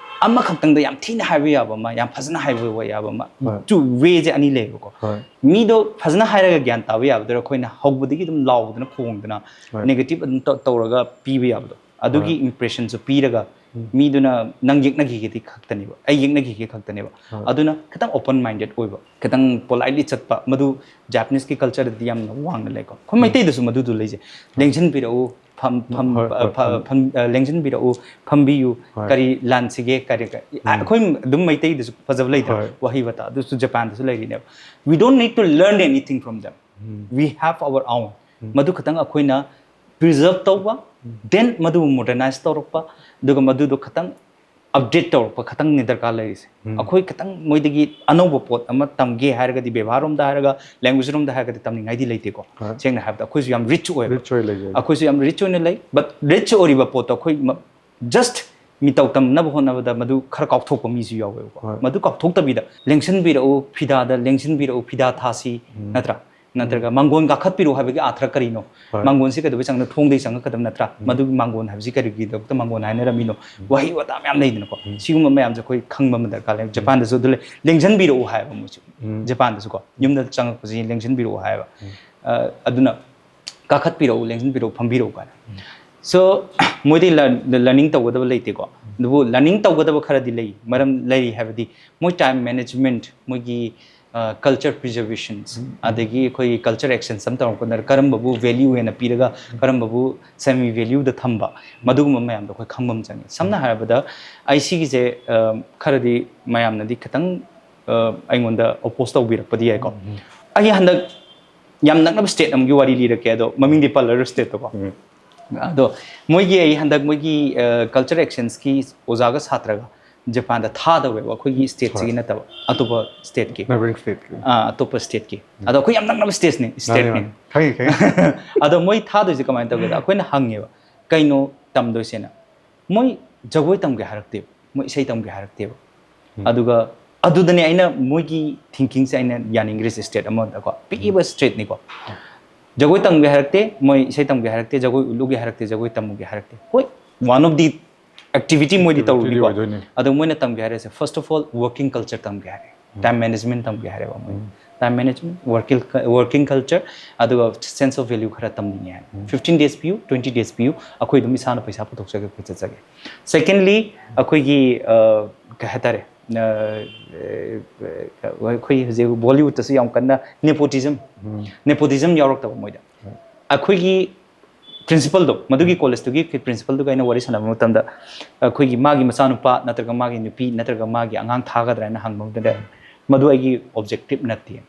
ꯑꯃꯈꯛꯇꯪꯗ ꯌꯥꯝ ꯊꯤꯅ ꯍꯥꯏꯕ ꯌꯥꯕ ꯑꯃ, ꯌꯥꯝ ꯐꯖꯅ ꯍꯥꯏꯕ ꯌꯥꯕ ꯑꯃ, ꯇꯨ ꯋꯦꯁꯦ ꯑꯅꯤ ꯂꯩꯌꯦꯕꯀꯣ꯫ ꯃꯤꯗꯣ ꯐꯖꯅ ꯍꯥꯏꯔꯒ ꯒ꯭ꯌꯥꯟ ꯇꯥꯕ ꯌꯥꯕꯗꯨꯔ, ꯑꯩꯈꯣꯏꯅ ꯍꯧꯕꯗꯒꯤ ꯑꯗꯨꯝ ꯂꯥꯎꯗꯅ ꯈꯣꯡꯗꯅ ꯅꯦꯒꯦꯇꯤꯞ ꯑꯗꯨꯝ ꯇꯧ-, ꯇꯧꯔꯒ ꯄꯤꯕ ꯌꯥꯕꯗꯣ, ꯑꯗꯨꯒꯤ ꯏꯝꯄ꯭ꯔꯦꯁꯟꯁꯨ ꯄꯤꯔꯒ ꯃꯤꯗꯨꯅ ꯅꯪ ꯌꯦꯛꯅꯈꯤꯒꯦꯗꯤ ꯈꯛꯇꯅꯦꯕ, ꯑꯩ ꯌꯦꯛꯅꯈꯤꯒꯦ ꯈꯛꯇꯅꯦꯕ꯫ ꯑꯗꯨꯅ ꯈꯤꯇꯪ ꯑꯣꯄꯟ ꯃꯥꯏꯟꯗꯦꯠ ꯑꯣꯏꯕ, ꯈꯤꯇꯪ ꯄꯣꯂꯥꯏꯠꯂꯤ ꯆꯠꯄ, ꯃꯗꯨ ꯖꯥꯄꯅꯤꯁꯀꯤ ꯀꯜꯆꯔꯗꯗꯤ ꯌꯥꯝꯅ ꯋꯥꯡꯅ ꯂꯩꯀꯣ꯫ ꯑꯩꯈꯣꯏ ꯃꯩꯇꯩꯗꯁꯨ ꯃꯗꯨꯗꯣ ꯂꯩꯖꯩ꯫ ꯂꯦꯡꯁꯤꯟꯕꯤꯔꯛꯎ, ꯐꯝ-, ꯐꯝ-, ꯍꯣꯏ, ꯍꯣꯏ, ꯑ, ꯐ-, ꯐꯝ-, ꯐꯝ-, ꯑ, ꯂꯦꯡꯁꯤꯟꯕꯤꯔꯛꯎ, ꯐꯝꯕꯤꯌꯨ, ꯍꯣꯏ꯫ ꯀꯔꯤ ꯂꯥꯟꯁꯤꯒꯦ, ꯀꯔꯤ, ꯀ-, ꯑ, ꯑꯩꯈꯣꯏ ꯑꯗꯨꯝ ꯃꯩꯇꯩꯗꯁꯨ ꯐꯖꯕ ꯂꯩꯇ꯭ꯔꯥ? ꯍꯣꯏ꯫ ꯋꯥꯍꯩ ꯋꯥꯇꯥ ꯑꯗꯨꯁꯨ ꯖꯄꯥꯟꯗꯁꯨ ꯂꯩꯔꯤꯅꯦꯕ꯫ We don't need to learn anything from them. We have our own. ꯃꯗꯨ ꯈꯛꯇꯪ ꯑꯩꯈꯣꯏꯅ ꯄ꯭ꯔꯤꯖꯔꯚ ꯇꯧꯕ, ꯗꯦꯟ ꯃꯗꯨꯕꯨ ꯃꯣꯗꯔꯅꯥꯏꯁ ꯇꯧꯔꯛꯄ, ꯑꯗꯨꯒ ꯃꯗꯨꯗꯣ ꯈꯇꯪ ꯑꯞꯗꯦꯠ ꯇꯧꯔꯛꯄ ꯈꯇꯪꯅꯤ ꯗꯔꯀꯥꯔ ꯂꯩꯔꯤꯁꯦ꯫ ꯑꯩꯈꯣꯏ ꯈꯇꯪ ꯃꯣꯏꯗꯒꯤ ꯑꯅꯧꯕ ꯄꯣꯠ ꯑꯃ ꯇꯝꯒꯦ ꯍꯥꯏꯔꯒꯗꯤ, ꯕꯦꯕꯥꯔ ꯔꯣꯝꯗ ꯍꯥꯏꯔꯒ, ꯂꯦꯡꯒ꯭ꯋꯦꯖ ꯔꯣꯝꯗ ꯍꯥꯏꯔꯒꯗꯤ ꯇꯝꯅꯤꯡꯉꯥꯏꯗꯤ ꯂꯩꯇꯦꯀꯣ꯫ ꯍꯣꯏ꯫ ꯁꯦꯡꯅ ꯍꯥꯏꯕꯗ ꯑꯩꯈꯣꯏꯁꯨ ꯌꯥꯝ ꯔꯤꯆ ꯑꯣꯏꯌꯦꯕ꯫ ꯔꯤꯆ ꯑꯣꯏ ꯂꯩꯖꯩ꯫ ꯑꯩꯈꯣꯏꯁꯨ ꯌꯥꯝ ꯔꯤꯆ ꯑꯣꯏꯅ ꯂꯩ, ꯕꯠ ꯔꯤꯆ ꯑꯣꯏꯔꯤꯕ ꯄꯣꯠꯇꯣ ꯑꯩꯈꯣꯏ ꯃ-, ꯖꯁ ꯃꯤꯇꯧ ꯇꯝꯅꯕ ꯍꯣꯠꯅꯕꯗ ꯃꯗꯨ ꯈꯔ ꯀꯥꯎꯊꯣꯛꯄ ꯃꯤꯁꯨ ꯌꯥꯎꯋꯦꯕꯀꯣ꯫ ꯍꯣꯏ꯫ ꯃꯗꯨ ꯀꯥꯎꯊꯣꯛꯇꯕꯤꯗ, "ꯂꯦꯡꯁꯤꯟꯕꯤꯔꯛꯎ ꯐꯤꯗꯥꯗ, ꯂꯦꯡꯁꯤꯟꯕꯤꯔꯛꯎ ꯐꯤꯗꯥ ꯊꯥꯁꯤ", ꯅꯠꯇ꯭ꯔꯥ? ꯅꯠꯇ꯭ꯔꯒ ꯃꯥꯡꯒꯣꯟ ꯀꯥꯈꯠꯄꯤꯔꯛꯎ ꯍꯥꯏꯕꯒꯤ ꯑꯥꯊ꯭ꯔ ꯀꯔꯤꯅꯣ? ꯃꯥꯡꯒꯣꯟꯁꯤ ꯀꯩꯗꯧꯕꯩ ꯆꯪꯗ, ꯊꯣꯡꯗꯒꯤ ꯆꯪꯉꯛꯀꯗꯕ ꯅꯠꯇ꯭ꯔꯥ? ꯃꯗꯨꯒꯤ ꯃꯥꯡꯒꯣꯟ ꯍꯥꯏꯕꯁꯤ ꯀꯔꯤꯒꯤꯗꯃꯛꯇ ꯃꯥꯡꯒꯣꯟ ꯍꯥꯏꯅꯔꯝꯃꯤꯅꯣ? ꯋꯥꯍꯩ ꯋꯥꯇꯥ ꯃꯌꯥꯝ ꯂꯩꯗꯅꯀꯣ꯫ ꯁꯤꯒꯨꯝꯕ ꯃꯌꯥꯝꯁꯦ ꯑꯩꯈꯣꯏ ꯈꯪꯕ ꯑꯃ ꯗꯔꯀꯥꯔ ꯂꯩ꯫ ꯖꯄꯥꯟꯗꯁꯨ ꯑꯗꯨ ꯂꯩ, ꯂꯦꯡꯁꯤꯟꯕꯤꯔꯛꯎ ꯍꯥꯏꯕ ꯃꯣꯏꯁꯨ꯫ ꯖꯄꯥꯟꯗꯁꯨꯀꯣ, ꯌꯨꯝꯗ ꯆꯪꯉꯛꯄꯁꯤ ꯂꯦꯡꯁꯤꯟꯕꯤꯔꯛꯎ ꯍꯥꯏꯕ꯫ ꯑ, ꯑꯗꯨꯅ ꯀꯥꯈꯠꯄꯤꯔꯛꯎ, ꯂꯦꯡꯁꯤꯟꯕꯤꯔꯛꯎ, ꯐꯝꯕꯤꯔꯛꯎ ꯀꯥꯏꯅ꯫ So, ꯃꯣꯏꯗꯤ ꯂꯔ-, ꯂꯔꯅꯤꯡ ꯇꯧꯒꯗꯕ ꯂꯩꯇꯦꯀꯣ꯫ ꯑꯗꯨꯕꯨ ꯂꯔꯅꯤꯡ ꯇꯧꯒꯗꯕ ꯈꯔꯗꯤ ꯂꯩ꯫ ꯃꯔꯝ ꯂꯩꯔꯤ ꯍꯥꯏꯕꯗꯤ ꯃꯣꯏ ꯇꯥꯏꯝ ꯃꯦꯅꯦꯖꯃꯦꯟꯠ, ꯃꯣꯏꯒꯤ, ꯑ, ꯀꯜꯆꯔ ꯄ꯭ꯔꯤꯖꯔꯕꯦꯁꯟꯁ, ꯑꯗꯒꯤ ꯑꯩꯈꯣꯏ ꯀꯜꯆꯔ ꯑꯦꯛꯁꯟꯁ ꯑꯃ ꯇꯧꯔꯛꯄꯗ ꯀꯔꯝꯕꯕꯨ ꯚꯦꯂ꯭ꯌꯨ ꯍꯦꯟꯅ ꯄꯤꯔꯒ ꯀꯔꯝꯕꯕꯨ ꯁꯦꯃꯤ ꯚꯦꯂ꯭ꯌꯨꯗ ꯊꯝꯕ, ꯃꯗꯨꯒꯨꯝꯕ ꯃꯌꯥꯝꯗꯣ ꯑꯩꯈꯣꯏ ꯈꯪꯕ ꯑꯃ ꯆꯪꯉꯤ꯫ ꯁꯝꯅ ꯍꯥꯏꯔꯕꯗ ꯑꯩ ꯁꯤꯒꯤꯁꯦ, ꯑ, ꯈꯔꯗꯤ ꯃꯌꯥꯝꯅꯗꯤ ꯈꯤꯇꯪ, ꯑ, ꯑꯩꯉꯣꯟꯗ ꯑꯣꯄꯣꯁ ꯇꯧꯕꯤꯔꯛꯄꯗꯤ ꯌꯥꯏꯀꯣ꯫ ꯑꯩ ꯍꯟꯗꯛ ꯌꯥꯝ ꯅꯛꯅꯕ ꯁ꯭ꯇꯦꯠ ꯑꯃꯒꯤ ꯋꯥꯔꯤ ꯂꯤꯔꯛꯀꯦ, ꯑꯗꯣ ꯃꯃꯤꯡꯗꯤ ꯄꯜꯂꯔꯣꯏ ꯁ꯭ꯇꯦꯠꯇꯣꯀꯣ꯫ ꯑꯗꯣ ꯃꯣꯏꯒꯤ, ꯑꯩ ꯍꯟꯗꯛ ꯃꯣꯏꯒꯤ, ꯑ, ꯀꯜꯆꯔ ꯑꯦꯛꯁꯟꯁꯀꯤ ꯑꯣꯖꯥꯒ ꯁꯥꯇ꯭ꯔꯒ ꯖꯄꯥꯟꯗ ꯊꯥꯗꯧꯔꯦꯕ, ꯑꯩꯈꯣꯏꯒꯤ ꯁ꯭ꯇꯦꯠꯁꯤꯒꯤ ꯅꯠꯇꯕ, ꯑꯇꯣꯞꯄ ꯁ꯭ꯇꯦꯠꯀꯤ꯫ ꯅꯥꯏꯕꯔꯤꯡ ꯁ꯭ꯇꯦꯠꯀꯤ꯫ ꯑꯥ, ꯑꯇꯣꯞꯄ ꯁ꯭ꯇꯦꯠꯀꯤ꯫ ꯑꯗꯣ ꯑꯩꯈꯣꯏ ꯌꯥꯝ ꯅꯛꯅꯕ ꯁ꯭ꯇꯦꯠꯅꯤ, ꯃꯥꯅꯦ, ꯁ꯭ꯇꯦꯠꯅꯤ꯫ ꯃꯥꯅꯦ꯫ ꯈꯪꯉꯤ, ꯈꯪꯉꯤ꯫ ꯑꯗꯣ ꯃꯣꯏ ꯊꯥꯗꯣꯏꯁꯦ ꯀꯃꯥꯏꯅ ꯇꯧꯒꯦꯗ? ꯑꯩꯈꯣꯏꯅ ꯍꯪꯉꯦꯕ, "ꯀꯩꯅꯣ ꯇꯝꯗꯣꯏꯁꯦꯅ?" ꯃꯣꯏ ꯖꯒꯣꯏ ꯇꯝꯒꯦ ꯍꯥꯏꯔꯛꯇꯦꯕ, ꯃꯣꯏ ꯏꯁꯩ ꯇꯝꯒꯦ ꯍꯥꯏꯔꯛꯇꯦꯕ꯫ ꯑꯗꯨꯒ ꯑꯗꯨꯗꯅꯦ ꯑꯩꯅ ꯃꯣꯏꯒꯤ ꯊꯤꯡꯀꯤꯡꯁꯦ ꯑꯩꯅ ꯌꯥꯅꯤꯡꯗ꯭ꯔꯤꯁꯦ, ꯁ꯭ꯇꯦꯠ ꯑꯃꯗꯀꯣ, ꯄꯤꯛꯏꯕ ꯁ꯭ꯇꯦꯠꯅꯤꯀꯣ꯫ ꯖꯒꯣꯏ ꯇꯝꯒꯦ ꯍꯥꯏꯔꯛꯇꯦ, ꯃꯣꯏ ꯏꯁꯩ ꯇꯝꯒꯦ ꯍꯥꯏꯔꯛꯇꯦ, ꯖꯒꯣꯏ ꯎꯠꯂꯨꯒꯦ ꯍꯥꯏꯔꯛꯇꯦ, ꯖꯒꯣꯏ ꯇꯝꯃꯨꯒꯦ ꯍꯥꯏꯔꯛꯇꯦ꯫ ꯍꯣꯏ, one of the activity ꯃꯣꯏꯗꯤ activity ꯇꯧꯔꯨꯅꯤꯀꯣ꯫ ꯑꯣꯏꯗꯣꯏꯅꯦ꯫ ꯑꯗꯣ ꯃꯣꯏꯅ ꯇꯝꯒꯦ ꯍꯥꯏꯔꯤꯁꯦ, first of all, working culture ꯇꯝꯒꯦ ꯍꯥꯏꯔꯦ꯫ ꯇꯥꯏꯝ ꯃꯦꯅꯦꯖꯃꯦꯟꯠ ꯇꯝꯒꯦ ꯍꯥꯏꯔꯦꯕ ꯃꯣꯏ꯫ Time management, working, working culture, ꯑꯗꯨꯒ ꯁꯦꯟꯁ ꯑꯣꯐ ꯚꯦꯂ꯭ꯌꯨ ꯈꯔ ꯇꯝꯅꯤꯡꯉꯦ ꯍꯥꯏ꯫ ꯐꯤꯐꯇꯤꯟ ꯗꯦꯖ ꯄꯤꯌꯨ, ꯇ꯭ꯋꯦꯟꯇꯤ ꯗꯦꯖ ꯄꯤꯌꯨ, ꯑꯩꯈꯣꯏ ꯑꯗꯨꯝ ꯏꯁꯥꯅ ꯄꯩꯁꯥ ꯄꯨꯊꯣꯛꯆꯒꯦ, ꯑꯩꯈꯣꯏ ꯆꯠꯆꯒꯦ꯫ ꯁꯦꯀꯦꯟꯂꯤ, ꯑꯩꯈꯣꯏꯒꯤ, ꯑ, ꯀꯩ ꯍꯥꯏꯇꯥꯔꯦ, ꯑ, ꯑ, ꯑꯩꯈꯣꯏ ꯍꯧꯖꯤꯛ ꯕꯣꯂꯤꯋꯨꯗꯇꯁꯨ ꯌꯥꯝ ꯀꯟꯅ ꯅꯦꯄꯣꯇꯤꯖꯝ, ꯅꯦꯄꯣꯇꯤꯖꯝ ꯌꯥꯎꯔꯛꯇꯕ ꯃꯣꯏꯗ꯫ ꯑꯩꯈꯣꯏꯒꯤ ꯄ꯭ꯔꯤꯟꯁꯤꯄꯜꯗꯣ, ꯃꯗꯨꯒꯤ ꯀꯣꯂꯦꯖꯇꯨꯒꯤ ꯄ꯭ꯔꯤꯟꯁꯤꯄꯜꯗꯨꯒ ꯑꯩꯅ ꯋꯥꯔꯤ ꯁꯥꯟꯅꯕ ꯃꯇꯝꯗ, ꯑꯩꯈꯣꯏꯒꯤ ꯃꯥꯒꯤ ꯃꯆꯥꯅꯨꯄꯥ ꯅꯠꯇ꯭ꯔꯒ ꯃꯥꯒꯤ ꯅꯨꯄꯤ ꯅꯠꯇ꯭ꯔꯒ ꯃꯥꯒꯤ ꯑꯉꯥꯡ ꯊꯥꯒꯗ꯭ꯔꯥ ꯍꯥꯏꯅ ꯍꯪꯕ ꯃꯇꯝꯗ, "ꯃꯗꯨ ꯑꯩꯒꯤ ꯑꯣꯕꯖꯦꯛꯇꯤꯞ ꯅꯠꯇꯦ꯫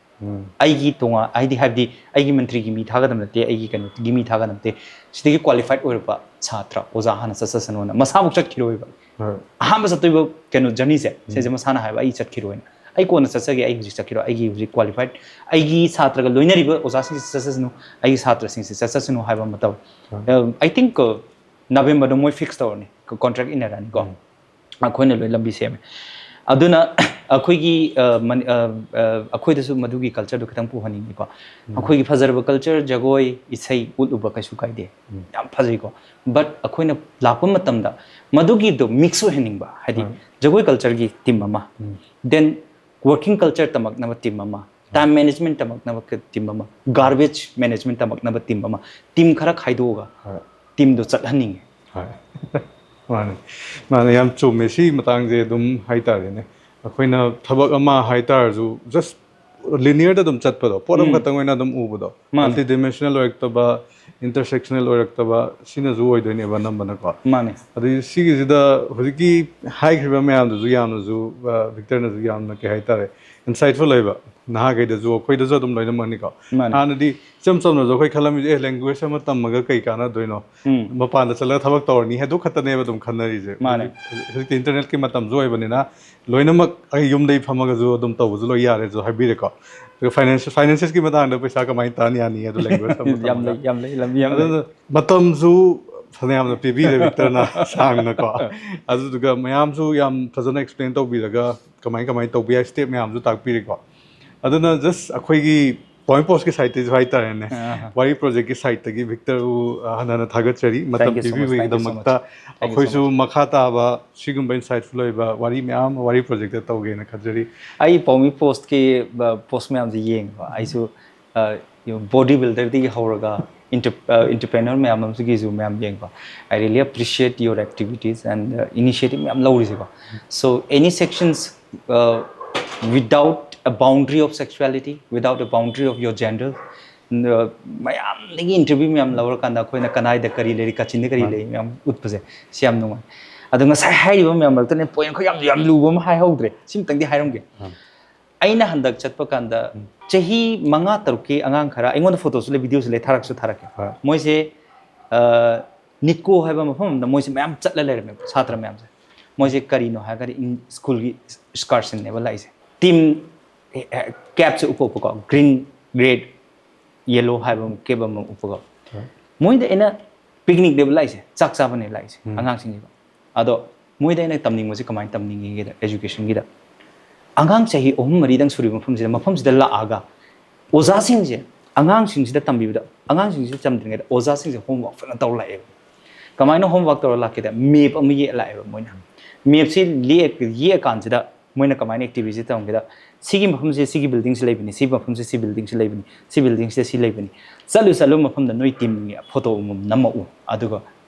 ꯑꯩꯒꯤ ꯇꯣꯉꯥꯟ, ꯍꯥꯏꯗꯤ, ꯍꯥꯏꯕꯗꯤ ꯑꯩꯒꯤ ꯃꯟꯇ꯭ꯔꯤꯒꯤ ꯃꯤ ꯊꯥꯒꯗꯕ ꯅꯠꯇꯦ, ꯑꯩꯒꯤ ꯀꯩꯅꯣꯒꯤ ꯃꯤ ꯊꯥꯒꯗꯕ ꯅꯠꯇꯦ꯫ ꯁꯤꯗꯒꯤ ꯀ꯭ꯋꯥꯂꯤꯐꯥꯏꯠ ꯑꯣꯏꯔꯕ ꯁꯥꯇ꯭ꯔ, ꯑꯣꯖꯥ ꯍꯥꯟꯅ ꯆꯠꯆꯁꯅꯨꯅ", ꯃꯁꯥꯃꯛ ꯆꯠꯈꯤꯔꯣꯏꯕ꯫ ꯑꯍꯥꯟꯕ ꯆꯠꯇꯣꯏꯕ ꯀꯩꯅꯣ ꯖꯔꯅꯤꯁꯦ, ꯁꯤꯁꯦ ꯃꯁꯥꯅ ꯍꯥꯏꯕ, "ꯑꯩ ꯆꯠꯈꯤꯔꯣꯏꯅ, ꯑꯩ ꯀꯣꯟꯅ ꯆꯠꯆꯒꯦ, ꯑꯩ ꯍꯧꯖꯤꯛ ꯆꯠꯈꯤꯔꯣꯏ, ꯑꯩꯒꯤ ꯍꯧꯖꯤꯛ ꯀ꯭ꯋꯥꯂꯤꯐꯥꯏꯠ, ꯑꯩꯒꯤ ꯁꯥꯇ꯭ꯔꯒ ꯂꯣꯏꯅꯔꯤꯕ ꯑꯣꯖꯥꯁꯤꯡꯁꯤ ꯆꯠꯆꯁꯅꯨ, ꯑꯩꯒꯤ ꯁꯥꯇ꯭ꯔꯁꯤꯡꯁꯤ ꯆꯠꯆꯁꯅꯨ" ꯍꯥꯏꯕ ꯑꯃ ꯇꯧꯋꯤ꯫ ꯑ, I think, ꯑ, ꯅꯕꯦꯝꯕꯔꯗ ꯃꯣꯏ ꯐꯤꯛꯁ ꯇꯧꯔꯅꯤ, ꯀ-, ꯀꯣꯟꯇ꯭ꯔꯦꯛ ꯏꯟꯅꯔꯅꯤꯀꯣ꯫ ꯑꯩꯈꯣꯏꯅ ꯂꯣꯏ ꯂꯝꯕꯤ ꯁꯦꯝꯃꯦ꯫ ꯑꯗꯨꯅ ꯑꯩꯈꯣꯏꯒꯤ ꯑ, ꯃꯅꯤ- ꯑ, ꯑ, ꯑꯩꯈꯣꯏꯗꯁꯨ ꯃꯗꯨꯒꯤ ꯀꯜꯆꯔꯗꯨ ꯈꯤꯇꯪ ꯄꯨꯍꯟꯅꯤꯡꯉꯤꯀꯣ꯫ ꯑꯩꯈꯣꯏꯒꯤ ꯐꯖꯔꯕ ꯀꯜꯆꯔ, ꯖꯒꯣꯏ, ꯏꯁꯩ ꯎꯠꯂꯨꯕ ꯀꯩꯁꯨ ꯀꯥꯏꯗꯦ, ꯌꯥꯝ ꯐꯖꯩꯀꯣ꯫ ꯕꯠ ꯑꯩꯈꯣꯏꯅ ꯂꯥꯛꯄ ꯃꯇꯝꯗ ꯃꯗꯨꯒꯤꯗꯣ ꯃꯤꯛꯁ ꯑꯣꯏꯍꯟꯅꯤꯡꯕ, ꯍꯥꯏꯗꯤ ꯖꯒꯣꯏ ꯀꯜꯆꯔꯒꯤ ꯇꯤꯝ ꯑꯃ, ꯗꯦꯟ ꯋꯥꯔꯀꯤꯡ ꯀꯜꯆꯔ ꯇꯝꯃꯛꯅꯕ ꯇꯤꯝ ꯑꯃ, ꯇꯥꯏꯝ ꯃꯦꯅꯦꯖꯃꯦꯟꯠ ꯇꯝꯃꯛꯅꯕ ꯇꯤꯝ ꯑꯃ, ꯒꯥꯔꯕꯦꯖ ꯃꯦꯅꯦꯖꯃꯦꯟꯠ ꯇꯝꯃꯛꯅꯕ ꯇꯤꯝ ꯑꯃ, ꯇꯤꯝ ꯈꯔ ꯈꯥꯏꯗꯣꯛꯑꯒ ꯇꯤꯝꯗꯣ ꯆꯠꯍꯟꯅꯤꯡꯉꯤ꯫ ꯍꯣꯏ꯫ ꯃꯥꯅꯦ꯫ ꯃꯥꯅꯦ, ꯌꯥꯝ ꯆꯨꯝꯃꯦ꯫ ꯁꯤ ꯃꯇꯥꯡꯁꯦ ꯑꯗꯨꯝ ꯍꯥꯏꯇꯥꯔꯦꯅꯦ, ꯑꯩꯈꯣꯏꯅ ꯊꯕꯛ ꯑꯃ ꯍꯥꯏꯇꯥꯔꯁꯨ, ꯖꯁ ꯂꯤꯅꯤꯌꯔꯗ ꯑꯗꯨꯝ ꯆꯠꯄꯗꯣ, ꯄꯣꯠ ꯑꯃꯈꯛꯇꯪ ꯑꯣꯏꯅ ꯑꯗꯨꯝ ꯎꯕꯗꯣ, ꯃꯥꯅꯦ꯫ ꯃꯜꯇꯤ ꯗꯥꯏꯃꯦꯟꯁꯅꯦꯜ ꯑꯣꯏꯔꯛꯇꯕ, ꯏꯟꯇꯔꯁꯦꯛꯁꯅꯦꯜ ꯑꯣꯏꯔꯛꯇꯕ, ꯁꯤꯅꯁꯨ ꯑꯣꯏꯗꯣꯏꯅꯦꯕ ꯑꯅꯝꯕꯅꯀꯣ꯫ ꯃꯥꯅꯦ꯫ ꯑꯗꯩ ꯁꯤꯒꯤꯁꯤꯗ ꯍꯧꯖꯤꯛꯀꯤ ꯍꯥꯏꯈ꯭ꯔꯤꯕ ꯃꯌꯥꯝꯗꯨꯁꯨ ꯌꯥꯝꯅꯁꯨ, ꯑ, ꯚꯤꯛꯇꯔꯅꯁꯨ ꯌꯥꯝꯅ, ꯀꯩ ꯍꯥꯏꯇꯥꯔꯦ, ꯏꯟꯁꯥꯏꯠꯐꯨꯜ ꯑꯣꯏꯕ, ꯅꯍꯥꯈꯩꯗꯁꯨ, ꯑꯩꯈꯣꯏꯗꯁꯨ ꯑꯗꯨꯝ ꯂꯣꯏꯅꯃꯛꯅꯤꯀꯣ꯫ ꯃꯥꯅꯦ꯫ ꯍꯥꯟꯅꯗꯤ ꯏꯆꯝ ꯆꯝꯅꯁꯨ ꯑꯩꯈꯣꯏ ꯈꯜꯂꯝꯃꯤꯁꯦ, ꯑꯦ, ꯂꯦꯡꯒ꯭ꯋꯦꯖ ꯑꯃ ꯇꯝꯃꯒ ꯀꯩ ꯀꯥꯟꯅꯗꯣꯏꯅꯣ? ꯎꯝ꯫ ꯃꯄꯥꯟꯗ ꯆꯠꯂꯒ ꯊꯕꯛ ꯇꯧꯔꯅꯤ, ꯑꯗꯨ ꯈꯛꯇꯅꯦꯕ ꯑꯗꯨꯝ ꯈꯟꯅꯔꯤꯁꯦ꯫ ꯃꯥꯅꯦ꯫ ꯍꯧꯖꯤꯛ- ꯍꯧꯖꯤꯛꯇꯤ ꯏꯟꯇꯔꯅꯦꯠꯀꯤ ꯃꯇꯝꯁꯨ ꯑꯣꯏꯕꯅꯤꯅ, ꯂꯣꯏꯅꯃꯛ ꯑꯩ ꯌꯨꯝꯗꯩ ꯐꯝꯃꯒꯁꯨ ꯑꯗꯨꯝ ꯇꯧꯕꯁꯨ ꯂꯣꯏ ꯌꯥꯔꯦꯁꯨ ꯍꯥꯏꯕꯤꯔꯦꯀꯣ꯫ ꯑꯗꯨꯒ ꯐꯥꯏꯅꯥꯟꯁ- ꯐꯥꯏꯅꯥꯟꯁꯦꯁꯀꯤ ꯃꯇꯥꯡꯗ ꯄꯩꯁꯥ ꯀꯃꯥꯏꯅ ꯇꯥꯟ ꯌꯥꯅꯤ ꯑꯗꯨ ꯂꯦꯡꯒ꯭ꯋꯦꯖ ꯇꯝꯕ ꯌꯥꯝ ꯂꯩ, ꯇꯝꯕꯗ꯫ ꯌꯥꯝ ꯂꯩ, ꯂꯝꯕꯤ ꯌꯥꯝ ꯂꯩ꯫ ꯑꯗꯨꯅ ꯃꯇꯝꯁꯨ ꯐꯅꯌꯥꯝꯅ ꯄꯤꯕꯤꯔꯦ ꯚꯤꯛꯇꯔꯅ ꯁꯥꯡꯅꯀꯣ꯫ ꯑꯗꯨꯗꯨꯒ ꯃꯌꯥꯝꯁꯨ ꯌꯥꯝ ꯐꯖꯅ ꯑꯦꯛꯁꯄ꯭ꯂꯦꯟ ꯇꯧꯕꯤꯔꯒ ꯀꯃꯥꯏ ꯀꯃꯥꯏꯅ ꯇꯧꯕ ꯌꯥꯏ, ꯁ꯭ꯇꯦꯞ ꯃꯌꯥꯝꯁꯨ ꯇꯥꯛꯄꯤꯔꯦꯀꯣ꯫ ꯑꯗꯨꯅ ꯖꯁ ꯑꯩꯈꯣꯏꯒꯤ ꯄꯥꯎꯃꯤ ꯄꯣꯁꯀꯤ ꯁꯥꯏꯠꯇꯩꯁꯨ ꯍꯥꯏꯇꯥꯔꯦꯅꯦ, ꯑꯥ꯫ ꯋꯥꯔꯤ ꯄ꯭ꯔꯣꯖꯦꯛꯀꯤ ꯁꯥꯏꯠꯇꯒꯤ ꯚꯤꯛꯇꯔꯕꯨ, ꯑ, ꯍꯟꯅ ꯍꯟꯅ ꯊꯥꯒꯠꯆꯔꯤ, ꯃꯇꯝ Thank you so much, thank you so much, ꯄꯤꯕꯤꯕꯒꯤꯗꯃꯛꯇ꯫ thank you so ꯑꯩꯈꯣꯏꯁꯨ much. ꯃꯈꯥ ꯇꯥꯕ ꯁꯤꯒꯨꯝꯕ ꯏꯟꯁꯥꯏꯠꯐꯨꯜ ꯑꯣꯏꯕ ꯋꯥꯔꯤ ꯃꯌꯥꯝ ꯑꯃ ꯋꯥꯔꯤ ꯄ꯭ꯔꯣꯖꯦꯛꯇ ꯇꯧꯒꯦꯅ ꯈꯟꯖꯔꯤ꯫ ꯑꯩ ꯄꯥꯎꯃꯤ ꯄꯣꯁꯀꯤ, ꯑ, ꯄꯣꯁ ꯃꯌꯥꯝꯁꯦ ꯌꯦꯡꯉꯦꯕ꯫ ꯑꯩꯁꯨ, ꯑ, ꯕꯣꯗꯤ ꯕꯤꯜꯗꯔꯗꯒꯤ ꯍꯧꯔꯒ ꯏꯟꯇꯔ- ꯑ, ꯏꯟꯇꯔꯄ꯭ꯔꯦꯅꯔ ꯃꯌꯥꯝ ꯑꯃꯁꯤꯒꯤꯁꯨ ꯃꯌꯥꯝ ꯌꯦꯡꯕ꯫ I really appreciate your activities and, uh, initiative ꯃꯌꯥꯝ ꯂꯧꯔꯤꯁꯦꯀꯣ꯫ So any sections, uh, without a boundary of sexuality, without a boundary of your gender, ꯃꯌꯥꯝꯗꯒꯤ ꯏꯟꯇꯔꯚ꯭ꯌꯨ ꯃꯌꯥꯝ ꯂꯧꯔꯀꯥꯟꯗ ꯑꯩꯈꯣꯏꯅ ꯀꯅꯥꯏꯗ ꯀꯔꯤ ꯂꯩꯔꯤ, ꯀꯥꯆꯤꯟꯗ ꯀꯔꯤ ꯂꯩꯔꯤ ꯃꯌꯥꯝ ꯎꯠꯄꯁꯦ, ꯁꯤ ꯌꯥꯝ ꯅꯨꯡꯉꯥꯏ꯫ ꯑꯗꯣ ꯉꯁꯥꯏ ꯍꯥꯏꯔꯤꯕ ꯃꯌꯥꯝ ꯃꯔꯛꯇꯅꯦ ꯄꯣꯏꯟ ꯈꯔ ꯌꯥꯝ, ꯌꯥꯝ ꯂꯨꯕ ꯑꯃ ꯍꯥꯏꯍꯧꯗ꯭ꯔꯦ, ꯁꯤꯃꯇꯪꯗꯤ ꯍꯥꯏꯔꯝꯒꯦ꯫ ꯑꯩꯅ ꯍꯟꯗꯛ ꯆꯠꯄ ꯀꯥꯟꯗ ꯆꯍꯤ ꯃꯉꯥ ꯇꯔꯨꯛꯀꯤ ꯑꯉꯥꯡ ꯈꯔ, ꯑꯩꯉꯣꯟꯗ ꯐꯣꯇꯣꯁꯨ ꯂꯩ, ꯚꯤꯗꯤꯑꯣꯁꯨ ꯂꯩ, ꯊꯥꯔꯛꯁꯨ ꯊꯥꯔꯛꯀꯦ꯫ ꯍꯣꯏ꯫ ꯃꯣꯏꯁꯦ, ꯑ, ꯅꯤꯀꯣ ꯍꯥꯏꯕ ꯃꯐꯝ ꯑꯃꯗ ꯃꯣꯏꯁꯦ ꯃꯌꯥꯝ ꯆꯠꯂ ꯂꯩꯔꯝꯃꯦꯕ, ꯁꯥꯇ꯭ꯔ ꯃꯌꯥꯝꯁꯦ꯫ ꯃꯣꯏꯁꯦ ꯀꯔꯤꯅꯣ ꯍꯥꯏꯔꯒꯗꯤ ꯏꯟ- ꯁ꯭ꯀꯨꯜꯒꯤ ꯏꯁꯀꯥꯔꯁꯟꯅꯦꯕ ꯂꯥꯛꯏꯁꯦ꯫ ꯇꯤꯝ, ꯑꯦ, ꯑꯦ, ꯀꯦꯞꯁꯦ ꯎꯞꯄ ꯎꯞꯄꯀꯣ, ꯒ꯭ꯔꯤꯟ, ꯔꯦꯗ, ꯌꯦꯂꯣ ꯍꯥꯏꯕ ꯑꯃ, ꯀꯦꯞ ꯑꯃ ꯎꯞꯄꯀꯣ꯫ ꯃꯣꯏꯗ ꯑꯩꯅ ꯄꯤꯛꯅꯤꯛꯅꯦꯕ ꯂꯥꯛꯏꯁꯦ, ꯆꯥꯛ ꯆꯥꯕꯅꯦ ꯂꯥꯛꯏꯁꯦ ꯑꯉꯥꯡꯁꯤꯡꯁꯤꯀꯣ꯫ ꯑꯗꯣ ꯃꯣꯏꯗ ꯑꯩꯅ ꯇꯝꯅꯤꯡꯕꯁꯦ ꯀꯃꯥꯏꯅ ꯇꯝꯅꯤꯡꯉꯤꯒꯦꯗ, ꯑꯦꯖꯨꯀꯦꯁꯟꯒꯤꯗ ꯑꯉꯥꯡ ꯆꯍꯤ ꯑꯍꯨꯝ ꯃꯔꯤꯗꯪ ꯁꯨꯔꯤꯕ ꯃꯐꯝꯁꯤꯗ, ꯃꯐꯝꯁꯤꯗ ꯂꯥꯛꯑꯒ ꯑꯣꯖꯥꯁꯤꯡꯁꯦ, ꯑꯉꯥꯡꯁꯤꯡꯁꯤꯗ ꯇꯝꯕꯤꯕꯗ, ꯑꯉꯥꯡꯁꯤꯡꯁꯤꯗ ꯇꯝꯗ꯭ꯔꯤꯉꯩꯗ ꯑꯣꯖꯥꯁꯤꯡꯁꯦ homework ꯐꯖꯅ ꯇꯧꯔ ꯂꯥꯛꯑꯦꯕ꯫ ꯀꯃꯥꯏꯅ homework ꯇꯧꯔ ꯂꯥꯛꯀꯦꯗ, map ꯑꯃ ꯌꯦꯛꯑ ꯂꯥꯛꯑꯦꯕ ꯃꯣꯏꯅ꯫ Mapꯁꯤ ꯌꯦꯛ-, ꯌꯦꯛꯑꯀꯥꯟꯁꯤꯗ ꯃꯣꯏꯅ ꯀꯃꯥꯏꯅ activity ꯇꯧꯔꯝꯒꯦꯗ, ꯁꯤꯒꯤ ꯃꯐꯝꯁꯦ ꯁꯤꯒꯤ buildingꯁꯦ ꯂꯩꯕꯅꯤ, ꯁꯤꯒꯤ ꯃꯐꯝꯁꯦ ꯁꯤ buildingꯁꯦ ꯂꯩꯕꯅꯤ, ꯁꯤ buildingꯁꯦ ꯁꯤ ꯂꯩꯕꯅꯤ꯫ ꯆꯠꯂꯨ ꯆꯠꯂꯨ ꯃꯐꯝꯗ ꯅꯣꯏ teamꯒꯤ photo ꯑꯃꯃꯝ ꯅꯝꯃꯛꯎ, ꯑꯗꯨꯒ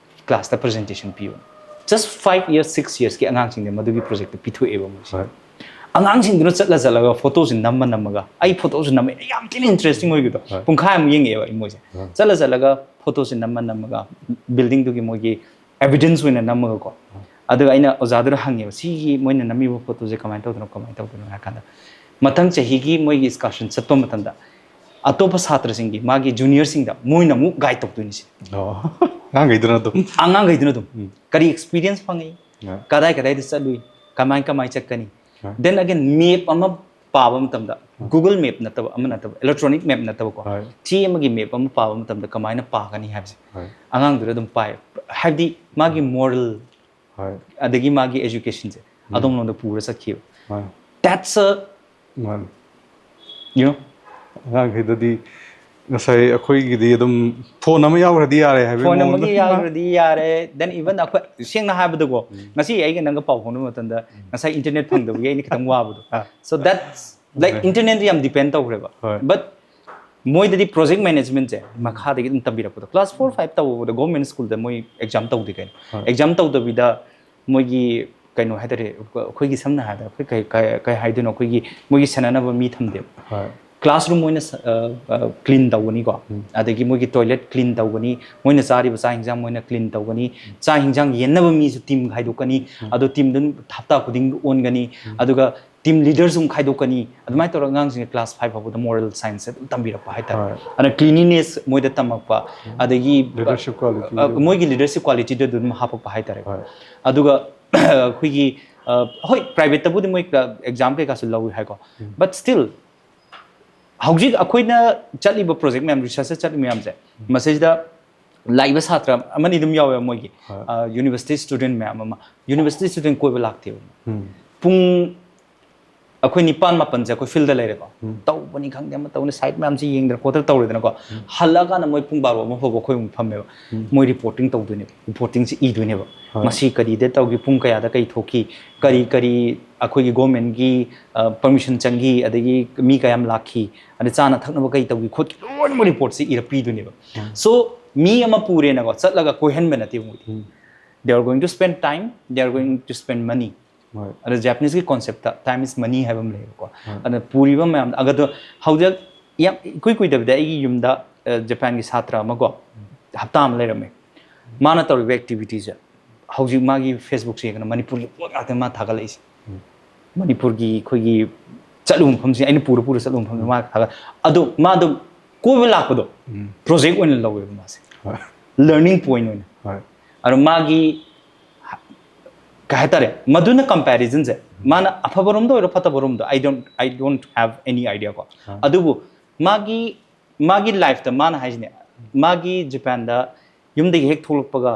classꯇ presentation ꯄꯤꯌꯨ꯫ Just five years, six yearsꯀꯤ ꯑꯉꯥꯡꯁꯤꯡꯗ ꯃꯗꯨꯒꯤ projectꯇꯨ ꯄꯤꯊꯣꯛꯑꯦꯕ ꯃꯣꯏꯁꯦ꯫ ꯍꯣꯏ꯫ ꯑꯉꯥꯡꯁꯤꯡꯗꯨꯅ ꯆꯠꯂ ꯆꯠꯂꯒ photoꯁꯦ ꯅꯝꯃ ꯅꯝꯃꯒ, ꯑꯩ photoꯁꯨ ꯅꯝꯃꯦ, ꯌꯥꯝ ꯊꯤꯅ interesting ꯑꯣꯏꯈꯤꯕꯗꯣ꯫ ꯍꯣꯏ꯫ ꯄꯨꯡꯈꯥꯏꯃꯨꯛ ꯌꯦꯡꯉꯛꯑꯦꯕ ꯑꯩ ꯃꯣꯏꯁꯦ꯫ ꯍꯣꯏ꯫ ꯆꯠꯂ ꯆꯠꯂꯒ photoꯁꯦ ꯅꯝꯃ ꯅꯝꯃꯒ buildingꯗꯨꯒꯤ ꯃꯣꯏꯒꯤ evidence ꯑꯣꯏꯅ ꯅꯝꯃꯒꯀꯣ꯫ ꯑꯗꯨꯒ ꯑꯩꯅ ꯑꯣꯖꯥꯗꯨꯗ ꯍꯪꯉꯦꯕ, "ꯁꯤꯒꯤ ꯃꯣꯏꯅ ꯅꯝꯃꯤꯕ photoꯁꯦ ꯀꯃꯥꯏꯅ ꯇꯧꯗꯣꯏꯅꯣ, ꯀꯃꯥꯏꯅ ꯇꯧꯗꯣꯏꯅꯣ?" ꯍꯥꯏ ꯀꯥꯟꯗ, ꯃꯊꯪ ꯆꯍꯤꯒꯤ ꯃꯣꯏꯒꯤ excursion ꯆꯠꯄ ꯃꯇꯝꯗ ꯑꯇꯣꯞꯄ ꯁꯥꯇ꯭ꯔꯁꯤꯡꯒꯤ, ꯃꯥꯒꯤ juniorꯁꯤꯡꯗ ꯃꯣꯏꯅ ꯑꯃꯨꯛ guide ꯇꯧꯗꯣꯏꯅꯤ ꯁꯤꯅꯤ꯫ ꯑꯣ꯫ ꯑꯉꯥꯡꯈꯩꯗꯨꯅ ꯑꯗꯨꯝ꯫ ꯑꯉꯥꯡꯈꯩꯗꯨꯅ ꯑꯗꯨꯝ ꯎꯝ꯫ ꯀꯔꯤ experience ꯐꯪꯉꯤ, ꯍꯣꯏ꯫ ꯀꯗꯥꯏ ꯀꯗꯥꯏꯗ ꯆꯠꯂꯨꯏ, ꯀꯃꯥꯏ ꯀꯃꯥꯏ ꯆꯠꯀꯅꯤ, ꯍꯣꯏ꯫ then again map ꯑꯃ ꯄꯥꯕ ꯃꯇꯝꯗ, Google map ꯅꯠꯇꯕ, ꯑꯃ ꯅꯠꯇꯕ, electronic map ꯅꯠꯇꯕꯀꯣ, ꯍꯣꯏ꯫ ꯆꯦ ꯑꯃꯒꯤ map ꯑꯃ ꯄꯥꯕ ꯃꯇꯝꯗ ꯀꯃꯥꯏꯅ ꯄꯥꯒꯅꯤ ꯍꯥꯏꯕꯁꯦ ꯍꯣꯏ꯫ ꯑꯉꯥꯡꯗꯨꯗ ꯑꯗꯨꯝ ꯄꯥꯏ꯫ ꯍꯥꯏꯕꯗꯤ ꯃꯥꯒꯤ moral ꯍꯣꯏ꯫ ꯑꯗꯒꯤ ꯃꯥꯒꯤ educationꯁꯦ ꯑꯗꯣꯝꯂꯣꯝꯗ ꯄꯨꯔ ꯆꯠꯈꯤꯕ꯫ ꯍꯣꯏ꯫ That's a, ꯃꯥꯅꯤ꯫ you know, ꯑꯉꯥꯡꯈꯩꯗꯗꯤ ꯉꯁꯥꯏ ꯑꯩꯈꯣꯏꯒꯤꯗꯤ ꯑꯗꯨꯝ phone ꯑꯃ ꯌꯥꯎꯈ꯭ꯔꯗꯤ ꯌꯥꯔꯦ ꯍꯥꯏꯕꯒꯤ phone ꯃꯑꯣꯡꯗ꯫ ꯑꯃꯒꯤ ꯌꯥꯎꯔꯗꯤ ꯌꯥꯔꯦ, then even ꯑꯩꯈꯣꯏ ꯁꯦꯡꯅ ꯍꯥꯏꯕꯗꯀꯣ, ꯉꯁꯤ ꯑꯩꯒ ꯅꯪꯒ ꯄꯥꯎ ꯐꯥꯎꯅꯕ ꯃꯇꯝꯗ ꯉꯁꯥꯏ internet ꯐꯪꯗꯕꯒꯤ ꯑꯩꯅ ꯈꯤꯇꯪ ꯋꯥꯕꯗꯣ꯫ ꯑꯥ꯫ So that's like internetꯗ ꯌꯥꯝ depend ꯇꯧꯈ꯭ꯔꯦꯕ꯫ ꯍꯣꯏ꯫ But ꯃꯣꯏꯗꯗꯤ project managementꯁꯦ ꯃꯈꯥꯗꯒꯤ ꯑꯗꯨꯝ ꯇꯝꯕꯤꯔꯛꯄꯗꯣ꯫ Class four five ꯇꯧꯕꯗ government schoolꯗ ꯃꯣꯏ exam ꯇꯧꯗꯦ ꯀꯩꯅꯣ꯫ ꯍꯣꯏ꯫ Exam ꯇꯧꯗꯕꯤꯗ ꯃꯣꯏꯒꯤ ꯀꯩꯅꯣ ꯍꯥꯏꯇꯥꯔꯦ, ꯑꯩꯈꯣꯏꯒꯤ ꯁꯝꯅ ꯍꯥꯏꯔꯕꯗ ꯑꯩꯈꯣꯏ ꯀꯩ, ꯀꯩ, ꯀꯩ ꯍꯥꯏꯗꯣꯏꯅꯣ, ꯑꯩꯈꯣꯏꯒꯤ ꯃꯣꯏꯒꯤ ꯁꯦꯟꯅꯅꯕ ꯃꯤ ꯊꯝꯗꯦꯕ꯫ ꯍꯣꯏ꯫ Classroom ꯃꯣꯏꯅ ꯁ-, ꯑ, ꯑ, clean ꯇꯧꯒꯅꯤꯀꯣ, ꯑꯗꯒꯤ ꯃꯣꯏꯒꯤ toilet clean ꯇꯧꯒꯅꯤ, ꯃꯣꯏꯅ ꯆꯥꯔꯤꯕ ꯆꯥꯛ ꯍꯤꯟꯖꯥꯡ ꯃꯣꯏꯅ clean ꯇꯧꯒꯅꯤ, ꯆꯥꯛ ꯍꯤꯟꯖꯥꯡ ꯌꯦꯟꯅꯕ ꯃꯤꯁꯨ team ꯈꯥꯏꯗꯣꯛꯀꯅꯤ, ꯑꯗꯣ teamꯗꯨ ꯍꯞꯇꯥ ꯈꯨꯗꯤꯡꯒꯤ ꯑꯣꯟꯒꯅꯤ, ꯑꯗꯨꯒ team leaderꯁꯨ ꯑꯃꯨꯛ ꯈꯥꯏꯗꯣꯛꯀꯅꯤ꯫ ꯑꯗꯨꯃꯥꯏꯅ ꯇꯧꯔꯒ ꯑꯉꯥꯡꯁꯤꯡꯁ class five ꯐꯥꯎꯕꯗ moral science ꯑꯗꯨꯝ ꯇꯝꯕꯤꯔꯛꯄ ꯍꯥꯏꯇꯥꯔꯦ꯫ ꯍꯣꯏ꯫ ꯑꯗꯨꯅ cleanliness ꯃꯣꯏꯗ ꯇꯝꯃꯛꯄ, ꯑꯗꯒꯤ Leadership quality ꯑ, ꯃꯣꯏꯒꯤ leadership qualityꯗ ꯑꯗꯨꯝ ꯍꯥꯞꯄꯛꯄ ꯍꯥꯏꯇꯥꯔꯦ꯫ ꯍꯣꯏ꯫ ꯑꯗꯨꯒ ꯑꯩꯈꯣꯏꯒꯤ, ꯑ, ꯍꯣꯏ, privateꯇꯕꯨꯗꯤ ꯃꯣꯏ exam ꯀꯩꯀꯥꯁꯨ ꯂꯧꯏ ꯍꯥꯏꯀꯣ, but still ꯍꯧꯖꯤꯛ ꯑꯩꯈꯣꯏꯅ ꯆꯠꯂꯤꯕ project ꯃꯌꯥꯝ, researchꯇ ꯆꯠꯂꯤ ꯃꯌꯥꯝꯁꯦ, ꯃꯁꯤꯗ ꯂꯥꯛꯏꯕ ꯁꯥꯇ꯭ꯔ ꯑꯃꯅꯤ ꯑꯗꯨꯝ ꯌꯥꯎꯋꯦꯕ ꯃꯣꯏꯒꯤ, ꯍꯣꯏ꯫ ꯑ, university student ꯃꯌꯥꯝ ꯑꯃ, university student ꯀꯣꯏꯕ ꯂꯥꯛꯇꯦꯕ꯫ ꯎꯝ꯫ ꯄꯨꯡ ꯑꯩꯈꯣꯏ ꯅꯤꯄꯥꯟ ꯃꯥꯄꯟꯁꯦ ꯑꯩꯈꯣꯏ ꯐꯤꯜꯗ ꯂꯩꯔꯦꯀꯣ, ꯇꯧꯕꯅꯤ ꯈꯪꯗꯦ ꯑꯃ ꯇꯧꯅꯤ, ꯁꯥꯏꯠ ꯃꯌꯥꯝꯁꯤ ꯌꯦꯡꯗꯅ ꯈꯣꯠꯇꯅ ꯇꯧꯔꯦꯗꯅꯀꯣ. ꯍꯜꯂꯛꯑꯀꯥꯟꯗ ꯃꯣꯏ ꯄꯨꯡ ꯕꯥꯔꯣ ꯑꯃ ꯐꯥꯎꯕ ꯑꯩꯈꯣꯏ ꯑꯃꯨꯛ ꯐꯝꯃꯦꯕ. ꯃꯣꯏ ꯔꯤꯄꯣꯔꯇꯤꯡ ꯇꯧꯗꯣꯏꯅꯦꯕ, ꯔꯤꯄꯣꯔꯇꯤꯡꯁꯤ ꯏꯗꯣꯏꯅꯦꯕ. ꯃꯁꯤ ꯀꯔꯤꯗ ꯇꯧꯈꯤ, ꯄꯨꯡ ꯀꯌꯥꯗ ꯀꯩ ꯊꯣꯛꯈꯤ, ꯀꯔꯤ ꯀꯔꯤ ꯑꯩꯈꯣꯏꯒꯤ ꯒꯣꯔꯃꯦꯟꯒꯤ ꯄꯔꯃꯤꯁꯟ ꯆꯪꯈꯤ, ꯑꯗꯒꯤ ꯃꯤ ꯀꯌꯥꯝ ꯂꯥꯛꯈꯤ, ꯑꯗꯩ ꯆꯥꯅ ꯊꯛꯅꯕ ꯀꯩ ꯇꯧꯈꯤ ꯈꯣꯠꯈꯤ, ꯂꯣꯏꯅꯃꯛ ꯔꯤꯄꯣꯔꯠꯁꯤ ꯏꯔ ꯄꯤꯗꯣꯏꯅꯦꯕ. ꯁꯣ ꯃꯤ ꯑꯃ ꯄꯨꯔꯦꯅꯀꯣ, ꯆꯠꯂꯒ ꯀꯣꯏꯍꯟꯕ ꯅꯠꯇꯦ ꯃꯣꯏꯗꯤ. They are going to spend time, they are going to spend money. ꯑꯗ ꯖꯄꯥꯅꯤꯁꯀꯤ ꯀꯣꯟꯁꯦꯞꯇ time is money ꯍꯥꯏꯕ ꯑꯃ ꯂꯩꯌꯦꯕꯀꯣ. ꯑꯗ ꯄꯨꯔꯤꯕ ꯃꯌꯥꯝꯗ ꯑꯒꯗꯣ ꯍꯧꯖꯤꯛ ꯌꯥꯝ ꯏꯀꯨꯏ ꯀꯨꯏꯗꯕꯤꯗ ꯑꯩꯒꯤ ꯌꯨꯝꯗ ꯑ, ꯖꯄꯥꯟꯒꯤ ꯁꯥꯇ꯭ꯔ ꯑꯃꯀꯣ, ꯍꯞꯇꯥ ꯑꯃ ꯂꯩꯔꯝꯃꯦ. ꯃꯥꯅ ꯇꯧꯔꯤꯕ ꯑꯦꯛꯇꯤꯚꯤꯇꯤꯁꯦ ꯍꯧꯖꯤꯛ ꯃꯥꯒꯤ ꯐꯦꯁꯕꯨꯛꯁꯦ ꯌꯦꯡꯉꯒ ꯃꯅꯤꯄꯨꯔꯒꯤ ꯄꯣꯠ ꯉꯥꯛꯇ ꯃꯥ ꯊꯥꯒꯠꯂꯛꯏꯁꯦ. ꯃꯅꯤꯄꯨꯔꯒꯤ ꯑꯩꯈꯣꯏꯒꯤ ꯆꯠꯂꯨꯕ ꯃꯐꯝꯁꯦ, ꯑꯩꯅ ꯄꯨꯔ ꯄꯨꯔ ꯆꯠꯂꯨꯕ ꯃꯐꯝꯁꯦ ꯃꯥ ꯊꯥꯒꯠ. ꯑꯗꯣ ꯃꯥꯗꯣ ꯀꯣꯏꯕ ꯂꯥꯛꯄꯗꯣ ꯄ꯭ꯔꯣꯖꯦꯛ ꯑꯣꯏꯅ ꯂꯧꯋꯦꯕ ꯃꯥꯁꯦ, ꯂꯔꯅꯤꯡ ꯄꯣꯏꯟ ꯑꯣꯏꯅ. ꯑꯗꯣ ꯃꯥꯒꯤ ꯀꯩ ꯍꯥꯏꯇꯥꯔꯦ, ꯃꯗꯨꯅ ꯀꯝꯄꯦꯔꯤꯖꯟꯁꯦ, ꯃꯥꯅ ꯑꯐꯕꯔꯣꯝꯗ ꯑꯣꯏꯔꯣ ꯐꯠꯇꯕꯔꯣꯝꯗ, I don't I don't have any idea ꯀꯣ. ꯑꯗꯨꯕꯨ ꯃꯥꯒꯤ ꯃꯥꯒꯤ ꯂꯥꯏꯐꯇ ꯃꯥꯅ ꯍꯥꯏꯁꯤꯅꯦ, ꯃꯥꯒꯤ ꯖꯄꯥꯟꯗ ꯌꯨꯝꯗꯒꯤ ꯍꯦꯛ ꯊꯣꯛꯂꯛꯄꯒ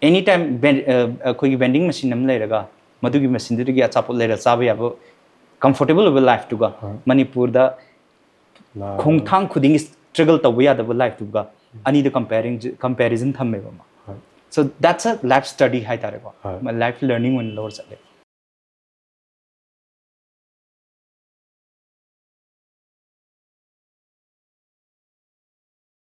ꯑꯦꯅꯤ ꯇꯥꯏꯝ ꯑꯩꯈꯣꯏꯒꯤ ꯚꯦꯟꯗꯤꯡ ꯃꯦꯁꯤꯟ ꯑꯃ ꯂꯩꯔꯒ ꯃꯗꯨꯒꯤ ꯃꯦꯁꯤꯟꯗꯨꯗꯒꯤ ꯑꯆꯥꯄꯣꯠ ꯂꯩꯔ ꯆꯥꯕ ꯌꯥꯕ ꯀꯝꯐꯣꯔꯇꯦꯕꯜ ꯑꯣꯏꯕ ꯂꯥꯏꯐꯇꯨꯒ ꯃꯅꯤꯄꯨꯔꯗ ꯈꯣꯡꯊꯥꯡ ꯈꯨꯗꯤꯡꯒꯤ ꯁ꯭ꯇ꯭ꯔꯒꯜ ꯇꯧꯕ ꯌꯥꯗꯕ ꯂꯥꯏꯐꯇꯨꯒ ꯑꯅꯤꯗ ꯀꯝꯄꯦꯔꯤꯡ ꯀꯝꯄꯦꯔꯤꯖꯟ ꯊꯝꯃꯦꯕ ꯑꯃ. So that's a life study ꯍꯥꯏꯇꯥꯔꯦꯀꯣ. Life learning ꯑꯣꯏꯅ ꯂꯧꯔ ꯆꯠꯂꯦ.